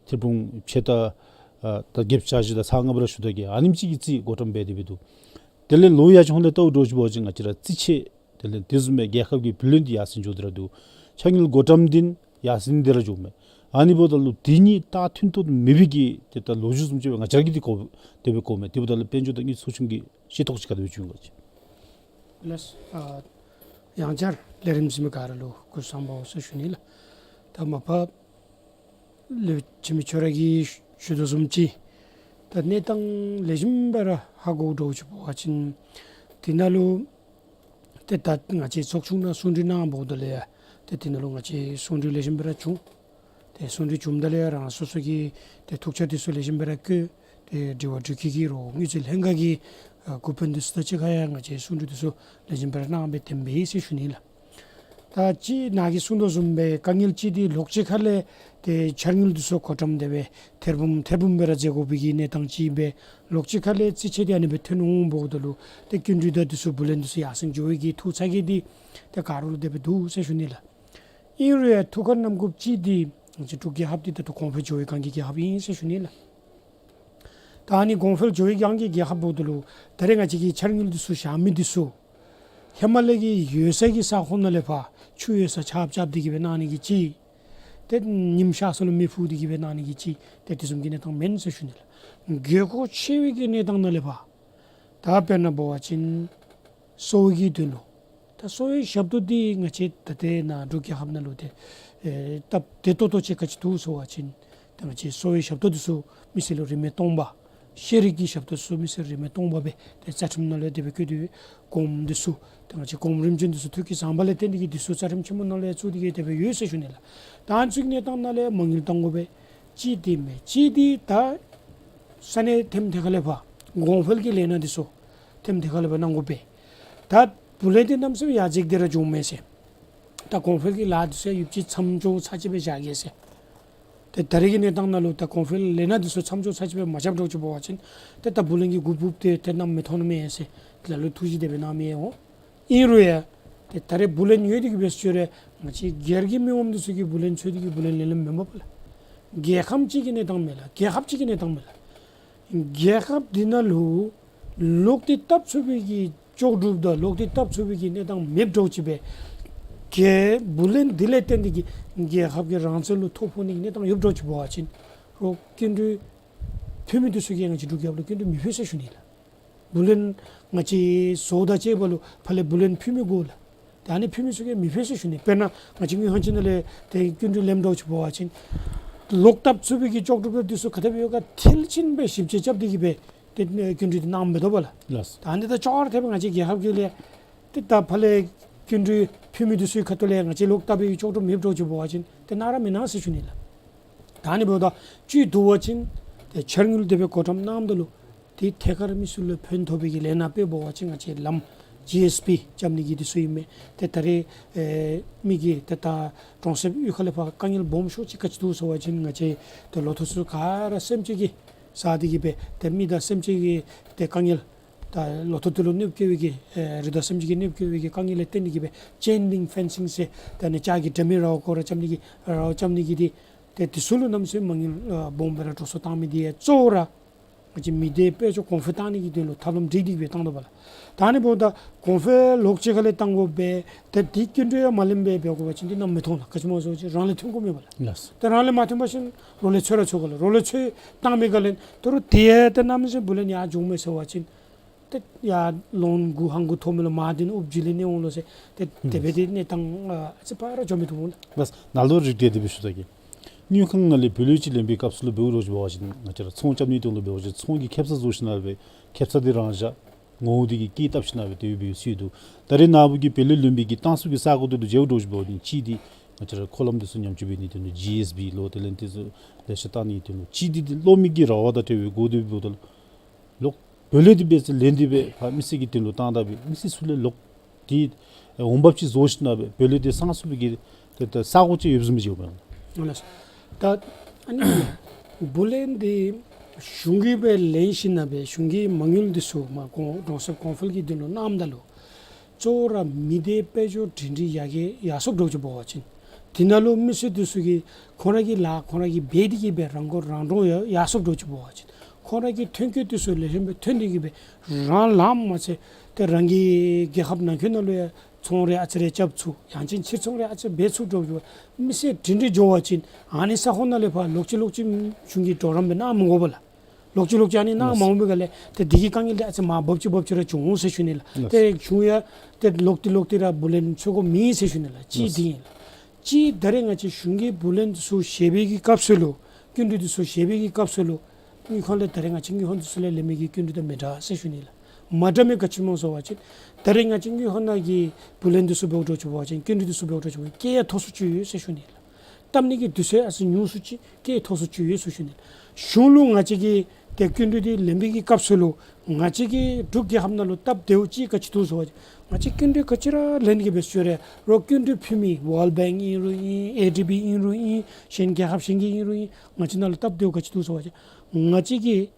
ཐེར་འབུམ་ཕྱེད་དང་ཨ་ད་བརྒྱད་ཅུ་གྱ་བཞི་དང་ཚག་ལྔ་སྦེ་ར་ཞུ་དོ་གི། ཨ་ནེམ་ཅིག་གི་རྩིས་བགོ་བཀྲམ་འབད་དེ་སྦེ་འདུག། དེ་ལས་ལོ་ཡར་ཕྱོགས་ལས་ལྟཝ་འདྲཝ་ཅིག་འབད་བ་ཅིན་ང་བཅས་ར་རྩིས་ཆད་དེ་ལས་དེ་བཟུམ་སྦེ་རྒྱལ་ཁབ་ཀྱི་བུ་ལོན་འདི་ཡར་སེང་འགྱོ་སྟེ་ར་འདུག། ཕྱགས་དངུལ་བགོ་བཀྲམ་འདི་ཡར་སེང་སྟེ་ར་འགྱོཝ་མས། ཨ་ནི་འབདཝ་ད་ལུ་དེ་གཉིས་ད་མཐུན་ཏོག་ཏོ་མེད་པའི་གི་ཏེ་ད་ལོ་རྒྱུས་བཟུམ་ཅིག་སྦེ་ང་བཅས་ཀྱིས་འདི་གོ་དེ་སྦེ་གོཝ་མས། དེ་འབདཝ་ད་ལུ་དཔལ་འབྱོར་དང་དངུལ་རྩིས་ཚོགས་ཆུང་གི་ཤེས་རྟོགས་ཅིག་ག་དེ་སྦེ་བྱུང་ཡི་ག་ཅིག། ལགས། ཨ་ཡང་བསྐྱར་ལས་རིམ་གཟིགས་མི་ག་ར་ལུ་སྐུ་གཟུགས་བཟང་པོ་ཟེར་ཞུ་ནི་ལགས། ད་མ་པ་ལས་ཁྲི་འཛིན་ཁྱོད་ར་གིས་ཞུ་དོ་བཟུམ་ཅིག་ད་གནས་སྟངས་ལེགས་ཤོམ་སྦེ་ར་ཧ་གོཝ་འདྲཝ་ཅིག་འབད་བ་ཅིན་དེ་ནང་ལུ་ཏེ་ད་ང་བཅས་ཚོགས་ཆུང་ནང་གསུང་གྲོས་གནང་འབདཝ་ད་ལས་ཡང་ཏེ་དེ་ནང་ལུ་ང་བཅས་གསུང་གྲོས་ལེགས་ཤོམ་སྦེ་ར་བྱུང་། ཏེ་གསུང་གྲོས་བྱུངམ་ད་ལས་ཡང་རང་སོ་སོ་གི་ཏེ་ཐུགས་འཆར་འདི་ཚུ་ལེགས་ཤོམ་སྦེ་ར་བཀོད། ཏེ་དྲི་བ་དྲི་བཀོད་ཀྱི་རོགས་དངུལ་རྩིས་ལྷན་ཁག་གི་ཨ་འགོ་དཔོན་འདི་ཚུ་དང་གཅིག་ཁར་ཡང་ང་བཅས་གསུང་གྲོས་འདི་ཚུ་ལེགས་ཤོམ་སྦེ་ར་གནང་སྦེ་དེ་སྦེ་ཨིན་ཟེར་ཞུ་ནི་ལགས། ད་ཅི་ནཱ་གིས་གསུང་དོ་བཟུམ་སྦེ་དཀའ་ངལ་ཅིག་འདི་ལོགས་ཅིག་ཁ་ལས་ཏེ་ཕྱགས་དངུལ་འདི་ཚུ་བགོ་བཀྲམ་དེ་སྦེ་ཐེར་འབུམ་ཐེར་འབུམ་སྦེ་ར་འཛེག་དགོ་པའི་གི་གནས་སྟངས་ཅིག་སྦེ་ལོགས་ཅིག་ཁ་ལས་རྩིས་ཆད་འདི་ཨ་ནི་སྦེ་ཐོན་འོང་། འབདཝ་ད་ལུ་ཏེ་སྐྱིན་འགྲུལ་དང་འདི་ཚུ་བུ་ལོན་འདི་ཚུ་ཡར་སེང་འགྱོ་བའི་གི་ཐུགས་ཚ་གྱང་འདི་ཏེ་ག་ར་ལུ་དེ་སྦེ་འདུག་ཟེར་ཞུ་ནི་ལགས། ཨིན་རུང་ཡང་ཐུགས་ཁར་བསྣམ་དགོཔ་ཅིག་འདི་ང་བཅས་འབྲུག་རྒྱལ་ཁབ་འདི་ད་ལྟོ་གོང་འཕེལ་འགྱོ་བའི་སྒང་གི་རྒྱལ་ཁབ་ཨིན་ཟེར་ཞུ་ནི་ལགས། ད་ཨ་ནི་གོང་འཕེལ་འགྱོ་བའི་སྒང་གི་རྒྱལ་ཁབ་འབདཝ་ད་ལུ་ད་རེས་ང་བཅས་ཀྱིས་ཕྱགས་དངུལ་འདི་ཚུ་བཞག་མི་འདི་ཚུ་ཧེ་མ་ལས་ཀྱི་ཡོད་ས་གི་ས་ཁོངས་ནང་ལས་ཕར་ཆུ་ཡོད་ས་ཆརཔ་རྐྱབ་སྟེ་གི་སྦེ་གནང་ནི་གི་ཅིག། ཏེ་ཉིམ་ཤར་ས་ལུ་མེ་ཕུ་སྟེ་གི་སྦེ་གནང་ནི་གི་ཅིག། ཏེ་དེ་བཟུམ་གྱི་གནས་སྟངས་མེན་ཟེར་ཞུ་ནི་ལགས། དགོས་མཁོ་ཆེ་བའི་གི་གནས་སྟངས་ནང་ལས་ཕར་ད་དཔེར་ན་འབད་བ་ཅིན་གསོ་བའི་གི་དོན་ལུ་ད་གསོ་བའི་ཞབས་ཏོག་འདི་ང་བཅས་ད་ལྟོ་ནཱ་འབྲུག་རྒྱལ་ཁབ་ནང་ལུ་ཏེ་ཨེ་སྟབས་བདེ་ཏོག་ཏོ་ཅིག་ག་ཅི་འདུག་ཟེར་བ་ཅིན་ ཏེ་ང་བཅས་གསོ་བའི་ཞབས་ཏོག་འདི་ཚུ་མི་སེར་ལུ་རིན་མེད་སྟོང་པ། ཤེས་རིག་གི་ཞབས་ཏོག་ཚུ་མི་སེར་རིན་མེད་སྟོང་པ་སྦེ་ཏེ་རྩ་ཁྲིམས་ནང་ལས་དེ་སྦེ་བཀོད་དེ་གོངམ་འདི་ཚུ་ཏེ་ང་བཅས་གོངམ་རིམ་བྱོན་འདི་ཚུ་ཐུགས་ཀྱི་བཟང་པ་ལས་བརྟེན་ཏེ་གིས་འདི་ཚུ་རྩ་ཁྲིམས་ཆེན་མོ་ནང་ལས་བཙུགས་ཏེ་གིས་དེ་སྦེ་ཡོད་ཟེར་ཞུ་ནི་ལགས། ད་ཨ་ནི་ཚུ་གི་གནས་སྟངས་ནང་ལས་མ་དངུལ་གཏང་དགོ་པས། གཅིག་འདི་མས། གཅིག་འདི་ད་ས་གནས་ཐེམ་ཐེ་ཁ་ལས་ཕར་གོང་འཕེལ་གྱི་ལས་སྣ་འདི་ཚུ་ཐེམ་ཐེ་ཁ་ལས་ཕར་གནང་དགོ་པས། ད་བུ་ལོན་འདི་གནམ་མེད་ས་མེད་ཡར་འཛེགས་ཏེ་ར་བྱུངམ་མས་ཟེར། ད་གོང་འཕེལ་གྱི་ལཱ་འདི་ཚུ་ཡང་ཡོདཔ་ཅིག་མཚམས་འཇོག་ཚར་གཅིག་སྦེ་བཞག་གེ་ཟེར། ཏེ་ད་རེས་ཀྱི་གནས་སྟངས་ནང་ལུ་ད་གོང་འཕེལ་ལས་སྣ་འདི་ཚུ་མཚམས་འཇོག་ཚར་གཅིག་སྦེ་མ་རྐྱབ་འགྱོ་ཅི་འབད་བ་ཅིན་ཏེ་ད་བུ་ལོན་གྱི་གུ་སྦུབ་འདི་ཏེ་གནམ་མེད་ཐོག་ནས་མེད་ཟེར་ལ་ལུ་ཐུགས་བཞེད་དེ་སྦེ་གནང་མི་འོང་། ཨིན་རུང་ཡང་ཏེ་ད་རེས་བུ་ལོན་ཡོད་དེ་གིས་འབད་ཟེར་རུང་ང་བཅས་སྒེར་གྱི་མི་ངོམ་འདི་ཚུ་གིས་བུ་ལོན་འཚོལ་ཏེ་གིས་བུ་ལོན་ལེན་ལེནམ་མེན་པས་ལགས། རྒྱལ་ཁམས་ཅིག་གི་གནས་སྟངས་མས་ལགས། རྒྱལ་ཁབ་ཅིག་གི་གནས་སྟངས་མས་ལགས། རྒྱལ་ཁབ་འདི་ནང་ལུ་ལོག་སྟེ་བཏབ་ཚུགས་པའི་གི་ལྕོགས་གྲུབ་དང་ལོག་སྟེ་བཏབ་ཚུགས་པའི་གི་གནས་སྟངས་མེདཔ་འདྲཝ་ཅིག་སྦེ་གི་བུ་ལོན་འདི་ལས་བརྟེན་ཏེ་གིས་རྒྱལ་ཁབ་ཀྱི་རང་བཙན་ལུ་ཐོ་ཕོག་ནི་གི་གནས་སྟངས་ཡོདཔ་འདྲཝ་ཅིག་འབད་བ་ཅིན་རོགས་སྐྱིན་འགྲུལ་ཕུལ་མི་འདི་ཚུ་གིས་ང་བཅས་འབྲུག་རྒྱལ་ཁབ་ལུ་སྐྱིན་འགྲུལ་མི་ཕུལ་ཟེར་ཞུ་ནི་ལགས། བུ་ལོན་ང་བཅས་བཟོཝ་དང་བཅས་པ་ལུ་ཕར་ལས་བུ་ལོན་ཕུལ་མི་དགོ་ལགས། ད་ཨ་ནི་ཕུལ་མི་ཚུ་གིས་མི་ཕུལ་ཟེར་ཞུ་ནི། དཔེར་ན་ང་བཅས་དངུལ་ཁང་ཅིག་ནང་ལས་ཏེ་སྐྱིན་འགྲུལ་ལེནམ་འདྲཝ་ཅིག་འབད་བ་ཅིན་ལོག་བཏབ་ཚུགས་པའི་གི་ལྕོགས་གྲུབ་འདི་ཚུ་ག་དེ་སྦེ་ཡོད་ག་མཐིལ་ཕྱིན་སྦེ་ཞིབ་དཔྱད་རྐྱབ་སྟེ་གིས་སྦེ་ཏེ་སྐྱིན་འགྲུལ་འདི་གནངམ་མས་དོ་བ་ལགས། ལགས། ད་ཨ་ནི་ད་ཅོག་ར་འཐདཔ་སྦེ་ང་བཅས་རྒྱལ་ཁབ་ཀྱི་ལས་ཏེ་ད་ཕར་ལས་སྐྱིན་འགྲུལ་ཕུལ་མི་འདི་ཚུའི་ཁ་ཐུག་ལས་ང་བཅས་ལོག་བཏབ་པའི་ལྕོགས་གྲུབ་མེདཔ་འདྲཝ་ཅིག་འབད་བ་ཅིན་ཏེ་གནང་ར་མི་གནང་ཟེར་ཞུ་ནི་ལགས། ད་ཨ་ནི་འབདཝ་ད་བཅུད་བསྡུ་བ་ཅིན་ཏེ་འཆར་དངུལ་དེ་སྦེ་བགོ་བཀྲམ་གནངམ་ད་ལུ་ཏེ་ཐད་ཀར་མི་སེར་ལུ་ཕན་ཐོགས་པའི་གི་ལས་སྣ་དཔེ་འབད་བ་ཅིན་ང་བཅས་ལམ་ཇི་ཨེསི་བི་རྐྱབ་ནི་གི་འདི་ཚུ་ཨིན་མས། ཏེ་ད་རེས་ཨེ་མི་གིས་ཏེ་ད་གྲོང་གསེབ་གཡུས་ཁ་ལས་ཕར་དཀའ་ངལ་སྦོམ་ཤོས་ཅིག་ག་ཅི་འདུག་ཟེར་བ་ཅིན་ང་བཅས་ཏེ་ལོ་ཐོག་ཚུ་ག་ར་སེམས་ཅན་གྱིས་བཟའ་སྟེ་གིས་སྦེ་ཏེ་མི་དང་སེམས་ཅན་གྱི་ཏེ་དཀའ་ངལ་ད་ལོ་ཐོག་འདི་ལུ་གནོདཔ་བཀལ་བའི་གི་ཨེ་རི་དྭགས་སེམས་ཅན་གྱིས་གནོདཔ་བཀལ་བའི་གི་དཀའ་ངལ་ལས་བརྟེན་ཏེ་གིས་སྦེ་ཅེན་ལིང་ཕེན་སིང་ཟེར་ད་ཨ་ནི་ལྕགས་ཀྱི་དྲ་མིག་ར་བ་སྐོར་ར་རྐྱབ་ནི་གི་ར་བ་རྐྱབ་ནི་གི་འདི་ཏེ་འདི་ཚུ་ལུ་གནམ་མེད་ས་མེད་མ་དངུལ་ཨ་སྦོམ་སྦེ་ར་འགྲོ་སོང་བཏང་མི་འདི་ཡང་གཙོ་བོ་ར་ང་བཅས་མི་སྡེ་དཔལ་འབྱོར་གོང་འཕེལ་བཏང་ནི་གི་དོན་ལུ་ཐབས་ལམ་སྒྲིག་སྟེ་གིས་སྦེ་བཏང་དོ་བ་ལགས། ད་ཨ་ནི་འབདཝ་ད་གོང་འཕེལ་ལོགས་གཅིག་ཁ་ལས་བཏང་དགོ་པས། ཏེ་འདི་སྐྱིན་འགྲུལ་ཡང་མ་ལེནམ་སྦེ་འབད་དགོ་པ་ཅིན་འདི་གནམ་མེད་ཐོག་ལགས། ག་ཅི་སྨོ་ཟེར་བ་ཅིན་རང་ལས་ཐོན་དགོཔ་མས་པ་ལགས། ལགས། ཏེ་རང་ལས་མ་ཐོན་པ་ཅིན་རོགས་ལས་འཚོལ་ར་འཚོལ་དགོ་ལགས། རོགས་ལས་འཚོལ་བཏང་མི་ག་ལས་ད་རུང་དེ་ཡང་ཏེ་གནམ་མེད་ས་མེད་བུ་ལོན་ཡར་འགྱོཝ་མས་ཟེར་བ་ཅིན་ཏེ་ཡར་ལོན་གུ་ཧང་གུ་ཐོབ་མི་ལུ་མར་འདི་ནི་ཨུབ་ཇི་ལི་ནི་འོང་ལོ་ཟེར། ཏེ་དེ་སྦེ་ཏེ་གནས་སྟངས་ཨ་ཙི་ཕར་འགྱོ་མི་བཏུབ་འོང་ལགས། ལགས། ནཱ་ལུ་རིགས་འགྲེ་དེ་སྦེ་ཞུ་ད་གེ། དངུལ་ཁང་ནང་ལས་བུ་ལོན་ཅིག་ལེན་པའི་སྐབས་སུ་ལུ་འབདཝ་འདྲཝ་ཅིག་འབད་བ་ཅིན་ང་བཅས་ར་ཚོང་རྐྱབ་ནིའི་དོན་ལུ་འབད་བ་ཅིན་ཚོང་གི་ཁེ་སང་བཟོ་ཞིནམ་སྦེ་ཁེ་སང་འདི་རང་བཞག་ངོ་བོ་འདི་གིས་སྐྱེད་བཏབ་ཞིནམ་སྦེ་དེ་སྦེ་ཡོད་ཚུལ་འདུག། ད་རེས་ནཱ་བུ་གིས་བུ་ལོན་ལེན་པའི་གི་བཏང་ཚུགས་ཀྱི་ས་གོ་འདི་ལུ་མཇལཝ་འདྲཝ་ཅིག་འབད་བ་ཅིན་གཅིག་འདི་ང་བཅས་ར་མཁོ་ལམ་འདི་ཚུ་ཉམས་བཅོས་འབད་ནིའི་དོན་ལུ་ཇི་ཨེསི་བི་ལོ་དེ་ལས་འདི་ཚུ་ལེ་ཤ་བཏང་ནིའི་དོན་ལུ། གཅིག་འདི་འདི་གློག་མེ་གི་ར་བ་དང་འབྲེལ་བའི་སྒོ་འདི་འབདཝ་ད་ལུ་ལོག་བུ་ལོན་འདི་འབད་ཟེར་ལེན་ཏེ་སྦེ་ཕར་མི་སེར་གྱི་དོན་ལུ་བཏང་ད་སྦེ་མི་སེར་ཚུ་ལས་ལོག་འདི་འོང་འབབ་ཅིག་བཟོ་ཞིནམ་སྦེ་བུ་ལོན་འདི་སངས་ཚུགས་པའི་གི་ཏེ་ཏེ་ས་གོ་ཅིག་ཡོདཔ་བཟུམ་ཅིག་ཡོད་པས། ལགས། ད་ཨ་ནི་བུ་ལོན་འདི་གཞུང་གིས་སྦེ་ལེན་ཞིནམ་སྦེ་གཞུང་གིས་མ་དངུལ་འདི་ཚུ་མར་གོང་གྲོང་གསེབ་གོང་འཕེལ་གྱི་དོན་ལུ་གནངམ་ད་ལུ་གཙོ་བོ་ར་མི་སྡེ་དཔལ་འབྱོར་སྒྲིང་སྒྲིང་ཡར་རྒྱས་ཡར་སོངམ་འདྲཝ་ཅིག་འབད་བ་ཅིན་དེ་ནང་ལུ་མི་སེར་འདི་ཚུ་གིས་ཁོང་ར་གི་ལཱ་ཁོང་ར་གིས་འབད་དེ་གིས་སྦེ་རང་མགོ་རང་འདྲོངས་ཡར་ཡར་སོངམ་འདྲཝ་ཅིག་འབད་བ་ཅིན་ཁོང་ར་གི་ཐོན་སྐྱེད་འདི་ཚུ་ལེགས་ཤོམ་སྦེ་ཐོན་ཏེ་གིས་སྦེ་རང་ལངམ་མ་ཚད་ཏེ་རང་གི་རྒྱལ་ཁབ་ནང་འཁོད་ནང་ལུ་ཡང་ཚོང་རེ་ཨ་ཙི་རེ་རྐྱབ་ཚུགས། ཡང་ཅིན་ཕྱིར་ཚོང་རེ་ཨ་ཙི་འབད་ཚུགསཔ་འདྲཝ་ཅིག་འབད་མི་སེར་སྒྲིང་སྒྲིང་འགྱོ་བ་ཅིན་ཨ་ནི་ས་ཁོངས་ནང་ལས་ཕར་ལོག་ཅི་ལོག་ཅི་གཞུང་གིས་གྲོགས་རམ་འབད་གནང་མི་དགོ་པས་ལགས། ལོག་ཅི་ལོག་ཅི་ཨ་ནི་གནང་མ་འོང་པའི་སྒང་ལས་ཏེ་འདི་གི་དཀའ་ངལ་འདི་ཨ་ཙི་མར་བབས་ཅི་བབས་ཅི་ར་འབྱུང་འོང་ཟེར་ཞུ་ནི་ལགས། ཏེ་གཞུང་ཡང་ཏེ་ལོག་སྟེ་ལོག་སྟེ་ར་བུ་ལོན་འཚོལ་དགོཔ་མེད་ཟེར་ཞུ་ནི་ལགས། གཅིག་འདི་ཨིན་ལགས། གཅིག་ད་རེས་ང་བཅས་གཞུང་གིས་བུ་ལོན་འདི་ཚུ་བཞེས་པའི་གི་སྐབས་སུ་ལུ་སྐྱིན་འགྲུལ་འདི་ཚུ་བཞེས་པའི་གི་སྐབས་སུ་ལུ་དངུལ་ཁང་ལས་ད་རེས་ང་བཅས་དངུལ་ཁང་འདི་ཚུ་ལས་ལེན་མི་གི་སྐྱིན་འགྲུལ་དང་མི་འདྲ་ཟེར་ཞུ་ནི་ལགས། མ་འདྲ་མི་ག་ཅི་སྨོ་ཟེར་བ་ཅིན་ད་རེས་ང་བཅས་དངུལ་ཁང་ནང་གི་བུ་ལོན་འདི་ཚུ་འབདཝ་འདྲཝ་ཅིག་འབད་བ་ཅིན་སྐྱིན་འགྲུལ་འདི་ཚུ་འབདཝ་འདྲཝ་ཅིག་འབད་བ་ཅིན་སྐྱེད་ཡར་མཐོ་སུ་ཅིག་ཡོད་ཟེར་ཞུ་ནི་ལགས། བཏབ་ནི་གི་དུས་ཚོད་ཨ་ཙི་ཉུང་སུ་ཅིག་སྐྱེད་མཐོ་སུ་ཅིག་ཡོད་ཟེར་ཞུ་ནི་ལགས། གཞུང་ལུ་ང་བཅས་ཀྱིས་ཏེ་སྐྱིན་འགྲུལ་འདི་ལེན་པའི་གི་སྐབས་སུ་ལུ་ང་བཅས་ཀྱི་འབྲུག་རྒྱལ་ཁབ་ནང་ལུ་སྟབས་བདེཝ་ཅིག་ག་ཅི་འདུག་ཟེར་བ་ཅིན་ང་བཅས་སྐྱིན་འགྲུལ་ག་ཅི་ར་ལེན་གྱི་འབད་ཟེར་རུང་རོགས་སྐྱིན་འགྲུལ་ཕུལ་མི་ཝཱལཌ་བེངཀ་ཨིན་རུང་ཨིན། ཨེ་ཌི་བི་ཨིན་རུང་ཨིན། གཞན་རྒྱལ་ཁབ་གཞན་གྱི་ཨིན་རུང་ཨིན། ང་བཅས་ནང་ལུ་སྟབས་བདེཝ་ག་ཅི་འདུག་ཟེར་བ་ཅིན་ང་བཅས་ཀྱིས་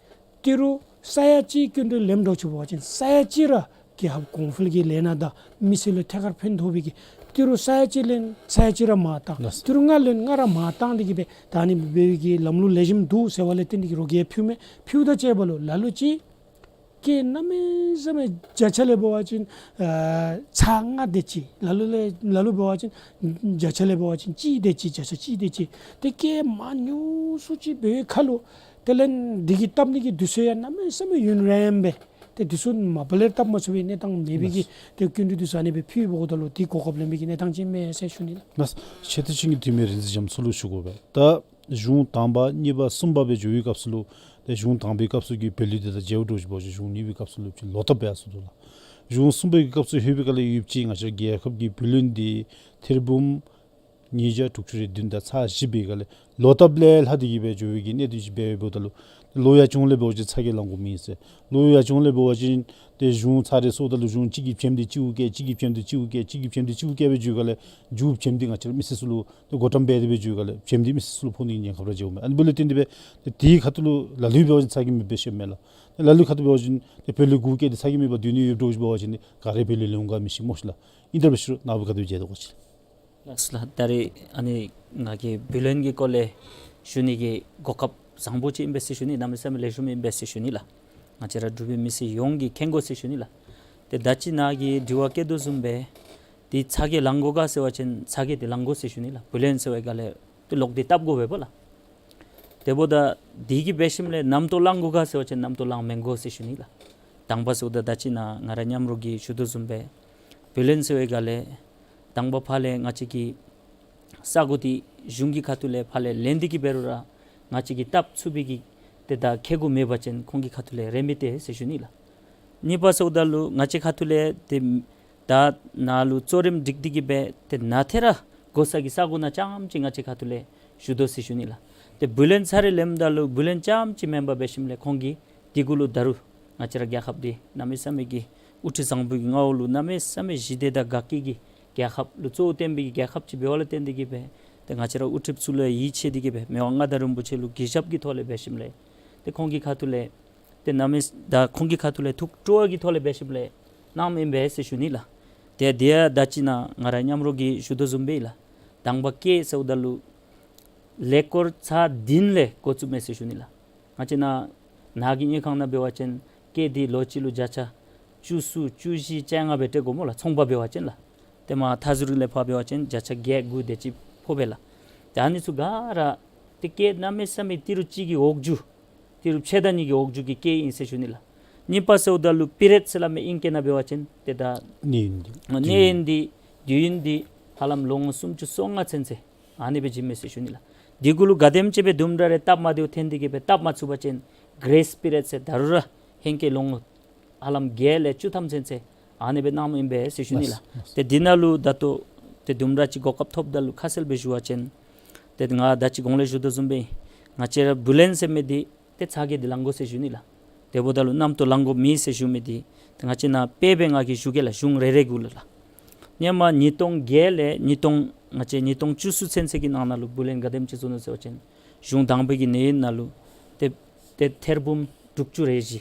ཏི་རུ་ས་ཡ་གཅིག་སྐྱིན་འགྲུལ་ལེནམ་འདྲཝ་ཅིག་འབད་བ་ཅིན་ས་ཡ་གཅིག་ར་རྒྱལ་ཁབ་གོང་འཕེལ་གྱི་ལས་སྣ་དང་མི་སེར་ལུ་ཐད་ཀར་ཕན་ཐོགས་པའི་གི་ཏི་རུ་ས་ཡ་གཅིག་ལེན་ས་ཡ་གཅིག་ར་མར་བཏང་། ལགས། ཏི་རུ་ལྔ་ལེན་ལྔ་ར་མར་བཏང་སྟེ་གིས་སྦེ་ད་ཨ་ནི་སྦེ་འབད་བའི་གི་ལམ་ལུགས་ལེགས་ཤོམ་འདུག་ཟེར་བ་ལས་བརྟེན་ཏེ་གིས་རོགས་ཀྱིས་ཕུལཝ་མས། ཕུལཝ་དང་བཅས་པ་ལུ་ལ་ལུ་ཅིག་ཀེ་གནམ་མེད་ས་མེད་བརྒྱ་ཆ་ལས་འབད་བ་ཅིན་ཨ་ཚག་ལྔ་དེ་ཅིག། ལ་ལུ་ལས་ལ་ལུ་འབད་བ་ཅིན་བརྒྱ་ཆ་ལས་འབད་བ་ཅིན་གཅིག་དེ་ཅིག། བརྒྱ་ཆ་གཅིག་དེ་ཅིག། ཏེ་ཀེ་མང་ཉུང་སུ་ཅིག་འབད་བའི་ཁར་ལུ་དེ་ལས་འདི་གི་བཏབ་ནི་གི་དུས་ཚོད་ཡང་གནམ་མེད་ས་མེད་ཡུན་རིངམ་སྦེ་ཏེ་དུས་ཚོད་མ་པ་ལས་བཏབ་མ་ཚུགས་པའི་གནས་སྟངས་མེད་པའི་གི། ལགས། ཏེ་སྐྱིན་འགྲུལ་དུས་ཚོད་ཨ་ནི་སྦེ་ཕུལ་འབདཝ་ད་ལུ་དེ་གོ་སྐབས་ལེན་པའི་གི་གནས་སྟངས་ཅིག་མས་ཟེར་ཞུ་ནི་ལགས། ལགས། ཆེ་མཐོ་ཅན་གྱི་འཐུས་མི་རིག་འཛིན་བྱམས་མཚོ་ལུ་ཞུ་དགོ་པས། ད་ གཞུང་དང་པ་གཉིས་པ་གསུམ་པ་སྦེ་འགྱོ་བའི་སྐབས་སུ་ལུ་ཏེ་གཞུང་དང་པའི་སྐབས་སུ་གི་བོད་ལུ་ཏེ་ད་མཇལཝ་འདྲཝ་ཅིག་འབད་བ་ཅིན་གཞུང་གཉིས་པའི་སྐབས་སུ་ལུ་ཅིག་ལོག་ལྟབ་འབད་ཡར་སོ་འདུག་ལགས། གཞུང་གསུམ་པའི་གི་སྐབས་སུ་ལྷོད་པའི་སྒང་ལས་ཡུདཔ་ཅིག་ང་བཅས་རྒྱལ་ཁབ་ཀྱི་བུ་ལོན་འདི་ཐེར་འབུམ་ཉིས་བརྒྱ་དྲུག་ཅུ་རེ་བདུན་དང་ཚག་བཞི་འབད་བའི་སྒང་ལས་ལོག་ལྟབ་ལས་ལྷག་སྟེ་གི་སྦེ་འགྱོ་བའི་གི་གནད་དོན་ཅིག་འབད་འབདཝ་ད་ལུ་ལོ་ཡར་བྱུང་ལས་འབད་བ་ཅིན་ཚ་གྱང་ལང་དགོཔ་མེད་ཟེར། ལོ་ཡར་བྱུང་ལས་འབད་བ་ཅིན་ཏེ་གཞུང་ཚར་རེ་སོངམ་ད་ལུ་གཞུང་གཅིག་གིས་བྱེམ་འདི་གཅིག་གུ་བཀལ། གཅིག་གིས་བྱེམ་འདི་གཅིག་གུ་བཀལ། གཅིག་གིས་བྱེམ་འདི་གཅིག་གུ་བཀལ་སྦེ་འགྱོ་བའི་སྒང་ལས་མཇུག་བྱེམ་འདི་ང་བཅས་ར་མི་སེར་ཚུ་ལུ་ཏེ་བགོ་བཀྲམ་འབད་དེ་སྦེ་འགྱོ་བའི་སྒང་ལས་བྱེམ་འདི་མི་སེར་ཚུ་ལུ་ཕོག་ནི་གི་ཉེན་ཁ་ར་འཇལཝ་མས། ཨ་ནི་འབདཝ་ལས་བརྟེན་ཏེ་སྦེ་ཏེ་དེའི་ཁ་ཐུག་ལུ་ལ་ལུ་འབད་བ་ཅིན་ཚ་གྱང་མེདཔ་སྦེ་ཤེས་མས་ལགས། ལ་ལུ་ཁ་ཐུག་འབད་བ་ཅིན་ཏེ་བོད་ལུ་གུ་བཀལ་ཏེ་ཚ་གྱང་མེད་པར་སྡོད་ནི་ཡོདཔ་འདྲཝ་ཅིག་འབད་བ་ཅིན་ཏེ་ག་ར་བོད་ལུ་ལེན་འོང་ག་མི་ཤེས་སྨོ་ཤིག་ལགས། ཨིན་ཏེ་འབད་ཞུ་རུང་ནཱ་བུ་ག་དེ་སྦེ་མཇལ་དོ་གོ་ཅི། ལགས་ལགས། ད་རེས་ཨ་ནི་ང་གིས་བུ་ལོན་གྱི་སྐོར་ལས་ཞུ་ནི་གི་གོ་སྐབས་བཟང་པོ་ཅིག་ཨིན་པས་ཟེར་ཞུ་ནི། གནམ་མེད་ས་མེད་ལེགས་ཤོམ་ཨིན་པས་ཟེར་ཞུ་ནི་ལགས། ང་བཅས་ར་འབྲུག་པའི་མི་སེར་ཡོངས་ཀྱིས་མཁྱེན་དགོ་ཟེར་ཞུ་ནི་ལགས། ཏེ་ད་ཅི་ནཱ་གིས་དྲི་བ་བཀོད་དོ་བཟུམ་སྦེ་ཏེ་ཚ་གྱང་ལང་དགོ་ག་ཟེར་བ་ཅིན་ཚ་གྱང་འདི་ལང་དགོ་ཟེར་ཞུ་ནི་ལགས། བུ་ལོན་ཟེར་བའི་སྒང་ལས་ཏེ་ལོག་སྟེ་བཏབ་དགོ་པས་པ་ལགས། དེ་འབདཝ་ད་དེ་གིས་འབད་ཞིནམ་ལས་རྣམ་རྟོག་ལང་དགོ་ག་ཟེར་བ་ཅིན་རྣམ་རྟོག་ལང་མི་དགོ་ཟེར་ཞུ་ནི་ལགས། དང་པ་ཟེརཝ་ད་ད་ཅི་ནཱ་ང་ར་མཉམ་རོགས་ཀྱིས་ཞུ་དོ་བཟུམ་སྦེ་བུ་ལོན་ཟེར་བའི་སྒང་ལས་དང་པ་ཕར་ལས་ང་བཅས་ཀྱི་ས་གོ་འདི་གཞུང་གི་ཁ་ཐུག་ལས་ཕར་ལས་ལེན་ཏེ་གི་འབད་རུང་ར་ང་བཅས་ཀྱིས་བཏབ་ཚུགས་པའི་གི་ཏེ་ད་ཁེ་གུ་མེད་པ་ཅིན་ཁོང་གི་ཁ་ཐུག་ལས་རེ་མི་ཏེ་ཟེར་ཞུ་ནི་ལགས། གཉིས་པ་ཟེརཝ་ད་ལུ་ང་བཅས་ཁ་ཐུག་ལས་ཏེ་ད་ནཱ་ལུ་གཙོ་རིམ་སྒྲིག་སྟེ་གི་སྦེ་ཏེ་ནཱ་ཏེ་ར་དགོ་ས་གི་ས་གོ་ནང་རྐྱངམ་ཅིག་ང་བཅས་ཁ་ཐུག་ལས་ཞུ་དོ་ཟེར་ཞུ་ནི་ལགས། ཏེ་བུ་ལོན་ཚར་རེ་ལེནམ་ད་ལུ་བུ་ལོན་རྐྱངམ་ཅིག་མེན་པར་འབད་ཞིནམ་ལས་ཁོང་གིས་དེ་གུ་ལུ་ད་རུང་ང་བཅས་ར་རྒྱལ་ཁབ་འདི་གནམ་མེད་ས་མེད་ཀྱི་དབུ་ཁྲིད་བཟང་པོའི་གི་མངའ་འོག་ལུ་གནམ་མེད་ས་མེད་ཞི་བདེ་དང་དགའ་སྐྱིད་ཀྱི་རྒྱལ་ཁབ་ལུ་གཙོ་བོ་བསྟན་པའི་གི་རྒྱལ་ཁབ་ཅིག་འབདཝ་ལས་བརྟེན་ཏེ་གི་སྦེ་ཏེ་ང་བཅས་ར་དབུ་ཁྲིདཔ་ཚུ་ལུ་ཡིད་ཆེས་ཏེ་གི་སྦེ་མི་དབང་མངའ་བདག་རིན་པོ་ཆེ་ལུ་གུས་ཞབས་ཀྱི་ཐོག་ལས་འབད་ཞིནམ་ལས་ཏེ་ཁོང་གི་ཁ་ཐུག་ལས་ཏེ་གནམ་མེད་ད་ཁོང་གི་ཁ་ཐུག་ལས་ཐུགས་སྤྲོ་བ་གི་ཐོག་ལས་འབད་ཞིནམ་ལས་གནངམ་ཨིན་པས་ཟེར་ཞུ་ནི་ལགས། ཏེ་དེ་ཡང་ད་ཅི་ནཱ་ང་ར་མཉམ་རོགས་ཀྱིས་ཞུ་དོ་བཟུམ་སྦེ་ལགས། དང་པ་སྐྱེད་ཟེརཝ་ད་ལུ་ལས་འཁོར་ཚར་བདུན་ལས་འགོ་བཙུགས་མས་ཟེར་ཞུ་ནི་ལགས། ང་བཅས་ནཱ་ནཱ་གི་དངུལ་ཁང་ནང་འབད་བ་ཅིན་སྐྱེད་འདི་ལོ་གཅིག་ལུ་བརྒྱ་ཆ་བཅུ་གསུམ་བཅུ་བཞི་བཅོ་ལྔ་སྦེ་སྤྲོད་དགོ་སྨོ་ལགས། ཚོང་པ་འབད་བ་ཅིན་ལགས། ཏེ་མར་མཐའ་ཟུར་ལས་ཕར་འབད་བ་ཅིན་བརྒྱ་ཆ་བརྒྱད་དགུ་དེ་ཅིག་ཕོག་པས་ལགས། ཏེ་ཨ་ནི་ཚུ་ག་ར་ཏེ་སྐྱེད་གནམ་མེད་ས་མེད་ཏི་རུ་གཅིག་གི་འོག་འགྱུར་ཏི་རུ་ཕྱེད་དང་གཉིས་ཀྱི་འོག་འགྱུར་གྱི་སྐྱེད་ཨིན་ཟེར་ཞུ་ནི་ལགས། གཉིས་པ་ཟེརཝ་ད་ལུ་པི་རེཌ་ཟེར་སླབ་མི་ཨིང་སྐད་ནང་འབད་བ་ཅིན་ཏེ་ད་གནས་ཡུན་འདི་གནས་ཡུན་འདི་དུས་ཡུན་འདི་ཧ་ལམ་ལོ་ངོ་སུམ་ཅུ་སོ་ལྔ་ཚུན་ཚོད་ཨ་ནི་སྦེ་བྱིནམ་མས་ཟེར་ཞུ་ནི་ལགས། དེ་གུ་ལུ་ག་དེམ་ཅིག་སྦེ་དུམ་གྲ་རེ་བཏབ་མ་བདེཝ་ཐོན་ཏེ་གི་སྦེ་བཏབ་མ་ཚུགས་པ་ཅིན་གེ་རེས་པི་རེཌ་ཟེར་ད་རུང་ར་ཧེང་སྐལ་ལོ་ངོ་ཧ་ལམ་བརྒྱད་ལས་བཅུ་ཐམ་ཚུན་ཚོད་ཨ་ནི་སྦེ་གནངམ་ཨིན་པས་ཟེར་ཞུ་ནི་ལགས། ལགས། ཏེ་འདི་ནང་ལུ་ད་ལྟོ་ཏེ་དུམ་གྲ་ཅིག་གོ་སྐབས་ཐོབ་ད་ལུ་ཁ་གསལ་སྦེ་ཞུ་བ་ཅིན་ཏེ་ང་ད་ཅི་གོང་ལས་ཞུ་དོ་བཟུམ་སྦེ་ང་བཅས་ར་བུ་ལོན་ཟེར་མི་འདི་ཏེ་ཚ་གྱང་འདི་ལང་དགོ་ཟེར་ཞུ་ནི་ལགས། དེ་འབདཝ་ད་ལུ་རྣམ་རྟོག་ལང་དགོཔ་མེད་ཟེར་ཞུ་མི་འདི་ཏེ་ང་བཅས་ནཱ་དཔེ་སྦེ་ང་གིས་ཞུ་གེ་ལགས། གཞུང་རེ་རེ་གུ་ལུ་ལགས། ཧེ་མ་ཉིས་སྟོང་བརྒྱད་ལས་ཉིས་སྟོང་ང་བཅས་ཉིས་སྟོང་བཅུ་གསུམ་ཚུན་ཚོད་ཀྱི་ནང་ན་ལུ་བུ་ལོན་ག་དེམ་ཅིག་བཟོ་ནུག་ཟེར་བ་ཅིན་གཞུང་དང་པའི་གི་གནས་ཡུན་ནང་ལུ་ཏེ་ཏེ་ཐེར་འབུམ་དྲུག་ཅུ་རེ་བཞི་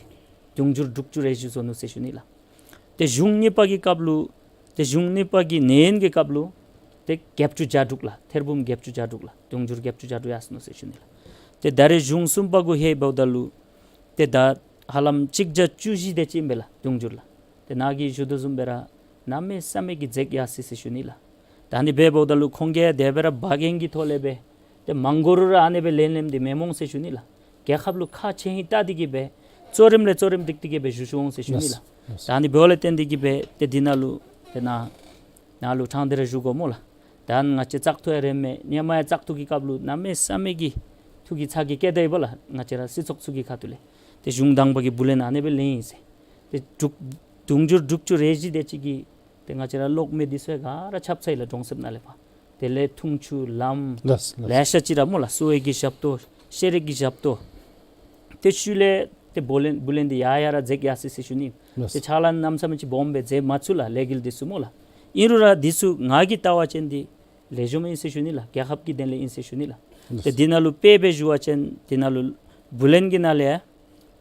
དུང་ཕྱུར་དྲུག་ཅུ་རེ་བཞི་བཟོ་ནུག་ཟེར་ཞུ་ནི་ལགས། ཏེ་གཞུང་གཉིས་པ་གི་སྐབས་ལུ་ཏེ་གཞུང་གཉིས་པ་གི་གནས་ཡུན་གྱི་སྐབས་ལུ་ཏེ་བརྒྱད་ཅུ་གྱ་དྲུག་ལགས། ཐེར་འབུམ་བརྒྱད་ཅུ་གྱ་དྲུག་ལགས། དུང་ཕྱུར་བརྒྱད་ཅུ་གྱ་དྲུག་ཡར་སོ་ནུག་ཟེར་ཞུ་ནི་ལགས། ཏེ་ད་རེས་གཞུང་གསུམ་པ་གུ་ལྷོདཔ་ད་ལུ་ཏེ་ད་ཧ་ལམ་གཅིག་བརྒྱ་བཅུ་བཞི་དེ་ཅིག་ཨིན་པས་ལགས། དུང་ཕྱུར་ལགས། ཏེ་ནཱ་གིས་ཞུ་དོ་བཟུམ་སྦེ་ར་གནམ་མེད་ས་མེད་ཀྱི་འཛེགས་ཡར་སོ་ཡི་ཟེར་ཞུ་ནི་ལགས། ད་ཨ་ནི་སྦེ་འབདཝ་ད་ལུ་ཁོང་གིས་དེ་སྦེ་ར་བག་གེང་གི་ཐོག་ལས་སྦེ་ཏེ་མ་དགོ་རུང་ར་ཨ་ནི་སྦེ་ལེན་ལེནམ་འདི་མི་མང་ཟེར་ཞུ་ནི་ལགས། རྒྱལ་ཁབ་ལུ་ཁག་ཆེ་ཧིང་བལྟ་སྟེ་གི་སྦེ་གཙོ་རིམ་ལས་གཙོ་རིམ་སྒྲིག་སྟེ་གི་སྦེ་ཞུ་ཞུ་འོང་ཟེར་ཞུ་ནི་ལགས། ལགས། ད་ཨ་ནི་འབདཝ་ལས་བརྟེན་ཏེ་གི་སྦེ་ཏེ་འདི་ནང་ལུ་ཏེ་ནཱ་ནཱ་ལུ་ཕྲང་སྟེ་ར་ཞུ་དགོ་སྨོ་ལགས། ད་ང་བཅས་བཙག་འཐུ་ཡང་རནམ་མས། ཧེ་མ་ཡང་བཙག་འཐུ་གི་སྐབས་ལུ་གནམ་མེད་ས་མེད་ཀྱི་ཐུགས་ཀྱི་ཚ་གྱང་བསྐྱེད་ད་ཡི་པ་ལགས། ང་བཅས་ར་སྲིད་ཚོགས་ཚུ་གི་ཁ་ཐུག་ལས་ཏེ་གཞུང་དང་པ་གི་བུ་ལོན་ཨ་ནི་སྦེ་ལེན་ཡི་ཟེར། ཏེ་དྲུག་དུང་ཕྱུར་དྲུག་ཅུ་རེ་བཞི་དེ་ཅིག་གིས་ཏེ་ང་བཅས་ར་གློག་མེ་འདི་ཚུ་ཡང་ག་ར་ཁྱབ་ཚར་ཡི་ལགས། གྲོང་གསེབ་ནང་ལས་ཕར་དེ་ལས་འཐུང་ཆུ་ལམ་ལགས་ལགས། ལེ་ཤ་ཅིག་ར་སྨོ་ལགས། གསོ་བའི་གི་ཞབས་ཏོག་ཤེས་རིག་གི་ཞབས་ཏོག་ཏེ་ཤུལ་ལས་ཏེ་བུ་ལོན་བུ་ལོན་འདི་ཡར་ཡར་ར་འཛེགས་ཡར་སོ་ཡི་ཟེར་ཞུ་ནི། ལགས། ཏེ་ཕྱག་ལཱ་གནམ་མེད་ས་མེད་ཅིག་སྦོམ་སྦེ་མཛད་མ་ཚུགས་ལགས། ལས་འགུལ་འདི་ཚུ་སྨོ་ལགས། ཨིན་རུང་ར་འདི་ཚུ་ང་གིས་བལྟ་བ་ཅིན་འདི་ལེགས་ཤོམ་ཨིན་ཟེར་ཞུ་ནི་ལགས། རྒྱལ་ཁབ་ཀྱི་དོན་ལས་ཨིན་ཟེར་ཞུ་ནི་ལགས། ལགས། ཏེ་འདི་ནང་ལུ་དཔེ་སྦེ་ཞུ་བ་ཅིན་འདི་ནང་ལུ་བུ་ལོན་གྱི་ནང་ལས་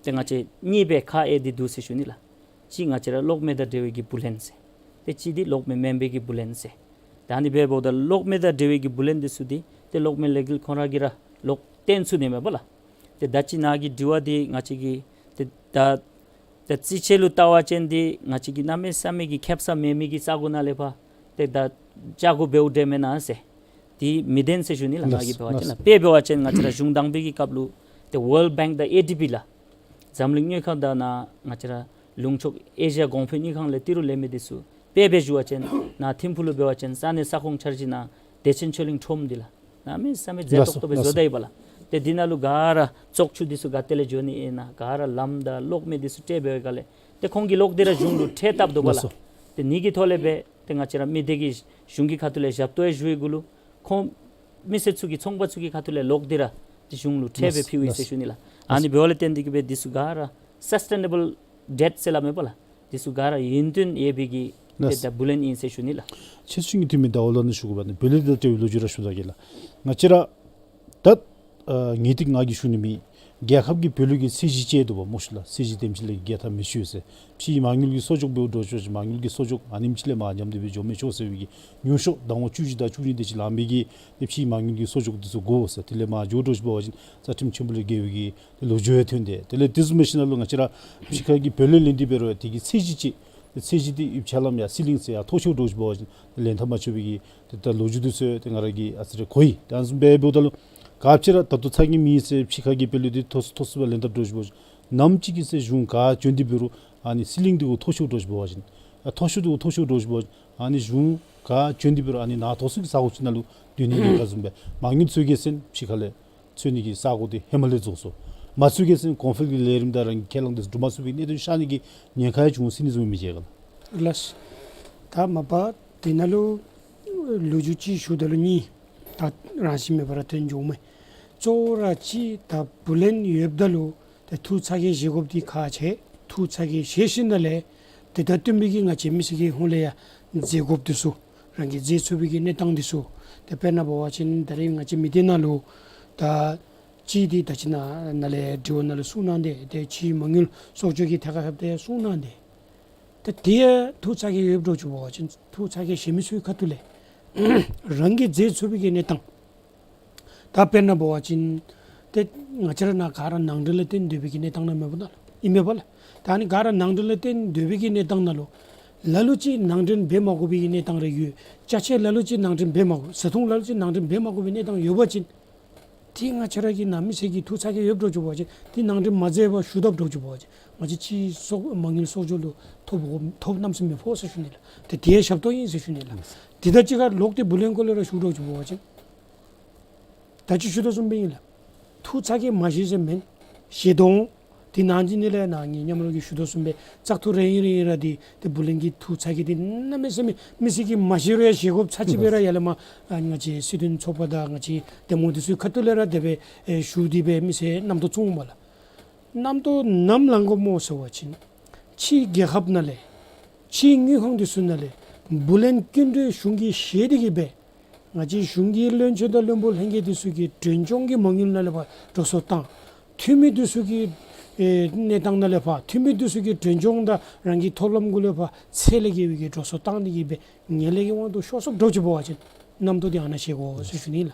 ཏེ་ང་བཅས་གཉིས་སྦེ་ཁག་དབྱེ་སྟེ་འདུག་ཟེར་ཞུ་ནི་ལགས། གཅིག་ང་བཅས་ར་གློག་མེ་དང་འབྲེལ་བའི་གི་བུ་ལོན་ཟེར། ཏེ་གཅིག་འདི་གློག་མེ་མེན་པའི་གི་བུ་ལོན་ཟེར། ད་ཨ་ནི་སྦེ་འབདཝ་ད་གློག་མེ་དང་འབྲེལ་བའི་གི་བུ་ལོན་འདི་ཚུ་འདི་ཏེ་གློག་མེ་ལས་འགུལ་ཁོང་ར་གིས་ར་གློག་བཏོན་ཚུགས་ནི་མས་པ་ལགས། ཏེ་ད་ཅི་ནཱ་གི་དྲི་བ་འདི་ང་བཅས་ཀྱིས་ཏེ་ད་ད་རྩིས་ཆད་ལུ་བལྟ་བ་ཅིན་འདི་ང་བཅས་ཀྱི་གནམ་མེད་ས་མེད་ཀྱི་ཁེབ་ས་མེད་མི་གི་ས་གོ་ནང་ལས་ཕར་ཏེ་ད་ཅ་གོ་འབདཝ་འདྲས་མེན་ན་ཟེར། འདི་མི་བདེན་ཟེར་ཞུ་ནི་ལགས། ལགས། ང་གིས་འབད་བ་ཅིན་ལགས། དཔེ་འབད་བ་ཅིན་ང་བཅས་ར་གཞུང་དང་པའི་གི་སྐབས་ལུ་ཏེ་ཝཱལཌ་བེངཀ་དང་ཨེ་ཌི་བི་ལགས། འཛམ་གླིང་དངུལ་ཁང་དང་ནཱ་ང་བཅས་ར་ལུང་ཕྱོགས་ཨེ་ཤི་ཡ་གོང་འཕེལ་དངུལ་ཁང་ལས་ཏི་རུ་ལེན་མི་འདི་ཚུ་དཔེ་སྦེ་ཞུ་བ་ཅིན་ནཱ་ཐིམ་ཕུག་ལུ་འབད་བ་ཅིན་ས་གནས་ས་ཁོངས་འཆར་གཞི་ནང་བདེ་ཆེན་ཆོས་གླིང་ཁྲོམ་འདི་ལགས། གནམ་མེད་ས་མེད་མཛེས་ཏོག་ཏོ་སྦེ་བཟོ་ད་ཡི་པ་ལགས། ཏེ་འདི་ནང་ལུ་ག་ར་བཙོག་ཆུ་འདི་ཚུ་ག་ཏེ་ལས་འགྱོ་ནི་ཨིན་ན་ག་ར་ལམ་དང་གློག་མེ་འདི་ཚུ་སྤྲོད་འབད་བའི་སྒང་ལས་ཏེ་ཁོང་གི་གློག་འདི་ར་གཞུང་ལུ་འཕྲོད་བཏབ་དོ་པ་ལགས། ཏེ་ཨ་ནི་གི་ཐོག་ལས་སྦེ་ཏེ་ང་བཅས་ར་མི་སྡེ་གིས་གཞུང་གི་ཁ་ཐུག་ལས་ཞབས་ཏོག་ཡང་ཞུ་བའི་གུ་ལུ་ཁོང་མི་སེར་ཚུ་གི་ཚོང་པ་ཚུ་གི་ཁ་ཐུག་ལས་གློག་འདི་ར་ཏེ་གཞུང་ལུ་འཕྲོད་སྦེ་ཕུལཝ་ཨིན་ཟེར་ཞུ་ནི་ལགས། ཨ་ནི་འབདཝ་ལས་བརྟེན་ཏེ་གིས་སྦེ་འདི་ཚུ་ག་ར་སཱསི་ཊེ་ནེ་བཱལ་ཌེཊ་ཟེར་སླབ་མས་པ་ལགས། འདི་ཚུ་ག་ར་ཡུན་བརྟན་ཡོད་པའི་གི་ཏེ་ད་བུ་ལོན་ཨིན་ཟེར་ཞུ་ནི་ལགས། ཆེ་ཆུང་གི་འཐུས་མི་ཟླ་བ་ལགས་ནི་ཞུ་དགོ་པ་ནི་བུ་ལོན་དང་འབྲེལ་བའི་ལོ་རྒྱུས་ར་ཞུ་ད་གེ་ལགས། ང་བཅས་ར་ད་ཨ་ངེས་ཏིག་ང་གིས་ཞུ་ནི་མེད། རྒྱལ་ཁབ་ཀྱིས་བོད་ལུ་གི་ཚད་གཞི་ཅིག་འདུག་པ་སྨོ་ཤི་ལགས། ཚད་གཞི་དེམ་ཅིག་ལས་བརྒལ་ཐབས་མི་ཆོག་ཟེར། ཕྱིའི་མ་དངུལ་གྱི་གསོག་འཇོག་འབདཝ་འདྲཝ་ཅིག་མ་དངུལ་གྱི་གསོག་འཇོག་ཨ་ནེམ་ཅིག་ལས་མར་ཉམས་ཏེ་སྦེ་འགྱོ་མི་ཆོག་ཟེར་བའི་གི་ཉུང་ཤོས་ཟླ་ངོ་བཅུ་བཞི་དང་བཅུ་གཉིས་དེ་ཅིག་ལང་པའི་གི་ཕྱིའི་མ་དངུལ་གྱི་གསོག་འཇོག་འདི་ཚུ་དགོ་ཟེར། དེ་ལས་མར་འགྱོ་འདྲཝ་ཅིག་འབད་བ་ཅིན་རྩ་ཁྲིམས་ཆེན་པོ་ལས་འགལ་བའི་གི་ལོ་རྒྱུས་ཡང་ཐོན་ཏེ། དེ་ལས་དེ་བཟུམ་མའི་ཤུལ་ལུ་ང་བཅས་ར་ཕྱི་ཁ་གི་བུ་ལོན་ལེན་ཏེ་འབད་རུང་དེ་གི་ཚད་གཞི་ཅིག་ཚད་གཞི་འདི་ཡུདཔ་ཆ་ལམ་ཡང་སི་ལིང་ཟེར་ཡང་མཐོ་ཤོས་འདྲཝ་ཅིག་འབད་བ་ཅིན་ལེན་ཐབས་མ་ཆོག་པའི་གི་ཏེ་ད་ལོ་རྒྱུས་འདི་ཚུ་ཏེ་ང་ར་གིས་ཨ་ཙི་རེ་གོ་ཡི། ད་ཨ་ནི་བཟུམ་སྦེ་འབདཝ་ད་ལུ་ག་ཅི་ར་ད་ལྟོ་ཚ་གྱང་མེད་ཟེར་ཕྱི་ཁ་གི་བུ་ལོན་འདི་མཐོ་སུ་མཐོ་སུ་སྦེ་ལེན་ཐབས་འདྲཝ་ཅིག་འབད་བ་ཅིན་ནམ་ཅིག་གི་ཚེ་གཞུང་ག་བྱོན་ཏེ་འབད་རུང་ཨ་ནི་སི་ལིང་འདི་གུ་མཐོ་ཤོས་འདྲཝ་ཅིག་འབད་བ་ཅིན་ཨ་མཐོ་ཤོས་འདི་གུ་མཐོ་ཤོས་འདྲཝ་ཅིག་འབད་བ་ཅིན་ཨ་ནི་གཞུང་ག་བྱོན་ཏེ་འབད་རུང་ཨ་ནི་ནང་མཐོ་སུ་གི་ས་གོ་ཅིག་ནང་ལུ་སྡོད་ནི་གི་ག་བཟུམ་སྦེ་མ་དངུལ་འཚོལ་གེ་ཟེར་ཕྱི་ཁ་ལས་འཚོལ་ནི་གི་ས་གོ་འདི་ཧེ་མ་ལས་རྫོགས་སོ། མ་འཚོལ་གེ་ཟེར་གོང་འཕེལ་གྱི་ལས་རིམ་དང་རང་གི་ཁས་བླངས་འདི་ཚུ་འགྲུབ་མ་ཚུགས་པའི་གནད་དོན་ཤར་ནི་གི་ཉེན་ཁ་ཡང་བྱུང་སྲིད་ནི་བཟུམ་མི་བྱེད་ག་ལགས། ལགས། ད་མ་པ་དེ་ནང་ལུ་ལོ་རྒྱུས་ཅིག་ཞུཝ་ད་ལུ་གཉིས་ད་རང་བཞིན་མེད་པར་ཐོན་འགྱོཝ་མས། གཙོ་བོ་ར་ཅིག་ད་བུ་ལོན་ཡོདཔ་ད་ལུ་ཏེ་ཐུགས་ཚ་གྱང་བཞེས་དགོཔ་འདི་ཁག་ཆེ། ཐུགས་ཚ་གྱང་བཞེས་ཞིནམ་ལས་ཏེ་ད་བསྟུན་པའི་གི་ང་བཅས་མི་སེར་གྱི་ཧོངས་ལས་ཡང་འཛེམ་དགོཔ་འདི་ཚུ་རང་གིས་འཛེམ་ཚུགས་པའི་གི་གནས་སྟངས་འདི་ཚུ་ཏེ་དཔེར་ན་འབད་བ་ཅིན་ད་རིས་ང་བཅས་མི་སྡེ་ནང་ལུ་ད་ཅིག་འདི་ད་ཅི་ནཱ་ནཱ་ལས་དྲི་བ་ནང་ལུ་གསུངས་གནང་སྟེ་ཏེ་ཕྱིའི་མ་དངུལ་གསོག་འཇོག་གི་ཐད་ཁར་ལྷོདཔ་ད་གསུངས་གནང་སྟེ། ད་དེ་ཡང་ཐུགས་ཚ་གྱང་ཡོདཔ་འདྲཝ་ཅིག་འབད་བ་ཅིན་ཐུགས་ཚ་གྱང་བཞེས་མི་ཚུ་གི་ཁ་ཐུག་ལས་རང་གིས་འཛེམ་ཚུགས་པའི་གི་གནས་སྟངས། ད་དཔེར་ན་འབད་བ་ཅིན་ཏེ་ང་བཅས་ར་ནཱ་ག་ར་ནང་འདྲེན་ལུ་བརྟེན་སྡོད་པའི་གི་གནས་སྟངས་ནང་མེན་པ་ན་ཨིན་མས་པ་ལགས། ད་ཨ་ནི་ག་ར་ནང་འདྲེན་ལུ་བརྟེན་སྡོད་པའི་གི་གནས་སྟངས་ནང་ལུ་ལ་ལུ་ཅིག་ནང་འདྲེན་འབད་མ་དགོ་པའི་གི་གནས་སྟངས་རེ་ཡོད། ཅ་ཆས་ལ་ལུ་ཅིག་ནང་འདྲེན་འབད་མ་དགོ། བཟའ་འཐུང་ལ་ལུ་ཅིག་ནང་འདྲེན་འབད་མ་དགོ་པའི་གནས་སྟངས་ཡོད་པ་ཅིན་ཏེ་ང་བཅས་ར་གི་ནང་མི་སེར་གྱི་ཐུགས་ཚ་གྱང་ཡོདཔ་འདྲཝ་ཅིག་འབད་བ་ཅིན་ཏེ་ནང་འདྲེན་མ་མཛད་པར་བཞུགས་དཔ་འདྲཝ་ཅིག་འབད་བ་ཅིན་ང་བཅས་ཕྱིའི་གསོག་མ་དངུལ་གསོག་འཇོག་ལུ་ཐོ་ཕོག་ཐོ་ཕོག་གནམ་མེད་ས་མེད་ཕོག་ཟེར་ཞུ་ནི་ལགས། ཏེ་དེ་ཡང་ཞབས་ཏོག་ཨིན་ཟེར་ཞུ་ནི་ལགས། དེ་དང་གཅིག་ཁར་ལོག་སྟེ་བུ་ལོན་སྐོར་ལས་ར་ཞུཝ་འདྲཝ་ཅིག་འབད་བ་ཅིན་ད་ཅི་ཞུ་དོ་བཟུམ་སྦེ་ཨིན་ལགས། ཐུགས་ཚ་གྱང་མ་བཞེས་ཟེར་མེན། བཞེས་དོ་འོང་། དེ་ནང་ཅིག་ནི་ལས་ནཱ་ངེའི་མཉམ་རོགས་ཀྱིས་ཞུ་དོ་བཟུམ་སྦེ་བཙག་འཐུ་རེ་ཨིན་རུང་ཨིན་ར་དེ་ཏེ་བུ་ལོན་གྱི་ཐུགས་ཚ་གྱང་དེ་གནམ་མེད་ས་མེད་མི་སེར་གྱིས་མ་བཞེས་རུང་ཡང་བཞེས་དགོཔ་ཚར་གཅིག་སྦེ་ར་ཡར་ལས་མར་ཨ་ང་བཅས་སྲིད་དོན་ཚོགས་པ་དང་ང་བཅས་འདེམས་ངོ་འདི་ཚུ་གི་ཁ་ཐུག་ལས་ར་དེ་སྦེ་ཨེ་ཞུ་སྟེ་སྦེ་མི་སེར་རྣམ་རྟོག་བཙུགསཔ་མས་ལགས། རྣམ་རྟོག་ནམ་ལང་དགོཔ་སྨོ་ཟེར་བ་ཅིན་ཕྱིའི་རྒྱལ་ཁབ་ནང་ལས་ཕྱིའི་དངུལ་ཁང་འདི་ཚུ་ནང་ལས་བུ་ལོན་སྐྱིན་འགྲུལ་གཞུང་གིས་བཞེས་ཏེ་གིས་སྦེ་ང་བཅས་གཞུང་གི་བློན་ཆེན་དང་བློན་པོ་ལྷན་རྒྱས་འདི་ཚུ་གི་མགྲོན་སྐྱོང་གི་མ་དངུལ་ནང་ལས་ཕར་འགྲོ་སོང་བཏང་། འཐུས་མི་འདི་ཚུ་གི་ཨེ་གནས་སྟངས་ནང་ལས་ཕར་འཐུས་མི་འདི་ཚུ་གི་མགྲོན་སྐྱོང་དང་རང་གི་ཐོབ་ལམ་གུ་ལས་ཕར་ཚད་ལས་བརྒལ་བའི་གི་འགྲོ་སོང་བཏང་སྟེ་གིས་སྦེ་ངན་ལྷད་ཀྱི་དབང་དུ་ཤོར་སོངམ་འདྲཝ་ཅིག་འབད་བ་ཅིན་རྣམ་རྟོག་འདི་ཨ་ནཱ་བཞེས་དགོ་ཟེར་ཞུ་ནི་ལགས།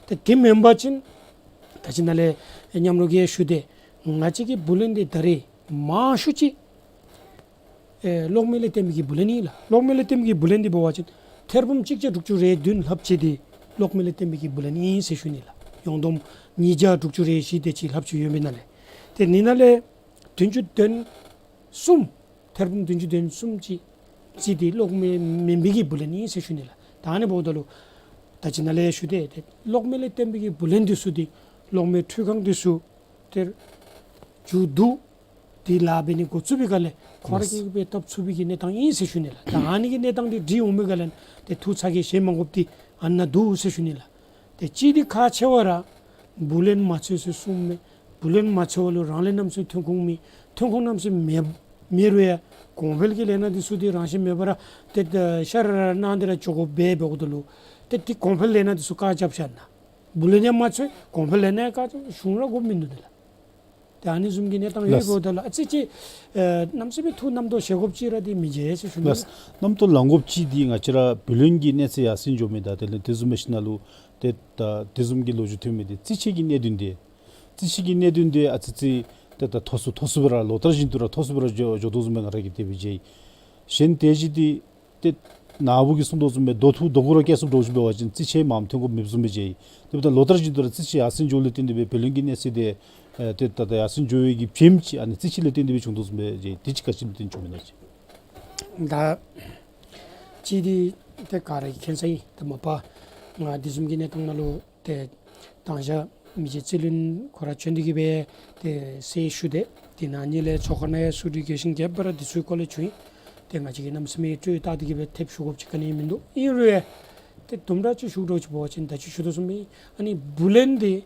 ཏེ་དེ་མེན་པ་ཅིན་ད་ཅི་ནཱ་ལས་མཉམ་རོགས་ཀྱིས་ཞུ་དེ་ང་བཅས་ཀྱི་བུ་ལོན་འདི་ད་རེས་མང་ཤོས་ཅིག་ཨེ་གློག་མེ་ལས་བརྟེན་པའི་གི་བུ་ལོན་ཨིན་ལགས། གློག་མེ་ལས་བརྟེན་པའི་གི་བུ་ལོན་འདི་འབད་བ་ཅིན་ཐེར་འབུམ་གཅིག་བརྒྱ་དྲུག་ཅུ་རེ་བདུན་ལྷགཔ་ཅིག་འདི་གློག་མེ་ལས་བརྟེན་པའི་གི་བུ་ལོན་ཨིན་ཟེར་ཞུ་ནི་ལགས། ཡོངས་བསྡོམས་ཉིས་བརྒྱ་དྲུག་ཅུ་རེ་བཞི་དེ་ཅིག་ལྷགཔ་ཅིག་ཡོད་མི་ནང་ལས། ཏེ་ཨ་ནི་ནང་ལས་བདུན་ཅུ་དོན་གསུམ་ཐེར་འབུམ་བདུན་ཅུ་དོན་གསུམ་ཅིག་ཅིག་འདི་གློག་མེ་མེན་པའི་གི་བུ་ལོན་ཨིན་ཟེར་ཞུ་ནི་ལགས། ད་ཨ་ནི་འབདཝ་ད་ལུ་ད་ཅི་ནཱ་ལས་ཞུ་དེ་ཏེ་གློག་མེ་ལས་བརྟེན་པའི་གི་བུ་ལོན་འདི་ཚུ་འདི་གློག་མེ་འཕྲུལ་ཁང་འདི་ཚུ་ཏེ་མཇུག་བསྡུ་སྟེ་ལཱ་འབད་ནི་འགོ་བཙུགས་པའི་སྒང་ལས་ཁོང་ར་གིས་སྦེ་བཏབ་ཚུགས་པའི་གི་གནས་སྟངས་ཨིན་ཟེར་ཞུ་ནི་ལགས། ད་ཨ་ནི་གི་གནས་སྟངས་འདི་སྒྲིག་འོང་པའི་སྒང་ལས་ཏེ་ཐུགས་ཚ་གྱང་བཞེས་མ་དགོཔ་འདི་ཨ་ནཱ་འདུག་ཟེར་ཞུ་ནི་ལགས། ཏེ་གཅིག་འདི་ཁག་ཆེ་བ་ར་བུ་ལོན་མ་འཚོལ་ཟེར་གསུངམ་མས། བུ་ལོན་མ་འཚོལ་བ་ལུ་རང་ལས་གནམ་མེད་ས་མེད་ཐོན་ཁུངས་མེད། ཐོན་ཁུངས་གནམ་མེད་ས་མེད་མེད་མེད་རུང་ཡང་གོང་འཕེལ་གྱི་ལས་སྣ་འདི་ཚུ་འདི་རང་བཞིན་མེད་པར་ཏེ་ཤ་ར་ར་གནང་སྟེ་ར་འགྱོ་དགོཔ་འབད་འབདཝ་ད་ལུ་ཏེ་འདི་གོང་འཕེལ་ལས་སྣ་འདི་ཚུ་བཀག་རྐྱབ་བཞག་ན་བུ་ལོན་ཡང་མ་འཚོལ་གོང་འཕེལ་ལས་སྣ་ཡང་བཀག་རྐྱབ་གཞུང་ར་དགོཔ་མིན་འདུག་ལགས། ཏེ་ཨ་ནི་བཟུམ་གྱི་གནས་སྟངས་ཡོདཔ་འབདཝ་ད་ལུ་ཨ་ཙི་ཅིག་ཨེ་གནམ་མེད་ས་མེད་ཐུགས་རྣམ་རྟོག་བཞེས་དགོཔ་ཅིག་ར་འདི་མི་བྱེད་ཟེར་ཞུ་ནི། ལགས། རྣམ་རྟོག་ལང་དགོཔ་ཅིག་འདི་ང་བཅས་ར་བུ་ལོན་གྱི་གནས་ཚད་ཡར་སེང་འགྱོ་མི་དང་དེ་ལས་དེ་བཟུམ་མའི་ཤུལ་ནང་ལུ་ཏེ་ད་དེ་བཟུམ་གྱི་ལོ་རྒྱུས་ཐོན་མི་འདི་རྩིས་དཔྱད་ཀྱི་གནད་དོན་འདི་རྩིས་དཔྱད་ཀྱི་གནད་དོན་འདི་ཨ་ཙི་ཅིག་ཏེ་ད་མཐོ་སུ་མཐོ་སུ་སྦེ་ར་ལོ་ལྟར་བཞིན་དུ་ར་མཐོ་སུ་སྦེ་ར་འགྱོ་འགྱོ་དོ་བཟུམ་སྦེ་ང་ར་གིས་དེ་སྦེ་མཇལ་ཡི། གཞན་དེ་བཞིན་དེ་ཏེ་ནཱ་བུ་གིས་གསུངས་དོ་བཟུམ་སྦེ་རྡོ་ཐུག་རྡོ་གུ་ར་སྐྱེ་སོངམ་འདྲཝ་ཅིག་འབད་བ་ཅིན་རྩིས་དཔྱད་མངམ་ཐོན་དགོཔ་མེདཔ་བཟུམ་སྦེ་མཇལ་ཡི། དེ་འབདཝ་ད་ལོ་ལྟར་བཞིན་དུ་ར་རྩིས་དཔྱད་ཡར་སེང་འགྱོ་ལུ་བརྟེན་ཏེ་སྦེ་བུ་ལོན་གྱི་གནས་ཚད་དེ་ཨེ་ཏེ་ད་ད་ཡར་སེང་འགྱོ་བའི་གི་བྱེམ་ཅིག་ཨ་ནི་རྩིས་དཔྱད་ལས་བརྟེན་ཏེ་སྦེ་བྱུང་དོ་བཟུམ་སྦེ་མཇལ་ཡི། དེ་ཅིག་ག་ཅི་ལུ་བརྟེན་བྱུངམ་ཨིན་ན་ཅིག། ད་ཅིག་འདི་ཏེ་ག་ར་གིས་མཁྱེན་ས་ཨིན། ད་མ་པ་ང་དེ་བཟུམ་གྱི་གནས་སྟངས་ནང་ལུ་ ཏེ་མདང་ཞག་མི་རྗེ་རྩེ་གླིང་ཁོ་ར་བྱོན་ཏེ་གི་སྦེ་ཏེ་གསལ་ཞུ་སྟེ་དེ་ནང་ཉིད་ལས་ཚོགས་ཁང་ནང་ཡང་གསུང་གྲོས་རྒྱས་ཤིང་རྒྱསཔ་ར་འདི་ཚུ་སྐོར་ལས་བྱུང་ཡི། ཏེ་ང་བཅས་ཀྱིས་གནམ་མེད་ས་མེད་སྤྲོས་བཏང་སྟེ་གི་སྦེ་ཐེབས་ཞུ་དགོཔ་ཅིག་ག་ནི་ཡང་མིན་འདུག། ཨིན་རུང་ཡང་ཏེ་དུམ་གྲ་ཅིག་ཞུ་དགོཔ་ཅིག་འབད་བ་ཅིན་ད་ཅི་ཞུ་དོ་བཟུམ་སྦེ་ཨ་ནི་བུ་ལོན་འདི་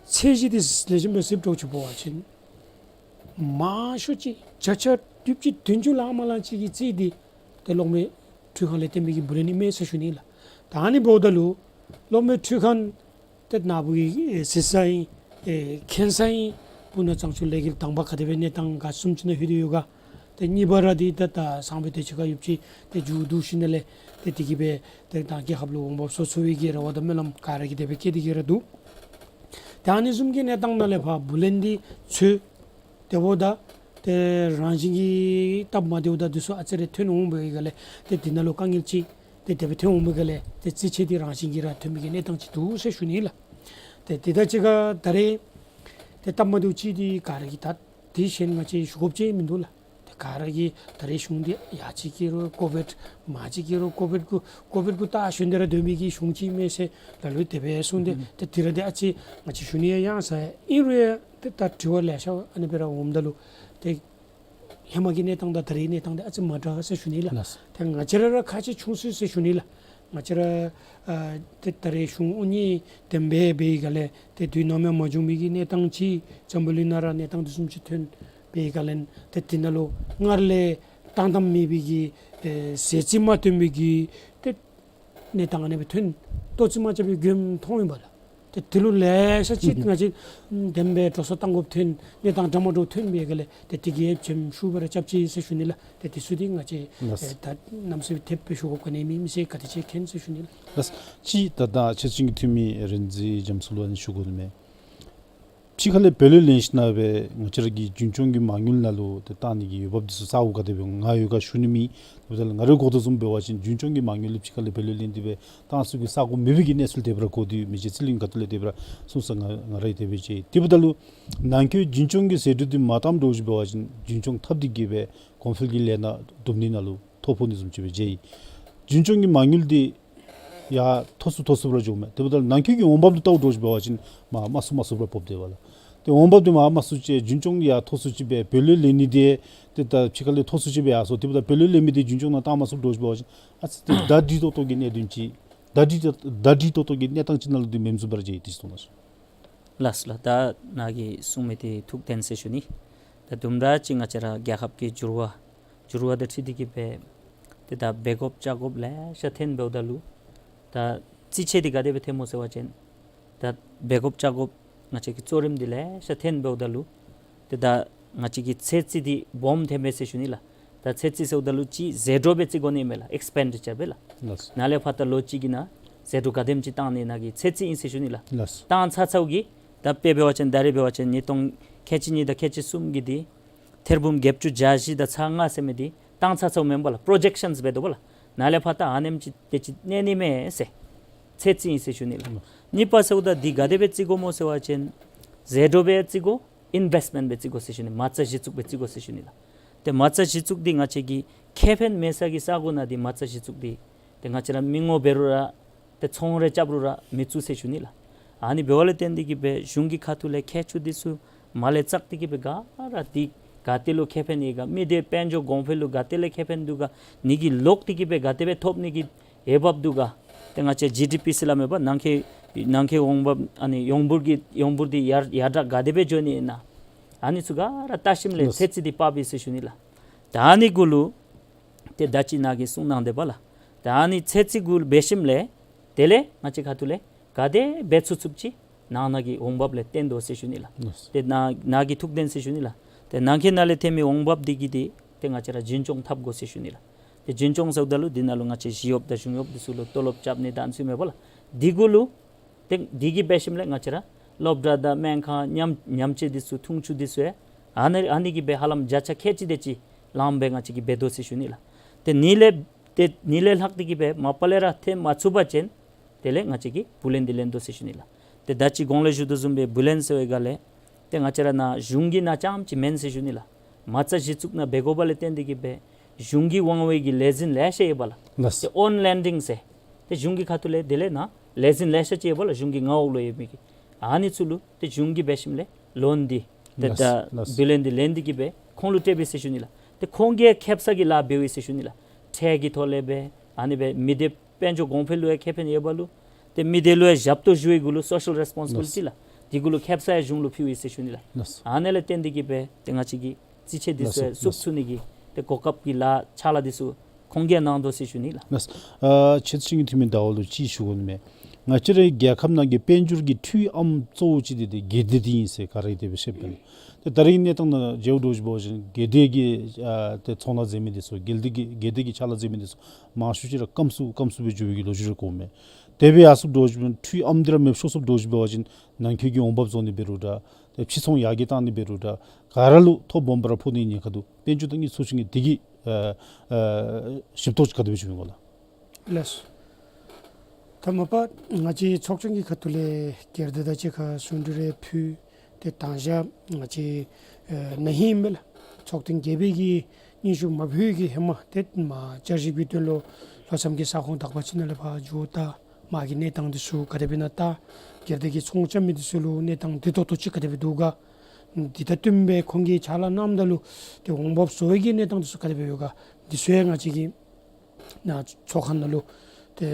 ཚད་གཞི་འདི་ལེགས་ཤོམ་སྦེ་གཟིགས་དགོཔ་ཅིག་འབད་བ་ཅིན་མང་ཤོས་ཅིག་བརྒྱ་ཆ་བདུན་ཅུ་དོན་ཅུ་ལང་མ་ལང་ཅིག་གི་རྩིས་འདི་ཏེ་གློག་མེ་འཕྲུལ་ཁང་ལས་བཏོན་མི་གི་བུ་ལོན་ཨིན་མས་ཟེར་ཞུ་ནི་ལགས། ད་ཨ་ནི་འབདཝ་ད་ལུ་གློག་མེ་འཕྲུལ་ཁང་ཏེ་ནཱ་བུ་གི་ཨེ་གཟིགས་ས་ཨིན་ཨེ་མཁྱེན་ས་ཨིན། སྤུ་ན་གཙང་ཆུ་ལས་འགུལ་དང་པ་ག་དེ་སྦེ་གནས་སྟངས་ག་བཟུམ་ཅིག་ནང་ལྷོད་དེ་ཡོད་ག། ཏེ་གཉིས་པ་ར་འདི་ད་ད་སང་ཕོད་དེ་ཅིག་ཁར་ཡོདཔ་ཅིག་ཏེ་མཇུག་བསྡུ་ཞིནམ་ལས་ཏེ་དེ་གིས་སྦེ་ཏེ་ད་རྒྱལ་ཁབ་ལུ་འོང་འབབ་བཟོ་ཚུགས་པའི་གི་རེ་བ་དང་སྨོན་ལམ་ག་ར་གིས་དེ་སྦེ་བསྐྱེད་དེ་གི་ར་འདུག། ཏེ་ཨ་ནི་བཟུམ་གྱི་གནས་སྟངས་ནང་ལས་ཕར་བུ་ལོན་འདི་ཚུ་དེ་འབདཝ་ད་ཏེ་རང་བཞིན་གྱིས་སྟབས་མ་བདེཝ་དང་འདི་ཚུ་ཨ་ཙི་རེ་ཐོན་འོང་པའི་སྒང་ལས་ཏེ་འདི་ནང་ལུ་དཀའ་ངལ་ཅིག་ཏེ་དེ་སྦེ་ཐོན་འོང་པའི་སྒང་ལས་ཏེ་རྩིས་ཆད་འདི་རང་བཞིན་གྱིས་ར་ཐོན་མི་གི་གནས་སྟངས་ཅིག་འདུག་ཟེར་ཞུ་ནི་ལགས། ཏེ་དེ་དང་གཅིག་ཁར་ད་རེས་ཏེ་སྟབས་མ་བདེཝ་ཅིག་འདི་ག་ར་གིས་ད་དེ་གཞན་ང་བཅས་ཞུ་དགོཔ་ཅིག་མིན་འདུག་ལགས། ཏེ་ག་ར་གིས་ད་རེས་གཞུང་འདི་ཡར་ཅིག་སྐྱེལ་རུང་ཀོ་བིཌ་མར་ཅིག་སྐྱེལ་རུང་ཀོ་བིཌ་གུ་ཀོ་བིཌ་གུ་ད་ཞོན་ཏེ་ར་སྡོད་མི་གི་གཞུང་ཅིག་མས་ཟེར་ལ་ལུ་དེ་སྦེ་གསུངས་ཏེ་ཏེ་དེ་ར་འདི་ཨ་ཙི་ང་བཅས་ཞུ་ནི་ཡང་ཡང་ཟ་ཡི། ཨིན་རུང་ཡང་ཏེ་ད་དྲི་བ་ལེ་ཤ་ཨ་ནི་སྦེ་ར་འོངམ་ད་ལུ་ཏེ་ཧེ་མ་གི་གནས་སྟངས་དང་ད་རེས་གནས་སྟངས་འདི་ཨ་ཙི་མ་འདྲ་ཟེར་ཞུ་ནི་ལགས། ལགས། ཏེ་ང་བཅས་ར་ར་ཁག་ཆེ་ཆུང་སུ་ཟེར་ཞུ་ནི་ལགས། ང་བཅས་ར་ཨ་ཏེ་ད་རེས་གཞུང་དབུ་བརྙེས་དེ་སྦེ་འབད་བའི་སྒང་ལས་ཏེ་དུས་ནམ་ཡང་མ་བྱུང་མི་གི་གནས་སྟངས་ཅིག་འཛམ་བུ་གླིང་ནང་ར་གནས་སྟངས་འདི་བཟུམ་ཅིག་ཐོན་པའི་སྒང་ལས་ཏེ་དེ་ནང་ལུ་སྔར་ལས་བཏང་བཏངམ་མེད་པའི་གི་ཨེ་ཟས་རྩིས་མ་བཏོན་པའི་གི་ཏེ་གནས་སྟངས་ཨ་ནི་སྦེ་ཐོན་ལྟོ་རྩིས་མ་རྐྱབ་པའི་མགྱོནམ་མཐོང་ཡི་པ་ལགས། ཏེ་དེ་ལུ་ལེ་ཤ་ཅིག་ང་བཅས་དེ་སྦེ་འགྲོ་སོང་བཏང་དགོཔ་ཐོན་གནས་སྟངས་འདྲ་མ་འདྲཝ་ཐོན་པའི་སྒང་ལས་ཏེ་དེ་གི་ཡང་བྱེམ་ཤུགས་སྦེ་ར་རྐྱབ་ཅི་ཟེར་ཞུ་ནི་ལགས། ཏེ་དེ་ཚུ་འདི་ང་བཅས་ལགས། ཨེ་ད་གནམ་མེད་ས་མེད་ཐེབས་སྦེ་ཞུ་དགོཔ་ག་ནི་མེད་མི་ཟེར་ག་དེ་ཅིག་མཁྱེན་ཟེར་ཞུ་ནི་ལགས། ལགས། ཅིག་ད་ད་ཕྱི་ཕྱོགས་ཀྱི་འཐུས་མི་རིག་འཛིན་རྒྱ་མཚོ་ལུ་ཨ་ནི་ཞུ་དགོ་ནི་མས། ཕྱི་ཁ་ལས་བུ་ལོན་ལེན་ཞིནམ་སྦེ་ང་བཅས་ར་གི་རྒྱུན་སྐྱོང་གི་མ་དངུལ་ནང་ལུ་ཏེ་བཏང་ནི་གི་འོས་འབབ་འདི་ཚུ་ས་གོ་ག་དེ་སྦེ་ང་ཡོད་ག་ཞུ་ནི་མེད། དེ་འབདཝ་ད་ལུ་ང་རའི་གོ་དོ་བཟུམ་འབད་བ་ཅིན་རྒྱུན་སྐྱོང་གི་མ་དངུལ་ལུ་ཕྱི་ཁ་ལས་བུ་ལོན་ལེན་ཏེ་སྦེ་བཏང་ཚུགས་པའི་ས་གོ་མེད་པའི་གི་གནས་ཚུལ་དེ་སྦེ་ར་གོ་སྟེ་མི་རྗེ་རྩེ་གླིང་ཁ་ཐུག་ལས་དེ་སྦེ་ར་གསུངས་ས་ང་ང་ར་ཡང་དེ་སྦེ་མཇལ། དེ་འབདཝ་ད་ལུ་ནང་འཁོད་རྒྱུན་སྐྱོང་གི་ཟད་འགྲོ་འདི་མ་བཏངམ་འདྲཝ་ཅིག་འབད་བ་ཅིན་རྒྱུན་སྐྱོང་འཐབ་སྟེ་གི་སྦེ་གོང་འཕེལ་གྱི་ལས་སྣ་བསྡོམས་ནི་ནང་ལུ་ཐོ་ཕོག་ནི་བཟུམ་ཅིག་སྦེ་མཇལ་ཡི། རྒྱུན་སྐྱོང་གི་མ་དངུལ་འདི་ཡར་མཐོ་སུ་མཐོ་སུ་སྦེ་ར་འགྱོཝ་མས། དེ་འབདཝ་ད་ནང་འཁོད་ཀྱི་འོང་འབབ་འདི་བལྟཝ་འདྲཝ་ཅིག་འབད་བ་ཅིན་མར་དམའ་སུ་དམའ་སུ་སྦེ་ར་ཕོག་སྟེ་འབདཝ་ལགས། ཏེ་འོང་འབབ་འདི་མར་དམའ་སུ་ཅིག་རྒྱུན་སྐྱོང་ཡར་མཐོ་སུ་ཅིག་སྦེ་བུ་ལོན་ལེན་ནི་འདི་ཏེ་ད་ཕྱི་ཁ་ལས་མཐོ་སུ་ཅིག་སྦེ་ཡར་སོང་། དེ་འབདཝ་ད་བུ་ལོན་ལེན་མི་འདི་རྒྱུན་སྐྱོང་ནང་བཏང་དམའ་སུ་འདྲཝ་ཅིག་འབད་བ་ཅིན་ཨ་ཙི་ཏེ་ད་འདྲི་ཏོག་ཏོ་གི་གནད་དོན་ཅིག་ད་འདྲི་ད་འདྲི་ཏོག་ཏོ་གི་གནས་སྟངས་ཅིག་ནང་ལུ་འདི་མེནམ་བཟུམ་སྦེ་ར་མཇལ་ཡི། དེ་ཅིག་གསུངས་གནང་ཤིག། ལགས་ལགས། ད་ནཱ་གིས་གསུངས་མི་འདི་ཐུགས་བདེན་ཟེར་ཞུ་ནི། ད་དུམ་གྲ་ཅིག་ང་བཅས་ར་རྒྱལ་ཁབ་ཀྱི་འགྱུར་བ་འགྱུར་བ་དང་འཁྲིལ་ཏེ་གི་སྦེ་ཏེ་ད་འབད་དགོཔ་བཅའ་དགོཔ་ལེ་ཤ་ཐོན་འབདཝ་ད་ལུ་ད་རྩིས་ཆད་འདི་ག་དེ་སྦེ་ཐོནམ་སྨོ་ཟེར་བ་ཅིན་ད་འབད་དགོཔ་བཅའ་དགོཔ་ང་བཅས་ཀྱི་གཙོ་རིམ་འདི་ལེ་ཤ་ཐོན་འབདཝ་ད་ལུ་ཏེ་ད་ང་བཅས་ཀྱི་ཚོད་རྩིས་འདི་སྦོམ་ཐོནམ་མས་ཟེར་ཞུ་ནི་ལགས། ད་ཚོད་རྩིས་ཟེརཝ་ད་ལུ་ཅིག་ཟད་འགྲོ་སྦེ་རྩིས་དགོ་ནི་མས་ལགས། ཨེགསི་པེན་ཌི་ཅར་སྦེ་ལགས། ལགས། ནཱ་ལས་ཕར་ད་ལོ་གཅིག་གི་ནང་ཟད་འགྲོ་ག་དེམ་ཅིག་བཏང་ནི་ནཱ་གི་ཚོད་རྩིས་ཨིན་ཟེར་ཞུ་ནི་ལགས། ལགས། བཏང་ཚར་ཚརཝ་གི་ད་དཔེ་འབད་བ་ཅིན་ད་རེས་འབད་བ་ཅིན་ཉིས་སྟོང་ཁལ་གཅིག་གཉིས་དང་ཁལ་གཅིག་གསུམ་གྱི་འདི་ཐེར་འབུམ་བརྒྱད་ཅུ་གྱ་བཞི་དང་ཚག་ལྔ་ཟེར་མི་འདི་བཏང་ཚར་ཚརཝ་མེན་པ་ལགས། པྲོ་ཇེག་ཤཱནསི་སྦེ་འདུག་པ་ལགས། ནཱ་ལས་ཕར་ད་ཨ་ནེམ་ཅིག་དེ་ཅིག་གནས་ནི་མས་ཟེར་ཚོད་རྩིས་ཨིན་ཟེར་ཞུ་ནི་ལགས། ལགས། གཉིས་པ་ཟེརཝ་ད་འདི་ག་དེ་སྦེ་རྩིས་དགོ་སྨོ་ཟེར་བ་ཅིན་ཟད་འགྲོ་སྦེ་རྩིས་དགོ། ཨིན་བེསཊ་མེནཊ་སྦེ་རྩིས་དགོ་ཟེར་ཞུ་ནི། མ་རྩ་གཞི་བཙུགས་སྦེ་རྩིས་དགོ་ཟེར་ཞུ་ནི་ལགས། ཏེ་མ་རྩ་གཞི་བཙུགས་འདི་ང་བཅས་ཀྱི་ཁེ་ཕན་མེད་ས་གི་ས་གོ་ནང་འདི་མ་རྩ་གཞི་བཙུགས་འདི་ཏེ་ང་བཅས་ར་མི་ངོམ་འབད་རུང་ར་ཏེ་ཚོང་ར་རྐྱབ་རུང་ར་མི་བཙུགས་ཟེར་ཞུ་ནི་ལགས། ཨ་ནི་འབདཝ་ལས་བརྟེན་ཏེ་གི་སྦེ་གཞུང་གི་ཁ་ཐུག་ལས་ཁྱད་ཆོས་འདི་ཚུ་མར་ལས་བཙགས་ཏེ་གི་སྦེ་ག་ར་འདི་ག་ཏེ་ལུ་ཁེ་ཕན་ཡོད་ག། མི་སྡེ་དཔལ་འབྱོར་གོང་འཕེལ་ལུ་ག་ཏེ་ལས་ཁེ་ཕན་འདུག་ག། ནི་གི་ལོག་སྟེ་གི་སྦེ་ག་དེ་སྦེ་ཐོབ་ནི་གི་འོས་འབབ་འདུག་ག། ཏེ་ང་བཅས་ཇི་ཌི་པི་ཟེར་སླབ་མས་པ། ནང་འཁོད་ནང་འཁོད་འོང་འབབ་ཨ་ནི་ཡོངས་འབོར་གྱི་ཡོངས་འབོར་འདི་ཡར་ཡར་དྲག་ག་དེ་སྦེ་འགྱོ་ནི་ཨིན་ན། ཨ་ནི་ཚུ་ག་ར་བལྟ་ཞིནམ་ལས་ལགས། ཚོད་རྩིས་འདི་འབད་བའི་ཟེར་ཞུ་ནི་ལགས། ད་ཨ་ནི་གུ་ལུ་ཏེ་ད་ཅི་ནཱ་གིས་གསུངས་གནང་དེ་པ་ལགས། ད་ཨ་ནི་ཚོད་རྩིས་གུ་ལུ་འབད་ཞིནམ་ལས་དེ་ལས་ང་བཅས་ཁ་ཐུག་ལས་ག་དེ་འབད་ཚུགས་ཚུགསཔ་ཅིག་ནང་ན་གི་འོང་འབབ་ལས་བརྟེན་དོ་ཟེར་ཞུ་ནི་ལགས། ལགས། ཏེ་ནཱ་ནཱ་གིས་ཐུགས་བདེན་ཟེར་ཞུ་ནི་ལགས། ཏེ་ནང་འཁོད་ནང་ལས་ཐོན་མི་འོང་འབབ་འདི་གིས་འདི་ཏེ་ང་བཅས་ར་རྒྱུན་སྐྱོང་འཐབ་དགོ་ཟེར་ཞུ་ནི་ལགས། ཏེ་རྒྱུན་སྐྱོང་ཟེརཝ་ད་ལུ་འདི་ནང་ལུ་ང་བཅས་ཞི་གཡོགཔ་དང་གཞུང་གཡོགཔ་འདི་ཚུ་ལུ་ཏོ་ལོབ་རྐྱབ་ནི་དང་ཚུ་མེན་པ་ལགས། འདི་གུ་ལུ་ཏེ་འདི་གིས་འབད་ཞིནམ་ལས་ང་བཅས་ར་སློབ་གྲྭ་དང་སྨན་ཁང་ཉམས་ཉམས་བཅོས་འདི་ཚུ་འཐུང་ཆུ་འདི་ཚུ་ཡང་ཨ་ནི་ཨ་ནི་གིས་སྦེ་ཧ་ལམ་བརྒྱ་ཆ་ཁལ་གཅིག་དེ་ཅིག་ལངམ་སྦེ་ང་བཅས་ཀྱིས་འབད་དོ་ཟེར་ཞུ་ནི་ལགས། ཏེ་ནི་ལས་ཏེ་ནི་ལས་ལྷག་སྟེ་གི་སྦེ་མ་པ་ལས་ར་ཐོན་མ་ཚུགས་པ་ཅིན་དེ་ལས་ང་བཅས་ཀྱིས་བུ་ལོན་འདི་ལེན་དོ་ཟེར་ཞུ་ནི་ལགས། ཏེ་ད་ཅི་གོང་ལས་ཞུ་དོ་བཟུམ་སྦེ་བུ་ལོན་ཟེར་བའི་སྒང་ལས་ཏེ་ང་བཅས་ར་ནཱ་གཞུང་གི་ནང་རྐྱངམ་ཅིག་མེན་ཟེར་ཞུ་ནི་ལགས། མ་རྩ་གཞི་བཙུགས་ནང་འབད་དགོཔ་ལས་བརྟེན་ཏེ་གི་སྦེ་གཞུང་གི་དབང་བའི་གི་ལས་འཛིན་ལེ་ཤ་ཡོད་པ་ལགས། ལགས། ཏེ་ཨོན་ལེན་ཌིང་ཟེར་ཏེ་གཞུང་གི་ཁ་ཐུག་ལས་དེ་ལས་ནཱ་ ལས་འཛིན་ལེ་ཤ་ཅིག་ཡོདཔ་ལགས། གཞུང་གི་མངའ་འོག་ལུ་ཡོད་མི་གི་ཨ་ནི་ཚུ་ལུ་ཏེ་གཞུང་གིས་འབད་ཞིནམ་ལས་ལོན་འདི་ཏེ་ལགས་ད་ལགས། བུ་ལོན་འདི་ལེན་ཏེ་གི་སྦེ་ཁོང་ལུ་སྤྲོདཔ་ཨིན་ཟེར་ཞུ་ནི་ལགས། ཏེ་ཁོང་གིས་ཁེ་སང་གི་ལཱ་འབདཝ་ཨིན་ཟེར་ཞུ་ནི་ལགས། ཁྲལ་གྱི་ཐོག་ལས་སྦེ་ཨ་ནི་སྦེ་མི་སྡེ་དཔལ་འབྱོར་གོང་འཕེལ་ལུ་ཡང་ཁེ་ཕན་ཡོདཔ་ལུ་ཏེ་མི་སྡེ་ལུ་ཡང་ཞབས་ཏོག་ཞུ་བའི་གུ་ལུ་སོ་ཤལ་རེས་པོན་སི་བི་ལི་ཊི་ལགས། འདི་གུ་ལུ་ཁེ་སང་ཡང་གཞུང་ལུ་ཕུལཝ་ཨིན་ཟེར་ཞུ་ནི་ལགས། ལགས། ཨ་ནི་ལས་བརྟེན་ཏེ་གི་སྦེ་ཏེ་ང་བཅས་ཀྱི་རྩིས་ཆད་འདི་ཚུ་ལགས་སོ། ཡང་བསུབ་ཚུགས་ནི་གི་ཏེ་གོ་སྐབས་ཀྱི་ལཱ་ཕྱག་ལཱ་འདི་ཚུ་ཁོང་གིས་ཡང་གནང་དོ་ཟེར་ཞུ་ནི་ལགས། ལགས། ཨ་ཕྱི་ཚེས་གཅིག་གི་འཐུས་མི་ཟླ་བ་ལུ་ཅིག་ཞུ་དགོ་ནི་མས། ང་བཅས་རའི་རྒྱལ་ཁབ་ནང་གི་དཔལ་འབྱོར་གྱི་འཕྲུལ་ཨམ་གཙོ་བོ་ཅིག་འདི་ཏེ་སྒེར་སྡེ་འདི་ཨིན་ཟེར་ག་ར་གིས་དེ་སྦེ་ཤེས་པས། ཏེ་ད་རིས་གནས་སྟངས་ནང་མཇལཝ་འདྲཝ་ཅིག་འབད་བ་ཅིན་སྒེར་སྡེ་གིས་ཨ་ཏེ་ཚོང་ལཱ་མཛད་མི་འདི་ཚུ་སྒེར་སྡེ་གིས་སྒེར་སྡེ་གི་ཕྱག་ལཱ་མཛད་མི་འདི་ཚུ་མང་ཤོས་ཅིག་ར་སྐམ་སུ་སྐམ་སུ་སྦེ་འགྱོ་བའི་གི་ལོ་རྒྱུས་རེ་གོཝ་མས། དེ་སྦེ་ཡར་སོངམ་འདྲཝ་ཅིག་འཕྲུལ་ཨམ་འདི་ར་མེདཔ་སོང་སོངམ་འདྲཝ་ཅིག་འབད་བ་ཅིན་ནང་འཁོད་ཀྱི་འོང་འབབ་བཟོ་ནི་འབད་རུང་འདྲ། ཏེ་ཕྱིར་ཚོང་ཡར་རྒྱས་བཏང་ནི་འབད་རུང་འདྲ། ག་ར་ལུ་ཐོ་སྦོམ་སྦེ་ར་ཕོག་ནིའི་ཉེན་ཁ་འདུག། དཔལ་འབྱོར་དང་དངུལ་ཚོགས་ཆུང་གིས་དེ་གི་ཨ་ཨ་ཞིབ་རྟོག་ཅིག་ག་དེ་སྦེ་ཞུ་ཡི་གོ་ལགས། ལགས་སོ། ད་མ་པ་ང་བཅས་ཚོགས་ཆུང་གི་ཁ་ཐུག་ལས་སྒེར་སྡེ་དང་གཅིག་ཁར་གསུང་གྲོས་རེ་ཕུལ། ཏེ་དང་ཞག་ང་བཅས་ཨེ་ན་ཧིང་ཨིན་མས་ལགས། ཚོགས་ཐེངས་བརྒྱད་པའི་གི་སྙན་ཞུ་མ་ཕུལ་གི་ཧེ་མ་ཏེ་མ་བསྐྱར་ཞིབ་ཀྱི་དོན་ལུ་ལྷོ་མཚམས་ཀྱི་ས་ཁོངས་དག་པ་ཅིག་ནང་ལས་ཕར་འགྱོ་བལྟ། མར་གྱི་གནས་སྟངས་འདི་ཚུ་ག་དེ་སྦེ་ཨིན་ན་བལྟ། སྒེར་སྡེ་གི་ཚོང་རྐྱབ་མི་འདི་ཚུ་ལུ་གནས་སྟངས་བདེ་ཏོག་ཏོ་ཅིག་ག་དེ་སྦེ་འདུག་ག། འདི་དང་བསྟུན་སྦེ་ཁོང་གིས་ཕྱག་ལཱ་གནངམ་ད་ལུ་ཏེ་འོང་འབབ་བཟོ་བའི་གི་གནས་སྟངས་འདི་ཚུ་ག་དེ་སྦེ་ཡོད་ག། འདི་ཚུ་ཡང་ང་བཅས་ཀྱིས་ནཱ་ཚོགས་ཁང་ནང་ལུ་ཏེ་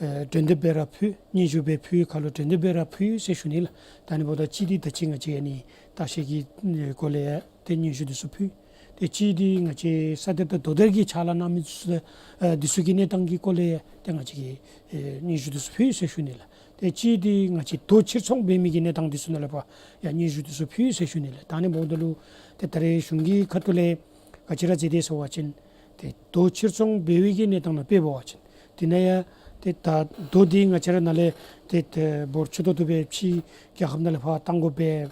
ཨེ་གྲོས་འདེབས་སྦེ་ར་ཕུལ། སྙན་ཞུ་སྦེ་ཕུལ། ཁ་ལུ་གྲོས་འདེབས་སྦེ་ར་ཕུལ་ཟེར་ཞུ་ནི་ལགས། ད་ཨ་ནི་འབདཝ་ད་གཅིག་འདི་ད་ཅི་ང་བཅས་ཨ་ནི་བརྟག་ཞིབ་ཀྱི་ཨེ་སྐོར་ལས་ཏེ་སྙན་ཞུ་འདི་ཚུ་ཕུལ། ཏེ་གཅིག་འདི་ང་བཅས་ས་གཏེར་དང་རྡོ་གཏེར་གྱི་ཕྱག་ལཱ་གནང་མི་འདི་ཚུ་ཨེ་འདི་ཚུ་གི་གནས་སྟངས་ཀྱི་སྐོར་ལས་ཏེ་ང་བཅས་ཀྱིས་ཨེ་སྙན་ཞུ་འདི་ཚུ་ཕུལ་ཟེར་ཞུ་ནི་ལགས། ཏེ་གཅིག་འདི་ང་བཅས་རྡོ་ཕྱིར་ཚོང་འབད་མི་གི་གནས་སྟངས་འདི་ཚུ་ནང་ལས་ཕར་ཡང་སྙན་ཞུ་འདི་ཚུ་ཕུལ་ཟེར་ཞུ་ནི་ལགས། ད་ཨ་ནི་འབདཝ་ད་ལུ་ཏེ་ད་རེས་གཞུང་གི་ཁ་ཐུག་ལས་ག་ཅི་ར་མཛད་དེ་ཟེར་བ་ཅིན་ཏེ་རྡོ་ཕྱིར་ཚོང་འབད་བའི་གི་གནས་སྟངས་ནང་དཔེ་འབད་བ་ཅིན་དེ་ནང་ཡང་ཏེ་ད་རྡོ་འདི་ང་བཅས་ར་ནཱ་ལས་ཏེ་ཏེ་འབོར་ཆེ་ཏོག་ཏོ་སྦེ་ཕྱི་རྒྱལ་ཁབ་ནང་ལས་ཕར་བཏང་དགོ་པས།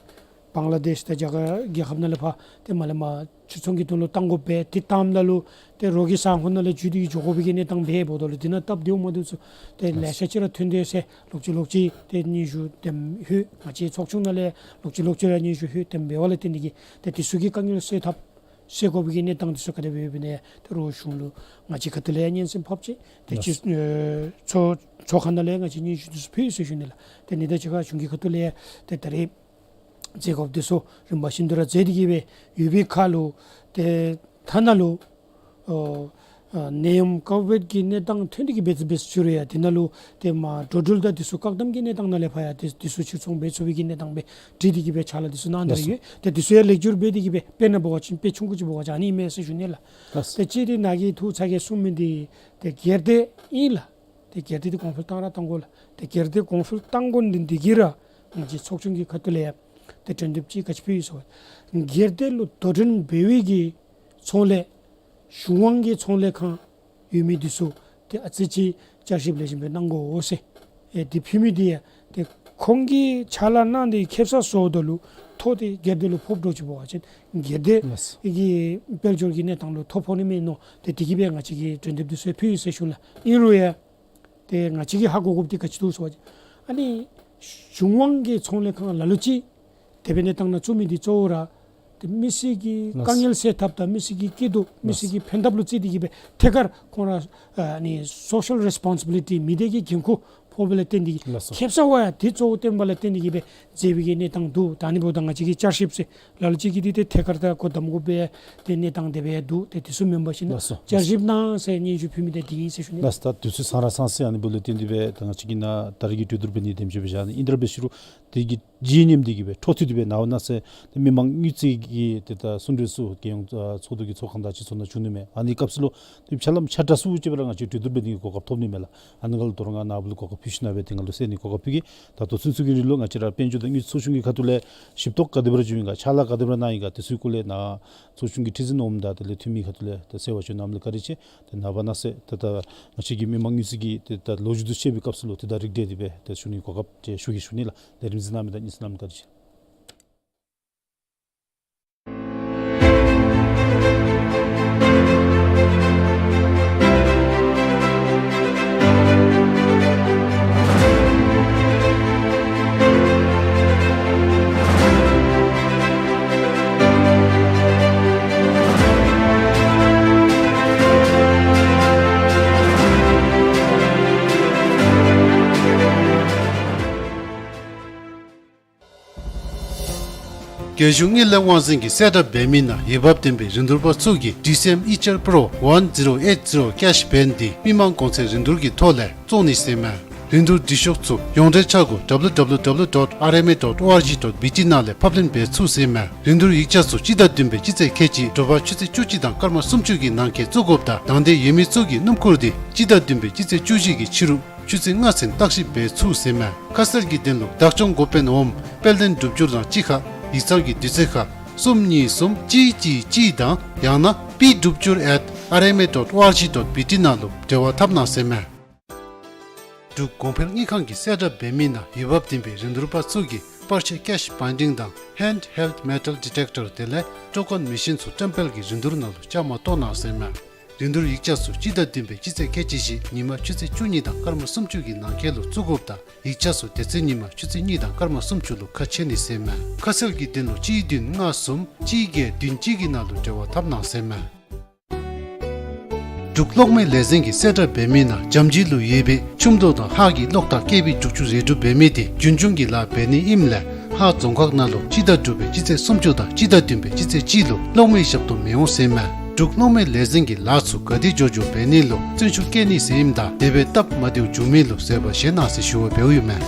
བང་ལ་དེཤ་དང་རྒྱ་གར་རྒྱལ་ཁབ་ནང་ལས་ཕར་ཏེ་མར་ལས་མར་ཕྱིར་ཚོང་གི་དོན་ལུ་བཏང་དགོ་པས། དེ་བཏངམ་ད་ལུ་ཏེ་རོགས་ཀྱི་ས་ཁོངས་ནང་ལས་འཇུས་ཏེ་འགྱོ་དགོ་པའི་གི་གནས་སྟངས་འབདཝ་ད་ལུ་དེ་ནང་སྟབས་བདེཝ་མ་བདེཝ་ཚུ་ཏེ་ལེ་ཤ་ཅིག་ར་ཐོན་དེས་ཟེར་ལོག་ཅི་ལོག་ཅི་ཏེ་སྙན་ཞུ་དེམ་ལྷོད། ང་བཅས་ཚོགས་ཆུང་ནང་ལས་ལོག་ཅི་ལོག་ཅི་ར་སྙན་ཞུ་ལྷོད། དེམ་འབདཝ་ལས་བརྟེན་ཏེ་གིས་ཏེ་དེ་ཚུ་གི་དཀའ་ངལ་སེལ་ཐབས་སེལ་དགོ་པའི་གི་གནས་སྟངས་དེ་ཚུ་ག་དེ་སྦེ་ཡོདཔ་ཨིན་ན་ཏེ་རོགས་གཞུང་ལུ་ང་བཅས་ཁ་ཐུག་ལས་ཡང་སྙན་སེང་ཕབ་ཅི། ཏེ་ཅིག་ཨེ་ཚོགས་ཚོགས་ཁང་ནང་ལས་ང་བཅས་སྙན་ཞུ་དེ་ཚུ་ཕུལ་ཟེར་ཞུ་ནི་ལགས། ཏེ་ཨ་ནི་དང་གཅིག་ཁར་གཞུང་གི་ཁ་ཐུག་ལས་ཡང་ཏེ་ད་རེས་མཛད་དགོཔ་དེ་ཚུ་རིམ་པ་བཞིན་དུ་ར་མཛད་དེ་གིས་སྦེ་ཡོད་པའི་ཁར་ལུ་ཏེ་ཐ་ན་ལུ་ཨོ་ཨ་ནད་ཡམས་ཀོ་བིཌ་ཀྱི་གནས་སྟངས་ཐོན་ཏེ་གིས་སྦེ་འབད་ཚུགས་རུང་ཡང་དེ་ནང་ལུ་ཏེ་མར་འགྲོ་འགྲུལ་དང་དེ་ཚུ་བཀག་དམ་གྱི་གནས་སྟངས་ནང་ལས་ཕར་ཡང་དེ་དེ་ཚུ་ཕྱིར་ཚོང་འབད་ཚུགས་པའི་གི་གནས་སྟངས་སྦེ་བྲིས་ཏེ་གིས་སྦེ་ཕྱག་ལཱ་དེ་ཚུ་གནང་སྟེ་ར་ཡོད། ཏེ་དེ་ཚུ་ཡང་ལེགས་བསྒྱུར་འབད་དེ་གིས་སྦེ་དཔེར་ན་འབད་བ་ཅིན་དཔེ་ཆུང་ཀུ་ཅིག་འབད་བ་ཅིན་ཨ་ནི་ཨིན་མས་ཟེར་ཞུ་ནི་ལགས། ལགས། ཏེ་གཅིག་འདི་ནཱ་གིས་ཐུགས་ཚ་གྱང་གསུངས་མི་འདི་ཏེ་སྒེར་སྡེ་ཨིན་ལགས། ཏེ་སྒེར་སྡེ་འདི་གོང་འཕེལ་བཏང་ར་བཏང་དགོ་ལགས། ཏེ་སྒེར་སྡེ་གོང་འཕེལ་བཏང་དགོ་ནི་འདི་གིས་ར་ང་བཅས་ཚོགས་ཆུང་གི་ཁ་ཐུག་ལས་ཡང་ཏེ་གྲོས་འདེབས་ཅིག་ག་ཅི་ཕུལ་ཡི་ཟེར་བ་སྒེར་སྡེ་ལུ་དོ་འགྲན་འབད་བའི་གི་ཚོང་ལས་གཞུང་དབང་གི་ཚོང་ལས་ཁང་ཡོད་མི་འདི་ཚུ་ཏེ་ཨ་ཙི་ཅིག་བསྐྱར་ཞིབ་ལེགས་ཤོམ་སྦེ་གནང་དགོ་ཟེར་ཨེ་འདི་ཕུལ་མི་འདི་ཡང་ཏེ་ཁོང་གིས་ཕྱག་ལཱ་གནང་སྟེ་ཁེ་སང་བཟོཝ་ད་ལུ་ཐོ་དེ་སྒེར་སྡེ་ལུ་ཕོགཔ་འདྲཝ་ཅིག་འབད་བ་ཅིན་སྒེར་སྡེ་ལགས། གི་དཔལ་འབྱོར་གྱི་གནས་སྟངས་ལུ་ཐོ་ཕོག་ནི་མས་མནོ། ཏེ་དེ་གིས་སྦེ་ང་བཅས་ཀྱིས་གྲོས་འདེབས་འདི་ཚུ་ཕུལ་ཡི་ཟེར་ཞུ་ལགས། ཨིན་རུང་ཡང་ཏེ་ང་བཅས་ཀྱིས་ཧ་གོ་དགོཔ་འདི་ག་ཅི་འདུག་ཟེར་བ་ཅིན་ཨ་ནི་གཞུང་དབང་གི་ཚོང་ལས་ཁང་ལ་ལུ་ཅིག་དེ་སྦེ་གནས་སྟངས་ནང་བཙུགས་མི་འདི་གཙོ་བོ་ར་ཏེ་མི་སེར་གྱི་ལགས། དཀའ་ངལ་སེལ་ཐབས་དང་མི་སེར་གྱི་སྐྱིད་སྡུག་མི་སེར་ལགས། གྱི་ཕན་ཐབས་ལུ་བརྩིས་ཏེ་གིས་སྦེ་ཐད་ཀར་ཁོང་ར་ཨ་ནི་སོ་ཤལ་རེས་པོན་སི་བི་ལི་ཊི་མི་སྡེ་གི་འགན་ཁུར་ཕོགཔ་ལས་བརྟེན་ཏེ་གིས་ལགས་སོ། ཁེ་སང་བ་ཡང་དེ་གཙོ་བོ་བཏོན་པ་ལས་བརྟེན་ཏེ་གིས་སྦེ་མཛད་པའི་གི་གནས་སྟངས་འདུག། ད་ཨ་ནི་འབདཝ་ད་ང་བཅས་ཀྱིས་བསྐྱར་ཞིབ་ཟེར་ལ་ལུ་ཅིག་གིས་འདི་ཏེ་ཐད་ཀར་དང་སྒོ་བསྡམ་དགོ་པའི་ཏེ་གནས་སྟངས་དེ་སྦེ་འདུག། ཏེ་དེ་ཚུ་མེན་པར་ཞིན་ན་ལགས་སོ། བསྐྱར་ཞིབ་གནང་ཟེར་སྙན་ཞུ་ཕུལ་མི་འདི་འདི་ཨིན་ཟེར་ཞུ་ནི། ལགས་སོ། ད་དུས་ཚོད་ཚང་ར་ཚང་ཟེར་ཨ་ནི་འབདཝ་ལས་བརྟེན་ཏེ་སྦེ་ད་ང་བཅས་ཀྱིས་ནཱ་ད་རེས་ཀྱི་གྲོས་བསྡུར་འབད་ནི་དེམ་ཅིག་སྦེ་བཞག་ནི་ཨིན། དེ་ར་འབད་ཞུ་རུང་དེ་གི་རྗེས་ཉིནམ་འདི་གིས་སྦེ་འཕྲོ་མཐུད་དེ་སྦེ་ནངས་པ་གནངས་ཚེ་ཏེ་མི་མང་དངུལ་རྩིས་ཀྱི་ཏེ་ད་གསུང་གྲོས་ཚུ་རྒྱལ་ཡོངས་ཚོགས་འདུ་གི་ཚོགས་ཁང་དང་སྤྱི་ཚོགས་ནང་བྱུང་ནི་མས། ཨ་ནི་སྐབས་སུ་ལུ་ཏེ་ཕྱག་ལམ་ཆ་འདྲ་སུ་ཅིག་སྦེ་ར་ང་བཅས་གྲོས་བསྡུར་འབད་ནི་གི་གོ་སྐབས་ཐོབ་ནི་མས་ལགས། ཨ་ནི་ཁར་ལུ་དོ་རུང་ང་ནཱ་བུ་ལུ་གོ་སྐབས་ཕུལ་ཞིན་ན་སྦེ་ཏེ་ང་ལུ་གསན་ནི་གོ་སྐབས་ཕུལ་གེ། ད་ད་ཚུན་ཚོད་ཀྱི་རིང་ལུ་ང་བཅས་ར་དཔལ་འབྱོར་དང་དངུལ་རྩིས་ཚོགས་ཆུང་གི་ཁ་ཐུག་ལས་ཞིབ་རྟོག་ག་དེ་སྦེ་ར་བྱུང་ཡི་ག་ཕྱག་ལཱ་ག་དེ་སྦེ་ར་གནང་ཡི་ག་དེ་ཚུ་གི་སྐོར་ལས་ནཱ་ཚོགས་ཆུང་གི་ཁྲི་འཛིན་འོགམ་དང་དེ་ལས་འཐུས་མི་ཁ་ཐུག་ལས་ཏེ་གསལ་བ་བྱོན་གནངམ་ལས་བཀའ་དྲིན་ཆེ། ཏེ་ནངས་པ་གནངས་ཚེ་ཏེ་ད་ང་བཅས་ཀྱི་མི་མང་དངུལ་རྩིས་ཀྱི་ཏེ་ད་ལོ་རྒྱུས་འདི་བཤད་པའི་སྐབས་སུ་ལུ་ཏེ་ད་རིགས་བསྒྲེས་ཏེ་སྦེ་ཏེ་ཞུ་ནི་གོ་སྐབས་ཏེ་ཞུ་གེ་ཞུ་ནི་ལགས། ལས་རིམ་གཟིགས་གནང་མི་དང་གཉིས་སུ་གནམ་མེད་ས་མེད་བཀའ་དྲིན་ཆེ། རྒྱལ་གཞུང་དངུལ་ལས་དབང་འཛིན་གྱིས་གསལ་བསྒྲགས་འབད་མི་ནང་འོས་འབབ་ལྡན་པའི་རིན་བསྡུར་པ་ཚུ་གིས་ཌི་སི་ཨེམ་ཨི་ཅར་པྲོ་ཝན་ཛི་རོ་ཨེཊ་ཛི་རོ་ཀེཤ་བེན་འདི་མི་མང་གོང་ཚད་རིན་བསྡུར་གྱི་ཐོག་ལས་བཙོང་ནི་ཟེར་མས། རིན་བསྡུར་འབྲི་ཤོག་ཚུ་ཡོངས་འབྲེལ་འཆར་སྒོ་W W W dot R M A dot O R G dot B T ནང་ལས་ཕབ་ལེན་འབད་ཚུགས་ཟེར་མས། རིན་བསྡུར་ཡིག་ཆ་ཚུ་སྤྱི་ཟླ་བདུན་པའི་སྤྱི་ཚེས་ཁལ་གཅིག་དྲོ་པ་ཆུ་ཚོད་བཅུ་གཅིག་དང་སྐར་མ་སུམ་ཅུ་གི་ནང་འཁོད་བཙུགས་དགོཔ་དང་དང་འདོད་ཡོད་མི་ཚུ་གིས་སྣུམ་འཁོར་འདི་སྤྱི་ཟླ་བདུན་པའི་སྤྱི་ཚེས་བཅུ་བཞི་གི་ཕྱི་རུ་ཆུ་ཚོད་ལྔ་ཚུན་བརྟག་ཞིབ་འབད་ཚུགས་ཟེར་མས། ཁ་གསལ་གྱི་དོན་ལུ་བདག་སྐྱོང་འགོ་དཔོན་འོགམ་དཔལ་ལྡན་སྒྲུབ་སྐྱོར་དང་གཅིག་ཁར་ཡིག་ཚང་གི་དུས་ཚོད་ཁར་གསུམ་གཉིས་གསུམ་གཅིག་གཅིག་གཅིག་དང་ཡང་ན་P Dubchur at R M A dot O R G dot B T ནང་ལུ་འབྲེལ་བ་འཐབ་གནང་ཟེར་མས། འབྲུག་གོང་འཕེལ་དངུལ་ཁང་གིས་གསལ་བསྒྲགས་འབད་མི་ནང་འོས་འབབ་ལྡན་པའི་རིན་བསྡུར་པ་ཚུ་གིས་པར་ཆས་ཀེཤ་བཱའིན་ཌིང་དང་ཧེནཌ་ཧེལཌ་མེ་ཊལ་ཌི་ཊེཀ་ཊར་དེ་ལས་ཊོ་ཀོན་མེ་ཤིན་ཚུ་བཀྲམ་སྤེལ་གྱི་རིན་བསྡུར་ནང་ལུ་བཅའ་མར་གཏོགས་གནང་ཟེར་མས། རིན་བསྡུར་ཡིག་ཆ་ཚུ་སྤྱི་ཟླ་བདུན་པའི་སྤྱི་ཚེས་ཁལ་གཅིག་བཞི་ཉིན་མ་ཆུ་ཚོད་བཅུ་གཉིས་དང་སྐར་མ་སུམ་ཅུ་གི་ནང་འཁོད་ལུ་བཙུགས་དགོཔ་དང་ཡིག་ཆ་ཚུ་དེ་ཚེ་ཉིན་མ་ཆུ་ཚོད་གཉིས་དང་སྐར་མ་སུམ་ཅུ་ལུ་ཁ་ཕྱེ་ནི་ཟེར་མས། ཁ་གསལ་གྱི་དོན་ལུ་གཅིག་བདུན་ལྔ་གསུམ་གཅིག་བརྒྱད་བདུན་གཅིག་གི་ནང་ལུ་འབྲེལ་བ་འཐབ་གནང་ཟེར་མས། འབྲུག་གློག་མེ་ལས་འཛིན་གྱིས་གསལ་བསྒྲགས་འབད་མི་ནང་འཇམ་ཅི་ལུ་ཡོད་པའི་ཆུ་མདོ་དང་ཧཱ་གི་གློག་ཐག་བཀལ་བའི་འབྲུག་ཆུ་རེག་དྲུག་འབད་མི་དེ་རྒྱུན་སྐྱོང་གི་ལཱ་འབད་ནི་ཨིནམ་ལས་ཧཱ་རྫོང་ཁག་ནང་ལུ་སྤྱི་ཟླ་དྲུག་པའི་སྤྱི་ཚེས་སུམ་ཅུ་དང་སྤྱི་ཟླ་བདུན་པའི་སྤྱི་ཚེས་གཅིག་ལུ་གློག་མེ་ཞབས་ཏོག་མི་འོང་ཟེར་མས། འབྲུག་གློག་མེ་ལས་འཛིན་གྱིས་ལཱ་ཚུ་ག་དེ་མགྱོགས་མགྱོགས་འབད་ནི་ལུ་བརྩོན་ཤུགས་བསྐྱེད་ནི་ཟེར་ཨིནམ་ད་དེ་སྦེ་སྟབས་མ་བདེཝ་བྱུང་མི་ལུ་བཟོད་པ་བཞེས་གནང་ཟེར་ཞུ་བ་འབདཝ་ཨིན་མས།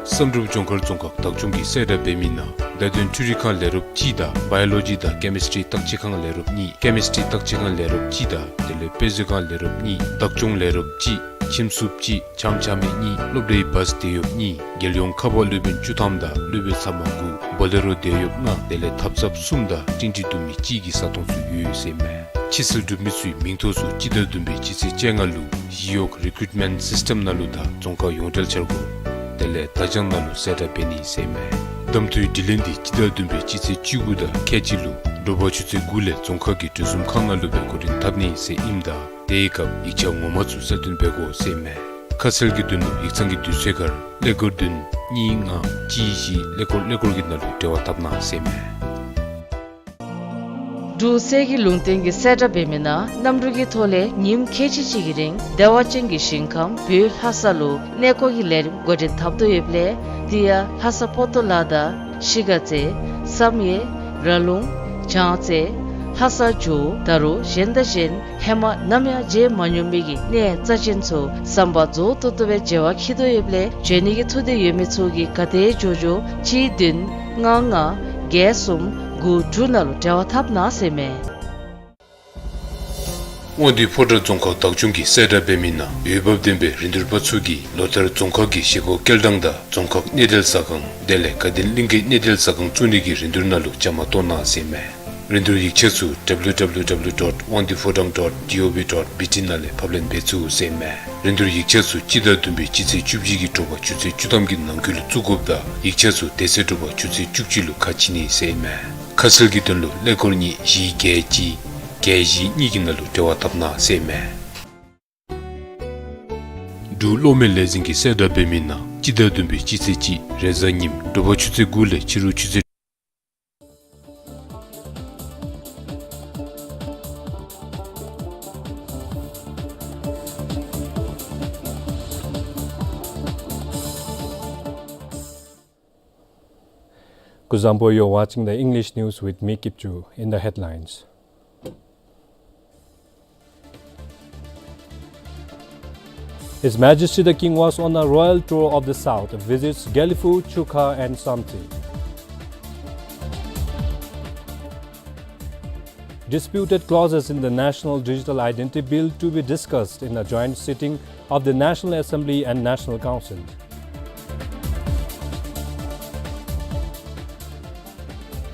བསམ་གྲུབ་ལྗོངས་མཁར་རྫོང་ཁག་བདག་སྐྱོང་གིས་གསལ་བསྒྲགས་འབད་མི་ནང་བརྡ་དོན་འཕྲུལ་རིག་ཁང་ལས་རོགསཔ་གཅིག་དང་བཱ་ཡོ་ལོ་ཇི་དང་ཀེ་མིསི་ཊི་བརྟག་དཔྱད་ཁང་ལས་རོགསཔ་གཉིས་ཀེ་མིསི་ཊི་བརྟག་དཔྱད་ཁང་ལས་རོགསཔ་གཅིག་དང་དེ་ལས་དཔེ་མཛོད་ཁང་ལས་རོགསཔ་གཉིས་བདག་སྐྱོང་ལས་རོགསཔ་གཅིག་ཁྱིམ་སུབ་གཅིག་ཆང་ཆ་མེད་གཉིས་སློབ་གྲྭའི་བཱས་དེད་གཡོགཔ་གཉིས་རྒྱལ་ཡོངས་ཁ་པར་སློབ་དཔོན་བཅུ་ཐམ་དང་སློབ་དཔོན་ཚབ་མ་དགུ་བོ་ལེ་རོ་དེད་གཡོགཔ་ལྔ་དེ་ལས་ཐབ་ཚངཔ་གསུམ་དང་ཊིན་ཊི་བརྡུང་མི་གཅིག་གི་ས་སྟོང་ཚུ་ཡོད་ཟེར་མས། ཕྱིར་སེལ་གྲུབ་མི་ཚུའི་མིང་ཐོ་ཚུ་སྤྱི་ཟླ་བདུན་པའི་སྤྱི་ཚེས་བཅོ་ལྔ་ལུ་གཞི་གཡོག་རི་ཀུ་རུཊ་མེནཊ་སིསི་ཊེམ་ནང་ལུ་དང་རྫོང་ཁག་ཡོངས་འབྲེལ་འཆར་སྒོ་དེ་ལས་བརྡ་བྱང་ནང་ལུ་གསལ་བསྒྲགས་འབད་ནི་ཟེར་མས། གདམ་འཐུའི་དྲི་ལན་འདི་སྤྱི་ཟླ་བདུན་པའི་སྤྱི་ཚེས་བཅུ་དགུ་དང་ཁལ་གཅིག་ལུ་དྲོ་པ་ཆུ་ཚོད་དགུ་ལས་རྫོང་ཁག་གི་གྲོས་གསུམ་ཁང་ནང་ལུ་སྦེ་འགོ་འདྲེན་འཐབ་ནི་ཟེར་ཨིནམ་ད་དེའི་སྐབས་ཡིག་ཆ་ངོ་མ་ཚུ་གསལ་སྟོན་འབད་དགོ་ཟེར་མས། ཁ་གསལ་གྱི་དོན་ལུ་ཡིག་ཚང་གི་དུས་ཚོད་ཁར་ཀླད་ཀོར་བདུན་གཉིས་ལྔ་གཅིག་བཞི་ཀླད་ཀོར་ཀླད་ཀོར་གྱི་ནང་ལུ་འབྲེལ་བ་འཐབ་གནང་ཟེར་མས། འབྲུག་གསེར་གྱི་ལུང་བསྟན་གྱིས་གསལ་བསྒྲགས་འབད་མི་ནང་གནམ་གྲུ་གི་ཐོག་ལས་ཉིནམ་ཁལ་གཅིག་གཅིག་གི་རིང་བདེ་བ་ཅན་གྱི་ཞིང་ཁམས་བོད་ལྷ་ས་ལུ་གནས་སྐོར་གྱི་ལས་རིམ་འགོ་འདྲེན་འཐབ་དོ་ཡོདཔ་ལས་དེ་ཡང་ལྷ་ས་པོ་ཏོ་ལ་དང་ཤི་ག་རྩེ་བསམ་ཡས་ར་ལུང་བྱང་རྩེ་ལྷ་ས་ཇོ་བོ་ད་རུང་གཞན་དང་གཞན་ཧེ་མ་ནམ་ཡང་མཇལ་མ་མྱོང་མི་གི་གནས་རྩ་ཅན་ཚུ་བསམ་པ་རྫོགས་ཏོག་ཏོ་སྦེ་མཇལ་བར་འཁྱིད་དོ་ཡོདཔ་ལས་འབྱོན་ནི་གི་ཐུགས་འདོད་ཡོད་མི་ཚུ་གིས་ག་དེ་མགྱོགས་མགྱོགས་གཅིག་བདུན་ལྔ་ལྔ་བརྒྱད་གསུམ་དགུ་དྲུག་ནང་ལུ་འབྲེལ་བ་འཐབ་གནང་ཟེར་མས། དབང་འདུས་ཕོ་བྲང་རྫོང་ཁག་བདག་སྐྱོང་གིས་གསལ་བསྒྲགས་འབད་མི་ནང་འོས་འབབ་ལྡན་པའི་རིན་བསྡུར་པ་ཚུ་གིས་ལོ་ལྟར་རྫོང་ཁག་གི་བཞེས་སྒོ་སྐྱེལ་ཐངས་དང་རྫོང་ཁག་གནས་བརྟན་ཟ་ཁང་དེ་ལས་དགའ་ལྡན་གླིང་གི་གནས་བརྟན་ཟ་ཁང་བཙུགས་ནི་གི་རིན་བསྡུར་ནང་ལུ་བཅའ་མར་གཏོགས་གནང་ཟེར་མས། རིན་བསྡུར་ཡིག་ཆ་ཚུ་W W W dot wangduyphodrang dot gov dot B T ནང་ལས་ཕབ་ལེན་འབད་ཚུགས་ཟེར་མས། རིན་བསྡུར་ཡིག་ཆ་ཚུ་སྤྱི་ཟླ་བདུན་པའི་སྤྱི་ཚེས་བཅུ་གཅིག་གི་དྲོ་པ་ཆུ་ཚོད་བཅུ་ཐམ་གྱི་ནང་འཁོད་ལུ་བཙུགས་དགོཔ་དང་ཡིག་ཆ་ཚུ་དེ་ཚེ་དྲོ་པ་ཆུ་ཚོད་བཅུ་གཅིག་ལུ་ཁ་ཕྱེ་ནི་ཟེར་མས། ཁ་གསལ་གྱི་དོན་ལུ་ཀླད་ཀོར་གཉིས་བཞི་བརྒྱད་གཅིག་བརྒྱད་བཞི་གཉིས་ཀྱི་ནང་ལུ་འབྲེལ་བ་འཐབ་གནང་ཟེར་མས། འབྲུག་གློག་མེ་ལས་འཛིན་གྱིས་གསལ་བསྒྲགས་འབད་མི་ནང་སྤྱི་ཟླ་བདུན་པའི་སྤྱི་ཚེས་གཅིག་རེས་གཟའ་ཉིམ་དྲོ་པ་ཆུ་ཚོད་དགུ་ལས་ཕྱི་རུ་ཆུ་ཚོད། Kuzuzangpo, you're watching the English news with me, Kipchu. In the headlines. His Majesty the King was on a royal tour of the south, visits Gelephu, Chukha and Samtse. Disputed clauses in the National Digital Identity Bill to be discussed in a joint sitting of the National Assembly and National Council.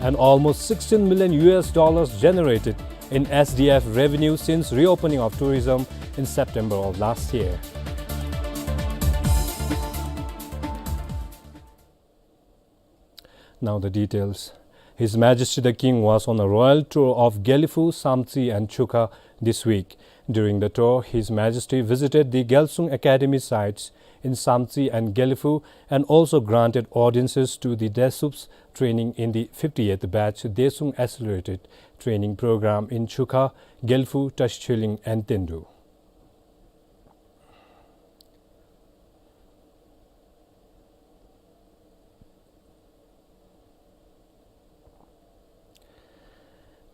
And almost sixteen million U S dollars generated in S D F revenue since reopening of tourism in September of last year. Now the details. His Majesty the King was on a royal tour of Gelephu, Samtse and Chukha this week. During the tour, His Majesty visited the Gyalsung Academy sites in Samtse and Gelephu and also granted audiences to the Desups training in the fifty-eighth batch Desup Accelerated Training Program in Chukha, Gelephu, Tashichilung and Tendu.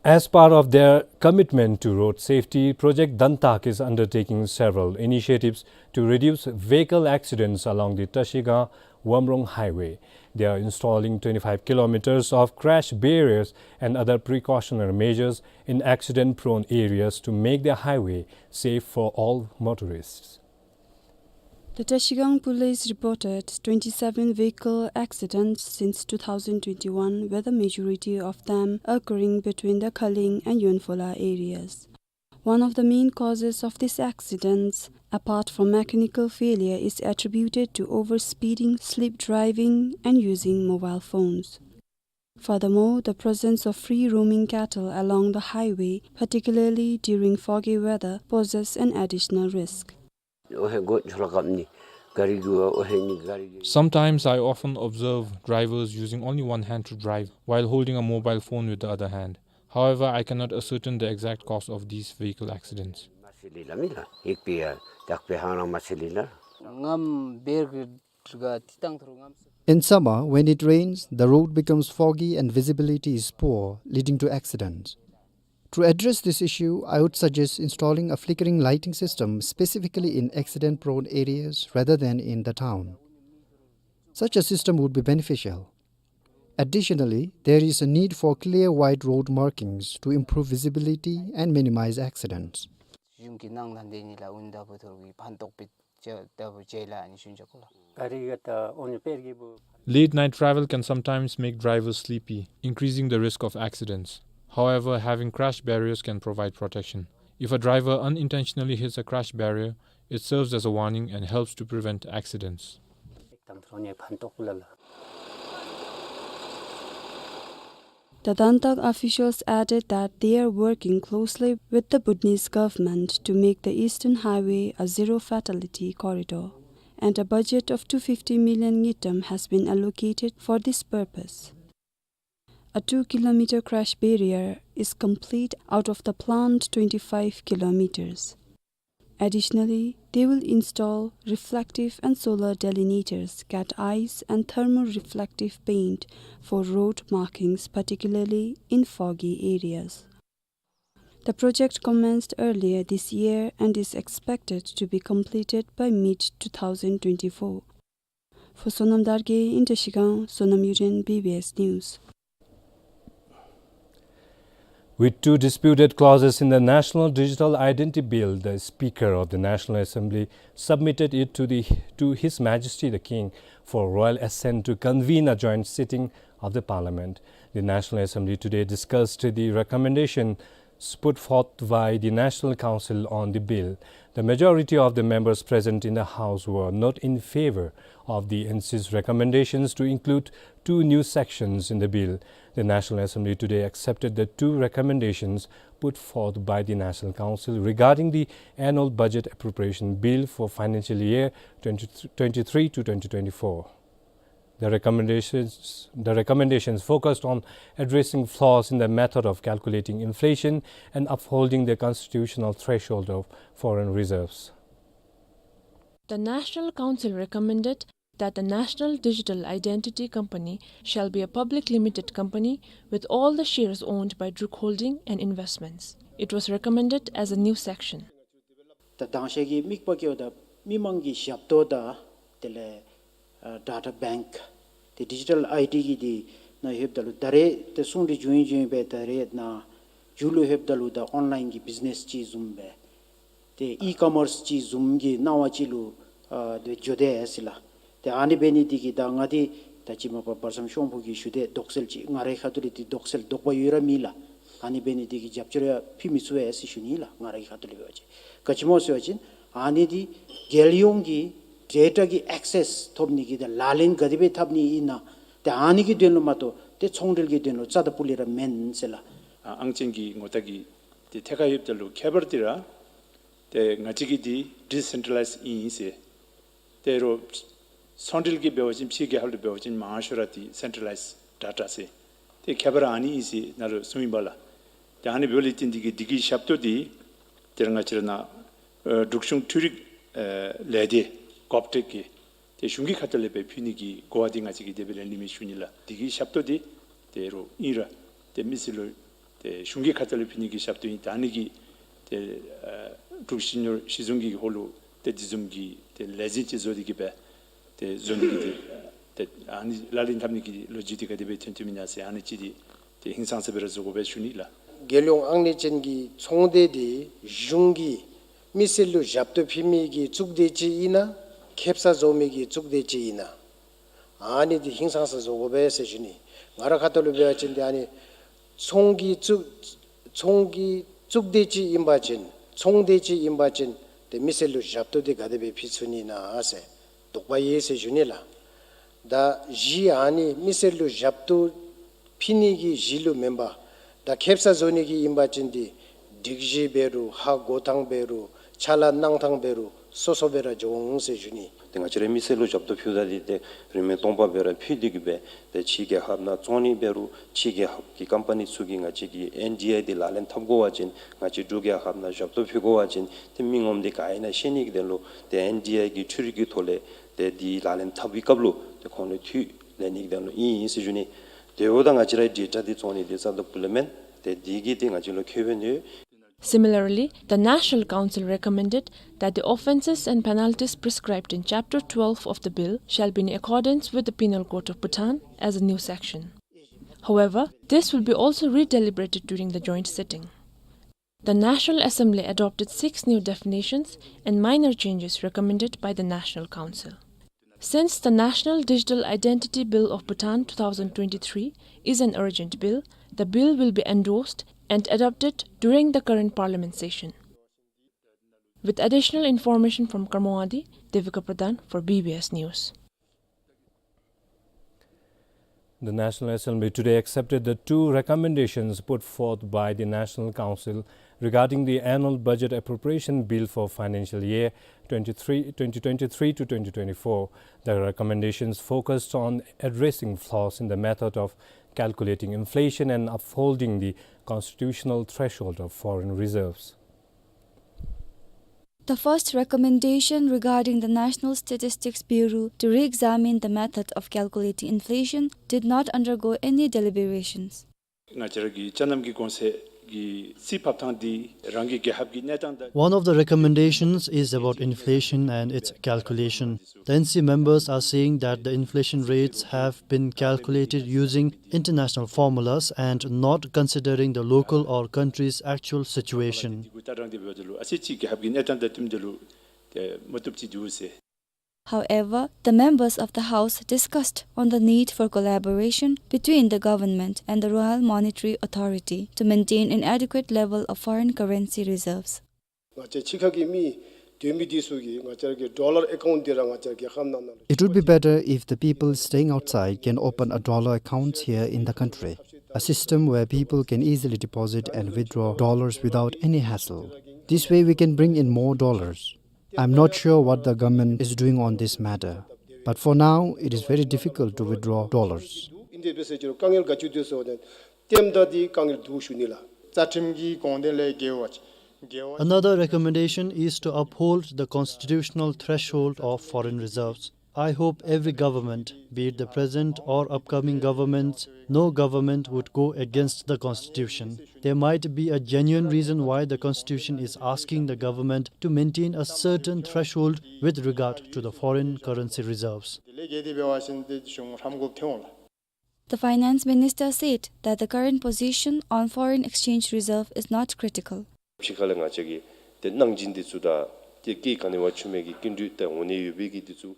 As part of their commitment to road safety, Project Dantak is undertaking several initiatives to reduce vehicle accidents along the Trashigang-Wamrong Highway. They are installing twenty-five kilometers of crash barriers and other precautionary measures in accident-prone areas to make the highway safe for all motorists. The Trashigang police reported twenty-seven vehicle accidents since two thousand twenty-one, with the majority of them occurring between the Khaling and Yonphola areas. One of the main causes of these accidents, apart from mechanical failure, is attributed to overspeeding, sleep driving, and using mobile phones. Furthermore, the presence of free-roaming cattle along the highway, particularly during foggy weather, poses an additional risk. Sometimes I often observe drivers using only one hand to drive while holding a mobile phone with the other hand. However, I cannot ascertain the exact cause of these vehicle accidents. In summer, when it rains, the road becomes foggy and visibility is poor, leading to accidents. To address this issue, I would suggest installing a flickering lighting system specifically in accident-prone areas rather than in the town. Such a system would be beneficial. Additionally, there is a need for clear white road markings to improve visibility and minimize accidents. Late night travel can sometimes make drivers sleepy, increasing the risk of accidents. However, having crash barriers can provide protection. If a driver unintentionally hits a crash barrier, it serves as a warning and helps to prevent accidents. The Dantak officials added that they are working closely with the Bhutanese government to make the Eastern Highway a zero-fatality corridor, and a budget of two fifty million ngultrum has been allocated for this purpose. A two-kilometer crash barrier is complete out of the planned twenty-five kilometers. Additionally, they will install reflective and solar delineators, cat eyes, and thermoreflective paint for road markings, particularly in foggy areas. The project commenced earlier this year and is expected to be completed by mid two thousand twenty-four. For Sonam Dargay in Trashigang, Sonam Yuren, B B S News. With two disputed clauses in the National Digital Identity Bill, the Speaker of the National Assembly submitted it to the, to His Majesty the King for royal assent to convene a joint sitting of the Parliament. The National Assembly today discussed the recommendation put forth by the National Council on the bill. The majority of the members present in the House were not in favor of the N C's recommendations to include two new sections in the bill. The National Assembly today accepted the two recommendations put forth by the National Council regarding the Annual Budget Appropriation Bill for financial year twenty twenty-three to twenty twenty-four. The recommendations, the recommendations focused on addressing flaws in the method of calculating inflation and upholding the constitutional threshold of foreign reserves. The National Council recommended that the National Digital Identity Company shall be a public limited company with all the shares owned by Druk Holding and Investments. It was recommended as a new section. ད་དང་ཤེས་ཀྱི་དམིགས་པ་བསྐྱེད་པ་དང་མི་མང་གི་ཞབས་ཏོག་དང་དེ་ལས་ཨ་ཌེ་ཊ་བེངཀ་དེ་ཌི་ཇི་ཊལ་ཨའི་ཌི་གི་དེ་ནང་ལྷོདཔ་ད་ལུ་ད་རེས་དེ་གསུང་གྲོས་བྱུང་ཡི་བྱུང་ཡི་སྦེ་ད་རེས་ནཱ་མཇུག་ལུ་ལྷོདཔ་ད་ལུ་ད་ཨོན་ལའིན་གྱི་བིཛ་ནེས་ཅིག་བཟུམ་སྦེ་དེ་ཨི་ཀོ་མརསི་ཅིག་བཟུམ་གྱི་སྣང་བ་ཅིག་ལུ་ཨ་དེ་འགྱོ་དེས་ཟེར་ལགས། ཏེ་ཨ་ནི་འབད་ནི་འདི་གིས་ད་ང་འདི་ད་ཅི་མ་པ་བར་སམ་ཤོང་ཕུ་གིས་ཞུ་དེས་དོགས་སེལ་ཅིག་ང་རའི་ཁ་ཐུག་ལས་འདི་དོགས་སེལ་དོགས་པ་ཡོད་ར་མེད་ལགས། ཨ་ནི་འབད་ནི་འདི་གིས་རྒྱབ་སྐྱོར་ཡང་ཕུལ་མི་ཚུགས་པས་ཟེར་ཞུ་ནི་ལགས། ང་རའི་ཁ་ཐུག་ལས་འབད་བ་ཅིན་ག་ཅི་སྨོ་ཟེར་བ་ཅིན་ཨ་ནི་འདི་རྒྱལ་ཡོངས་ཀྱི་ཌེ་ཊ་གི་ཨེག་སེས་ཐོབ་ནི་གི་ད་ལག་ལེན་ག་དེ་སྦེ་འཐབ་ནི་ཨིན་ན་ཏེ་ཨ་ནི་གི་དོན་ལུ་མ་གཏོགས་ཏེ་ཚོང་འབྲེལ་གྱི་དོན་ལུ་རྩ་དང་སྤུ་ལས་ར་མེན་ཟེར་ལགས། ཨ་ཨང་ཅན་གྱི་ངོ་རྟགས་ཀྱི་ཏེ་ཐད་ཁར་ཡོདཔ་ད་ལུ་ཁྱད་པར་འདི་ར་ཏེ་ང་བཅས་ཀྱི་འདི་ཌི་སེན་ཊྲ་ལའིཛ་ཨིན་ཟེར། ཏེ་རོགས་ཚོང་འབྲེལ་གྱི་འབད་བ་ཅིན་ཕྱི་རྒྱལ་ཁབ་ལུ་འབད་བ་ཅིན་མང་ཤོས་ར་འདི་སེན་ཊྲ་ལའིཛ་ཌེ་ཊ་ཟེར། ཏེ་ཁྱད་པར་ཨ་ནི་ཨིན་ཟེར་ནཱ་ལུ་གསུངས་ཡི་པ་ལགས། ཏེ་ཨ་ནི་འབདཝ་ལས་བརྟེན་འདི་གིས་འདི་གི་ཞབས་ཏོག་འདི་ཏེ་ར་ང་བཅས་ར་ནཱ་ཨ་འབྲུག་གཞུང་འཕྲུལ་རིག་ཨ་ལས་སྡེ་ཀོབ་ཊེཀ་གིས་ཏེ་གཞུང་གི་ཁ་ཐུག་ལས་སྦེ་ཕུལ་ནི་གི་གོ་བ་འདི་ང་བཅས་ཀྱིས་དེ་སྦེ་ལེན་ནི་མས་ཞུ་ནི་ལགས། འདི་གི་ཞབས་ཏོག་འདི་ཏེ་རོགས་ཨིན་ར་ཏེ་མི་སེར་ལུ་ ཏེ་གཞུང་གི་ཁ་ཐུག་ལས་ཕུལ་ནི་གི་ཞབས་ཏོག་ཨིན། ད་ཨ་ནི་གི་ཏེ་ཨ་འབྲུག་སྤྱི་ནོར་གཞི་བཟུང་གི་ཧོང་ལུ་ཏེ་དེ་བཟུམ་གྱི་ཏེ་ལས་འཛིན་ཅིག་བཟོ་སྟེ་གི་སྦེ་ཏེ་བཟོ་ནི་གི་ཏེ་ཏེ་ཨ་ནི་ལག་ལེན་འཐབ་ནི་གི་ལོ་རྒྱུས་འདི་ག་དེ་སྦེ་ཐོན་ཐོནམ་ཨིན་ན་ཟེར་ཨ་ནི་ཅིག་འདི་ཏེ་ཧིང་སངས་ས་སྦེ་ར་བཟོ་དགོ་པས་ཞུ་ནི་ལགས། རྒྱལ་ཡོངས་ཨང་གནས་ཅན་གྱི་ཚོང་སྡེ་འདི་གཞུང་གིས་མི་སེར་ལུ་ཞབས་ཏོག་ཕུལ་མི་གི་གཙུག་སྡེ་ཅིག་ཨིན་ན་ཁེབ་ས་བཟོ་མི་གི་གཙུག་སྡེ་ཅིག་ཨིན་ན། ཨ་ནི་འདི་ཧིང་སངས་ས་བཟོ་དགོ་པས་ཟེར་ཞུ་ནི། ང་ར་ཁ་ཐུག་ལུ་འབད་བ་ཅིན་འདི་ཨ་ནི་ཚོང་གི་གཙུག་ཚོང་གི་གཙུག་སྡེ་ཅིག་ཨིན་པ་ཅིན་ཚོང་སྡེ་ཅིག་ཨིན་པ་ཅིན་ཏེ་མི་སེར་ལུ་ཞབས་ཏོག་འདི་ག་དེ་སྦེ་ཕུལ་ཚུགས་ནི་ཨིན་ན་ཟེར་དོགས་པ་ཡོད་ཟེར་ཞུ་ནི་ལགས། ད་གཞི་ཨ་ནི་མི་སེར་ལུ་ཞབས་ཏོག་ཕུལ་ནི་གི་གཞི་ལུ་མེན་པར་ད་ཁེབ་ས་བཟོ་ནི་གི་ཨིན་པ་ཅིན་འདི་སྒྲིག་གཞི་འབད་རུང་ཧ་གོ་ཐངས་འབད་རུང་ཕྱག་ལཱ་གནང་ཐངས་འབད་རུང་སོ་སོ་སྦེ་ར་འགྱོ་འོང་ཟེར་ཞུ་ནི། ཏེ་ང་བཅས་རའི་མི་སེར་ལུ་ཞབས་ཏོག་ཕུལཝ་ད་འདི་ཏེ་རིན་མེད་སྟོང་པ་སྦེ་ར་ཕུལ་ཏེ་གི་སྦེ་ཏེ་ཕྱི་རྒྱལ་ཁབ་ནང་བཙོང་ནི་འབད་རུང་ཕྱི་རྒྱལ་ཁབ་ཀྱི་ཀམ་པ་ནི་ཚུ་གིས་ང་བཅས་ཀྱི་ཨེན་ཌི་ཨའི་འདི་ལག་ལེན་འཐབ་དགོ་པ་ཅིན་ང་བཅས་འབྲུག་རྒྱལ་ཁབ་ནང་ཞབས་ཏོག་ཕུལ་དགོ་པ་ཅིན་ཏེ་མི་ངོམ་འདི་ག་ཨིན་ན་ཤེས་ནི་གི་དོན་ལུ་ཏེ་ཨེན་ཌི་ཨའི་གི་འཕྲུལ་རིག་གི་ཐོག་ལས་ཏེ་འདི་ལག་ལེན་འཐབ་པའི་སྐབས་ལུ་ཏེ་ཁོང་ལུ་འཐུས་ལེན་ནི་གི་དོན་ལུ་ཨིན་ཨིན་ཟེར་ཞུ་ནི། དེ་འབདཝ་ད་ང་བཅས་རའི་ཌེ་ཊ་འདི་བཙོང་ནི་འདི་རྩ་དང་པོ་ལས་མེན། ཏེ་འདི་གིས་ཏེ་ང་བཅས་ལུ་ཁེ་ཕན་ཡོད། Similarly, the National Council recommended that the offences and penalties prescribed in Chapter twelve of the bill shall be in accordance with the Penal Code of Bhutan as a new section. However, this will be also re-deliberated during the joint sitting. The National Assembly adopted six new definitions and minor changes recommended by the National Council. Since the National Digital Identity Bill of Bhutan two thousand twenty-three is an urgent bill, the bill will be endorsed and adopted during the current parliament session. With additional information from Karmo Wangdi, Devika Pradhan for B B S News. The National Assembly today accepted the two recommendations put forth by the National Council regarding the annual budget appropriation bill for financial year twenty-three, twenty twenty-three to twenty twenty-four. The recommendations focused on addressing flaws in the method of calculating inflation and upholding the constitutional threshold of foreign reserves. The first recommendation regarding the National Statistics Bureau to re-examine the method of calculating inflation did not undergo any deliberations. ང་བཅས་ར་གི་ཅ་ནམ་གྱི་གོང་ཚད་ཀྱི་རྩིས་ཕབ་ཐངས་འདི་རང་གི་རྒྱལ་ཁབ་ཀྱི་གནས་སྟངས་དང་། One of the recommendations is about inflation and its calculation. The N C members are saying that the inflation rates have been calculated using international formulas and not considering the local or country's actual situation. འདི་གུ་ལྟ་སྟངས་འདི་འབདཝ་ད་ལུ་ཨ་ཙི་ཅིག་རྒྱལ་ཁབ་ཀྱི་གནས་སྟངས་དང་བསྟུན་ཏེ་ལུ་ཏེ་མ་བཏུབ་ཅིག་འདུག་ཟེར། However, the members of the House discussed on the need for collaboration between the government and the Royal Monetary Authority to maintain an adequate level of foreign currency reserves. ང་བཅས་ཕྱི་ཁ་གི་མི་སྡོད་མི་འདི་ཚུ་གིས་ང་བཅས་ཀྱི་ཌོ་ལར་ཨེ་ཀའུནཊ་འདི་ར་ང་བཅས་རྒྱལ་ཁབ་ནང་ན་ལུ། It would be better if the people staying outside can open a dollar account here in the country, a system where people can easily deposit and withdraw dollars without any hassle. This way we can bring in more dollars. I'm not sure what the government is doing on this matter, but for now, it is very difficult to withdraw dollars. ཨིན་དེ་འབད་ཟེར་ཅི་རུང་དཀའ་ངལ་ག་ཅི་འདུག་ཟེར་བ་ཅིན་ལྟདམོ་འདི་དཀའ་ངལ་འདུག་ཞུ་ནི་ལགས། རྩ་ཁྲིམས་ཀྱི་དགོངས་དོན་ལས་འགལ་བ་ཅིན་འགལ་བ། Another recommendation is to uphold the constitutional threshold of foreign reserves. I hope every government, be it the present or upcoming governments, no government would go against the constitution. There might be a genuine reason why the constitution is asking the government to maintain a certain threshold with regard to the foreign currency reserves. དེ་ལས་འགལ་ཏེ་འབད་བ་ཅིན་ཏེ་གཞུང་ཧྲམ་དགོཔ་ཐོན་འོང་ལགས། The finance minister said that the current position on foreign exchange reserve is not critical. ཕྱི་ཁ་ལས་ང་བཅས་ཀྱི་ཏེ་གནང་སྦྱིན་འདི་ཚུ་དང་ཏེ་སྐྱེད་ག་ནི་བ་ཆུ་མེད་ཀྱི་སྐྱིན་འགྲུལ་ཏེ་འོང་ནི་ཡོད་པའི་གི་འདི་ཚུ།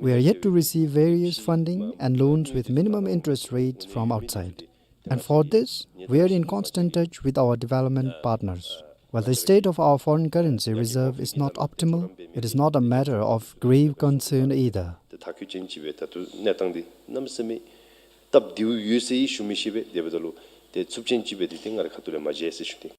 We are yet to receive various funding and loans with minimum interest rates from outside. And for this, we are in constant touch with our development partners. While the state of our foreign currency reserve is not optimal, it is not a matter of grave concern either. ཏེ་ཐག་ཆོད་ཅན་ཅིག་སྦེ་ད་ལྟོ་གནས་སྟངས་འདི་གནམ་མེད་ས་མེད་སྟབས་བདེཝ་ཡོད་ཟེར་ཞུ་མི་ཤེས་པས། དེ་འབདཝ་ད་ལུ་ཏེ་ཚུགསཔ་ཅན་ཅིག་སྦེ་འདི་ཏེ་ང་རའི་ཁ་ཐུག་ལས་མ་མཇལ་ཟེར་ཞུ་ནི།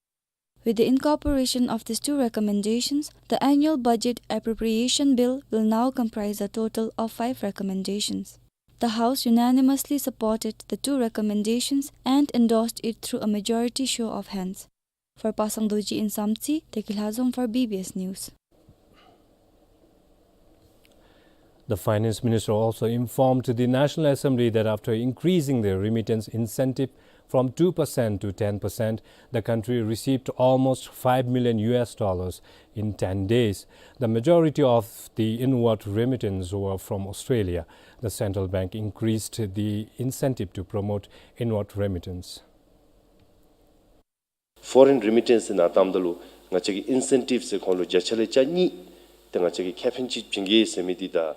With the incorporation of these two recommendations, the annual budget appropriation bill will now comprise a total of five recommendations. The House unanimously supported the two recommendations and endorsed it through a majority show of hands. For Pasang Dorji in Samtse, Teki Lhazom for B B S News. The Finance Minister also informed the National Assembly that after increasing the remittance incentive From two percent to ten percent, the country received almost five million U S dollars in ten days. The majority of the inward remittance were from Australia. The central bank increased the incentive to promote inward remittance. Foreign remittance ནང་བལྟཝ་ད་ལུ་ང་བཅས་ཀྱི་ཨིན་སེན་ཊིབ་ཟེར་ཁོང་ལུ་བརྒྱ་ཆ་ལས་གཅིག་གཉིས་དེ་ང་བཅས་ཀྱིས་ཁེ་ཕན་ཅིག་བྱིན་གེ་ཟེར་མི་འདི་དང་།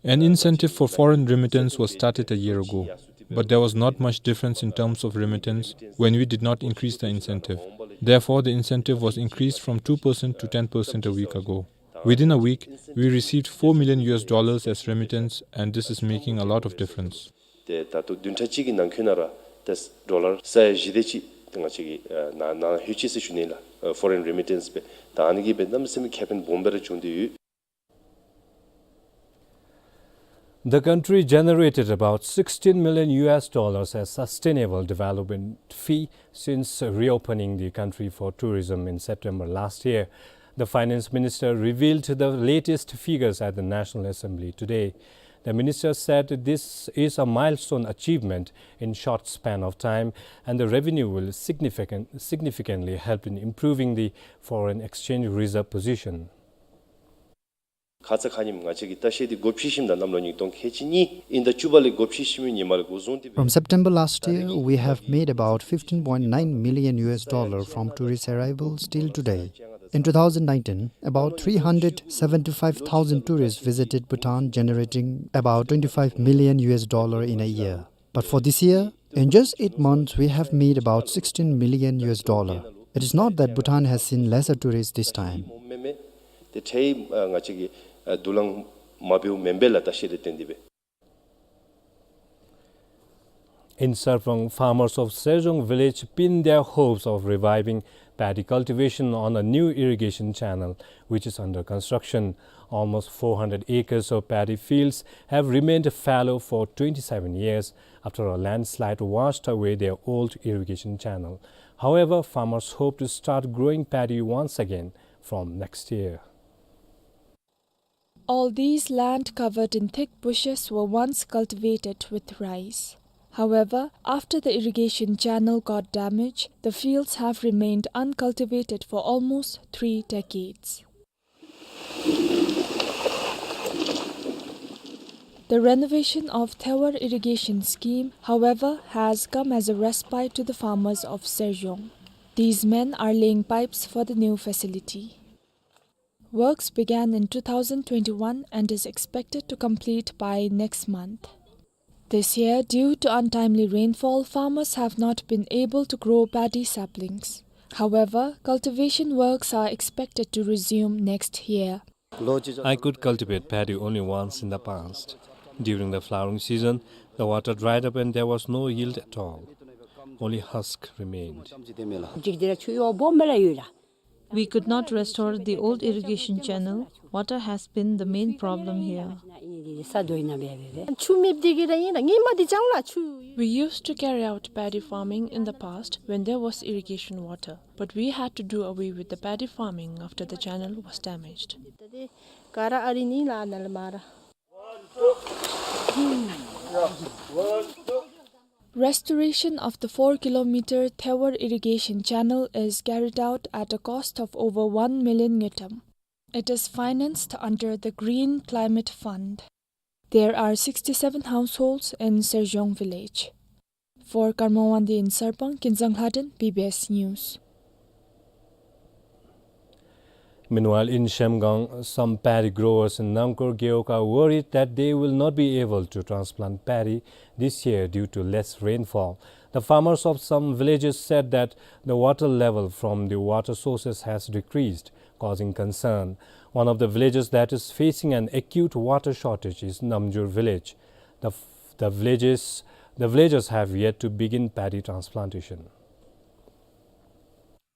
An incentive for foreign remittance was started a year ago, but there was not much difference in terms of remittance when we did not increase the incentive. Therefore, the incentive was increased from two percent to ten percent a week ago. Within a week, we received four million U S dollars as remittance, and this is making a lot of difference. ཏེ་ད་ལྟོ་བདུན་ཕྲག་གཅིག་གི་ནང་འཁོད་ནང་ར་ཏེ་ཌོ་ལར་ས་ཡ་བཞི་དེ་ཅིག་ཏེ་ང་བཅས་ཀྱིས་ཨ་ནཱ་ནཱ་ལྷོད་ཅི་ཟེར་ཞུ་ནི་ལགས། ཨ་ཕོ་རེན་རི་མི་ཊེན་སི་སྦེ་ད་ཨ་ནི་གིས་སྦེ་གནམ་མེད་ས་མེད་ཁེ་ཕན་སྦོམ་སྦེ་ར་བྱུང་སྟེ་ཡོད། The country generated about sixteen million U S dollars as sustainable development fee since reopening the country for tourism in September last year. The finance minister revealed the latest figures at the National Assembly today. The minister said this is a milestone achievement in short span of time, and the revenue will significant, significantly help in improving the foreign exchange reserve position. ཁ་ཙ་ཁ་ཉིནམ་ང་བཅས་ཀྱི་ལྟ་བཤལ་འདི་སྒོ་ཕྱེ་ཞིནམ་ད་གནམ་ལོ་ཉིས་སྟོང་ཁལ་གཅིག་གཉིས་ཨིན་ཟླ་བཅུ་པ་ལས་སྒོ་ཕྱེ་ཞིནམ་ཉིནམ་ལས་འགོ་བཟུང་སྟེ་From September last year, we have made about fifteen point nine million U S dollar from tourist arrivals till today. In two thousand nineteen, about three hundred seventy-five thousand tourists visited Bhutan, generating about twenty-five million U S dollar in a year. But for this year, in just eight months, we have made about sixteen million U S dollar. It is not that Bhutan has seen lesser tourists this time. ཏེ་ཁྲལ་ཨ་ང་བཅས་ཀྱིས་ཨ་དུ་ལང་མ་འབདཝ་མེན་པས་ལགས། ལྟ་བཤལ་ལས་བརྟེན་ཏེ་སྦེ། In Sarpang, farmers of Serjong village pin their hopes of reviving paddy cultivation on a new irrigation channel, which is under construction. Almost four hundred acres of paddy fields have remained fallow for twenty-seven years after a landslide washed away their old irrigation channel. However, farmers hope to start growing paddy once again from next year. All these land covered in thick bushes were once cultivated with rice. However, after the irrigation channel got damaged, the fields have remained uncultivated for almost three decades. The renovation of Thewar irrigation scheme, however, has come as a respite to the farmers of Serjong. These men are laying pipes for the new facility. Works began in two thousand twenty-one and is expected to complete by next month. This year, due to untimely rainfall, farmers have not been able to grow paddy saplings. However, cultivation works are expected to resume next year. I could cultivate paddy only once in the past. During the flowering season, the water dried up and there was no yield at all. Only husk remained. We could not restore the old irrigation channel. Water has been the main problem here. We used to carry out paddy farming in the past when there was irrigation water, but we had to do away with the paddy farming after the channel was damaged. Restoration of the four kilometer Thewar irrigation channel is carried out at a cost of over one million ngultrum. It is financed under the Green Climate Fund. There are sixty-seven households in Serjong village. For Karma Wangdi in Sarpang, Kinzang Lhaden, B B S News. Meanwhile, in Shemgang, some paddy growers in Namkur Gewog are worried that they will not be able to transplant paddy this year due to less rainfall. The farmers of some villages said that the water level from the water sources has decreased, causing concern. One of the villages that is facing an acute water shortage is Namjur village. The, the villages, the villagers have yet to begin paddy transplantation.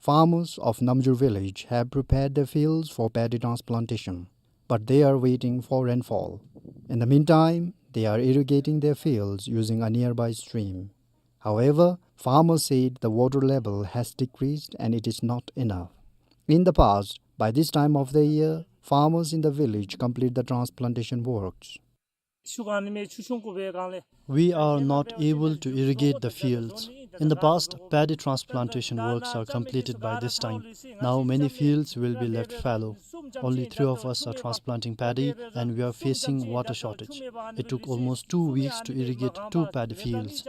Farmers of Namjur village have prepared their fields for paddy transplantation, but they are waiting for rainfall. In the meantime, they are irrigating their fields using a nearby stream. However, farmers said the water level has decreased and it is not enough. In the past, by this time of the year, farmers in the village complete the transplantation works. We are not able to irrigate the fields. In the past, paddy transplantation works are completed by this time. Now many fields will be left fallow. Only three of us are transplanting paddy and we are facing water shortage. It took almost two weeks to irrigate two paddy fields.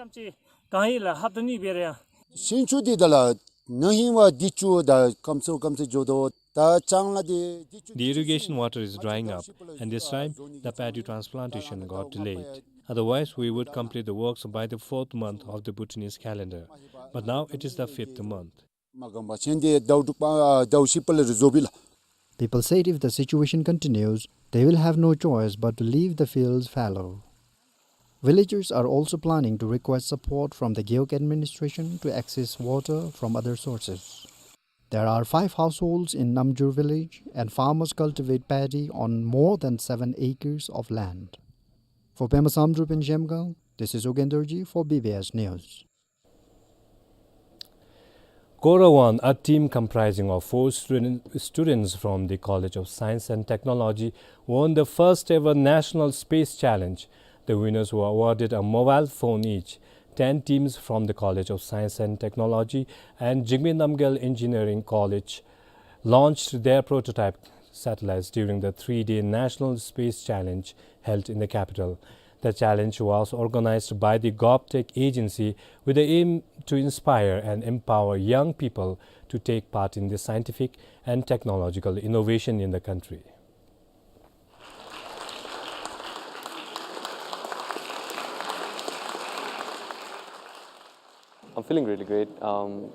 ཤིང་ཆུ་འདི་ད་ལ་ན་ཧིང་བ་འདི་ཆུ་ད་ཀམ་སོ་ཀམ་སེ་འགྱོ་དོ། ད་ཅང་ལ་འདི་འདི་ཆུ། The irrigation water is drying up, and this time the paddy transplantation got delayed. Otherwise, we would complete the works by the fourth month of the Bhutanese calendar. But now it is the fifth month. མ་གམ་པ་ཆེན་འདི་ཟླཝ་དྲུག་པ་ཟླཝ་བཞི་པ་ལས་རུ་བཟོ་བི་ལ། People said if the situation continues, they will have no choice but to leave the fields fallow. Villagers are also planning to request support from the Gewog administration to access water from other sources. There are five households in Namjur village, and farmers cultivate paddy on more than seven acres of land. For Pema Samdrup in Zhemgang, this is Ugen Dorji for B B S News. Gorawan, a team comprising of four student, students from the College of Science and Technology, won the first ever National Space Challenge. The winners were awarded a mobile phone each. Ten teams from the College of Science and Technology and Jigme Namgyal Engineering College launched their prototype satellites during the three-day National Space Challenge held in the capital. The challenge was organized by the GovTech agency with the aim to inspire and empower young people to take part in the scientific and technological innovation in the country. I'm feeling really great. Um,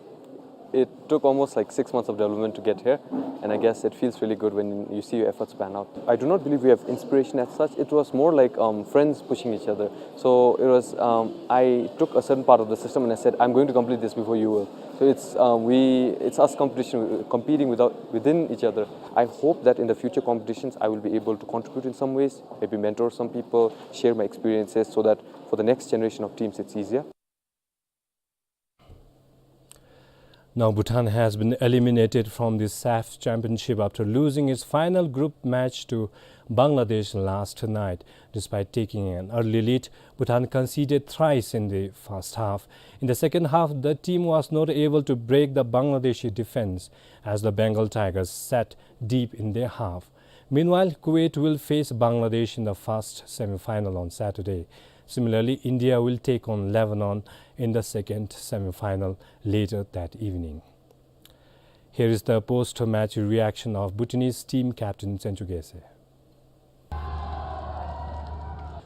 it took almost, like, six months of development to get here, and I guess it feels really good when you see your efforts pan out. I do not believe we have inspiration as such. It was more like, um, friends pushing each other. So it was, um, I took a certain part of the system and I said, "I'm going to complete this before you will." So it's, um, we, it's us competition, competing without, within each other. I hope that in the future competitions, I will be able to contribute in some ways, maybe mentor some people, share my experiences, so that for the next generation of teams, it's easier. Now, Bhutan has been eliminated from the SAFF Championship after losing its final group match to Bangladesh last night. Despite taking an early lead, Bhutan conceded thrice in the first half. In the second half, the team was not able to break the Bangladeshi defense as the Bengal Tigers sat deep in their half. Meanwhile, Kuwait will face Bangladesh in the first semi-final on Saturday. Similarly, India will take on Lebanon in the second semi-final later that evening. Here is the post-match reaction of Bhutanese team captain Tsenchu Gyatse.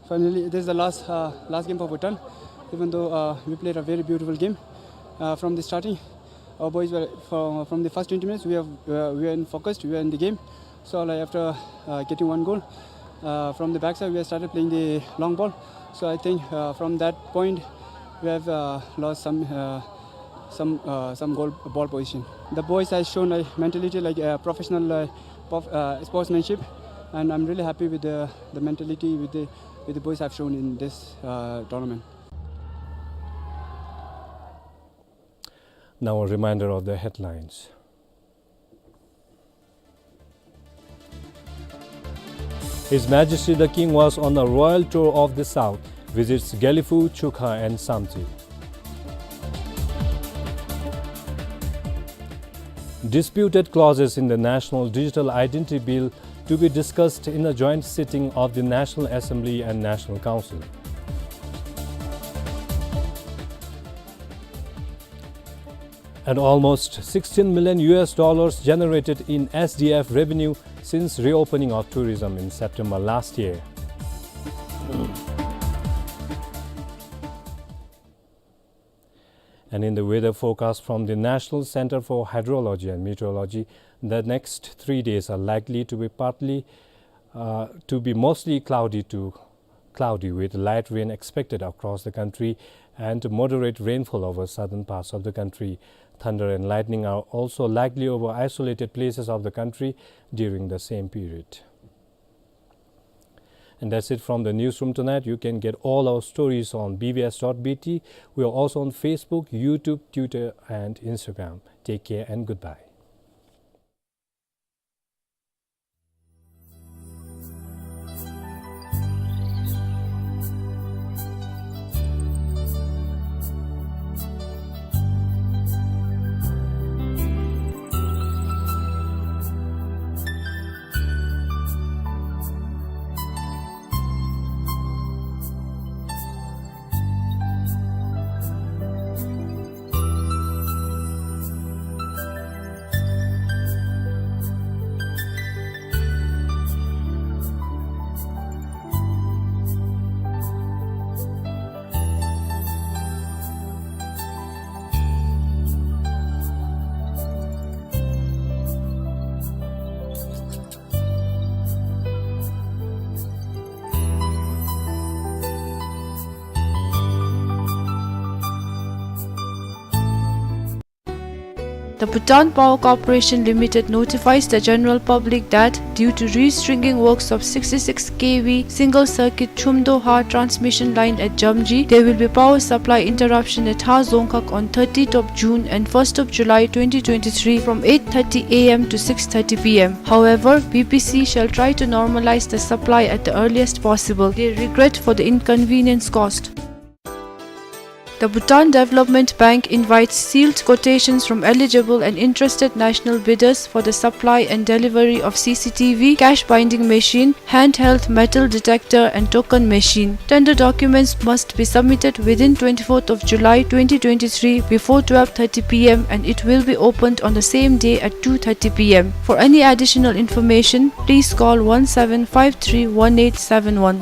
Finally, this is the last, uh, last game for Bhutan. Even though, uh, we played a very beautiful game, uh, from the starting, our boys were from, from the first twenty minutes. We have, uh, we were in focused. We were in the game. So, like, after, uh, getting one goal, uh, from the backside, we have started playing the long ball. So I think, uh, from that point, we have, uh, lost some, uh, some, uh, some goal, ball position. The boys has shown a mentality like a professional, uh, prof-, uh, sportsmanship, and I'm really happy with the, the mentality with the, with the boys have shown in this, uh, tournament. Now a reminder of the headlines. His Majesty the King was on a royal tour of the South, visits Gelephu, Chukha and Samtse. Disputed clauses in the National Digital Identity Bill to be discussed in a joint sitting of the National Assembly and National Council. And almost sixteen million U S dollars generated in S D F revenue since reopening of tourism in September last year. And in the weather forecast from the National Center for Hydrology and Meteorology, the next three days are likely to be partly, uh, to be mostly cloudy to cloudy with light rain expected across the country and moderate rainfall over southern parts of the country. Thunder and lightning are also likely over isolated places of the country during the same period. And that's it from the newsroom tonight. You can get all our stories on B B S dot B T. We are also on Facebook, YouTube, Twitter, and Instagram. Take care and goodbye. The Bhutan Power Corporation Limited notifies the general public that due to restringing works of sixty-six K V single circuit Chumdo-Ha transmission line at Jamji, there will be power supply interruption at Ha Dzongkhag on thirtieth of June and first of July twenty twenty-three from eight thirty A M to six thirty P M. However, B P C shall try to normalize the supply at the earliest possible. They regret for the inconvenience caused. The Bhutan Development Bank invites sealed quotations from eligible and interested national bidders for the supply and delivery of C C T V, cash binding machine, handheld metal detector and token machine. Tender documents must be submitted within twenty-fourth of July twenty twenty-three before twelve thirty P M and it will be opened on the same day at two thirty P M. For any additional information, please call one seven five three one eight seven one.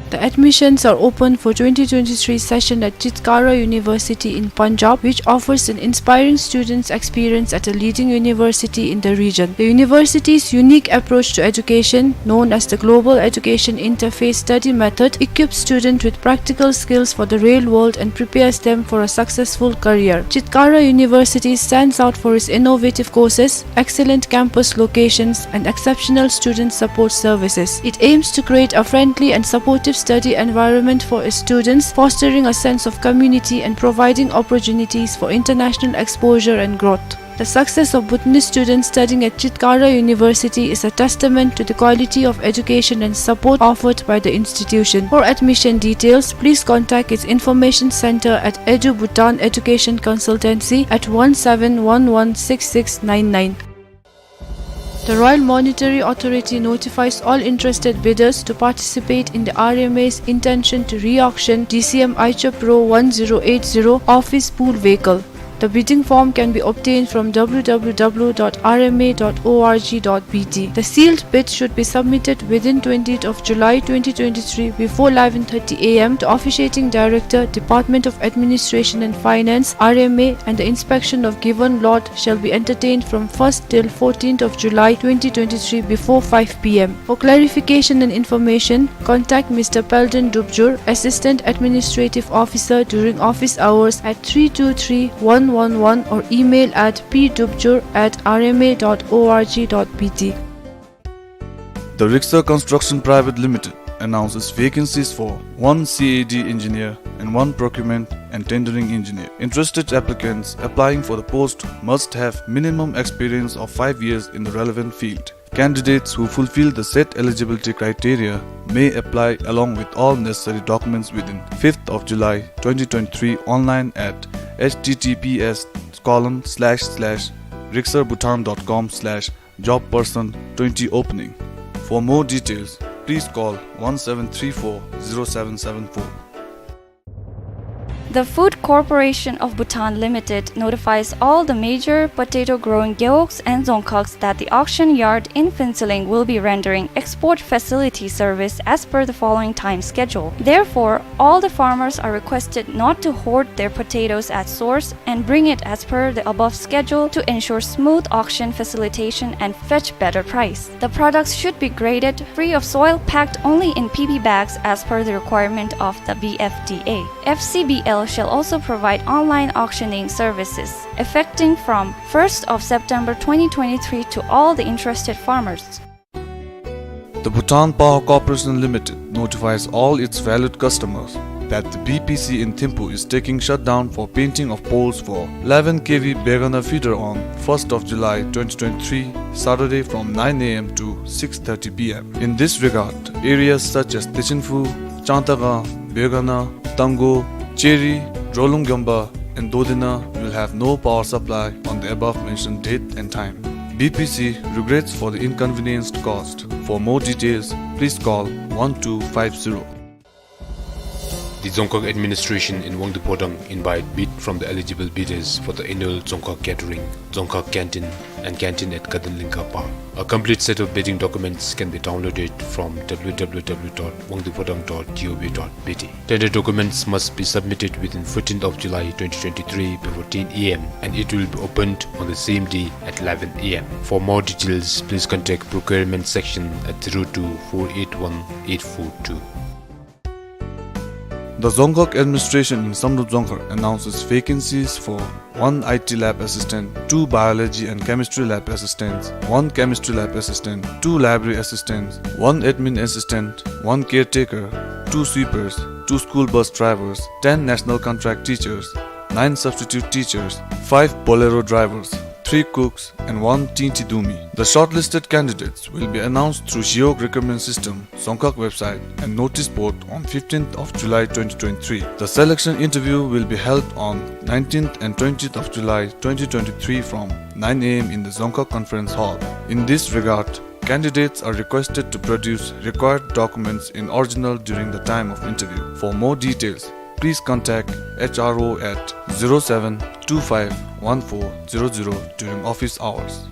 The admissions are open for twenty twenty-three session at Chitkara University in Punjab, which offers an inspiring student's experience at a leading university in the region. The university's unique approach to education, known as the Global Education Interface Study Method, equips students with practical skills for the real world and prepares them for a successful career. Chitkara University stands out for its innovative courses, excellent campus locations, and exceptional student support services. It aims to create a friendly and supportive study environment for its students, fostering a sense of community and providing opportunities for international exposure and growth. The success of Bhutanese students studying at Chitkara University is a testament to the quality of education and support offered by the institution. For admission details, please contact its information center at Edu Bhutan Education Consultancy at one seven one one six six nine nine. The Royal Monetary Authority notifies all interested bidders to participate in the R M A's intention to re-auction D C M Aicha Pro one zero eight zero office pool vehicle. The bidding form can be obtained from W W W dot R M A dot org dot B T. The sealed bid should be submitted within twentieth of July twenty twenty-three before eleven thirty A M to officiating director, Department of Administration and Finance, R M A, and the inspection of given lot shall be entertained from first till fourteenth of July twenty twenty-three before five P M. For clarification and information, contact Mister Peldon Dubjur, Assistant Administrative Officer, during office hours at three two three one one one or email at p dubjur at R M A dot org dot B T. The Rixar Construction Private Limited announces vacancies for one C A D engineer and one procurement and tendering engineer. Interested applicants applying for the post must have minimum experience of five years in the relevant field. Candidates who fulfill the said eligibility criteria may apply along with all necessary documents within fifth of July twenty twenty-three online at H T T P S colon slash slash rixarbhutan dot com slash job person twenty opening. For more details, please call one seven three four zero seven seven four. The Food Corporation of Bhutan Limited notifies all the major potato-growing gewogs and dzongkhags that the auction yard in Phuentsholing will be rendering export facility service as per the following time schedule. Therefore, all the farmers are requested not to hoard their potatoes at source and bring it as per the above schedule to ensure smooth auction facilitation and fetch better price. The products should be graded free of soil, packed only in P P bags as per the requirement of the B F D A. F C B L shall also provide online auctioning services, effecting from first of September twenty twenty-three to all the interested farmers. The Bhutan Power Corporation Limited notifies all its valued customers that the B P C in Thimphu is taking shutdown for painting of poles for eleven K V Begana feeder on first of July twenty twenty-three, Saturday, from nine A M to six thirty P M. In this regard, areas such as Techinphu, Changtakha, Begana, Tanggo, Cheri, Drolung Gyomba, and Dodena will have no power supply on the above mentioned date and time. B P C regrets for the inconvenience caused. For more details, please call one two five zero. The Dzongkhag Administration in Wangdue Phodrang invite bid from the eligible bidders for the annual Dzongkhag Gathering, Dzongkhag Canteen, and Canteen at Kadenlingka Park. A complete set of bidding documents can be downloaded from W W W dot wangduephodrang dot gov dot B T. Tender documents must be submitted within fourteenth of July twenty twenty-three before ten A M and it will be opened on the same day at eleven A M. For more details, please contact procurement section at zero two four eight one eight four two. The Dzongkhag administration in Samdrup Dzongkhag announces vacancies for one I T lab assistant, two biology and chemistry lab assistants, one chemistry lab assistant, two library assistants, one admin assistant, one caretaker, two sweepers, two school bus drivers, ten national contract teachers, nine substitute teachers, five Bolero drivers, three cooks, and one Tinti Dumi. The shortlisted candidates will be announced through Zhiog recruitment system, Dzongkhag website, and notice board on fifteenth of July twenty twenty-three. The selection interview will be held on nineteenth and twentieth of July twenty twenty-three from nine A M in the Dzongkhag Conference Hall. In this regard, candidates are requested to produce required documents in original during the time of interview. For more details, please contact H R O at zero seven two five one four zero zero during office hours.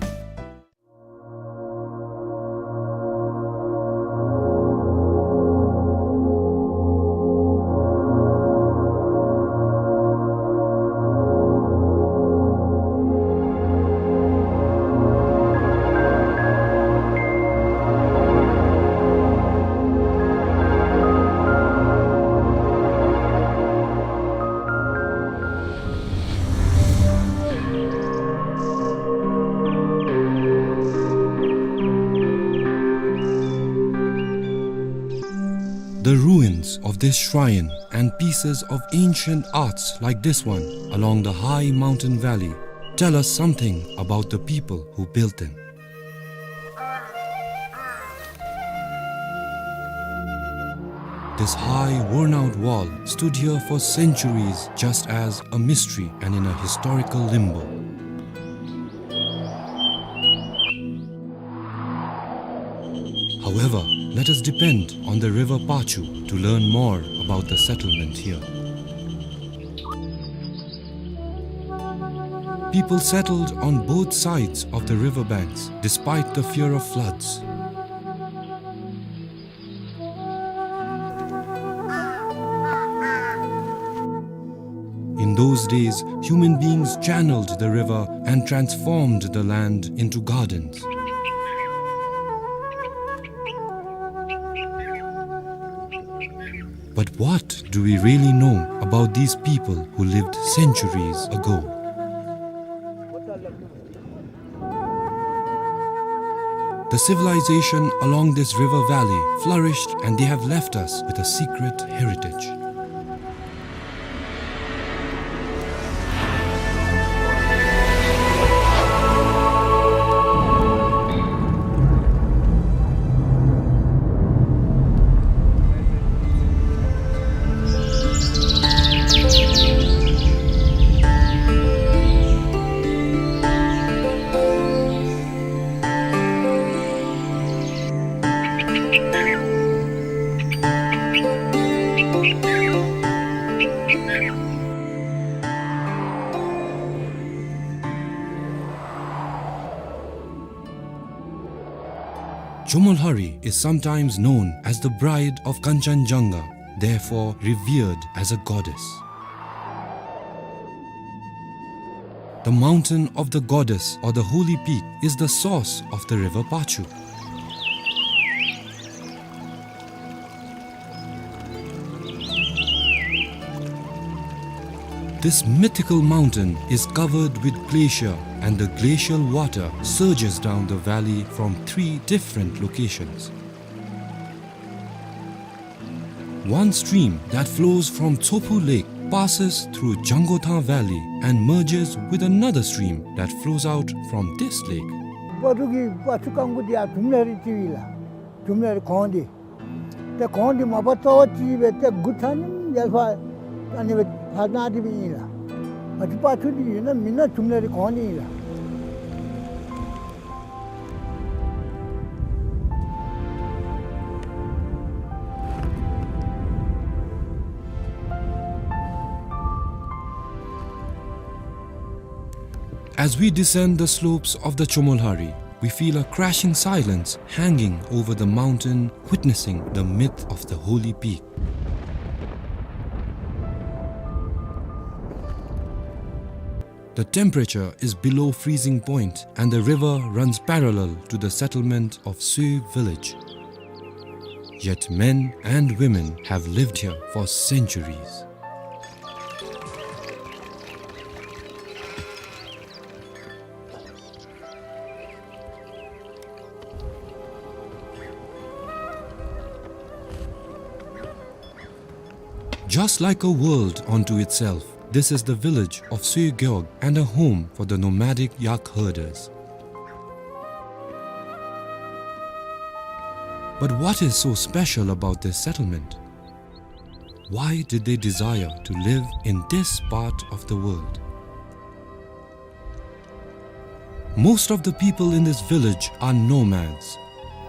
The ruins of this shrine and pieces of ancient arts like this one along the high mountain valley tell us something about the people who built them. This high, worn-out wall stood here for centuries just as a mystery and in a historical limbo. However, let us depend on the river Pachu to learn more about the settlement here. People settled on both sides of the river banks despite the fear of floods. In those days, human beings channeled the river and transformed the land into gardens. But what do we really know about these people who lived centuries ago? The civilization along this river valley flourished, and they have left us with a secret heritage. Chomolhari is sometimes known as the bride of Kanchanjunga, therefore revered as a goddess. The mountain of the goddess or the holy peak is the source of the river Pachu. This mythical mountain is covered with glacier, and the glacial water surges down the valley from three different locations. One stream that flows from Tsophu Lake passes through Jangotha Valley and merges with another stream that flows out from this lake. པ་ཊུ་གི་པ་ཊུ་རྐང་མགོ་འདི་ཡར་ཇུམ་ལ་རི་ལྟེ་བ་ཨིན་ལགས། ཇུམ་ལ་རི་གོང་འདི། ཏེ་གོང་འདི་མ་པ་རྩ་བ་ཅིག་སྦེ་ཏེ་འགོ་ཚུགས་ནི་ཡར་ཕར་ཨ་ནི་སྦེ་ཕར་ནང་འདི་སྦེ་ཨིན་ལགས། ང་བཅས་པ་ཊུ་འདི་ཡོད་ན་མེད་ན་ཇུམ་ལ་རི་གོང་འདི་ཨིན་ལགས། As we descend the slopes of the Chomolhari, we feel a crashing silence hanging over the mountain, witnessing the myth of the holy peak. The temperature is below freezing point and the river runs parallel to the settlement of Sui village. Yet men and women have lived here for centuries. Just like a world unto itself, this is the village of Soe Geog and a home for the nomadic yak herders. But what is so special about this settlement? Why did they desire to live in this part of the world? Most of the people in this village are nomads.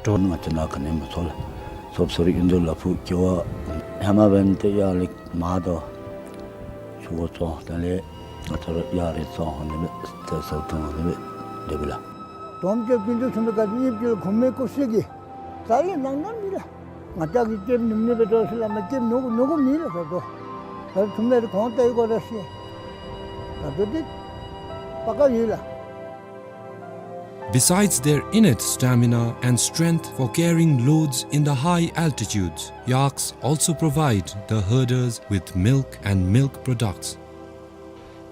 ཏེ་ང་བཅས་ནཱ་ག་ནི་མི་ཚོར་ལགས། ཚོར་ཚོར་ཨིན་དོ་ལགས། ཕུ་ཀེ་བ་ཧེ་མ་འབདན་ཏེ་ཡར་ལས་མར་དོ་ཆུ་བོ་ཚོ་ད་ལས་ང་ཚོར་ཡར་རི་ཚོ་ཧོ་ནི་མེད་ཏེ་ས་ཐང་ཧོ་ནི་མེད་དེ་བི་ལགས། དོམ་ཅིག་པིན་དུ་སུམ་ཀ་ནི་ཡིབ་ཅིག་ཁུམ་མེ་ཀུ་སི་གི་ད་ལས་ནང་ན་མི་ལགས། ང་བཅས་ཀྱིས་སྐྱེབ་ནུམ་ནི་སྦེ་འགྱོ་ཟེར་ལགས། མ་སྐྱེབ་ནུམ་ནུམ་མི་ལགས། ད་ལྟོ་ད་ཐུམ་ལས་གོང་ཏེ་གོ་ར་ཤེས། ད་ལྟོ་འདི་པ་ཀ་ཡོད་ལགས། Besides their innate stamina and strength for carrying loads in the high altitudes, yaks also provide the herders with milk and milk products.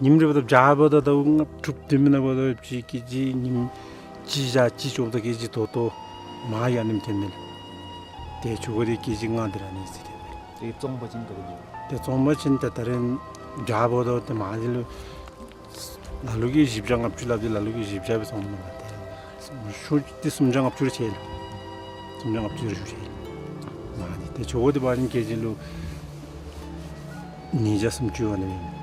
ཉིནམ་རེ་འབདཝ་ད་བྱ་འབདཝ་ད་ད་ལྔ་དྲུག་དེ་མེན་ན་འབདཝ་ད་ཅིག་ཀེ་ཇི་ཉིནམ་གཅིག་བཞག་གཅིག་བཅོ་བ་ད་ཀེ་ཇི་དོ་དོ་མར་ཡར་ནེམ་ཐོན་མས་ལགས། ཏེ་ཆུ་ཁོལ་འདི་ཀེ་ཇི་ལྔ་དེ་ར་ནི་ཟེར་ཏེ་མས། ཏེ་བཙོང་པ་ཅིན་ག་དེ་སྦེ། ཏེ་བཙོང་པ་ཅིན་ད་ད་རེས་བྱ་འབདཝ་ད་ཏེ་མར་འདི་ལུ་ལ་ལུ་གིས་བཞི་བརྒྱ་ལྔ་བཅུ་སླབ་སྟེ་ལ་ལུ་གིས་བཞི་བརྒྱ་སྦེ་བཙོང་མས་ལགས། ཏེ་ཤུགས་འདི་སུམ་བརྒྱ་ལྔ་བཅུ་རེ་ཆེ་ལགས། སུམ་བརྒྱ་ལྔ་བཅུ་རེ་ཤུགས་ཆེ་ལགས། མར་འདི་ཏེ་ཆུ་ཁོལ་འདི་འབད་བ་ཅིན་ཀེ་ཇི་ལུ་ཉིས་བརྒྱ་སུམ་ཅུ་བ་ནི་མས།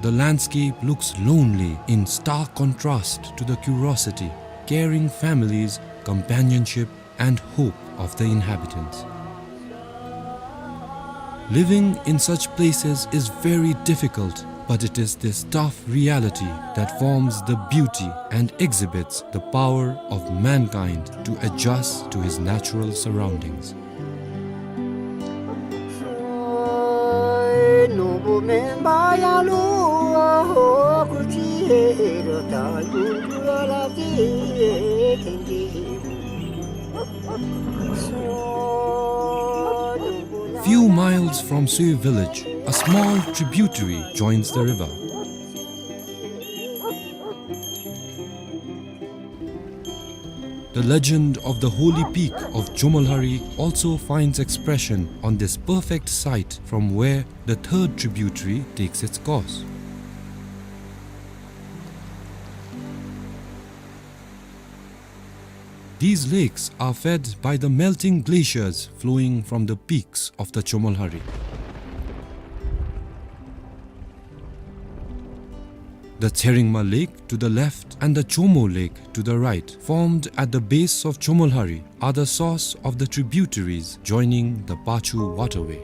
The landscape looks lonely in stark contrast to the curiosity, caring families, companionship, and hope of the inhabitants. Living in such places is very difficult, but it is this tough reality that forms the beauty and exhibits the power of mankind to adjust to his natural surroundings. Few miles from Soe village, a small tributary joins the river. The legend of the holy peak of Chomolhari also finds expression on this perfect site from where the third tributary takes its course. These lakes are fed by the melting glaciers flowing from the peaks of the Chomolhari. The Tseringma Lake to the left and the Chomo Lake to the right, formed at the base of Chomolhari, are the source of the tributaries joining the Pachu waterway.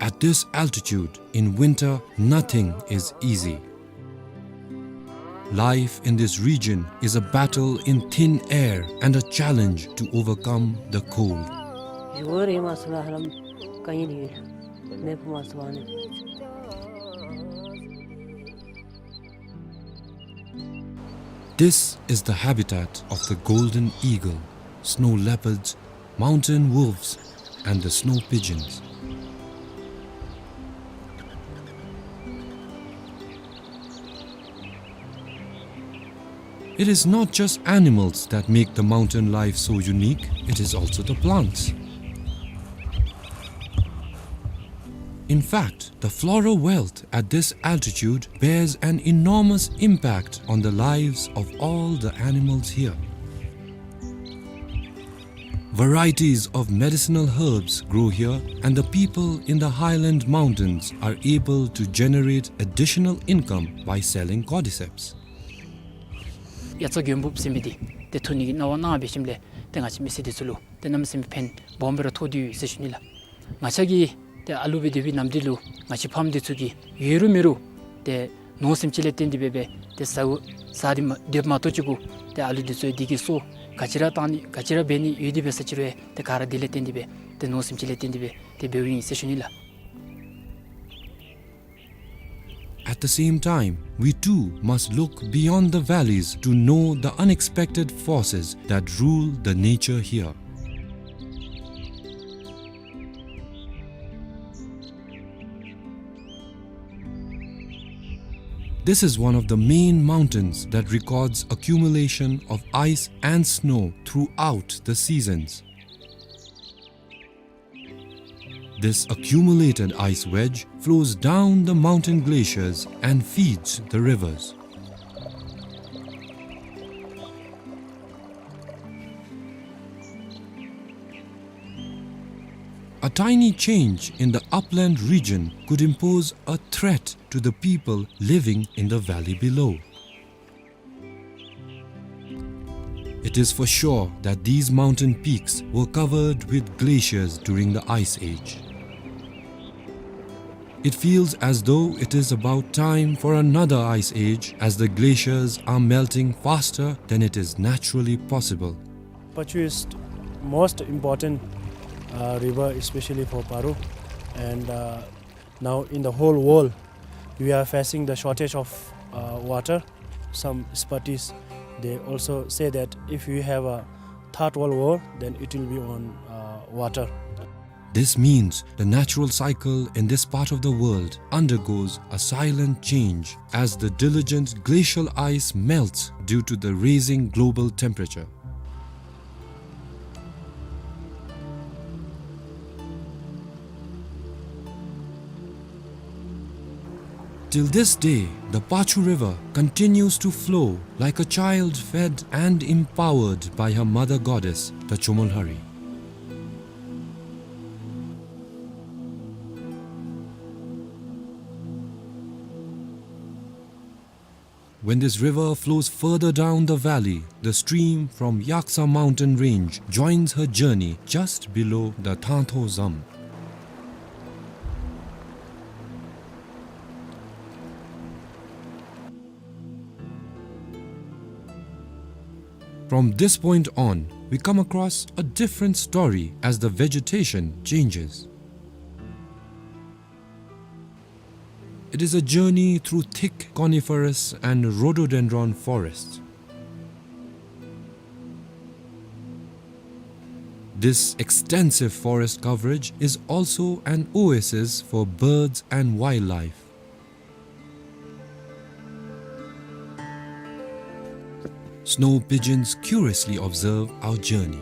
At this altitude, in winter, nothing is easy. Life in this region is a battle in thin air and a challenge to overcome the cold. This is the habitat of the golden eagle, snow leopards, mountain wolves, and the snow pigeons. It is not just animals that make the mountain life so unique, it is also the plants. In fact, the floral wealth at this altitude bears an enormous impact on the lives of all the animals here. Varieties of medicinal herbs grow here, and the people in the highland mountains are able to generate additional income by selling cordyceps. དབྱར་རྩྭ་དགུན་འབུབ་ཟེར་མི་འདི་ཏེ་འཐུ་ནི་གི་གནང་བ་གནང་འབད་ཞིནམ་ལས་ཏེ་ང་བཅས་མི་སེར་འདི་ཚུ་ལུ་ཏེ་གནམ་མེད་ས་མེད་ཕན་སྦོམ་སྦེ་ར་ཐོགས་ཏེ་ཡོད་ཟེར་ཞུ་ནི་ལགས། ང་བཅས་ཀྱི་ཏེ་ཨ་ལུ་སྦེ་སྡོད་པའི་ནམ་དུས་ལུ་ང་བཅས་ཕམ་འདི་ཚུ་གིས་ཡོད་རུང་མེད་རུང་ཏེ་ནོར་སེམས་ཅན་ལས་བརྟེན་ཏེ་སྦེ་སྦེ་ཏེ་ཟ་ཟ་སྟེ་མ་སྡོདཔ་མ་གཏོགས་ཅིག་གུ་ཏེ་ཨ་ལུ་འདི་ཚུ་འདི་གིས་སོ་ག་ཅི་ར་བཏང་ནི་ག་ཅི་ར་འབད་ནི་ཡོད་དེ་འབད་ས་ཅིག་རུང་ཏེ་ག་ར་འདི་ལས་བརྟེན་ཏེ་སྦེ་ཏེ་ནོར་སེམས་ཅན་ལས་བརྟེན་ཏེ་སྦེ་ཏེ་འབདཝ་ཨིན་ཟེར་ཞུ་ནི་ལགས། At At the same time, we too must look beyond the valleys to know the unexpected forces that rule the nature here. This is one of the main mountains that records accumulation of ice and snow throughout the seasons. This accumulated ice wedge flows down the mountain glaciers and feeds the rivers. A tiny change in the upland region could impose a threat to the people living in the valley below. It is for sure that these mountain peaks were covered with glaciers during the Ice Age. It feels as though it is about time for another ice age, as the glaciers are melting faster than it is naturally possible. Pachhu is most important, uh, river, especially for Paro, and, uh, now in the whole world, we are facing the shortage of, uh, water. Some expertise, they also say that if we have a third world war, then it will be on, uh, water. This means the natural cycle in this part of the world undergoes a silent change as the diligent glacial ice melts due to the raising global temperature. Till this day, the Pachhu River continues to flow like a child fed and empowered by her mother goddess, the Chomolhari. When this river flows further down the valley, the stream from Yaksa mountain range joins her journey just below the Thantho Zam. From this point on, we come across a different story as the vegetation changes. It is a journey through thick coniferous and rhododendron forests. This extensive forest coverage is also an oasis for birds and wildlife. Snow pigeons curiously observe our journey.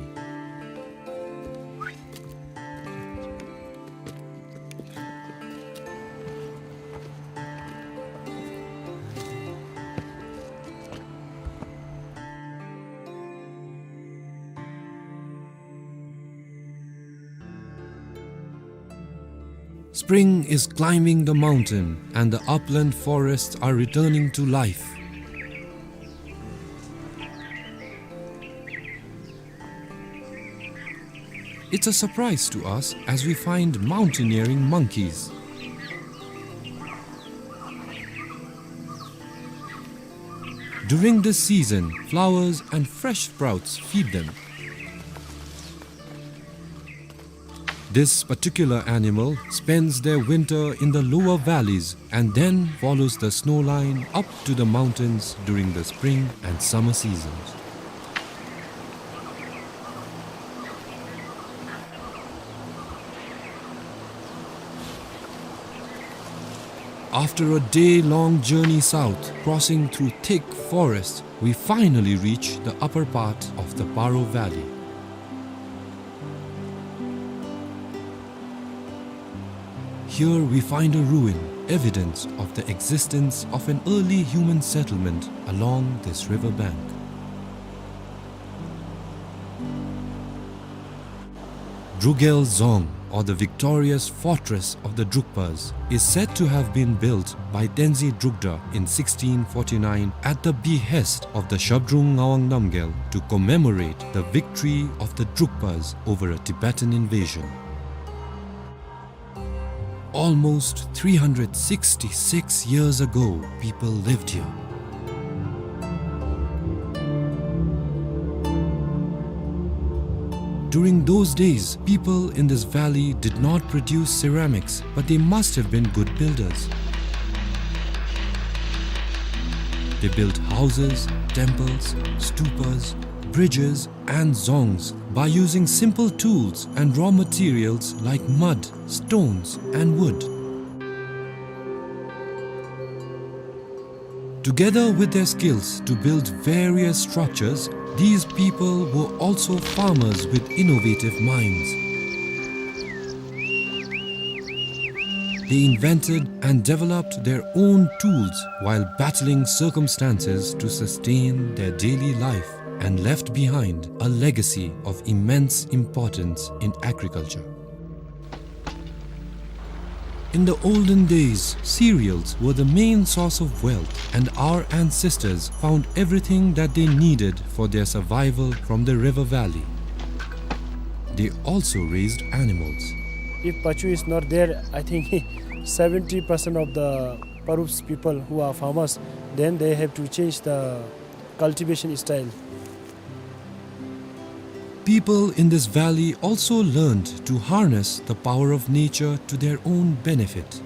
Spring is climbing the mountain and the upland forests are returning to life. It's a surprise to us as we find mountaineering monkeys. During this season, flowers and fresh sprouts feed them. This particular animal spends their winter in the lower valleys and then follows the snow line up to the mountains during the spring and summer seasons. After a day-long journey south, crossing through thick forest, we finally reach the upper part of the Paro Valley. Here we find a ruin, evidence of the existence of an early human settlement along this river bank. Drugel Dzong, or the victorious fortress of the Drukpas, is said to have been built by Tenzin Drukdar in sixteen forty-nine at the behest of the Zhabdrung Ngawang Namgyel to commemorate the victory of the Drukpas over a Tibetan invasion. Almost three hundred sixty-six years ago, people lived here. During those days, people in this valley did not produce ceramics, but they must have been good builders. They built houses, temples, stupas, bridges, and dzongs by using simple tools and raw materials like mud, stones, and wood. Together with their skills to build various structures, these people were also farmers with innovative minds. They invented and developed their own tools while battling circumstances to sustain their daily life, and left behind a legacy of immense importance in agriculture. In the olden days, cereals were the main source of wealth, and our ancestors found everything that they needed for their survival from the river valley. They also raised animals. If Pachu is not there, I think seventy percent of the Paru's people who are farmers, then they have to change the cultivation style. People in this valley also learned to harness the power of nature to their own benefit.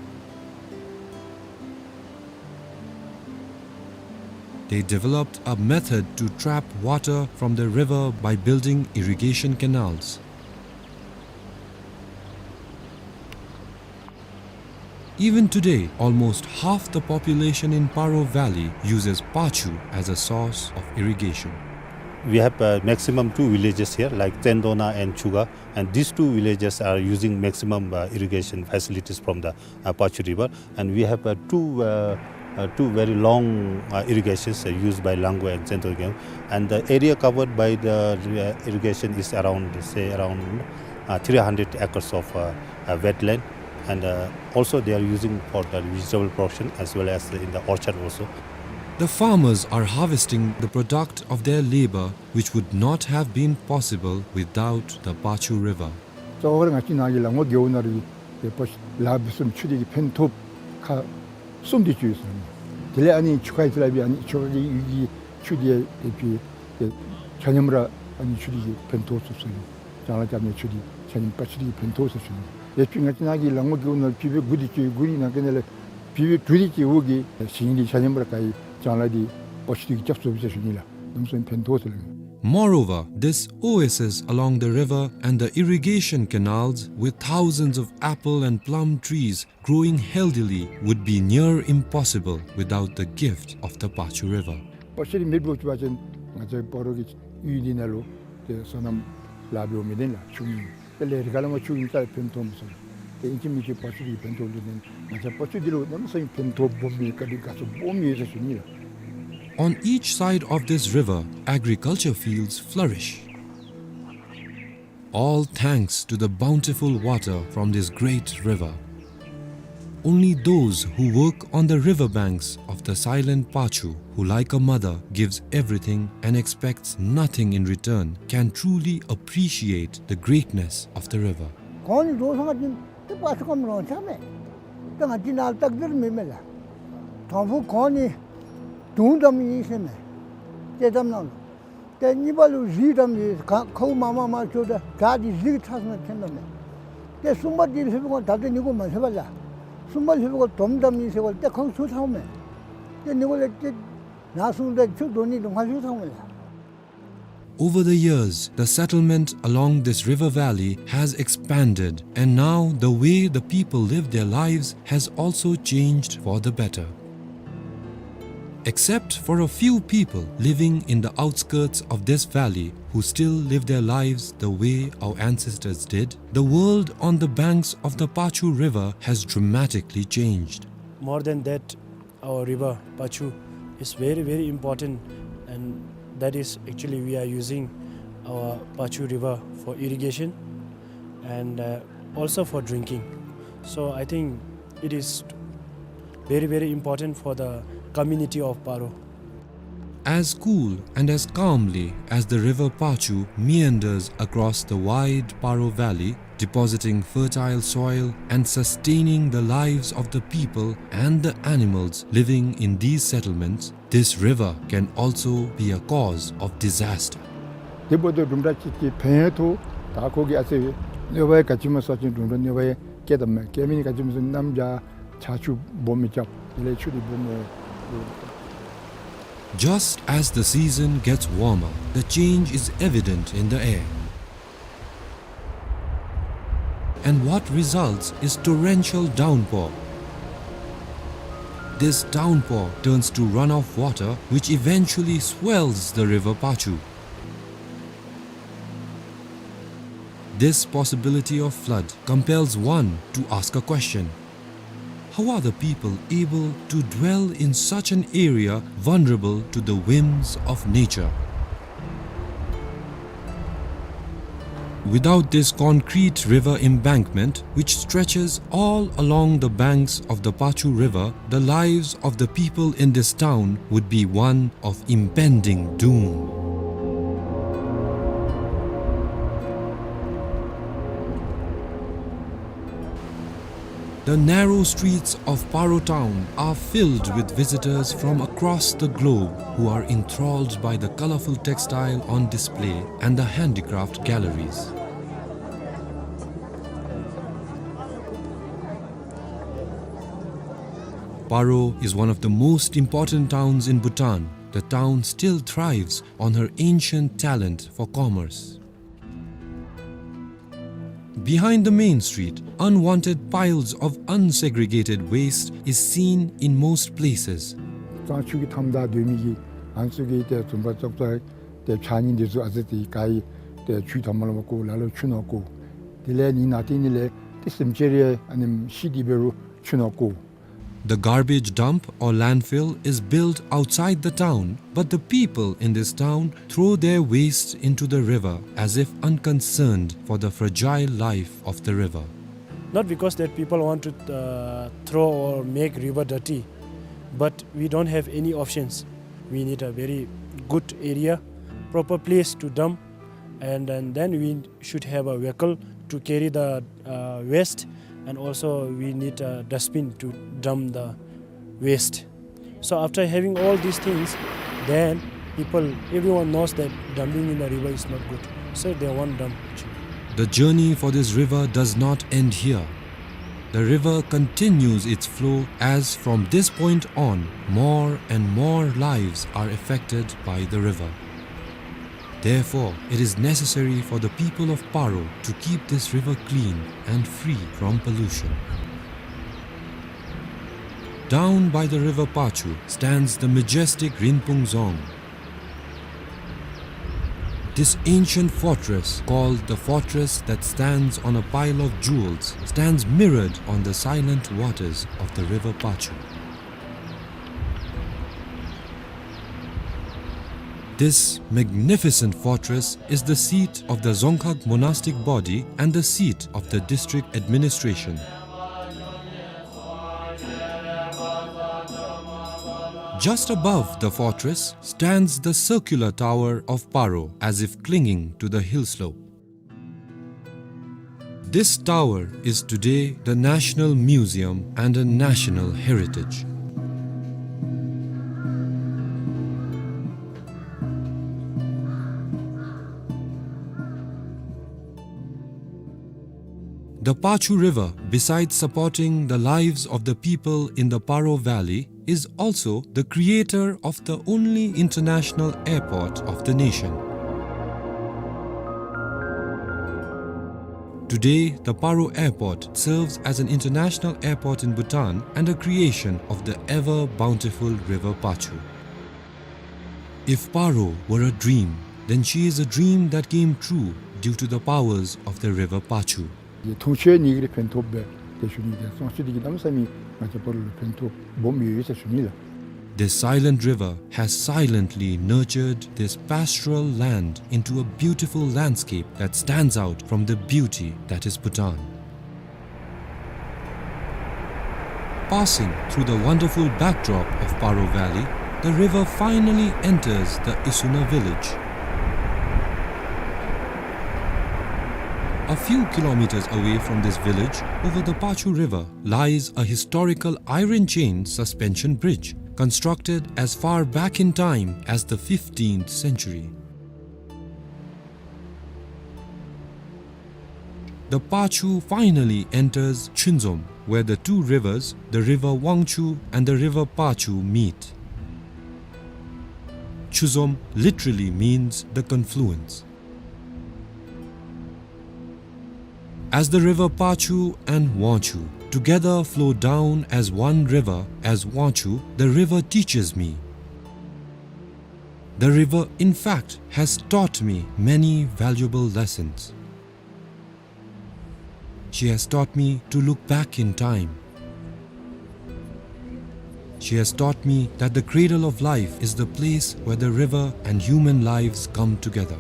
They developed a method to trap water from the river by building irrigation canals. Even today, almost half the population in Paro Valley uses Pachu as a source of irrigation. We have, uh, maximum two villages here, like Tsendona and Chuga, and these two villages are using maximum, uh, irrigation facilities from the, uh, Pachu River. And we have, uh, two, uh, uh, two very long, uh, irrigations, uh, used by Langwe and Tsendona. And the area covered by the, uh, irrigation is around, say, around, uh, three hundred acres of, uh, uh, wetland. And, uh, also they are using for the vegetable production as well as in the orchard also. The farmers are harvesting the product of their labor, which would not have been possible without the Pachu River. གཙོ་བོ་ར་ང་བཅས་ནང་གི་ལ་ངོ་རྒེད་འོག་ནང་ར་ཏེ་པ་ལ་བུ་གསུམ་ཆུ་དེ་གིས་ཕན་ཐོགས་ཁག་གསུམ་དེ་ཅིག་ཡོད་ཟེར་ནི། དེ་ལས་ཨ་ནི་ཆུ་ཁ་ཡི་ཚེ་ལ་སྦེ་ཨ་ནི་ཆུ་ཁ་གི་ཡུལ་གྱི་ཆུ་དེ་ཏེ་ཕི་ཏེ་ཆ་མཉམ་ར་ཨ་ནི་ཆུ་དེ་གིས་ཕན་ཐོགས་ཚུགས་ཟེར་ནི། ལྕང་ལ་རྐྱབ་ནི་ཆུ་དེ་ཆ་མཉམ་པ་ཆུ་དེ་གིས་ཕན་ཐོགས་ཟེར་ཞུ་ནི། ཏེ་ཕི་ང་བཅས་ནང་གི་ལ་ངོ་རྒེད་འོག་ནང་ཕི་བེ་དགུ་དེ་ཅིག་དགུ་རི་ནང་གི་ནང་ལས་ཕི་བེ་དྲུག་དེ་ཅིག་འོག་གི་ཞིང་དེ་ཆ་མཉམ་ར་ག་ཡི་ལྕང་ལ་དེ་པ་ཆུ་དེ་གིས་རྐྱབ་ཚུགས་ཟེར་ཞུ་ནི་ལགས། གནམ་མེད་ས་མེད་ཕན་ཐོགས་ཟེར་ལགས། Moreover, this oasis along the river and the irrigation canals with thousands of apple and plum trees growing healthily would be near impossible without the gift of the Pachu River. པ་ཆུ་རི་མེདཔ་འགྱོ་བ་ཅིན་ང་བཅས་པ་རོ་གི་ཡུལ་འདི་ནང་ལུ་ཏེ་སོ་ནམ་ལཱ་འབད་མི་དེ་ལགས་ཆུ་ཨིན། དེ་ལས་རི་ཁ་ལས་མར་ཆུ་ཨིན་ཙང་ཕན་ཐོགས་མི་ཚུགས། ཏེ་ཨིན་ཅི་མིན་ཅི་པ་ཆུ་འདི་ཕན་ཐོགས་ལུ་ནི་ང་བཅས་པ་ཆུ་འདི་ལུ་གནམ་མེད་ས་མེད་ཕན་ཐོགས་སྦོམ་མི་དགའ་སྡུག་དགའ་ཚོར་སྦོམ་ཡོད་ཟེར་ཞུ་ནི་ལགས། On each side of this river, agriculture fields flourish. All thanks to the bountiful water from this great river. Only those who work on the river banks of the silent Pachu, who like a mother gives everything and expects nothing in return, can truly appreciate the greatness of the river. གོང་ནི་འགྱོ་སོང་ང་ཅིན་ཏེ་པ་ཆུ་ཁམས་ལོང་ཆ་མས། ཏེ་ང་བཅས་ནཱ་ལྟག་དེར་མེད་མས་ལགས། དང་ཕུ་གོང་ནི་དུང་བསྡམས་ཨིན་ཟེར་མས། ཏེ་བསྡམས་ནང་ལུ། ཏེ་གཉིས་པ་ལུ་རི་བསྡམས་ཡོད། ཁ་ཁཝ་མ་མ་མ་ཆོད་ད་བྲག་འདི་རི་གི་ཁྲག་སོང་ནི་ཐོན་ད་མས། ཏེ་གསུམ་པ་འདི་ལྷོདཔ་གོ་ད་ལྟོ་ནི་གོ་མ་ལྷོད་པས་ལགས། གསུམ་པ་ལྷོདཔ་གོ་དོམ་བསྡམས་ཨིན་ཟེར་གོ་ཏེ་ཁཝ་ཆོད་ཚརཝ་མས། ཏེ་ནི་གོ་ལས་ཏེ་ནཱ་སོང་ད་ཆུ་འགྲོ་ནི་དུང་ཁ་ལྷོད་ཚརཝ་མས་ལགས། Over the years, the settlement along this river valley has expanded, and now the way the people live their lives has also changed for the better. Except for a few people living in the outskirts of this valley who still live their lives the way our ancestors did, the world on the banks of the Pachu River has dramatically changed. More than that, our river Pachu is very, very important, and that is actually we are using our Pachu River for irrigation and, uh, also for drinking. So I think it is very, very important for the community of Paro. As cool and as calmly as the river Pachu meanders across the wide Paro Valley, depositing fertile soil and sustaining the lives of the people and the animals living in these settlements, this river can also be a cause of disaster. དེ་འབདཝ་ད་དུམ་གྲ་ཅིག་གིས་ཕན་ཡང་ཐོགས། ད་ཁོ་གིས་ཨ་ཙི་གནོད་པ་ཡང་ག་ཅི་སྨོ་ཟེར་བ་ཅིན་དུམ་གྲ་གནོད་པ་ཡང་བཀལ་དོ་མས། བཀལ་མི་ནི་ག་ཅི་སྨོ་ཟེར་ན་གནམ་བྱཱར་ཆར་ཆུ་སྦོམ་མི་རྐྱབ། དེ་ལས་ཆུ་འདི་སྦོམ་མི། Just as the season gets warmer, the change is evident in the air. And what results is torrential downpour. This downpour turns to runoff water, which eventually swells the river Pachu. This possibility of flood compels one to ask a question. How are the people able to dwell in such an area vulnerable to the whims of nature? Without this concrete river embankment, which stretches all along the banks of the Pachu River, the lives of the people in this town would be one of impending doom. The narrow streets of Paro town are filled with visitors from across the globe who are enthralled by the colorful textile on display and the handicraft galleries. Paro is one of the most important towns in Bhutan. The town still thrives on her ancient talent for commerce. Behind the main street, unwanted piles of unsegregated waste is seen in most places. གཙང་ཆུ་གི་མཐའམ་བདའ་སྡོད་མི་གི་ཨ་ནི་ཚུ་གིས་ཏེ་བཙོང་པ་བཙོང་ཚར་ཏེ་ཕྱགས་སྙིགས་འདི་ཚུ་ཨ་ཙི་ཏེ་ག་ཡི་ཏེ་ཆུའི་མཐའམ་ལུ་མར་བཀོ་ལ་ལུ་ཆུ་ནང་བཀོ། དེ་ལས་ནི་ནང་ཏེ་ནི་ལས་ཏེ་སེམས་ཅན་རེ་ཨ་ནི་ཤི་སྟེ་འབད་རུང་ཆུ་ནང་བཀོ། The garbage dump or landfill is built outside the town, but the people in this town throw their waste into the river as if unconcerned for the fragile life of the river. Not because that people want to, uh, throw or make river dirty, but we don't have any options. We need a very good area, proper place to dump, and, and then we should have a vehicle to carry the, uh, waste, and also we need a dustbin to dump the waste. So after having all these things, then people, everyone knows that dumping in the river is not good. So they won't dump, actually. The journey for this river does not end here. The river continues its flow as from this point on, more and more lives are affected by the river. Therefore, it is necessary for the people of Paro to keep this river clean and free from pollution. Down by the river Pachu stands the majestic Rinpung Dzong. This ancient fortress, called the Fortress That Stands on a Pile of Jewels, stands mirrored on the silent waters of the river Pachu. This magnificent fortress is the seat of the Dzongkhag monastic body and the seat of the district administration. Just above the fortress stands the circular tower of Paro, as if clinging to the hill slope. This tower is today the national museum and a national heritage. The Pachu River, besides supporting the lives of the people in the Paro Valley, is also the creator of the only international airport of the nation. Today, the Paro Airport serves as an international airport in Bhutan and a creation of the ever bountiful River Pachu. If Paro were a dream, then she is a dream that came true due to the powers of the River Pachu. ཡེ་མཐོང་ཆོས་གཉིས་ཀྱི་ཕན་ཐོགས་སྦེ་ཏེ་ཞུ་ནི། ཏེ་གཙང་ཆུ་འདི་གིས་གནམ་མེད་ས་མེད་ང་བཅས་པ་ལུ་ཕན་ཐོགས་སྦོམ་ཡོད་ཟེར་ཞུ་ནི་ལགས། This silent river has silently nurtured this pastoral land into a beautiful landscape that stands out from the beauty that is Bhutan. Passing through the wonderful backdrop of Paro Valley, the river finally enters the Isuna village. A few kilometers away from this village, over the Pachu River, lies a historical iron chain suspension bridge, constructed as far back in time as the fifteenth century. The Pachu finally enters Chundzom, where the two rivers, the river Wangchu and the river Pachu, meet. Chuzom literally means the confluence. As the river Pachu and Wangchu together flow down as one river, as Wangchu, the river teaches me. The river, in fact, has taught me many valuable lessons. She has taught me to look back in time. She has taught me that the cradle of life is the place where the river and human lives come together.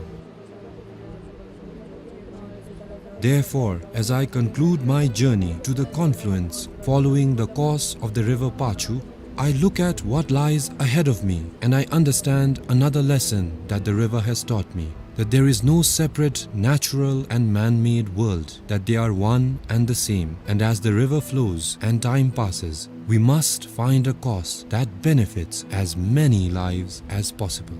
Therefore, as I conclude my journey to the confluence following the course of the river Pachu, I look at what lies ahead of me and I understand another lesson that the river has taught me, that there is no separate natural and man-made world, that they are one and the same, and as the river flows and time passes, we must find a course that benefits as many lives as possible.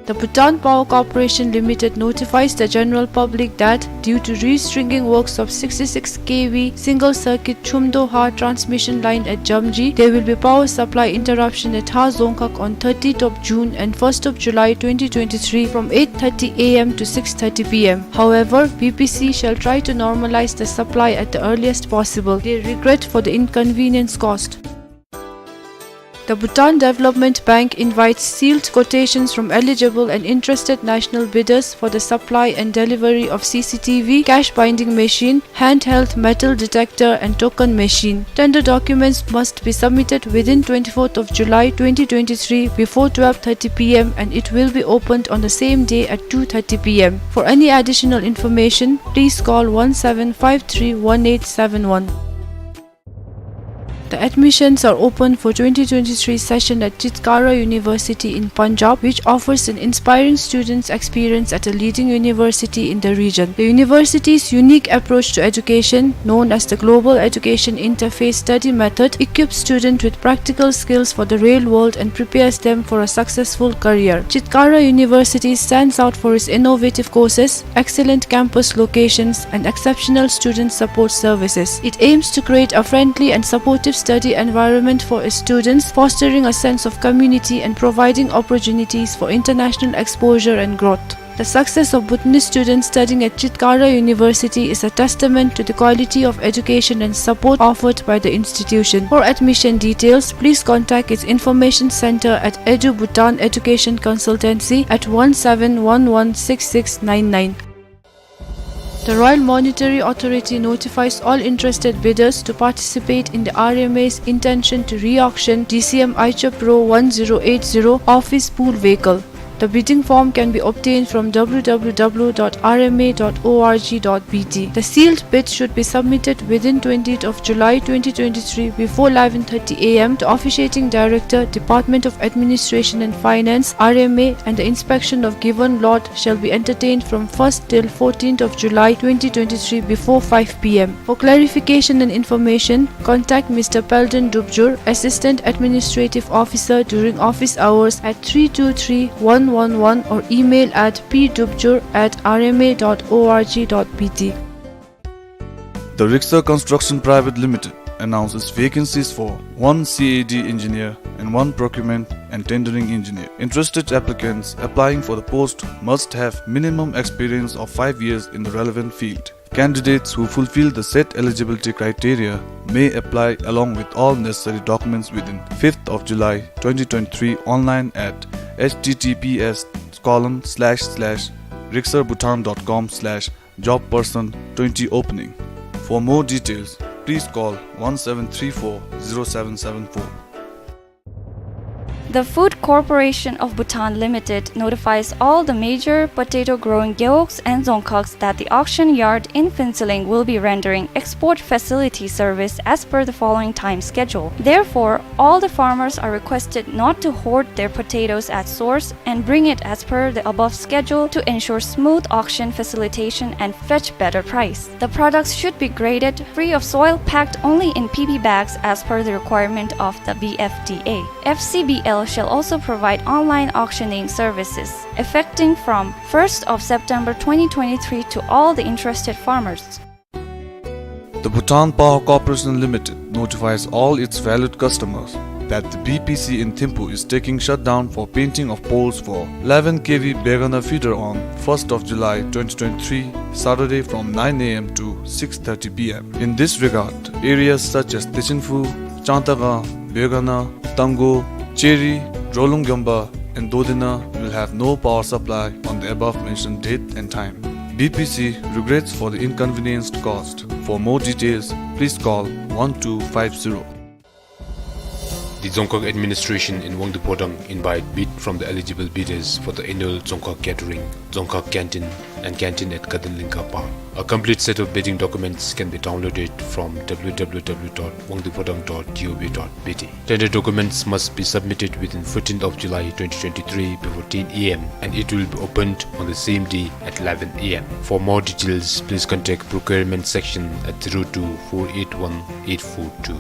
The Bhutan Power Corporation Limited notifies the general public that, due to restringing works of sixty-six K V single circuit Chumdo Ha transmission line at Jamji, there will be power supply interruption at Ha Dzongkhag on thirtieth of June and first of July twenty twenty-three from eight thirty A M to six thirty P M. However, B P C shall try to normalize the supply at the earliest possible. They regret for the inconvenience caused. The Bhutan Development Bank invites sealed quotations from eligible and interested national bidders for the supply and delivery of C C T V, cash binding machine, handheld metal detector and token machine. Tender documents must be submitted within twenty-fourth of July twenty twenty-three before twelve thirty P M and it will be opened on the same day at two thirty P M. For any additional information, please call one seven five three one eight seven one. The admissions are open for twenty twenty-three session at Chitkara University in Punjab, which offers an inspiring student's experience at a leading university in the region. The university's unique approach to education, known as the Global Education Interface Study Method, equips students with practical skills for the real world and prepares them for a successful career. Chitkara University stands out for its innovative courses, excellent campus locations, and exceptional student support services. It aims to create a friendly and supportive study environment for its students, fostering a sense of community and providing opportunities for international exposure and growth. The success of Bhutanese students studying at Chitkara University is a testament to the quality of education and support offered by the institution. For admission details, please contact its information center at Edu Bhutan Education Consultancy at one seven one one six six nine nine. The Royal Monetary Authority notifies all interested bidders to participate in the R M A's intention to re-auction D C M Aicha Pro one zero eight zero office pool vehicle. The bidding form can be obtained from W W W dot R M A dot O R G dot B T. The sealed bid should be submitted within twentieth of July twenty twenty-three before eleven thirty A M to Officiating Director, Department of Administration and Finance, R M A, and the inspection of given lot shall be entertained from first till fourteenth of July twenty twenty-three before five P M. For clarification and information, contact Mister Peldon Dubjur, Assistant Administrative Officer, during office hours at three two three one one one or email at P dubjur at R M A dot O R G dot B T. The Rixar Construction Private Limited announces vacancies for one C A D engineer and one procurement and tendering engineer. Interested applicants applying for the post must have minimum experience of five years in the relevant field. Candidates who fulfill the set eligibility criteria may apply along with all necessary documents within fifth of July twenty twenty-three online at H T T P S colon slash slash rixarbhutan dot com slash job person twenty opening. For more details, please call one seven three four zero seven seven four. The Food Corporation of Bhutan Limited notifies all the major potato-growing gewogs and dzongkhags that the auction yard in Phuentsholing will be rendering export facility service as per the following time schedule. Therefore, all the farmers are requested not to hoard their potatoes at source and bring it as per the above schedule to ensure smooth auction facilitation and fetch better price. The products should be graded free of soil, packed only in P P bags as per the requirement of the B F D A. F C B L shall also provide online auctioning services, effecting from first of September twenty twenty-three to all the interested farmers. The Bhutan Power Corporation Limited notifies all its valued customers that the B P C in Thimphu is taking shutdown for painting of poles for eleven K V Begana feeder on first of July twenty twenty-three, Saturday, from nine A M to six thirty P M. In this regard, areas such as Techinphu, Changtakang, Begana, Tanggo, Cheri, Drolung Gyomba, and Dodena will have no power supply on the above mentioned date and time. B P C regrets for the inconvenience caused. For more details, please call one two five zero. The Dzongkhag administration in Wangdue Phodrang invite bid from the eligible bidders for the annual Dzongkhag Gathering, Dzongkhag Canteen, and Canteen at Kadenlingka Park. A complete set of bidding documents can be downloaded from W W W dot wangduephodrang dot gov dot B T. Tender documents must be submitted within fourteenth of July twenty twenty-three before ten A M, and it will be opened on the same day at eleven A M. For more details, please contact procurement section at zero two four eight one eight four two.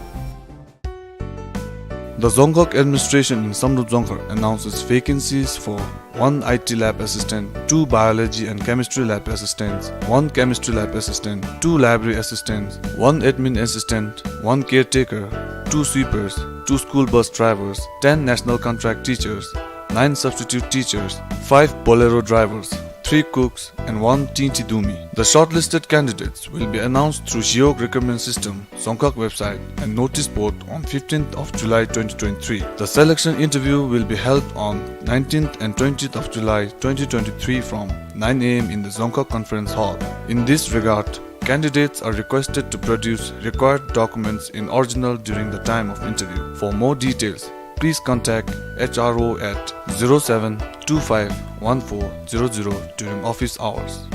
The Dzongkhag administration in Samdrup Dzongkhag announces vacancies for one I T lab assistant, two biology and chemistry lab assistants, one chemistry lab assistant, two library assistants, one admin assistant, one caretaker, two sweepers, two school bus drivers, ten national contract teachers, nine substitute teachers, five Bolero drivers, three cooks, and one Tingchi Dumi. The shortlisted candidates will be announced through Zhiyog recruitment system, Dzongkhag website, and notice board on fifteenth of July twenty twenty-three. The selection interview will be held on nineteenth and twentieth of July twenty twenty-three from nine A M in the Dzongkhag Conference Hall. In this regard, candidates are requested to produce required documents in original during the time of interview. For more details, please contact H R O at zero seven two five one four zero zero during office hours.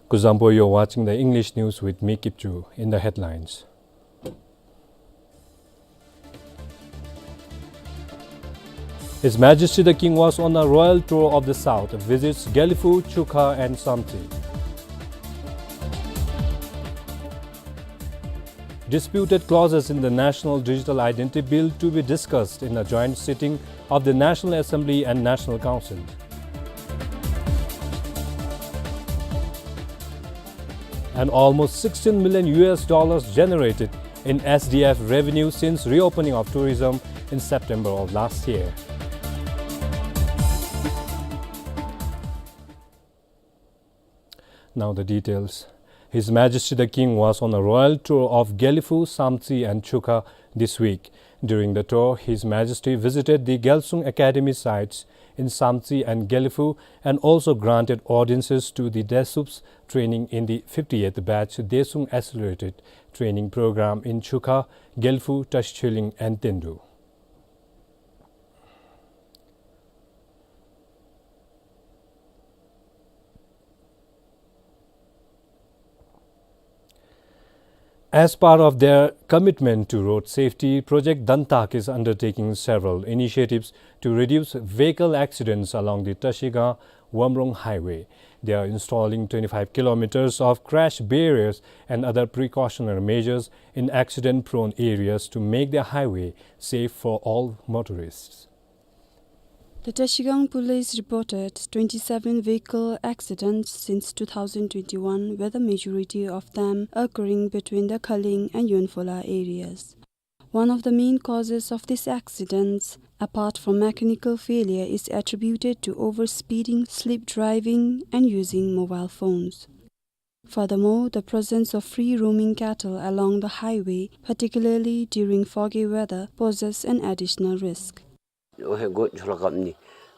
Kuzuzangpo, you're watching the English news with me, Kipchu. In the headlines. His Majesty the King was on a royal tour of the South, visits Gelephu, Chukha and Samtse. Disputed clauses in the National Digital Identity Bill to be discussed in a joint sitting of the National Assembly and National Council. And almost sixteen million U S dollars generated in S D F revenue since reopening of tourism in September of last year. Now the details. His Majesty the King was on a royal tour of Gelephu, Samtse and Chukha this week. During the tour, His Majesty visited the Gyalsung Academy sites in Samtse and Gelephu and also granted audiences to the Desups training in the fifty-eighth batch Desup Accelerated Training Program in Chukha, Gelephu, Tashichuleng and Tendu. As part of their commitment to road safety, Project Dantak is undertaking several initiatives to reduce vehicle accidents along the Tashigang-Wamrong Highway. They are installing twenty-five kilometers of crash barriers and other precautionary measures in accident-prone areas to make the highway safe for all motorists. The Trashigang police reported twenty-seven vehicle accidents since two thousand twenty-one, with the majority of them occurring between the Khaling and Yonphola areas. One of the main causes of these accidents, apart from mechanical failure, is attributed to overspeeding, sleep driving, and using mobile phones. Furthermore, the presence of free-roaming cattle along the highway, particularly during foggy weather, poses an additional risk. ཨོ་ཧེ་གོ་ཆོ་ལ་ཀབ་ནི་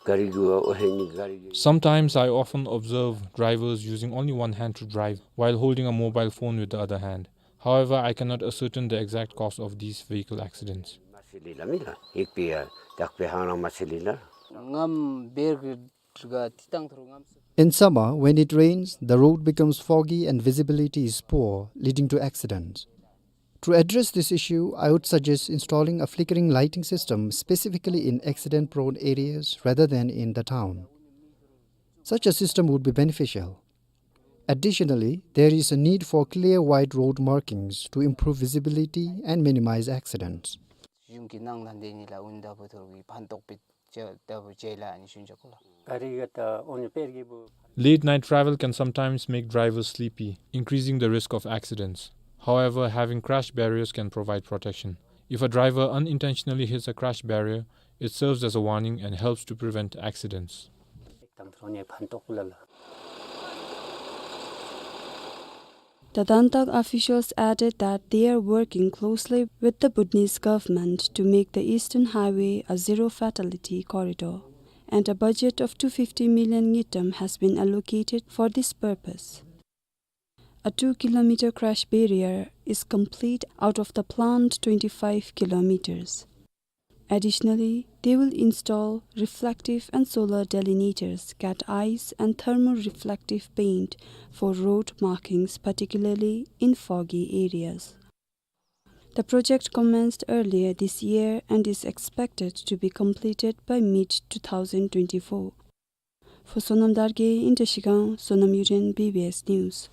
ག་རི་གུ་ཨོ་ཧེ་ནི་ག་རི་གུ། Sometimes I often observe drivers using only one hand to drive while holding a mobile phone with the other hand. However, I cannot ascertain the exact cause of these vehicle accidents. མ་སི་ལི་ལ་མི་ལ་ཡིག་པི་ཡ་དག་པའི་ཧང་རང་མ་སི་ལི་ལ། ངམ་བེར་གི་ག་ཏི་ཏང་ཐོར་ངམ་སུ། In summer, when it rains, the road becomes foggy and visibility is poor, leading to accidents. To address this issue, I would suggest installing a flickering lighting system specifically in accident-prone areas rather than in the town. Such a system would be beneficial. Additionally, there is a need for clear white road markings to improve visibility and minimize accidents. གཞུང་གི་ནང་ལ་འདི་ནི་ལ་འུན་ད་བུ་ཐོར་གི་ཕན་ཐོགས་པི་ཅེ་ད་བུ་ཅེ་ལ་ཨ་ནི་ཤུན་ཅོག་ལ། ག་རི་ག་ད་ཨོ་ནི་པེར་གི་བུ། Late night travel can sometimes make drivers sleepy, increasing the risk of accidents. However, having crash barriers can provide protection. If a driver unintentionally hits a crash barrier, it serves as a warning and helps to prevent accidents. The Dantag officials added that they are working closely with the Bhutanese government to make the Eastern Highway a zero fatality corridor, and a budget of two fifty million ngultrum has been allocated for this purpose. A two kilometer crash barrier is complete out of the planned twenty-five kilometers. Additionally, they will install reflective and solar delineators, cat eyes, and thermoreflective paint for road markings, particularly in foggy areas. The project commenced earlier this year and is expected to be completed by mid two thousand twenty-four. For Sonam Dargay in Trashigang, Sonam Yuren, B B S News.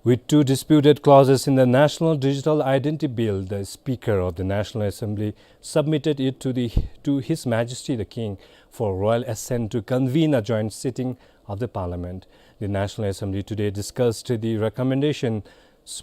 With two disputed clauses in the National Digital Identity Bill, the Speaker of the National Assembly submitted it to the, to His Majesty the King for royal assent to convene a joint sitting of the Parliament. The National Assembly today discussed the recommendation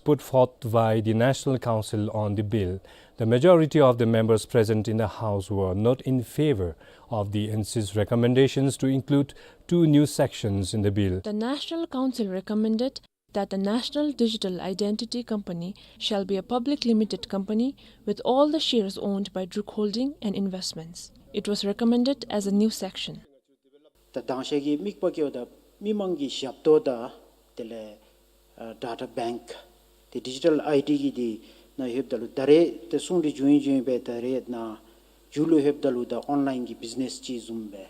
put forth by the National Council on the bill. The majority of the members present in the House were not in favor of the N C's recommendations to include two new sections in the bill. The National Council recommended that the National Digital Identity Company shall be a public limited company with all the shares owned by Druk Holding and Investments. It was recommended as a new section. ད་དང་ཤེས་ཀྱི་དམིགས་པ་སྐྱེ་བ་དང་མི་མང་གི་ཞབས་ཏོག་དང་དེ་ལས་ཨ་ཌེ་ཊ་བེངཀ་དེ་ཌི་ཇི་ཊལ་ཨའི་ཌི་གི་དེ་ནང་ལྷོདཔ་ད་ལུ་ད་རེས་དེ་ཚོང་འབྲེལ་བྱུང་ཡི་བྱུང་ཡི་སྦེ་ད་རེས་ནཱ་མཇུག་ལུ་ལྷོདཔ་ད་ལུ་ད་ཨོན་ལཱའིན་གྱི་བིཛ་ནེས་ཅིག་བཟུམ་སྦེ་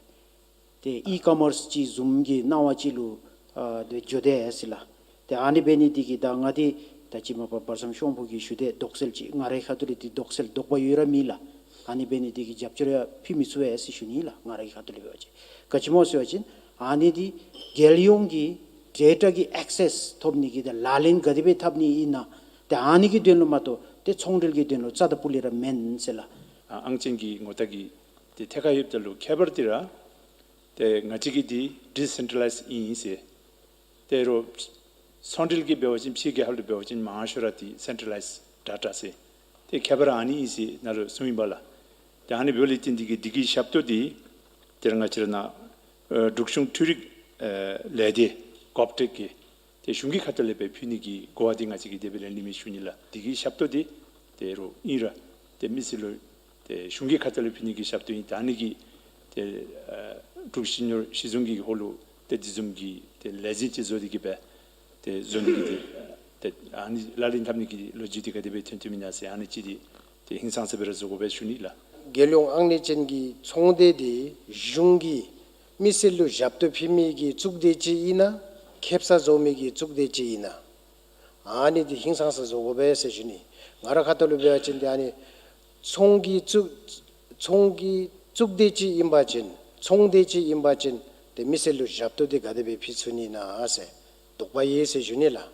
དེ་ཨི་ཀོ་མརསི་ཅིག་བཟུམ་གྱི་སྣང་བ་ཅིག་ལུ་ཨ་དེ་འགྱོ་དེས་ཟེར་ལགས། ཏེ་ཨ་ནི་འབད་ནི་འདི་གིས་ད་ང་འདི་ད་ཅི་མ་པ་བར་མཚམས་ཤོང་ཕོ་གིས་ཞུ་དེས་དོགས་སེལ་ཅིག་ང་རའི་ཁ་ཐུག་ལས་འདི་དོགས་སེལ་དོགས་པ་ཡོད་ར་མེད་ལགས། ཨ་ནི་འབད་ནི་འདི་གིས་རྒྱབ་སྐྱོར་ཡང་ཕུལ་མི་ཚུགས་པས་ཟེར་ཞུ་ནི་ལགས། ང་རའི་ཁ་ཐུག་ལས་འབད་བ་ཅིན་ག་ཅི་སྨོ་ཟེར་བ་ཅིན་ཨ་ནི་འདི་རྒྱལ་ཡོངས་ཀྱི་ཌེ་ཊ་གི་ཨེག་སེས་ཐོབ་ནི་གི་ད་ལག་ལེན་ག་དེ་སྦེ་འཐབ་ནི་ཨིན་ན་ཏེ་ཨ་ནི་གི་དོན་ལུ་མ་གཏོགས་ཏེ་ཚོང་འབྲེལ་གྱི་དོན་ལུ་རྩ་དང་སྤུ་ལས་ར་མེན་ཟེར་ལགས། ཨ་ཨང་ཅན་གྱི་ངོ་རྟགས་ཀྱི་ཏེ་ཐད་ཁར་ཡོདཔ་ད་ལུ་ཁྱད་པར་འདི་ར་ཏེ་ང་བཅས་ཀྱི་འདི་ཌི་སེན་ཊྲ་ལའིཛ་ཨིན་ཟེར། ཏེ་རོགས་ཚོང་འབྲེལ་གྱི་འབད་བ་ཅིན་ཕྱི་རྒྱལ་ཁབ་ལུ་འབད་བ་ཅིན་མང་ཤོས་ར་འདི་སེན་ཊྲ་ལའིཛ་ཌེ་ཊ་ཟེར། ཏེ་ཁྱད་པར་ཨ་ནི་ཨིན་ཟེར་ནཱ་ལུ་གསུངས་ཡི་པ་ལགས། ཏེ་ཨ་ནི་འབདཝ་ལས་བརྟེན་འདི་གིས་འདི་གི་ཞབས་ཏོག་འདི་ཏེ་ར་ང་བཅས་ར་ནཱ་ཨེ་འབྲུག་གཞུང་འཕྲུལ་རིག་ཨེ་ལས་སྡེ་གོབ་ཊེཀ་གིས་ཏེ་གཞུང་གི་ཁ་ཐུག་ལས་སྦེ་ཕུལ་ནི་གི་གོ་བ་འདི་ང་བཅས་ཀྱིས་དེ་སྦེ་ལེན་ནི་མས་ཞུ་ནི་ལགས། འདི་གི་ཞབས་ཏོག་འདི་ཏེ་རོགས་ཨིན་ར་ཏེ་མི་སེར་ལུ་ཏེ་གཞུང་གི་ཁ་ཐུག་ལས་ཕུལ་ནི་གི་ཞབས་ཏོག་ཨིན། ད་ཨ་ནི་གིས་ཏེ་ཨ་འབྲུག་སྤྱི་ནོར་གཞི་བཟུང་གི་ཧོང་ལུ་ཏེ་འདི་བཟུམ་གྱི་ཏེ་ལས་འཛིན་ཅིག་བཟོ་སྟེ་གིས་སྦེ་ཏེ་བཟོ་ནི་གི་ཏེ་ཏེ་ཨ་ནི་ལག་ལེན་འཐབ་ནི་གི་ལོ་རྒྱུས་འདི་ག་དེ་སྦེ་ཐོན་ཐོནམ་ཨིན་ན་ཟེར་ཨ་ནི་ཅིག་འདི་ཏེ་ཧིང་སངས་ས་སྦེ་ར་བཟོ་དགོ་པས་ཞུ་ནི་ལགས། རྒྱལ་ཡོངས་ཨང་གནས་ཅན་གྱི་ཚོང་སྡེ་འདི་གཞུང་གིས་མི་སེར་ལུ་ཞབས་ཏོག་ཕུལ་མི་གི་གཙུག་སྡེ་ཅིག་ཨིན་ན་ཁེ་སང་བཟོ་མི་གི་གཙུག་སྡེ་ཅིག་ཨིན་ན། ཨ་ནི་འདི་ཧིང་སངས་ས་བཟོ་དགོ་པས་ཟེར་ཞུ་ནི། ང་རའི་ཁ་ཐུག་ལུ་འབད་བ་ཅིན་ཏེ་ཨ་ནི་ཚོང་གི་གཙུག་ཚོང་གི་གཙུག་སྡེ་ཅིག་ཨིན་པ་ཅིན་ཚོང་སྡེ་ཅིག་ཨིན་པ་ཅིན་ཏེ་མི་སེར་ལུ་ཞབས་ཏོག་འདི་ག་དེ་སྦེ་ཕུལ་ཚུགས་ནི་ཨིན་ན་ཟེར་དོགས་པ་ཡོད་ཟེར་ཞུ་ནི་ལགས།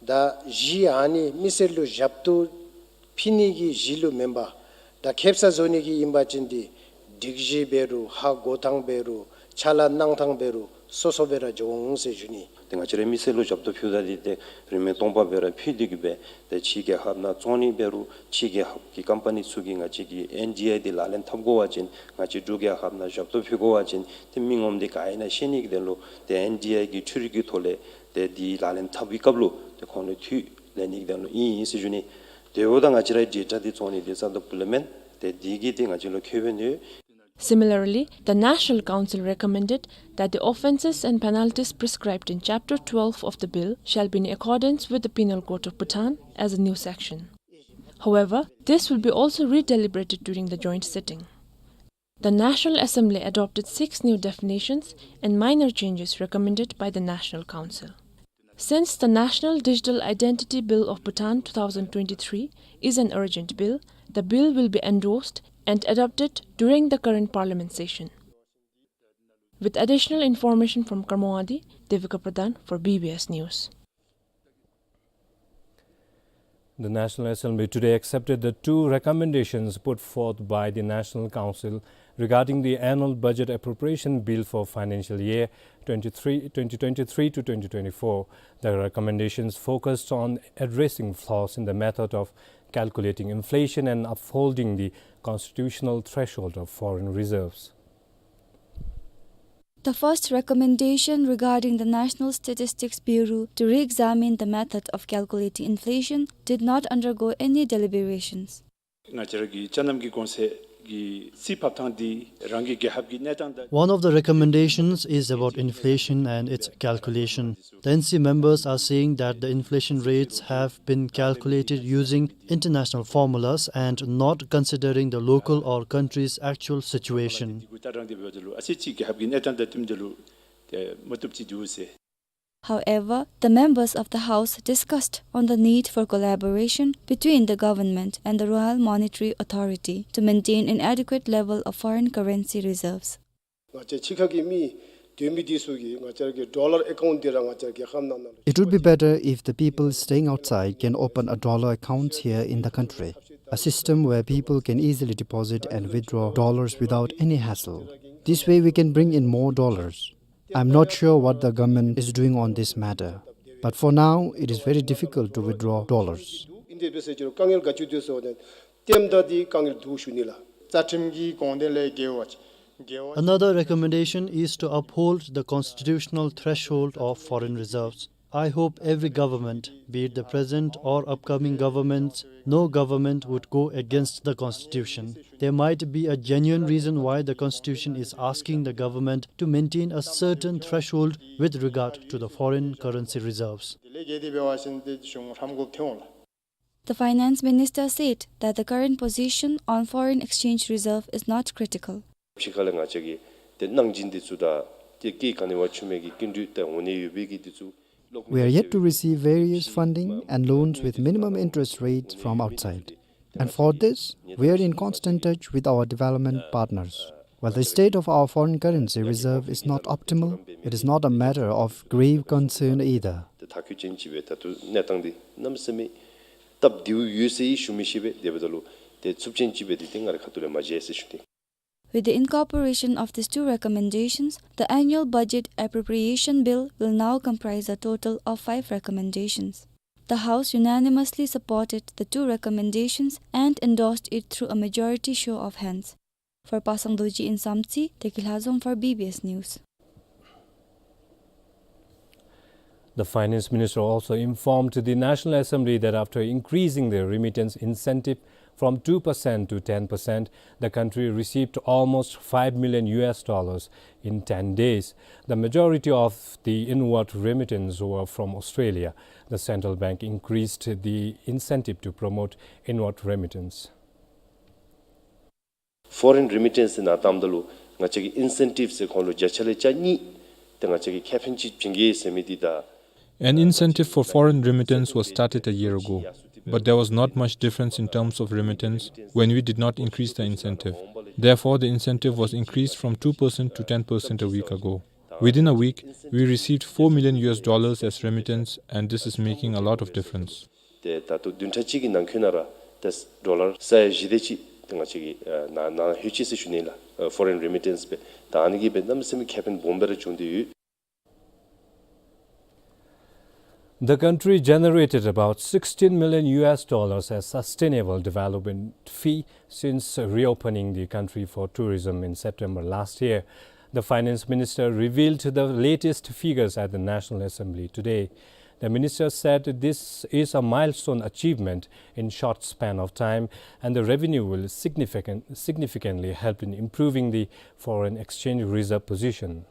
ད་གཞི་ཨ་ནི་མི་སེར་ལུ་ཞབས་ཏོག་ཕུལ་ནི་གི་གཞི་ལུ་མེན་པར་ ད་ཁེབ་ས་བཟོ་ནི་གི་ཨིན་པ་ཅིན་འདི་སྒྲིག་གཞི་འབད་རུང་ཧ་གོ་ཐངས་འབད་རུང་ཕྱག་ལཱ་གནང་ཐངས་འབད་རུང་སོ་སོ་སྦེ་ར་འགྱོ་འོང་ཟེར་ཞུ་ནི། ཏེ་ང་བཅས་རའི་མི་སེར་ལུ་ཞབས་ཏོག་ཕུལཝ་ད་འདི་ཏེ་རིན་མེད་སྟོང་པ་སྦེ་ར་ཕུལ་ཏེ་གིས་སྦེ་ཏེ་ཕྱི་རྒྱལ་ཁབ་ནང་བཙོང་ནི་འབད་རུང་ཕྱི་རྒྱལ་ཁབ་ཀྱི་ཀམ་པ་ནི་ཚུ་གིས་ང་བཅས་ཀྱི་ཨེན་ཌི་ཨའི་འདི་ལག་ལེན་འཐབ་དགོ་པ་ཅིན་ང་བཅས་འབྲུག་རྒྱལ་ཁབ་ནང་ཞབས་ཏོག་ཕུལ་དགོ་པ་ཅིན་ཏེ་མི་ངོམ་འདི་ག་ཨིན་ན་ཤེས་ནི་གི་དོན་ལུ་ཏེ་ཨེན་ཌི་ཨའི་གི་འཕྲུལ་རིག་གི་ཐོག་ལས་ཏེ་འདི་ལག་ལེན་འཐབ་པའི་སྐབས་ལུ་ཏེ་ཁོང་ལུ་འཐུས་ལེན་ནི་གི་དོན་ལུ་ཨིན་ཨིན་ཟེར་ཞུ་ནི། དེ་འབདཝ་ད་ང་བཅས་རའི་ཌེ་ཊ་འདི་བཙོང་ནི་འདི་རྩ་དང་པོ་ལས་མེན། ཏེ་འདི་གིས་ཏེ་ང་བཅས་ལུ་ཁེ་ཕན་ཡོད། Similarly, the National Council recommended that the offences and penalties prescribed in Chapter twelve of the bill shall be in accordance with the Penal Code of Bhutan as a new section. However, this will be also re-deliberated during the joint sitting. The National Assembly adopted six new definitions and minor changes recommended by the National Council. Since the National Digital Identity Bill of Bhutan two thousand twenty-three is an urgent bill, the bill will be endorsed and adopted during the current parliament session. With additional information from Karmongadi, Devika Pradhan for B B S News. The National Assembly today accepted the two recommendations put forth by the National Council regarding the annual budget appropriation bill for financial year twenty-three, twenty twenty-three to twenty twenty-four. The recommendations focused on addressing flaws in the method of calculating inflation and upholding the constitutional threshold of foreign reserves. The first recommendation regarding the National Statistics Bureau to re-examine the method of calculating inflation did not undergo any deliberations. ང་བཅས་ར་གི་ཅ་ནམ་གྱི་གོང་ཚད་ཀྱི་རྩིས་ཕབ་ཐངས་འདི་རང་གི་རྒྱལ་ཁབ་ཀྱི་གནས་སྟངས་དང་། One of the recommendations is about inflation and its calculation. The N C members are saying that the inflation rates have been calculated using international formulas and not considering the local or country's actual situation. འདི་གུ་ལྟ་སྟངས་འདི་འབདཝ་ད་ལུ་ཨ་ཙི་ཅིག་རྒྱལ་ཁབ་ཀྱི་གནས་སྟངས་དང་བསྟུནམ་ད་ལུ་ཏེ་མ་བཏུབ་ཅིག་འདུག་ཟེར། However, the members of the House discussed on the need for collaboration between the government and the Royal Monetary Authority to maintain an adequate level of foreign currency reserves. ང་བཅས་ཕྱི་ཁ་གི་མི་སྡོད་མི་འདི་ཚུ་གིས་ང་བཅས་ཀྱི་ཌོ་ལར་ཨེ་ཀའུནཊ་འདི་ར་ང་བཅས་རྒྱལ་ཁབ་ནང་ན་ལུ། It would be better if the people staying outside can open a dollar account here in the country. A system where people can easily deposit and withdraw dollars without any hassle. This way we can bring in more dollars. I'm not sure what the government is doing on this matter, but for now it is very difficult to withdraw dollars. ཨིན་དེ་འབད་ཟེར་ཅི་རུང་དཀའ་ངལ་ག་ཅི་འདུག་ཟེར་བ་ཅིན་ལྟདམོ་ད་འདི་དཀའ་ངལ་འདུག་ཞུ་ནི་ལགས། རྩ་ཁྲིམས་ཀྱི་དགོངས་དོན་ལས་འགལ་བ་ཅིན། Another recommendation is to uphold the constitutional threshold of foreign reserves. I hope every government, be it the present or upcoming governments, no government would go against the constitution. There might be a genuine reason why the constitution is asking the government to maintain a certain threshold with regard to the foreign currency reserves. དེ་ལས་འགལ་ཏེ་འབད་བ་ཅིན་ཏེ་གཞུང་ཧྲམ་དགོཔ་ཐོན་འོང་ལགས། The finance minister said that the current position on foreign exchange reserve is not critical. ཕྱི་ཁ་ལས་ང་བཅས་ཀྱི་ཏེ་གནང་སྦྱིན་འདི་ཚུ་དང་ཏེ་སྐྱེད་ག་ནི་བ་ཆུ་མེད་ཀྱི་སྐྱིན་འགྲུལ་ཏེ་འོང་ནི་ཡོད་པའི་གི་འདི་ཚུ། We are yet to receive various funding and loans with minimum interest rates from outside. And for this, we are in constant touch with our development partners. While the state of our foreign currency reserve is not optimal, it is not a matter of grave concern either. ཏེ་ཐག་གཅོད་ཅན་ཅིག་སྦེ་ད་ལྟོ་གནས་སྟངས་འདི་གནམ་མེད་ས་མེད་སྟབས་བདེཝ་ཡོད་ཟེར་ཞུ་མི་ཤེས་པས། དེ་འབདཝ་ད་ལུ་ཏེ་ཚུབ་ཅན་ཅིག་སྦེ་འདི་ཏེ་ང་རའི་ཁ་ཐུག་ལས་མ་མཇལ་ཟེར་ཞུ་སྟེ། With the incorporation of these two recommendations, the annual budget appropriation bill will now comprise a total of five recommendations. The House unanimously supported the two recommendations and endorsed it through a majority show of hands. For Pasang Dorji in Samtse, Teki Lhazom for B B S News. The finance minister also informed the National Assembly that after increasing the remittance incentive from two percent to ten percent, the country received almost five million U S dollars in ten days. The majority of the inward remittance were from Australia. The central bank increased the incentive to promote inward remittance. ཕོ་རེན་རི་མི་ཊེནསི་ནང་བལྟཝ་ད་ལུ་ང་བཅས་ཀྱི་ཨིན་སེན་ཊིབ་ཟེར་ཁོང་ལུ་བརྒྱ་ཆ་ལས་གྱ་གཉིས་ཏེ་ང་བཅས་ཀྱིས་ཁེ་ཕན་ཅིག་བྱིན་གེ་ཟེར་མི་འདི་དང་། An incentive for foreign remittance was started a year ago, but there was not much difference in terms of remittance when we did not increase the incentive. Therefore, the incentive was increased from two percent to ten percent a week ago. Within a week, we received four million U S dollars as remittance, and this is making a lot of difference. ཏེ་ད་ལྟོ་བདུན་ཕྲག་གཅིག་གི་ནང་འཁོད་ནང་ར་ཏེ་ཌོ་ལར་ས་ཡ་བཞི་དེ་ཅིག་ ང་བཅས་ཀྱིས་ཨ་ནཱ་ནཱ་ལྷོད་ཅི་ཟེར་ཞུ་ནི་ལགས། ཨ་ཕོ་རེན་རི་མི་ཊེནསི་སྦེ་ད་ཨ་ནི་གིས་སྦེ་གནམ་མེད་ས་མེད་ཁེ་ཕན་སྦོམ་སྦེ་ར་བྱུང་སྟེ་ཡོད། The country generated about sixteen million U S dollars as sustainable development fee since reopening the country for tourism in September last year. The finance minister revealed the latest figures at the National Assembly today. The minister said this is a milestone achievement in short span of time, and the revenue will significant, significantly help in improving the foreign exchange reserve position.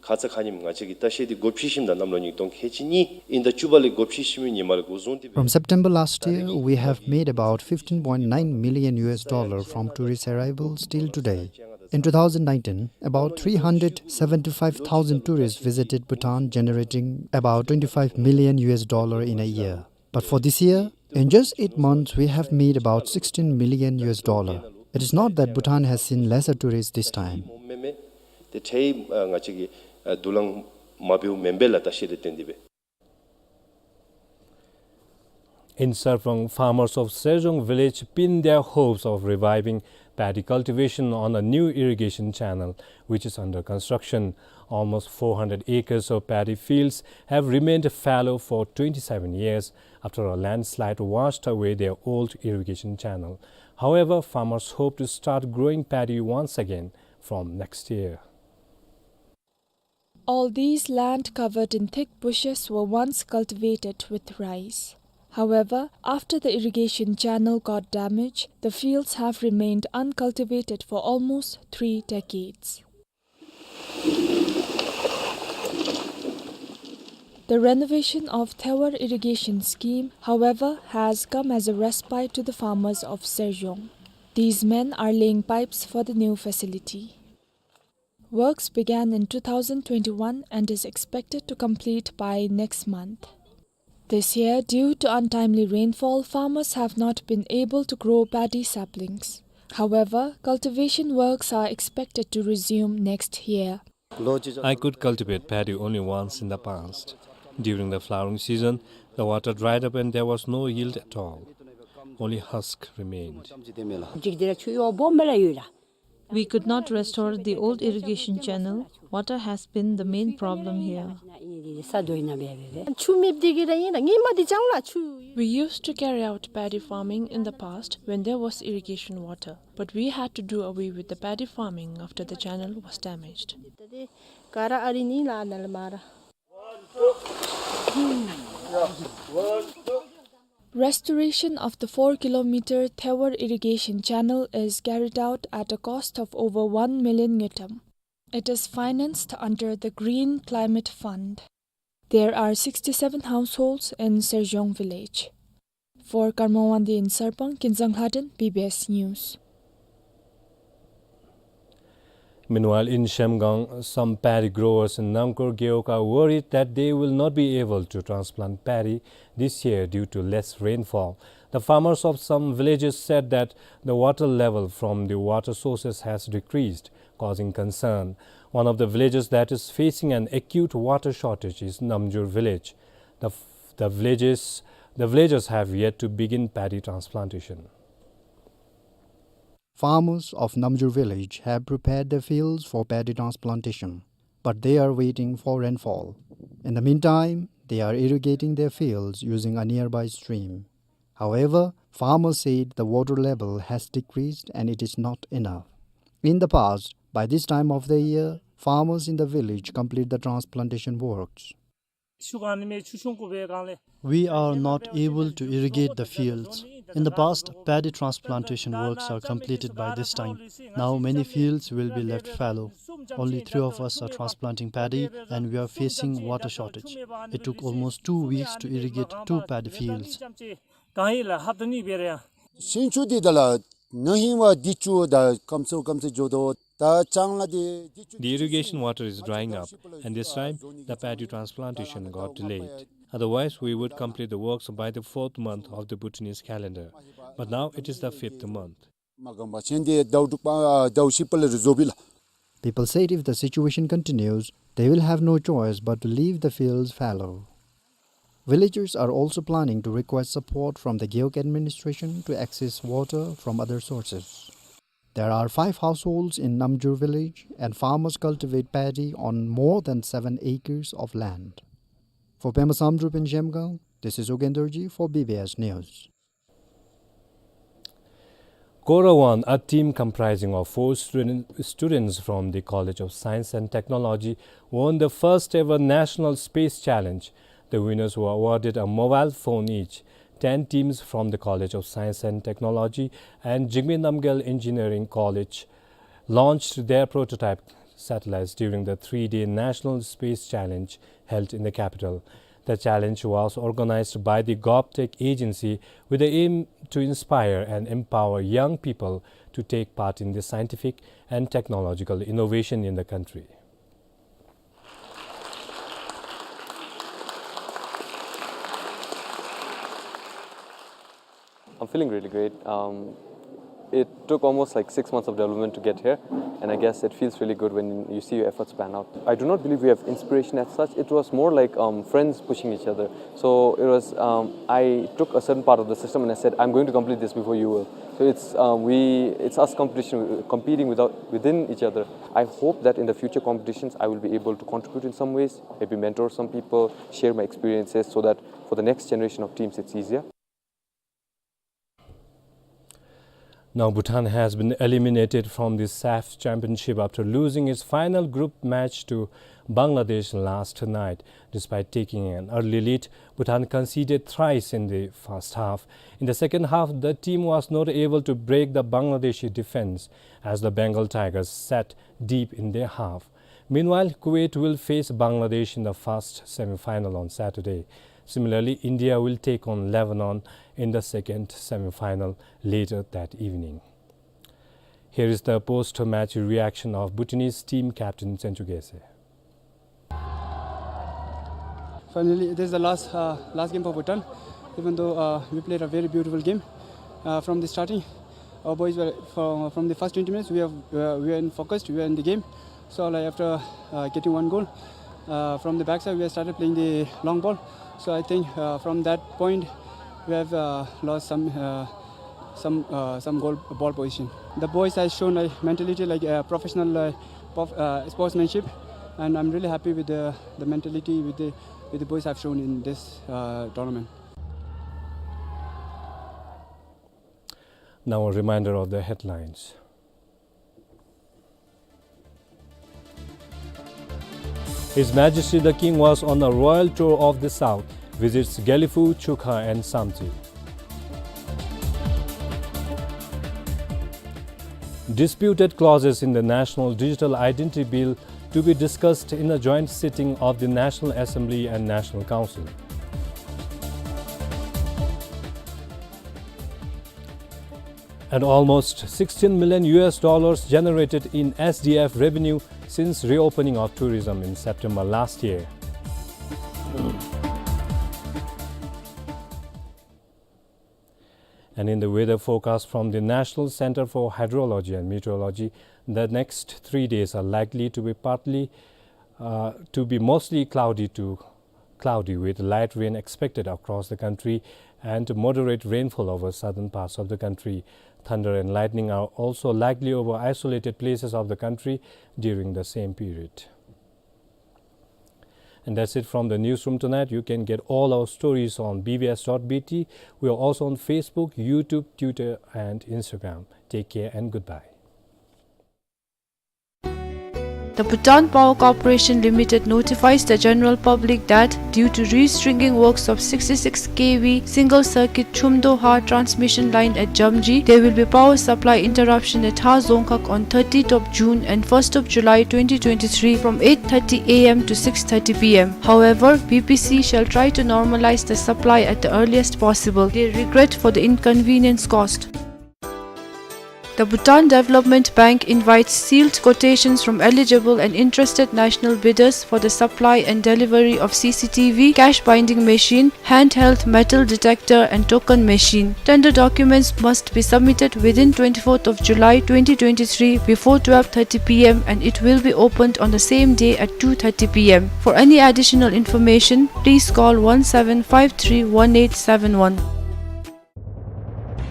ཁ་ཙ་ཁ་ཉིནམ་ང་བཅས་ཀྱི་ལྟ་བཤལ་འདི་སྒོ་ཕྱེ་ཞིནམ་ད་གནམ་ལོ་ཉིས་སྟོང་ཁལ་གཅིག་གཉིས་དབྱིན་ཟླ་བཅུ་པ་ལས་སྒོ་ཕྱེ་ཞིནམ་ཉིནམ་ལས་འགོ་བཟུང་སྟེ་སྦེ། From September last year, we have made about fifteen point nine million U S dollar from tourist arrivals till today. In two thousand nineteen, about three hundred seventy-five thousand tourists visited Bhutan, generating about twenty-five million U S dollar in a year. But for this year, in just eight months, we have made about sixteen million U S dollar. It is not that Bhutan has seen lesser tourists this time. ཏེ་ཁྲལ་ཨ་ང་བཅས་ཀྱིས་ཨ་དུ་ལང་མ་འབདཝ་མེན་པས་ལགས། ལྟ་བཤལ་ལས་བརྟེན་ཏེ་སྦེ། In Sarpang, farmers of Serjong village pin their hopes of reviving paddy cultivation on a new irrigation channel, which is under construction. Almost four hundred acres of paddy fields have remained fallow for twenty-seven years after a landslide washed away their old irrigation channel. However, farmers hope to start growing paddy once again from next year. All these land covered in thick bushes were once cultivated with rice. However, after the irrigation channel got damaged, the fields have remained uncultivated for almost three decades. The renovation of Thewar irrigation scheme, however, has come as a respite to the farmers of Serjong. These men are laying pipes for the new facility. Works began in two thousand twenty-one and is expected to complete by next month. This year, due to untimely rainfall, farmers have not been able to grow paddy saplings. However, cultivation works are expected to resume next year. I could cultivate paddy only once in the past. During the flowering season, the water dried up and there was no yield at all. Only husk remained. We could not restore the old irrigation channel. Water has been the main problem here. We used to carry out paddy farming in the past when there was irrigation water, but we had to do away with the paddy farming after the channel was damaged. Restoration of the four kilometer Thewar irrigation channel is carried out at a cost of over one million ngultrum. It is financed under the Green Climate Fund. There are sixty-seven households in Serjong village. For Karma Wangdi in Sarpang, Kinzang Lhaden, B B S News. Meanwhile, in Shemgang, some paddy growers in Namkur Gewog are worried that they will not be able to transplant paddy this year due to less rainfall. The farmers of some villages said that the water level from the water sources has decreased, causing concern. One of the villages that is facing an acute water shortage is Namjur village. The, the villages, the villagers have yet to begin paddy transplantation. Farmers of Namjur village have prepared their fields for paddy transplantation, but they are waiting for rainfall. In the meantime, they are irrigating their fields using a nearby stream. However, farmers said the water level has decreased and it is not enough. In the past, by this time of the year, farmers in the village complete the transplantation works. We are not able to irrigate the fields. In the past, paddy transplantation works are completed by this time. Now many fields will be left fallow. Only three of us are transplanting paddy and we are facing water shortage. It took almost two weeks to irrigate two paddy fields. གང་ཡིན་ལ་ཧབ་ཏུ་ནི་བེ་རེ་ཡ། ཤིང་ཆུ་འདི་ད་ལ་ན་ཧིང་བ་འདི་ཆུ་ད་ཀམ་སོ་ཀམ་སེ་འགྱོ་དོ། ད་ཅང་ལ་འདི་འདི་ཆུ། The irrigation water is drying up, and this time the paddy transplantation got delayed. Otherwise, we would complete the works by the fourth month of the Bhutanese calendar. But now it is the fifth month. མ་གང་པ་ཆེན་འདི་ཟླཝ་དྲུག་པ་ཟླཝ་བཞི་པ་ལས་རུ་བཟོ་བི་ལ། People said if the situation continues, they will have no choice but to leave the fields fallow. Villagers are also planning to request support from the Gewog administration to access water from other sources. There are five households in Namjur village, and farmers cultivate paddy on more than seven acres of land. For Pema Samdrup in Zhemgang, this is Ugen Dorji for B B S News. Korawan, a team comprising of four student, students from the College of Science and Technology, won the first ever National Space Challenge. The winners were awarded a mobile phone each. Ten teams from the College of Science and Technology and Jigme Namgyal Engineering College launched their prototype satellites during the three-day National Space Challenge held in the capital. The challenge was organized by the GovTech agency with the aim to inspire and empower young people to take part in the scientific and technological innovation in the country. I'm feeling really great. Um, it took almost, like, six months of development to get here, and I guess it feels really good when you see your efforts pan out. I do not believe we have inspiration as such. It was more like, um, friends pushing each other. So it was, um, I took a certain part of the system and I said, "I'm going to complete this before you will." So it's, um, we, it's us competition, competing without, within each other. I hope that in the future competitions, I will be able to contribute in some ways, maybe mentor some people, share my experiences, so that for the next generation of teams, it's easier. Now, Bhutan has been eliminated from the SAFF Championship after losing its final group match to Bangladesh last night. Despite taking an early lead, Bhutan conceded thrice in the first half. In the second half, the team was not able to break the Bangladeshi defense as the Bengal Tigers sat deep in their half. Meanwhile, Kuwait will face Bangladesh in the first semi-final on Saturday. Similarly, India will take on Lebanon in the second semi-final later that evening. Here is the post-match reaction of Bhutanese team captain Tsenchu Gyatse. Finally, it is the last, uh, last game for Bhutan. Even though, uh, we played a very beautiful game, uh, from the starting, our boys were from, from the first twenty minutes. We have, uh, we were in focused, we were in the game. So, like, after, uh, getting one goal, uh, from the backside, we have started playing the long ball. So I think, uh, from that point, we have, uh, lost some, uh, some, uh, some goal, ball position. The boys have shown a mentality like a professional, uh, prof-, uh, sportsmanship, and I'm really happy with the, the mentality with the, with the boys have shown in this, uh, tournament. Now a reminder of the headlines. His Majesty the King was on a royal tour of the South, visits Gelephu, Chukha and Samtse. Disputed clauses in the National Digital Identity Bill to be discussed in a joint sitting of the National Assembly and National Council. And almost sixteen million U S dollars generated in S D F revenue since reopening of tourism in September last year. And in the weather forecast from the National Center for Hydrology and Meteorology, the next three days are likely to be partly, uh, to be mostly cloudy to cloudy, with light rain expected across the country and moderate rainfall over southern parts of the country. Thunder and lightning are also likely over isolated places of the country during the same period. And that's it from the newsroom tonight. You can get all our stories on B B S dot B T. We are also on Facebook, YouTube, Twitter, and Instagram. Take care and goodbye. The Bhutan Power Corporation Limited notifies the general public that due to restringing works of sixty-six K V single circuit Chumdo-Ha transmission line at Jamji, there will be power supply interruption at Ha Dzongkhag on thirtieth of June and first of July twenty twenty-three from eight thirty A M to six thirty P M. However, B P C shall try to normalize the supply at the earliest possible. They regret for the inconvenience caused. The Bhutan Development Bank invites sealed quotations from eligible and interested national bidders for the supply and delivery of C C T V, cash binding machine, handheld metal detector and token machine. Tender documents must be submitted within twenty-fourth of July twenty twenty-three before twelve thirty P M and it will be opened on the same day at two thirty P M. For any additional information, please call one seven five three one eight seven one.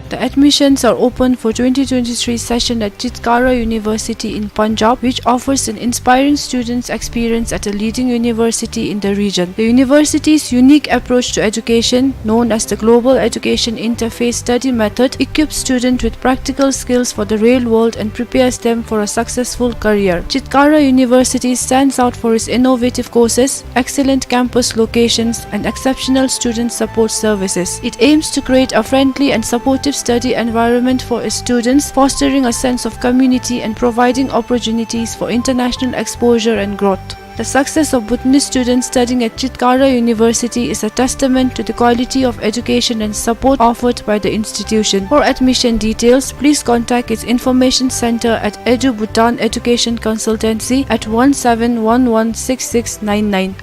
The admissions are open for twenty twenty-three session at Chitkara University in Punjab, which offers an inspiring students' experience at a leading university in the region. The university's unique approach to education, known as the Global Education Interface Study Method, equips students with practical skills for the real world and prepares them for a successful career. Chitkara University stands out for its innovative courses, excellent campus locations, and exceptional student support services. It aims to create a friendly and supportive study environment for its students, fostering a sense of community and providing opportunities for international exposure and growth. The success of Bhutanese students studying at Chitkara University is a testament to the quality of education and support offered by the institution. For admission details, please contact its information center at Edu Bhutan Education Consultancy at one seven one one six six nine nine.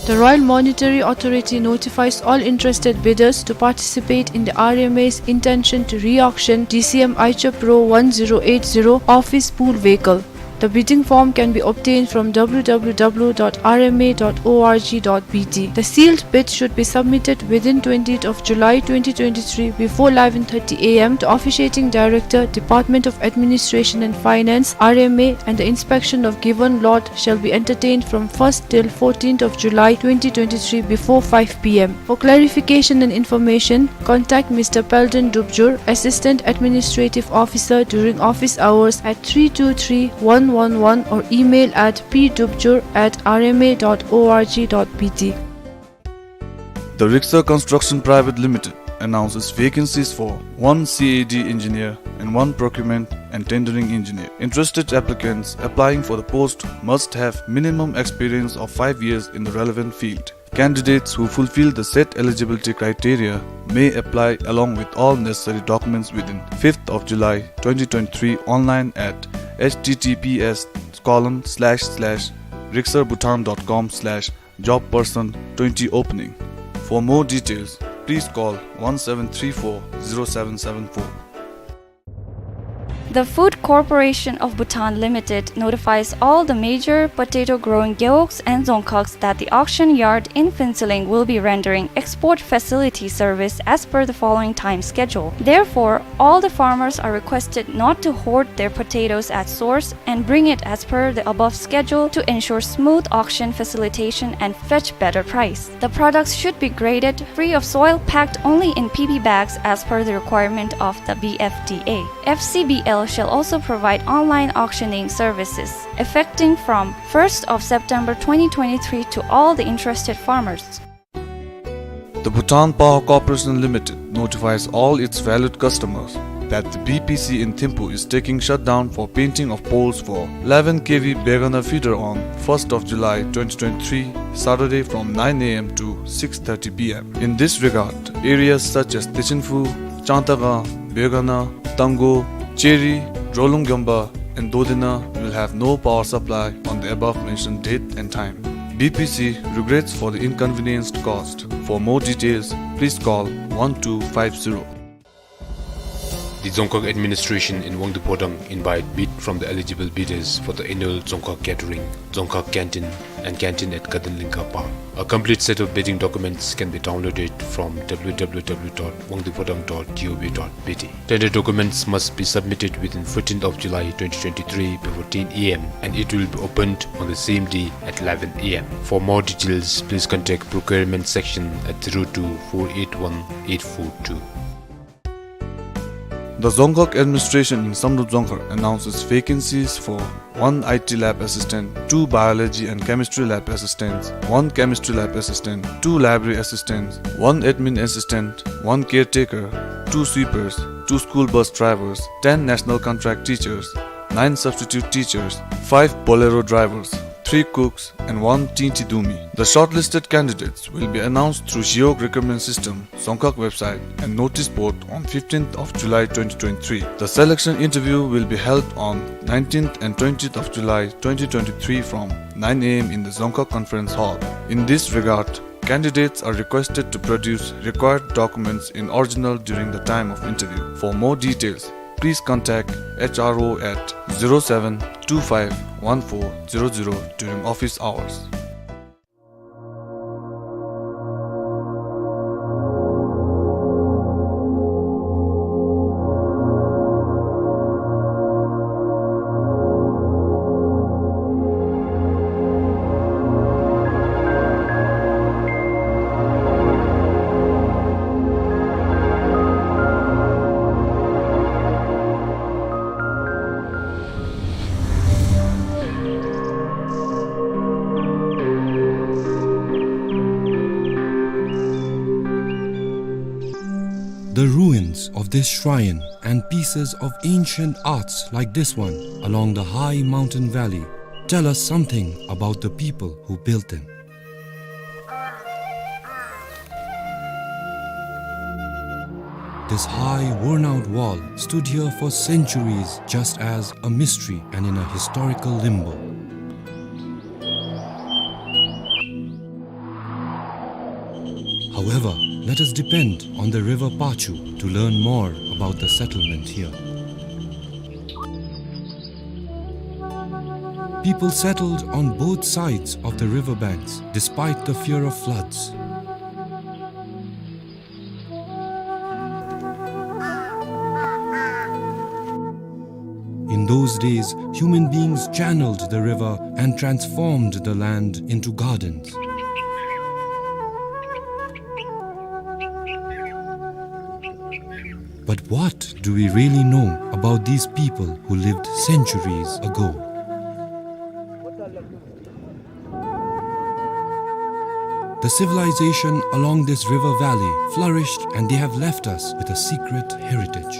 The Royal Monetary Authority notifies all interested bidders to participate in the R M A's intention to re-auction D C M Aicha Pro one zero eight zero office pool vehicle. The bidding form can be obtained from W W W dot R M A dot org dot B T. The sealed bid should be submitted within twentieth of July twenty twenty-three before eleven thirty A M to Officiating Director, Department of Administration and Finance, R M A, and the inspection of given lot shall be entertained from first till fourteenth of July twenty twenty-three before five P M. For clarification and information, contact Mister Peldon Dubjur, Assistant Administrative Officer, during office hours at three two three one one one or email at P dubjur at R M A dot org dot B T. The Rixar Construction Private Limited announces vacancies for one C A D engineer and one procurement and tendering engineer. Interested applicants applying for the post must have minimum experience of five years in the relevant field. Candidates who fulfill the set eligibility criteria may apply along with all necessary documents within fifth of July twenty twenty-three online at H T T P S colon slash slash rixarbhutan dot com slash job person twenty opening. For more details, please call one seven three four zero seven seven four. The Food Corporation of Bhutan Limited notifies all the major potato growing gewogs and dzongkhags that the auction yard in Phuentsholing will be rendering export facility service as per the following time schedule. Therefore, all the farmers are requested not to hoard their potatoes at source and bring it as per the above schedule to ensure smooth auction facilitation and fetch better price. The products should be graded free of soil, packed only in P P bags as per the requirement of the B F D A. F C B L shall also provide online auctioning services effecting from first of September twenty twenty-three to all the interested farmers. The Bhutan Power Corporation Limited notifies all its valued customers that the B P C in Thimphu is taking shutdown for painting of poles for eleven K V Begana feeder on first of July twenty twenty-three, Saturday, from nine A M to six thirty P M. In this regard, areas such as Techinphu, Changtakang, Begana, Tanggo, Cheri, Drolung Gyomba, and Dodena will have no power supply on the above mentioned date and time. B P C regrets for the inconvenience caused. For more details, please call one two five zero. The Dzongkhag administration in Wangdue Phodrang invite bid from the eligible bidders for the annual Dzongkhag Gathering, Dzongkhag Canteen, and Canteen at Kadanlingka Park. A complete set of bidding documents can be downloaded from W W W dot wangduephodrang dot gov dot B T. Tender documents must be submitted within fourteenth of July twenty twenty-three before ten A M and it will be opened on the same day at eleven A M. For more details, please contact procurement section at zero two four eight one eight four two. The Dzongkhag administration in Samdrup Dzongkhag announces vacancies for one I T lab assistant, two biology and chemistry lab assistants, one chemistry lab assistant, two library assistants, one admin assistant, one caretaker, two sweepers, two school bus drivers, ten national contract teachers, nine substitute teachers, five Bolero drivers. three cooks, and one Tingti Dumi. The shortlisted candidates will be announced through Zhiog recruitment system, Dzongkhag website, and notice board on fifteenth of July twenty twenty-three. The selection interview will be held on nineteenth and twentieth of July twenty twenty-three from nine A M in the Dzongkhag Conference Hall. In this regard, candidates are requested to produce required documents in original during the time of interview. For more details, please contact H R O at zero seven two five one four zero zero during office hours. The ruins of this shrine and pieces of ancient arts like this one along the high mountain valley tell us something about the people who built them. This high, worn-out wall stood here for centuries just as a mystery and in a historical limbo. However, let us depend on the river Pachu to learn more about the settlement here. People settled on both sides of the river banks despite the fear of floods. In those days, human beings channeled the river and transformed the land into gardens. But what do we really know about these people who lived centuries ago? The civilization along this river valley flourished, and they have left us with a secret heritage.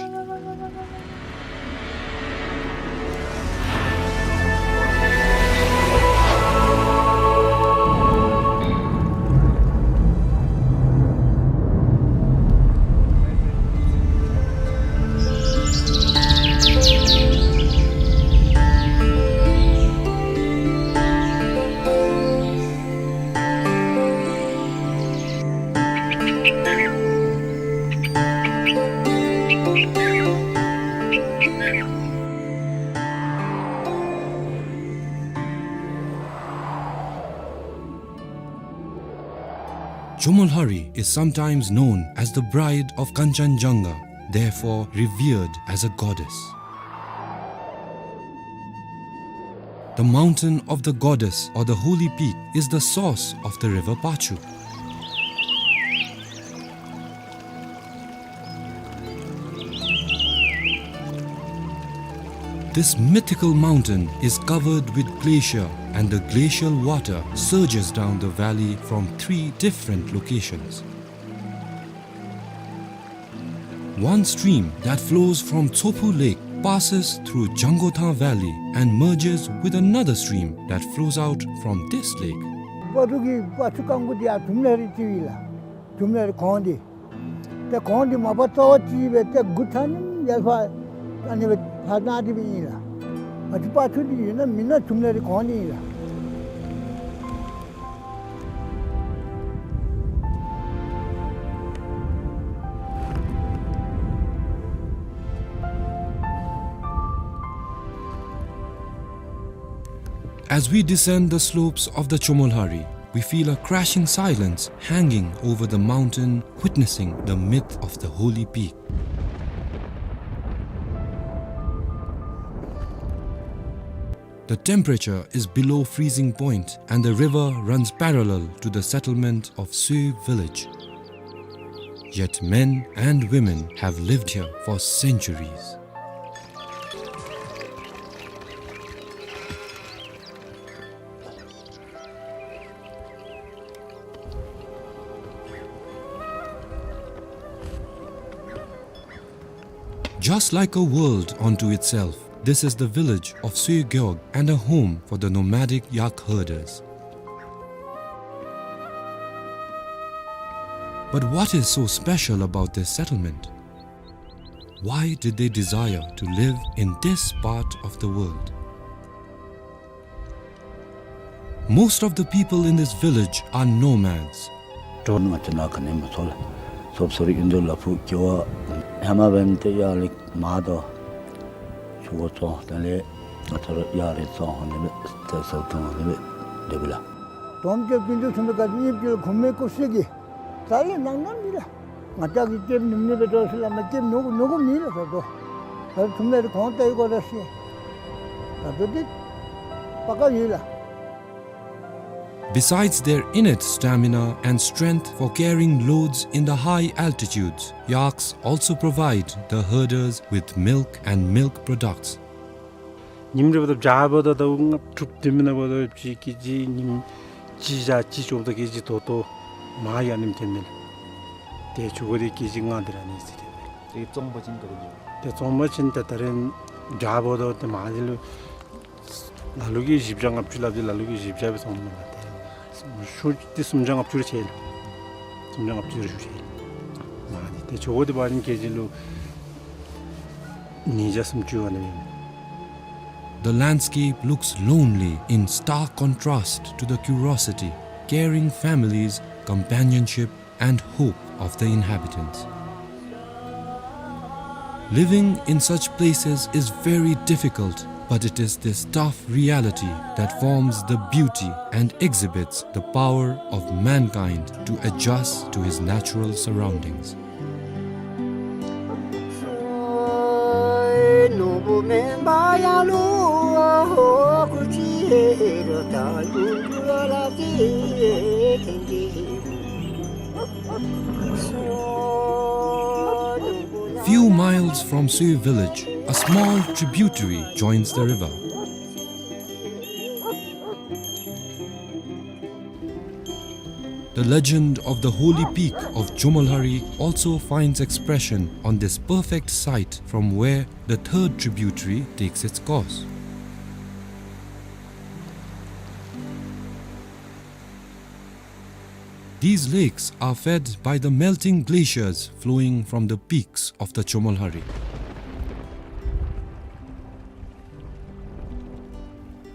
Chomolhari is sometimes known as the bride of Kanchanjunga, therefore revered as a goddess. The mountain of the goddess or the holy peak is the source of the river Pachu. This mythical mountain is covered with glacier, and the glacial water surges down the valley from three different locations. One stream that flows from Tsophu Lake passes through Jangotha Valley and merges with another stream that flows out from this lake. པ་ཊུ་གི་པ་ཊུ་རྐང་དགུ་འདི་ཡང་ཐུམ་ལ་རི་ཅིག་ཨིན་ལགས། ཐུམ་ལ་རི་གོང་འདི། ཏེ་གོང་འདི་མ་པ་རྩ་བ་ཅིག་སྦེ་ཏེ་འགོ་ཚུགས་ནི་ཡར་ཕར་ཨ་ནི་སྦེ་ཕར་ནང་འདི་སྦེ་ཨིན་ལགས། ཨ་ཙི་པ་ཊུ་འདི་ཡོད་ན་མེད་ན་ཐུམ་ལ་རི་གོང་འདི་ཨིན་ལགས། As we descend the slopes of the Chomolhari, we feel a crashing silence hanging over the mountain, witnessing the myth of the holy peak. The temperature is below freezing point and the river runs parallel to the settlement of Sui village. Yet men and women have lived here for centuries. Just like a world unto itself, This is the village of Soe Geog and a home for the nomadic yak herders. But what is so special about this settlement? Why did they desire to live in this part of the world? Most of the people in this village are nomads. འགྲོ་ང་བཅས་ནཱ་ག་ནི་མ་ཚོར་ལགས། སོབ་སོར་ཨིན་དོ་ལ་ཕུག་ཀྱི་བ་ཧེ་མ་འབདན་ཏེ་ཡར་ལས་མར་དོ་ཆུ་བོ་བཙོང་དེ་ལས་ང་བཅས་ར་ཡར་ལས་བཙོང་ཧོ་ནི་སྦེ་ཏེ་སོབ་ཐོང་ཧོ་ནི་སྦེ་འདི་བུ་ལགས། དོམ་ཅིག་ཀུན་ཏུ་སུམ་ཀ་ཏེ་གཉིས་ཀྱི་གུ་མེ་ཀུ་སི་གི་ད་ལས་ནང་ནང་མི་ལགས། ང་བཅས་ཀྱིས་སྐྱེབ་ནུམ་ནི་སྦེ་འགྲོ་ཞིནམ་ལས་སྐྱེབ་ནུ་གུ་ནུ་གུ་མི་ལགས་ད་ལྟོ། ད་ཐུམ་ལས་གོང་ཏེ་གོ་ད་ཤེས། ད་ལྟོ་འདི་པ་ཀ་ཡོད་ལགས། Besides their innate stamina and strength for carrying loads in the high altitudes, yaks also provide the herders with milk and milk products. ཉིནམ་རེ་འབདཝ་ད་བྱཱ་འབདཝ་ད་ད་ལྔ་དྲུག་དེ་མེན་ན་འབདཝ་ད་ཅིག་ཀེ་ཇི་ཉིནམ་གཅིག་བཞག་གཅིག་བཅོ་བརྒྱད་ཀེ་ཇི་ད་ལྟོ་མར་ཡར་ནེམ་ཐོན་མས་ལགས། ཏེ་ཆུ་ཁོལ་འདི་ཀེ་ཇི་ལྔ་དེ་ར་ནི་ཟེར་ཏེ་མས། ཏེ་བཙོང་པ་ཅིན་ག་དེ་ལུ། ཏེ་བཙོང་པ་ཅིན་ད་ད་རེས་བྱཱ་འབདཝ་ད་ཏེ་མར་འདི་ལུ་ལ་ལུ་གིས་བཞི་བརྒྱ་ལྔ་བཅུ་སླབ་སྟེ་ལ་ལུ་གིས་བཞི་བརྒྱ་སྦེ་བཙོང་མས་ལགས། ཏེ་ཤུལ་འདི་སུམ་བརྒྱ་ལྔ་བཅུ་རེ་ཆད་ལགས། སུམ་བརྒྱ་ལྔ་བཅུ་རེ་ཤུལ་ཆད་ལགས། མར་འདི་ཏེ་ཆུ་ཁོལ་འདི་འབད་བ་ཅིན་ཀེ་ཇི་ལུ་ཉིས་བརྒྱ་སུམ་ཅུ་ཨ་ནི་ཨིན། The landscape looks lonely in stark contrast to the curiosity, caring families, companionship, and hope of the inhabitants. Living in such places is very difficult, but it is this tough reality that forms the beauty and exhibits the power of mankind to adjust to his natural surroundings. Few miles from Soe village, a small tributary joins the river. The legend of the holy peak of Chomolhari also finds expression on this perfect site from where the third tributary takes its course. These lakes are fed by the melting glaciers flowing from the peaks of the Chomolhari.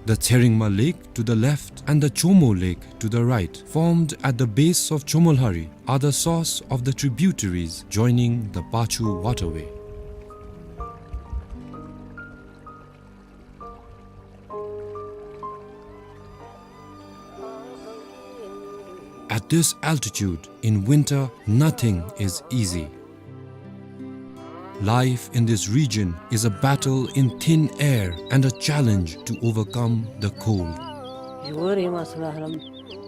The Tseringma Lake to the left and the Chomo Lake to the right, formed at the base of Chomolhari, are the source of the tributaries joining the Pachu waterway. At this altitude, in winter, nothing is easy. Life in this region is a battle in thin air and a challenge to overcome the cold. ཡུ་གུར་ཡེ་མ་སོང་ན་ཧ་ལམ་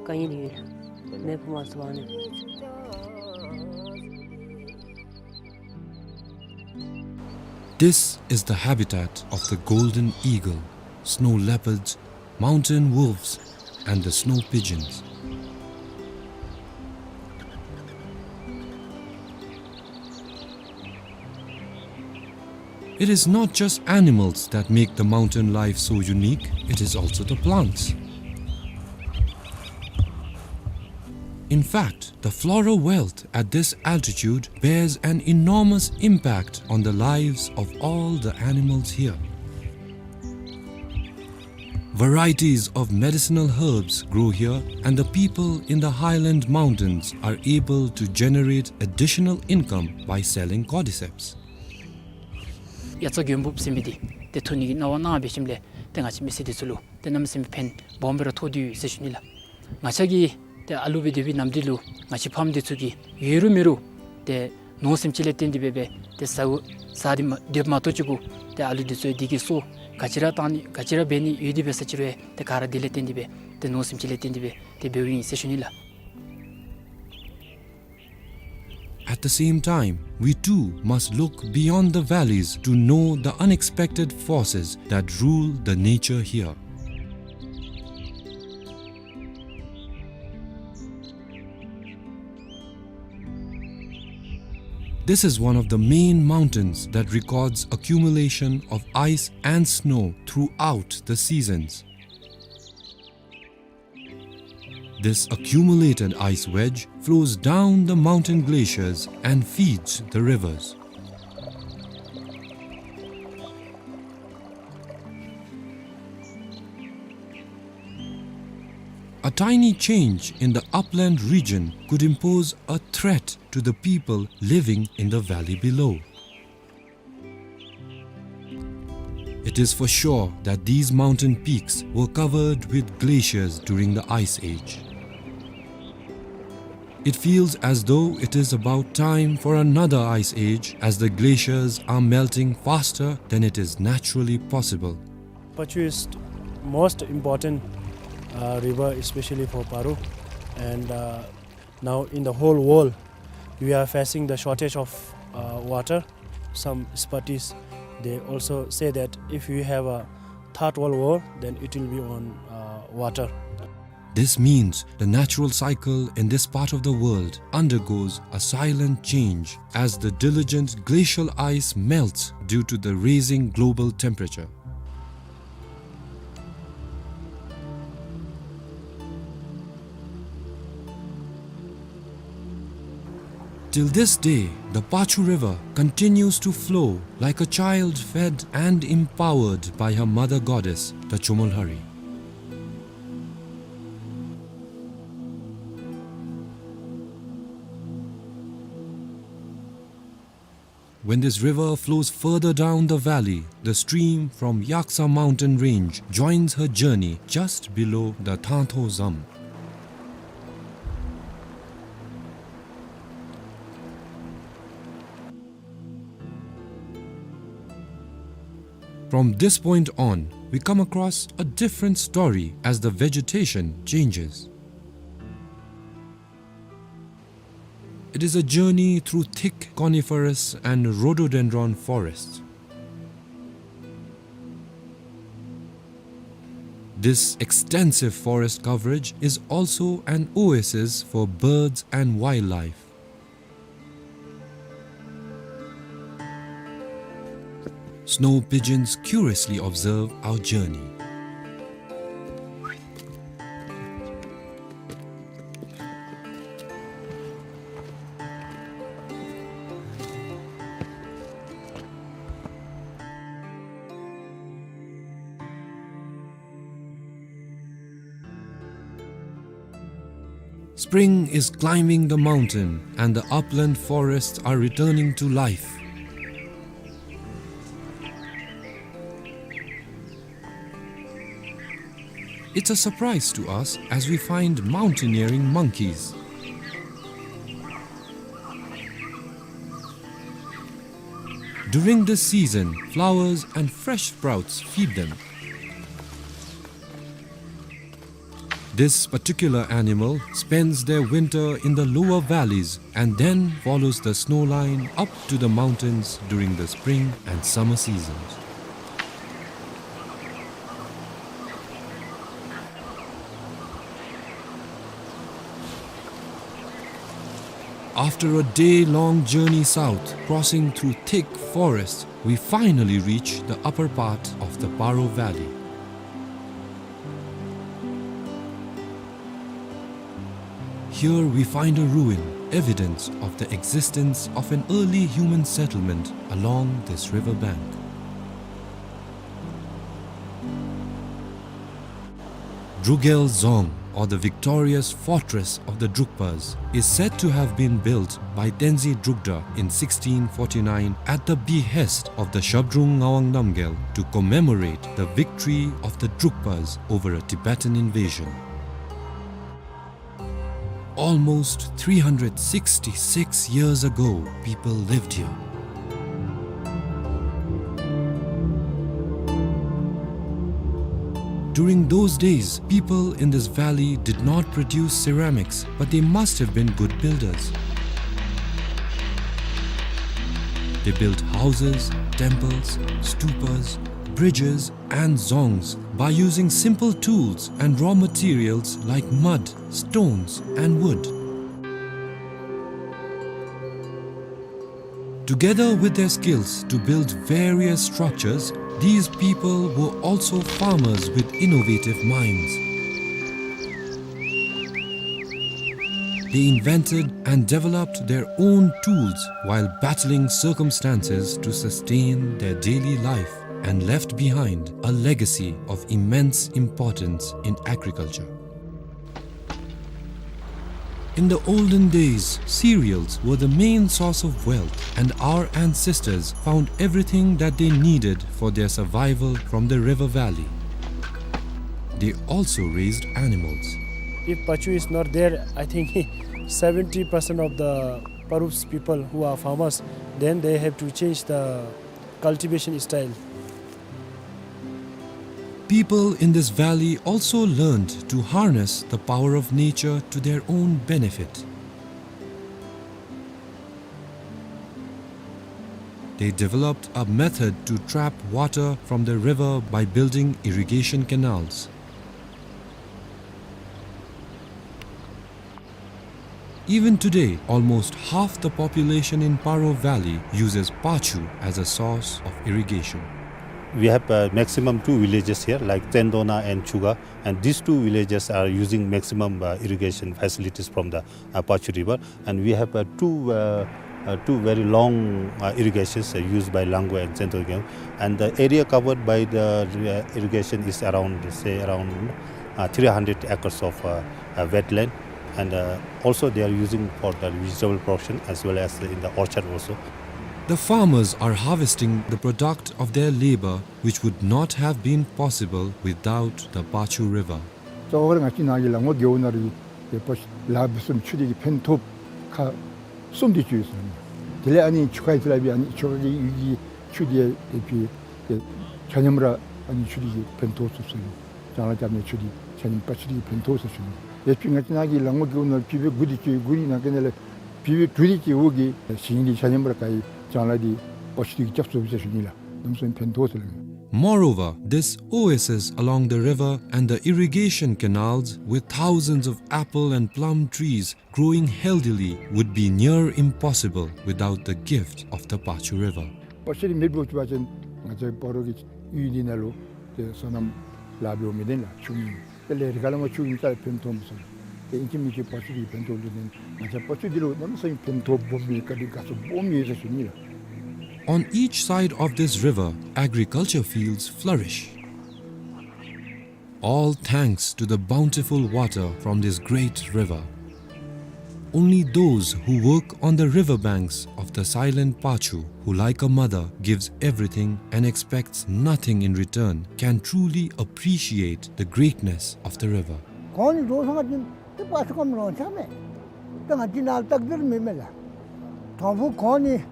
ག་ཡིན་ཡོད་མེ་ཕུ་མ་སོང་ནི། This is the habitat of the golden eagle, snow leopards, mountain wolves, and the snow pigeons. It is not just animals that make the mountain life so unique, it is also the plants. In fact, the floral wealth at this altitude bears an enormous impact on the lives of all the animals here. Varieties of medicinal herbs grow here, and the people in the highland mountains are able to generate additional income by selling cordyceps. དབྱར་རྩྭ་དགུན་འབུབ་ཟེར་མི་འདི་ཏེ་འཐུ་ནི་གི་གནང་བ་གནང་འབད་ཞིནམ་ལས་ཏེ་ང་བཅས་མི་སེར་འདི་ཚུ་ལུ་ཏེ་གནམ་མེད་ས་མེད་ཕན་སྦོམ་སྦེ་ར་ཐོགས་ཏེ་ཡོད་ཟེར་ཞུ་ནི་ལགས། ང་བཅས་ཀྱིས་ཏེ་ཨ་ལུ་སྦེ་སྡོད་པའི་ནམ་དུས་ལུ་ང་བཅས་ཕམ་འདི་ཚུ་གིས་ཡོད་རུང་མེད་རུང་ཏེ་ནོར་སེམས་ཅན་ལས་བརྟེན་ཏེ་སྦེ་སྦེ་ཏེ་ཟ་ཟ་སྟེ་མ་སྡོདཔ་མ་གཏོགས་ཅིག་གུ་ཏེ་ཨ་ལུ་འདི་ཚུ་འདི་གི་སྲོག་ག་ཅི་ར་བཏང་ནི་ག་ཅི་ར་འབད་ནི་ཡོད་དེ་འབད་ས་ཅིག་རུང་ཏེ་ག་ར་འདི་ལས་བརྟེན་ཏེ་སྦེ་ཏེ་ནོར་སེམས་ཅན་ལས་བརྟེན་ཏེ་སྦེ་ཏེ་འབདཝ་ཨིན་ཟེར་ཞུ་ནི་ལགས། At the same time, we too must look beyond the valleys to know the unexpected forces that rule the nature here. This is one of the main mountains that records accumulation of ice and snow throughout the seasons. This accumulated ice wedge flows down the mountain glaciers and feeds the rivers. A tiny change in the upland region could impose a threat to the people living in the valley below. It is for sure that these mountain peaks were covered with glaciers during the Ice Age. It feels as though it is about time for another ice age, as the glaciers are melting faster than it is naturally possible. Pachu is most important, uh, river, especially for Paro, and, uh, now in the whole world, we are facing the shortage of, uh, water. Some expertise, they also say that if we have a third world war, then it will be on, uh, water. This means the natural cycle in this part of the world undergoes a silent change as the diligent glacial ice melts due to the raising global temperature. Till this day, the Pachu River continues to flow like a child fed and empowered by her mother goddess, the Chomolhari. When this river flows further down the valley, the stream from Yaksa mountain range joins her journey just below the Thantho Zam. From this point on, we come across a different story as the vegetation changes. It is a journey through thick coniferous and rhododendron forests. This extensive forest coverage is also an oasis for birds and wildlife. Snow pigeons curiously observe our journey. Spring is climbing the mountain, and the upland forests are returning to life. It's a surprise to us as we find mountaineering monkeys. During this season, flowers and fresh sprouts feed them. This particular animal spends their winter in the lower valleys and then follows the snow line up to the mountains during the spring and summer seasons. After a day-long journey south, crossing through thick forests, we finally reach the upper part of the Paro Valley. Here we find a ruin, evidence of the existence of an early human settlement along this river bank. Drugel Dzong, or the victorious fortress of the Drukpas, is said to have been built by Tenzin Drukdar in sixteen forty-nine at the behest of the Zhabdrung Ngawang Namgyel to commemorate the victory of the Drukpas over a Tibetan invasion. Almost three hundred sixty-six years ago, people lived here. During those days, people in this valley did not produce ceramics, but they must have been good builders. They built houses, temples, stupas, bridges, and dzongs by using simple tools and raw materials like mud, stones, and wood. Together with their skills to build various structures, these people were also farmers with innovative minds. They invented and developed their own tools while battling circumstances to sustain their daily life and left behind a legacy of immense importance in agriculture. In the olden days, cereals were the main source of wealth, and our ancestors found everything that they needed for their survival from the river valley. They also raised animals. If Pachu is not there, I think seventy percent of the Paru's people who are farmers, then they have to change the cultivation style. People in this valley also learned to harness the power of nature to their own benefit. They developed a method to trap water from the river by building irrigation canals. Even today, almost half the population in Paro Valley uses Pachu as a source of irrigation. We have, uh, maximum two villages here, like Tsendona and Chuga, and these two villages are using maximum, uh, irrigation facilities from the, uh, Pachu River. And we have, uh, two, uh, uh, two very long, uh, irrigations, uh, used by Langwe and Tsendona. And the area covered by the, uh, irrigation is around, say, around, uh, three hundred acres of, uh, uh, wetland. And, uh, also they are using for the vegetable production as well as in the orchard also. The farmers are harvesting the product of their labor, which would not have been possible without the Pachu River. གཙོ་བོ་ར་ང་བཅས་ནཱ་གི་ལ་ངོ་རྒེད་འོག་ནང་ར་ཏེ་ཕར་ལཱ་འབད་ས་ཆུ་འདི་གིས་ཕན་ཐོགས་ཁག་གསུམ་དེ་ཅིག་ཡོད་ཟེར་ཨིན། དེ་ལས་ཨ་ནི་ཆུ་ཁ་ཡི་ཚུ་ལ་སྦེ་ཨ་ནི་ཆུ་ཁ་གི་ཡུལ་གྱི་ཆུ་འདི་ཡང་ཏེ་ཕར་ཏེ་ཆ་མཉམ་ར་ཨ་ནི་ཆུ་འདི་གིས་ཕན་ཐོགས་ཚུགས་ཟེར་ཨིན། ལྕང་ལཱ་རྐྱབ་ནི་ཆུ་འདི་ཆ་མཉམ་པ་ཆུ་འདི་གིས་ཕན་ཐོགས་ཟེར་ཞུ་ནི། ཏེ་ཕར་ང་བཅས་ནཱ་གི་ལ་ངོ་རྒེད་འོག་ནང་ཕྱི་པའི་དགུ་དེ་ཅིག་དགུ་རི་ནང་གི་ནང་ལས་ཕྱི་པའི་དྲུག་དེ་ཅིག་འོག་གི་ཞིང་འདི་ཆ་མཉམ་ར་ག་ཡི་ལྕང་ལཱ་འདི་པ་ཆུ་འདི་གིས་རྐྱབ་ཚུགས་ཟེར་ཞུ་ནི་ལགས། གནམ་མེད་ས་མེད་ཕན་ཐོགས་ཟེར་ལགས། Moreover, this oasis along the river and the irrigation canals with thousands of apple and plum trees growing healthily would be near impossible without the gift of the Pachu River. པ་ཆུ་འདི་མེདཔ་འགྱོ་བ་ཅིན་ང་བཅས་པ་རོ་གི་ཡུལ་འདི་ནང་ལུ་ཏེ་སོ་ནམ་ལཱ་འབདཝ་མི་བདེ་ལགས། ཆུ་མེད། དེ་ལས་རི་ཁ་ལས་མར་ཆུ་ཨིན་ཙང་ཕན་ཐོགས་མི་ཚུགས། ཏེ་ཨིན་ཅི་མིན་ཅི་པ་ཆུ་འདི་ཕན་ཐོགས་ལུ་བརྟེན་ང་བཅས་པ་ཆུ་འདི་ལུ་གནམ་མེད་ས་མེད་ཕན་ཐོགས་སྦོམ་ཡོད་ཟེར་ཞུ་ནི་ལགས། On each side of this river, agriculture fields flourish. All thanks to the bountiful water from this great river. Only those who work on the river banks of the silent Pachu, who like a mother gives everything and expects nothing in return, can truly appreciate the greatness of the river. གོང་ནས་འགྱོ་སོང་བ་ཅིན་ཏེ་པ་ཆུ་སྐམ་རང་ཆ་མས། ཏེ་ང་བཅས་ནཱ་ལུ་སྟབས་བདེ་མེད་མས་ལགས། དང་ཕུ་གོང་ནས་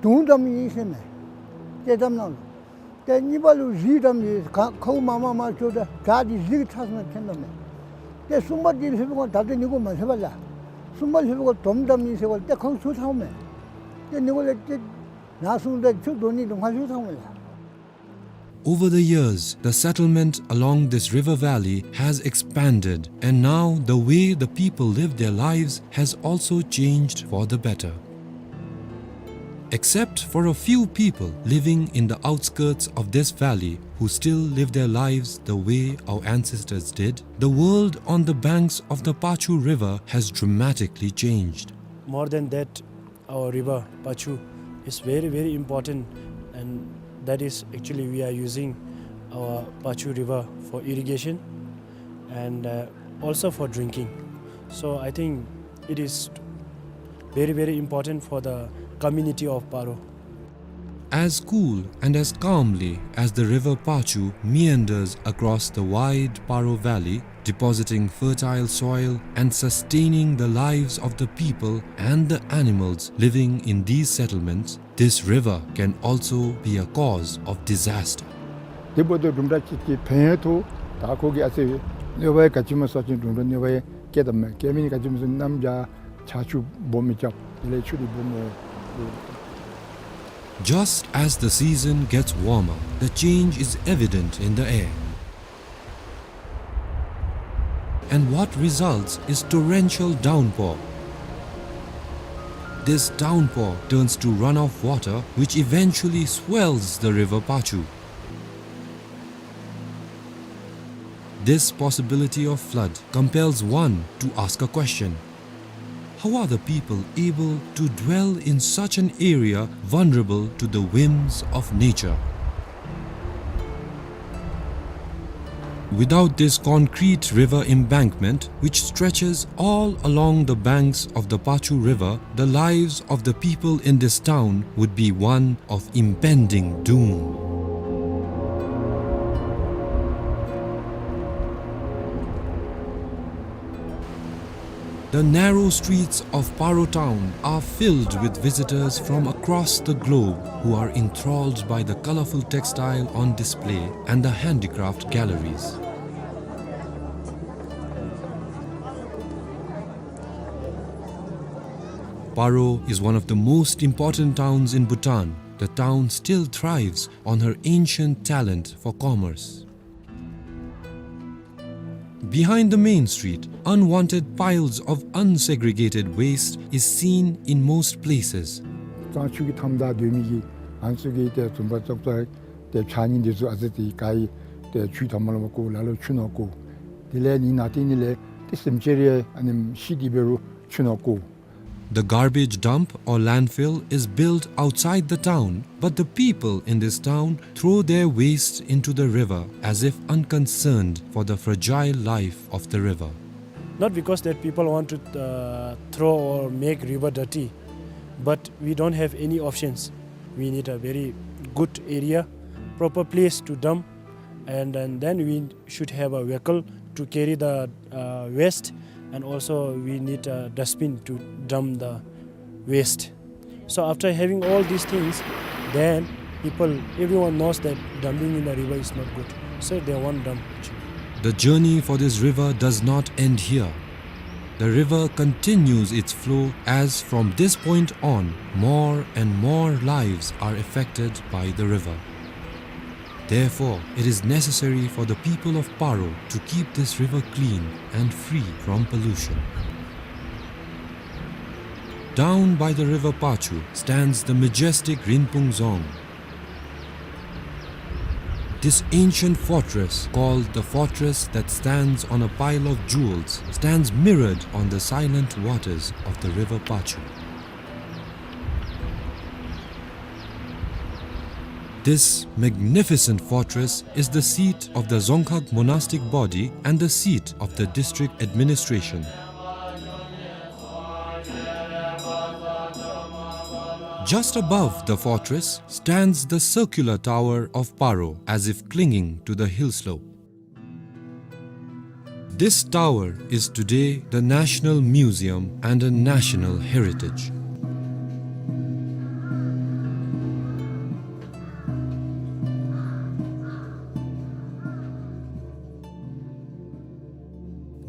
དུང་བསྡམ་ཡི་ཟེར་མས། ཏེ་བསྡམ་ནང་ལུ། ཏེ་གཉིས་པ་ལུ་རི་བསྡམ་ཡི། ཁ་ཁཝ་མར་མར་མར་ཤོར་ད་བྱག་འདི་རི་གིས་ཕྲ་སོང་ནི་ཐོན་ད་མས། ཏེ་གསུམ་པ་འདི་ལྷོདཔ་གོང་ད་ལྟོ་ནི་གུ་མ་ལྷོད་པས་ལགས། གསུམ་པ་ལྷོདཔ་གོང་དོམ་བསྡམ་ཡི་ཟེར་གོ་ལགས། ཏེ་ཁཝ་ཚུར་ཐལཝ་མས། ཏེ་ནི་གུ་ལས་ཏེ་ནཱ་སོང་ད་ཆུ་འགྱོ་ནི་འདི་མར་ལྷོད་ཐལཝ་མས་ལགས། Over the years, the settlement along this river valley has expanded, and now the way the people live their lives has also changed for the better. Except for a few people living in the outskirts of this valley who still live their lives the way our ancestors did, the world on the banks of the Pachu River has dramatically changed. More than that, our river Pachu is very, very important, and that is actually we are using our Pachu River for irrigation and, uh, also for drinking. So I think it is very, very important for the community of Paro. As cool and as calmly as the river Pachu meanders across the wide Paro Valley, depositing fertile soil and sustaining the lives of the people and the animals living in these settlements, this river can also be a cause of disaster. དེ་འབདཝ་ད་འབྲུག་སྒྲ་ཅིག་གིས་ཕན་ཡང་ཐོགས། ད་ཁོ་གིས་ཨ་ཙི་གནོད་པ་ཡང་ག་ཅི་སྨོ་ཟེར་བ་ཅིན་འབྲུག་སྒྲ་གནོད་པ་ཡང་བཀལ་ད་མས། བཀལ་མི་ནི་ག་ཅི་སྨོ་ཟེར་ན་གནམ་བྱཱར་ཆར་ཆུ་སྦོམ་མི་རྐྱབ། དེ་ལས་ཆུ་འདི་སྦོམ་མི་འོང་། Just as the season gets warmer, the change is evident in the air. And what results is torrential downpour. This downpour turns to runoff water, which eventually swells the river Pachu. This possibility of flood compels one to ask a question. How are the people able to dwell in such an area vulnerable to the whims of nature? Without this concrete river embankment, which stretches all along the banks of the Pachu River, the lives of the people in this town would be one of impending doom. The narrow streets of Paro town are filled with visitors from across the globe who are enthralled by the colorful textile on display and the handicraft galleries. Paro is one of the most important towns in Bhutan. The town still thrives on her ancient talent for commerce. Behind the main street, unwanted piles of unsegregated waste is seen in most places. གཙང་ཆུ་གི་མཐའམ་བདའ་སྡོད་མི་གི་ཨ་ནི་ཚུ་གིས་ཏེ་བཙོང་པ་བཙོང་ཚར་ཏེ་ཕྱགས་སྙིགས་འདི་ཚུ་ཨ་ཙི་ཏེ་ག་ཡི་ཏེ་ཆུའི་མཐའམ་ལུ་མར་བཀོ། ལ་ལུ་ཆུ་ནང་བཀོ། དེ་ལས་ནི་ནངས་པ་ནི་ལས་ཏེ་སེམས་ཅན་རེ་ཨ་ནི་ཤི་སྟེ་འབད་རུང་ཆུ་ནང་བཀོ། The garbage dump or landfill is built outside the town, but the people in this town throw their waste into the river as if unconcerned for the fragile life of the river. Not because that people want to, uh, throw or make river dirty, but we don't have any options. We need a very good area, proper place to dump, and, and then we should have a vehicle to carry the, uh, waste, and also we need a dustbin to dump the waste. So after having all these things, then people, everyone knows that dumping in the river is not good. So they won't dump actually. The journey for this river does not end here. The river continues its flow, as from this point on, more and more lives are affected by the river. Therefore, it is necessary for the people of Paro to keep this river clean and free from pollution. Down by the river Pachu stands the majestic Rinpung Dzong. This ancient fortress, called the fortress that stands on a pile of jewels, stands mirrored on the silent waters of the river Pachu. This magnificent fortress is the seat of the Dzongkhag monastic body and the seat of the district administration. Just above the fortress stands the circular tower of Paro, as if clinging to the hill slope. This tower is today the National Museum and a national heritage.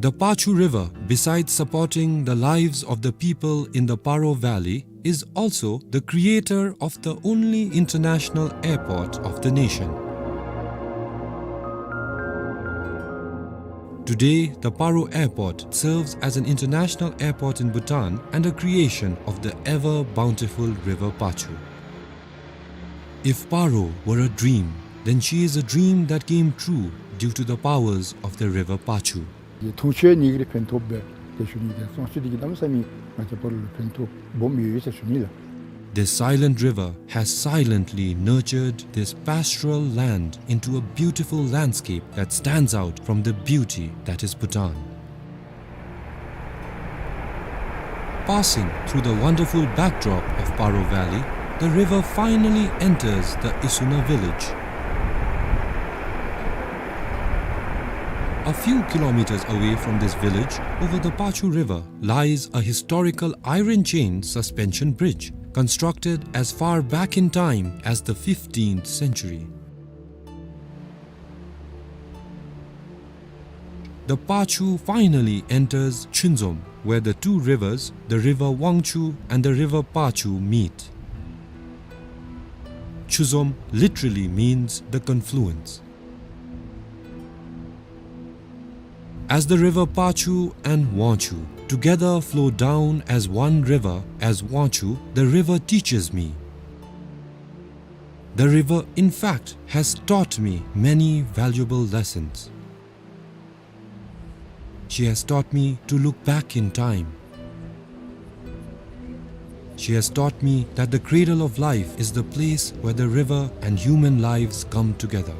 The Pachu River, besides supporting the lives of the people in the Paro Valley, is also the creator of the only international airport of the nation. Today, the Paro Airport serves as an international airport in Bhutan and a creation of the ever bountiful River Pachu. If Paro were a dream, then she is a dream that came true due to the powers of the River Pachu. ཐོང་ཆོས་ནི་གི་ཕན་ཐོགས་སྦེ་ཏེ་ཞུ་ནི། ཏེ་གཙང་ཆུ་འདི་གིས་གནམ་མེད་ས་མེད་ང་བཅས་པ་ལུ་ཕན་ཐོགས་སྦོམ་ཡོད་ཟེར་ཞུ་ནི་ལགས། This silent river has silently nurtured this pastoral land into a beautiful landscape that stands out from the beauty that is Bhutan. Passing through the wonderful backdrop of Paro Valley, the river finally enters the Isuna village. A few kilometers away from this village, over the Pachu River, lies a historical iron chain suspension bridge, constructed as far back in time as the fifteenth century. The Pachu finally enters Chundzom, where the two rivers, the river Wangchu and the river Pachu, meet. Chundzom literally means the confluence. As the river Pachu and Wangchu together flow down as one river, as Wangchhu, the river teaches me. The river, in fact, has taught me many valuable lessons. She has taught me to look back in time. She has taught me that the cradle of life is the place where the river and human lives come together.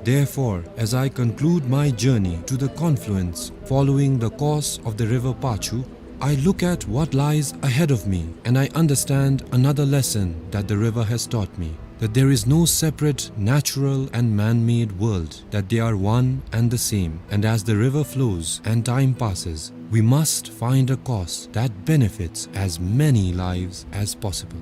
Therefore, as I conclude my journey to the confluence following the course of the river Pachu, I look at what lies ahead of me and I understand another lesson that the river has taught me, that there is no separate natural and man-made world, that they are one and the same, and as the river flows and time passes, we must find a course that benefits as many lives as possible.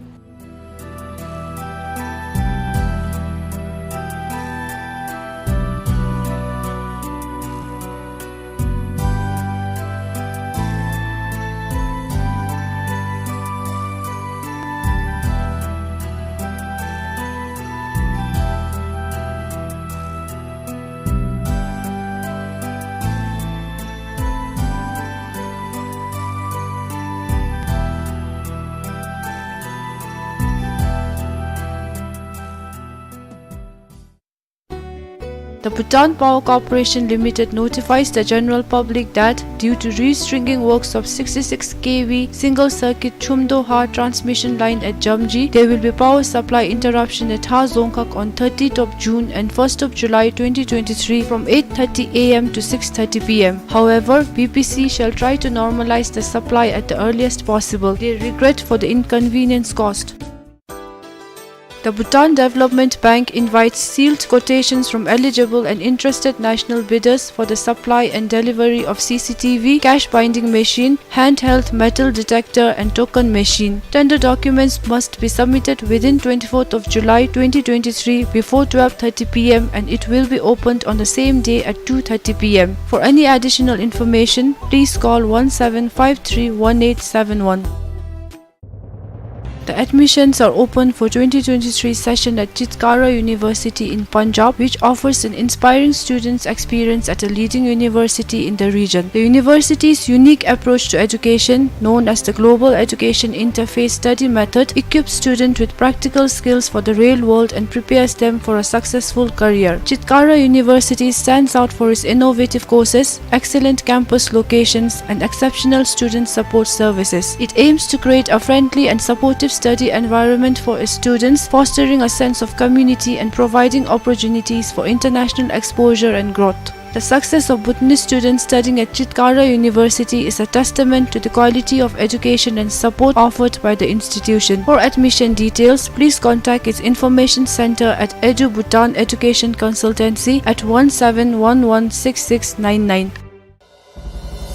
The Bhutan Power Corporation Limited notifies the general public that due to restringing works of sixty-six K V single circuit Chumdo Ha transmission line at Jamji, there will be power supply interruption at Ha Dzongkhag on thirtieth of June and first of July twenty twenty-three from eight thirty A M to six thirty P M. However, B P C shall try to normalize the supply at the earliest possible. They regret for the inconvenience caused. The Bhutan Development Bank invites sealed quotations from eligible and interested national bidders for the supply and delivery of C C T V, cash binding machine, handheld metal detector and token machine. Tender documents must be submitted within twenty-fourth of July twenty twenty-three before twelve thirty P M and it will be opened on the same day at two thirty P M. For any additional information, please call one seven five three one eight seven one. The admissions are open for twenty twenty-three session at Chitkara University in Punjab, which offers an inspiring student's experience at a leading university in the region. The university's unique approach to education, known as the Global Education Interface Study Method, equips students with practical skills for the real world and prepares them for a successful career. Chitkara University stands out for its innovative courses, excellent campus locations, and exceptional student support services. It aims to create a friendly and supportive study environment for its students, fostering a sense of community and providing opportunities for international exposure and growth. The success of Bhutanese students studying at Chitkara University is a testament to the quality of education and support offered by the institution. For admission details, please contact its information center at Edu Bhutan Education Consultancy at one seven one one six six nine nine.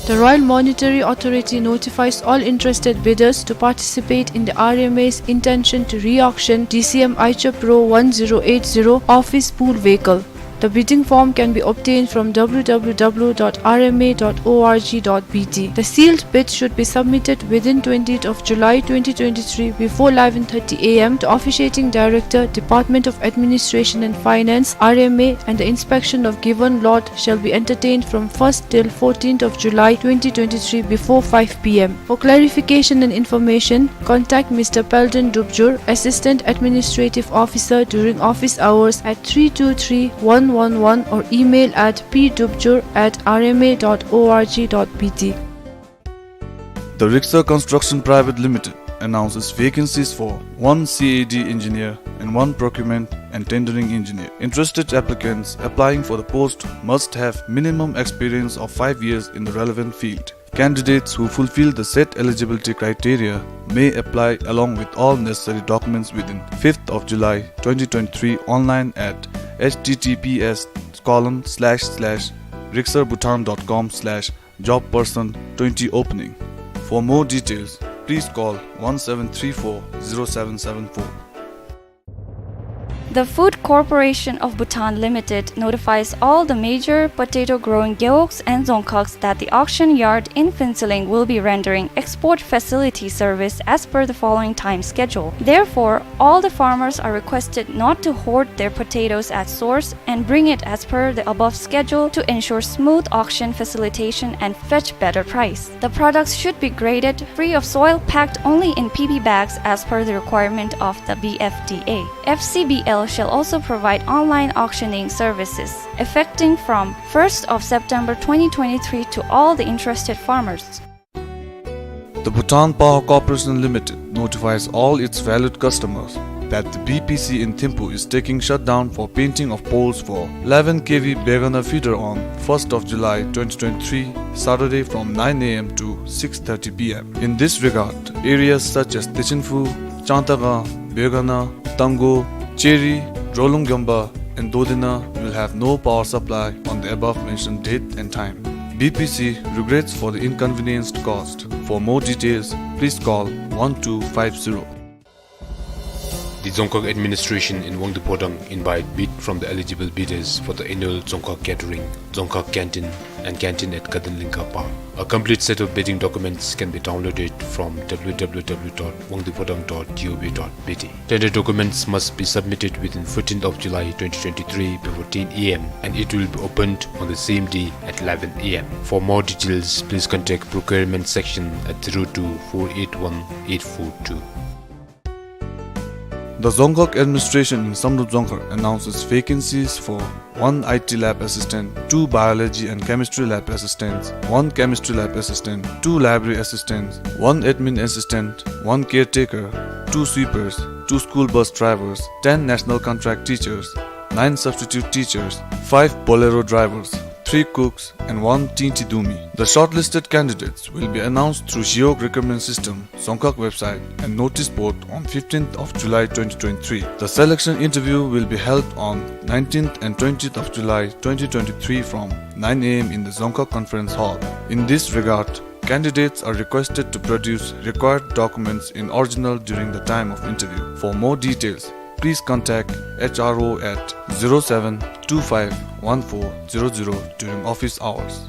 The Royal Monetary Authority notifies all interested bidders to participate in the R M A's intention to re-auction D C M Aicha Pro one zero eight zero office pool vehicle. The bidding form can be obtained from W W W dot R M A dot org dot B T. The sealed bid should be submitted within twentieth of July twenty twenty-three before eleven thirty A M to Officiating Director, Department of Administration and Finance, R M A, and the inspection of given lot shall be entertained from first till fourteenth of July twenty twenty-three before five P M. For clarification and information, contact Mister Peldon Dubjur, Assistant Administrative Officer, during office hours at three two three one one one or email at p dubjur at R M A dot org dot B T. The Rixar Construction Private Limited announces vacancies for one C A D engineer and one procurement and tendering engineer. Interested applicants applying for the post must have minimum experience of five years in the relevant field. Candidates who fulfill the set eligibility criteria may apply along with all necessary documents within fifth of July twenty twenty-three online at H T T P S colon slash slash rixarbhutan dot com slash job person twenty opening. For more details, please call one seven three four zero seven seven four. The Food Corporation of Bhutan Limited notifies all the major potato-growing gewogs and dzongkhags that the auction yard in Phuentsholing will be rendering export facility service as per the following time schedule. Therefore, all the farmers are requested not to hoard their potatoes at source and bring it as per the above schedule to ensure smooth auction facilitation and fetch better price. The products should be graded free of soil, packed only in P P bags as per the requirement of the B F D A. F C B L shall also provide online auctioning services effecting from first of September twenty twenty-three to all the interested farmers. The Bhutan Power Corporation Limited notifies all its valued customers that the B P C in Thimphu is taking shutdown for painting of poles for eleven K V Begana feeder on first of July twenty twenty-three, Saturday, from nine A M to six thirty P M. In this regard, areas such as Techinphu, Changtakang, Begana, Tanggo, Cheri, Drolung Gyomba, and Dodena will have no power supply on the above mentioned date and time. B P C regrets for the inconvenience caused. For more details, please call one two five zero. The Dzongkhag administration in Wangdue Phodrang invite bid from the eligible bidders for the annual Dzongkhag Gathering, Dzongkhag Canteen, and Canteen at Garden Lingkha Park. A complete set of bidding documents can be downloaded from W W W dot wangduephodrang dot gov dot B T. Tender documents must be submitted within fourteenth of July twenty twenty-three before ten A M and it will be opened on the same day at eleven A M. For more details, please contact procurement section at zero two four eight one eight four two. The Dzongkhag administration in Samdrup Dzongkhag announces vacancies for one I T lab assistant, two biology and chemistry lab assistants, one chemistry lab assistant, two library assistants, one admin assistant, one caretaker, two sweepers, two school bus drivers, ten national contract teachers, nine substitute teachers, five Bolero drivers, three cooks, and one Tingti Dumi. The shortlisted candidates will be announced through Zhiyog recruitment system, Dzongkhag website, and notice board on fifteenth of July twenty twenty-three. The selection interview will be held on nineteenth and twentieth of July twenty twenty-three from nine A M in the Dzongkhag Conference Hall. In this regard, candidates are requested to produce required documents in original during the time of interview. For more details, please contact H R O at zero seven two five one four zero zero during office hours.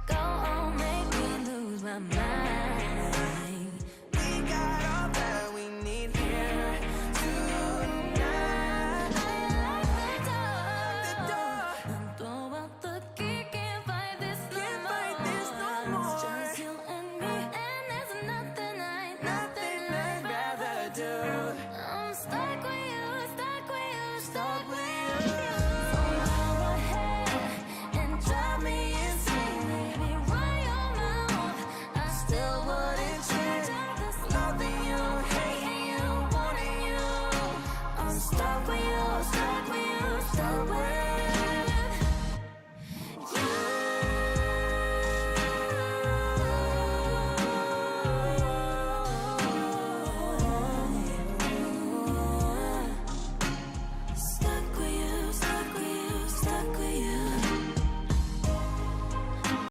Go on, make me lose my mind.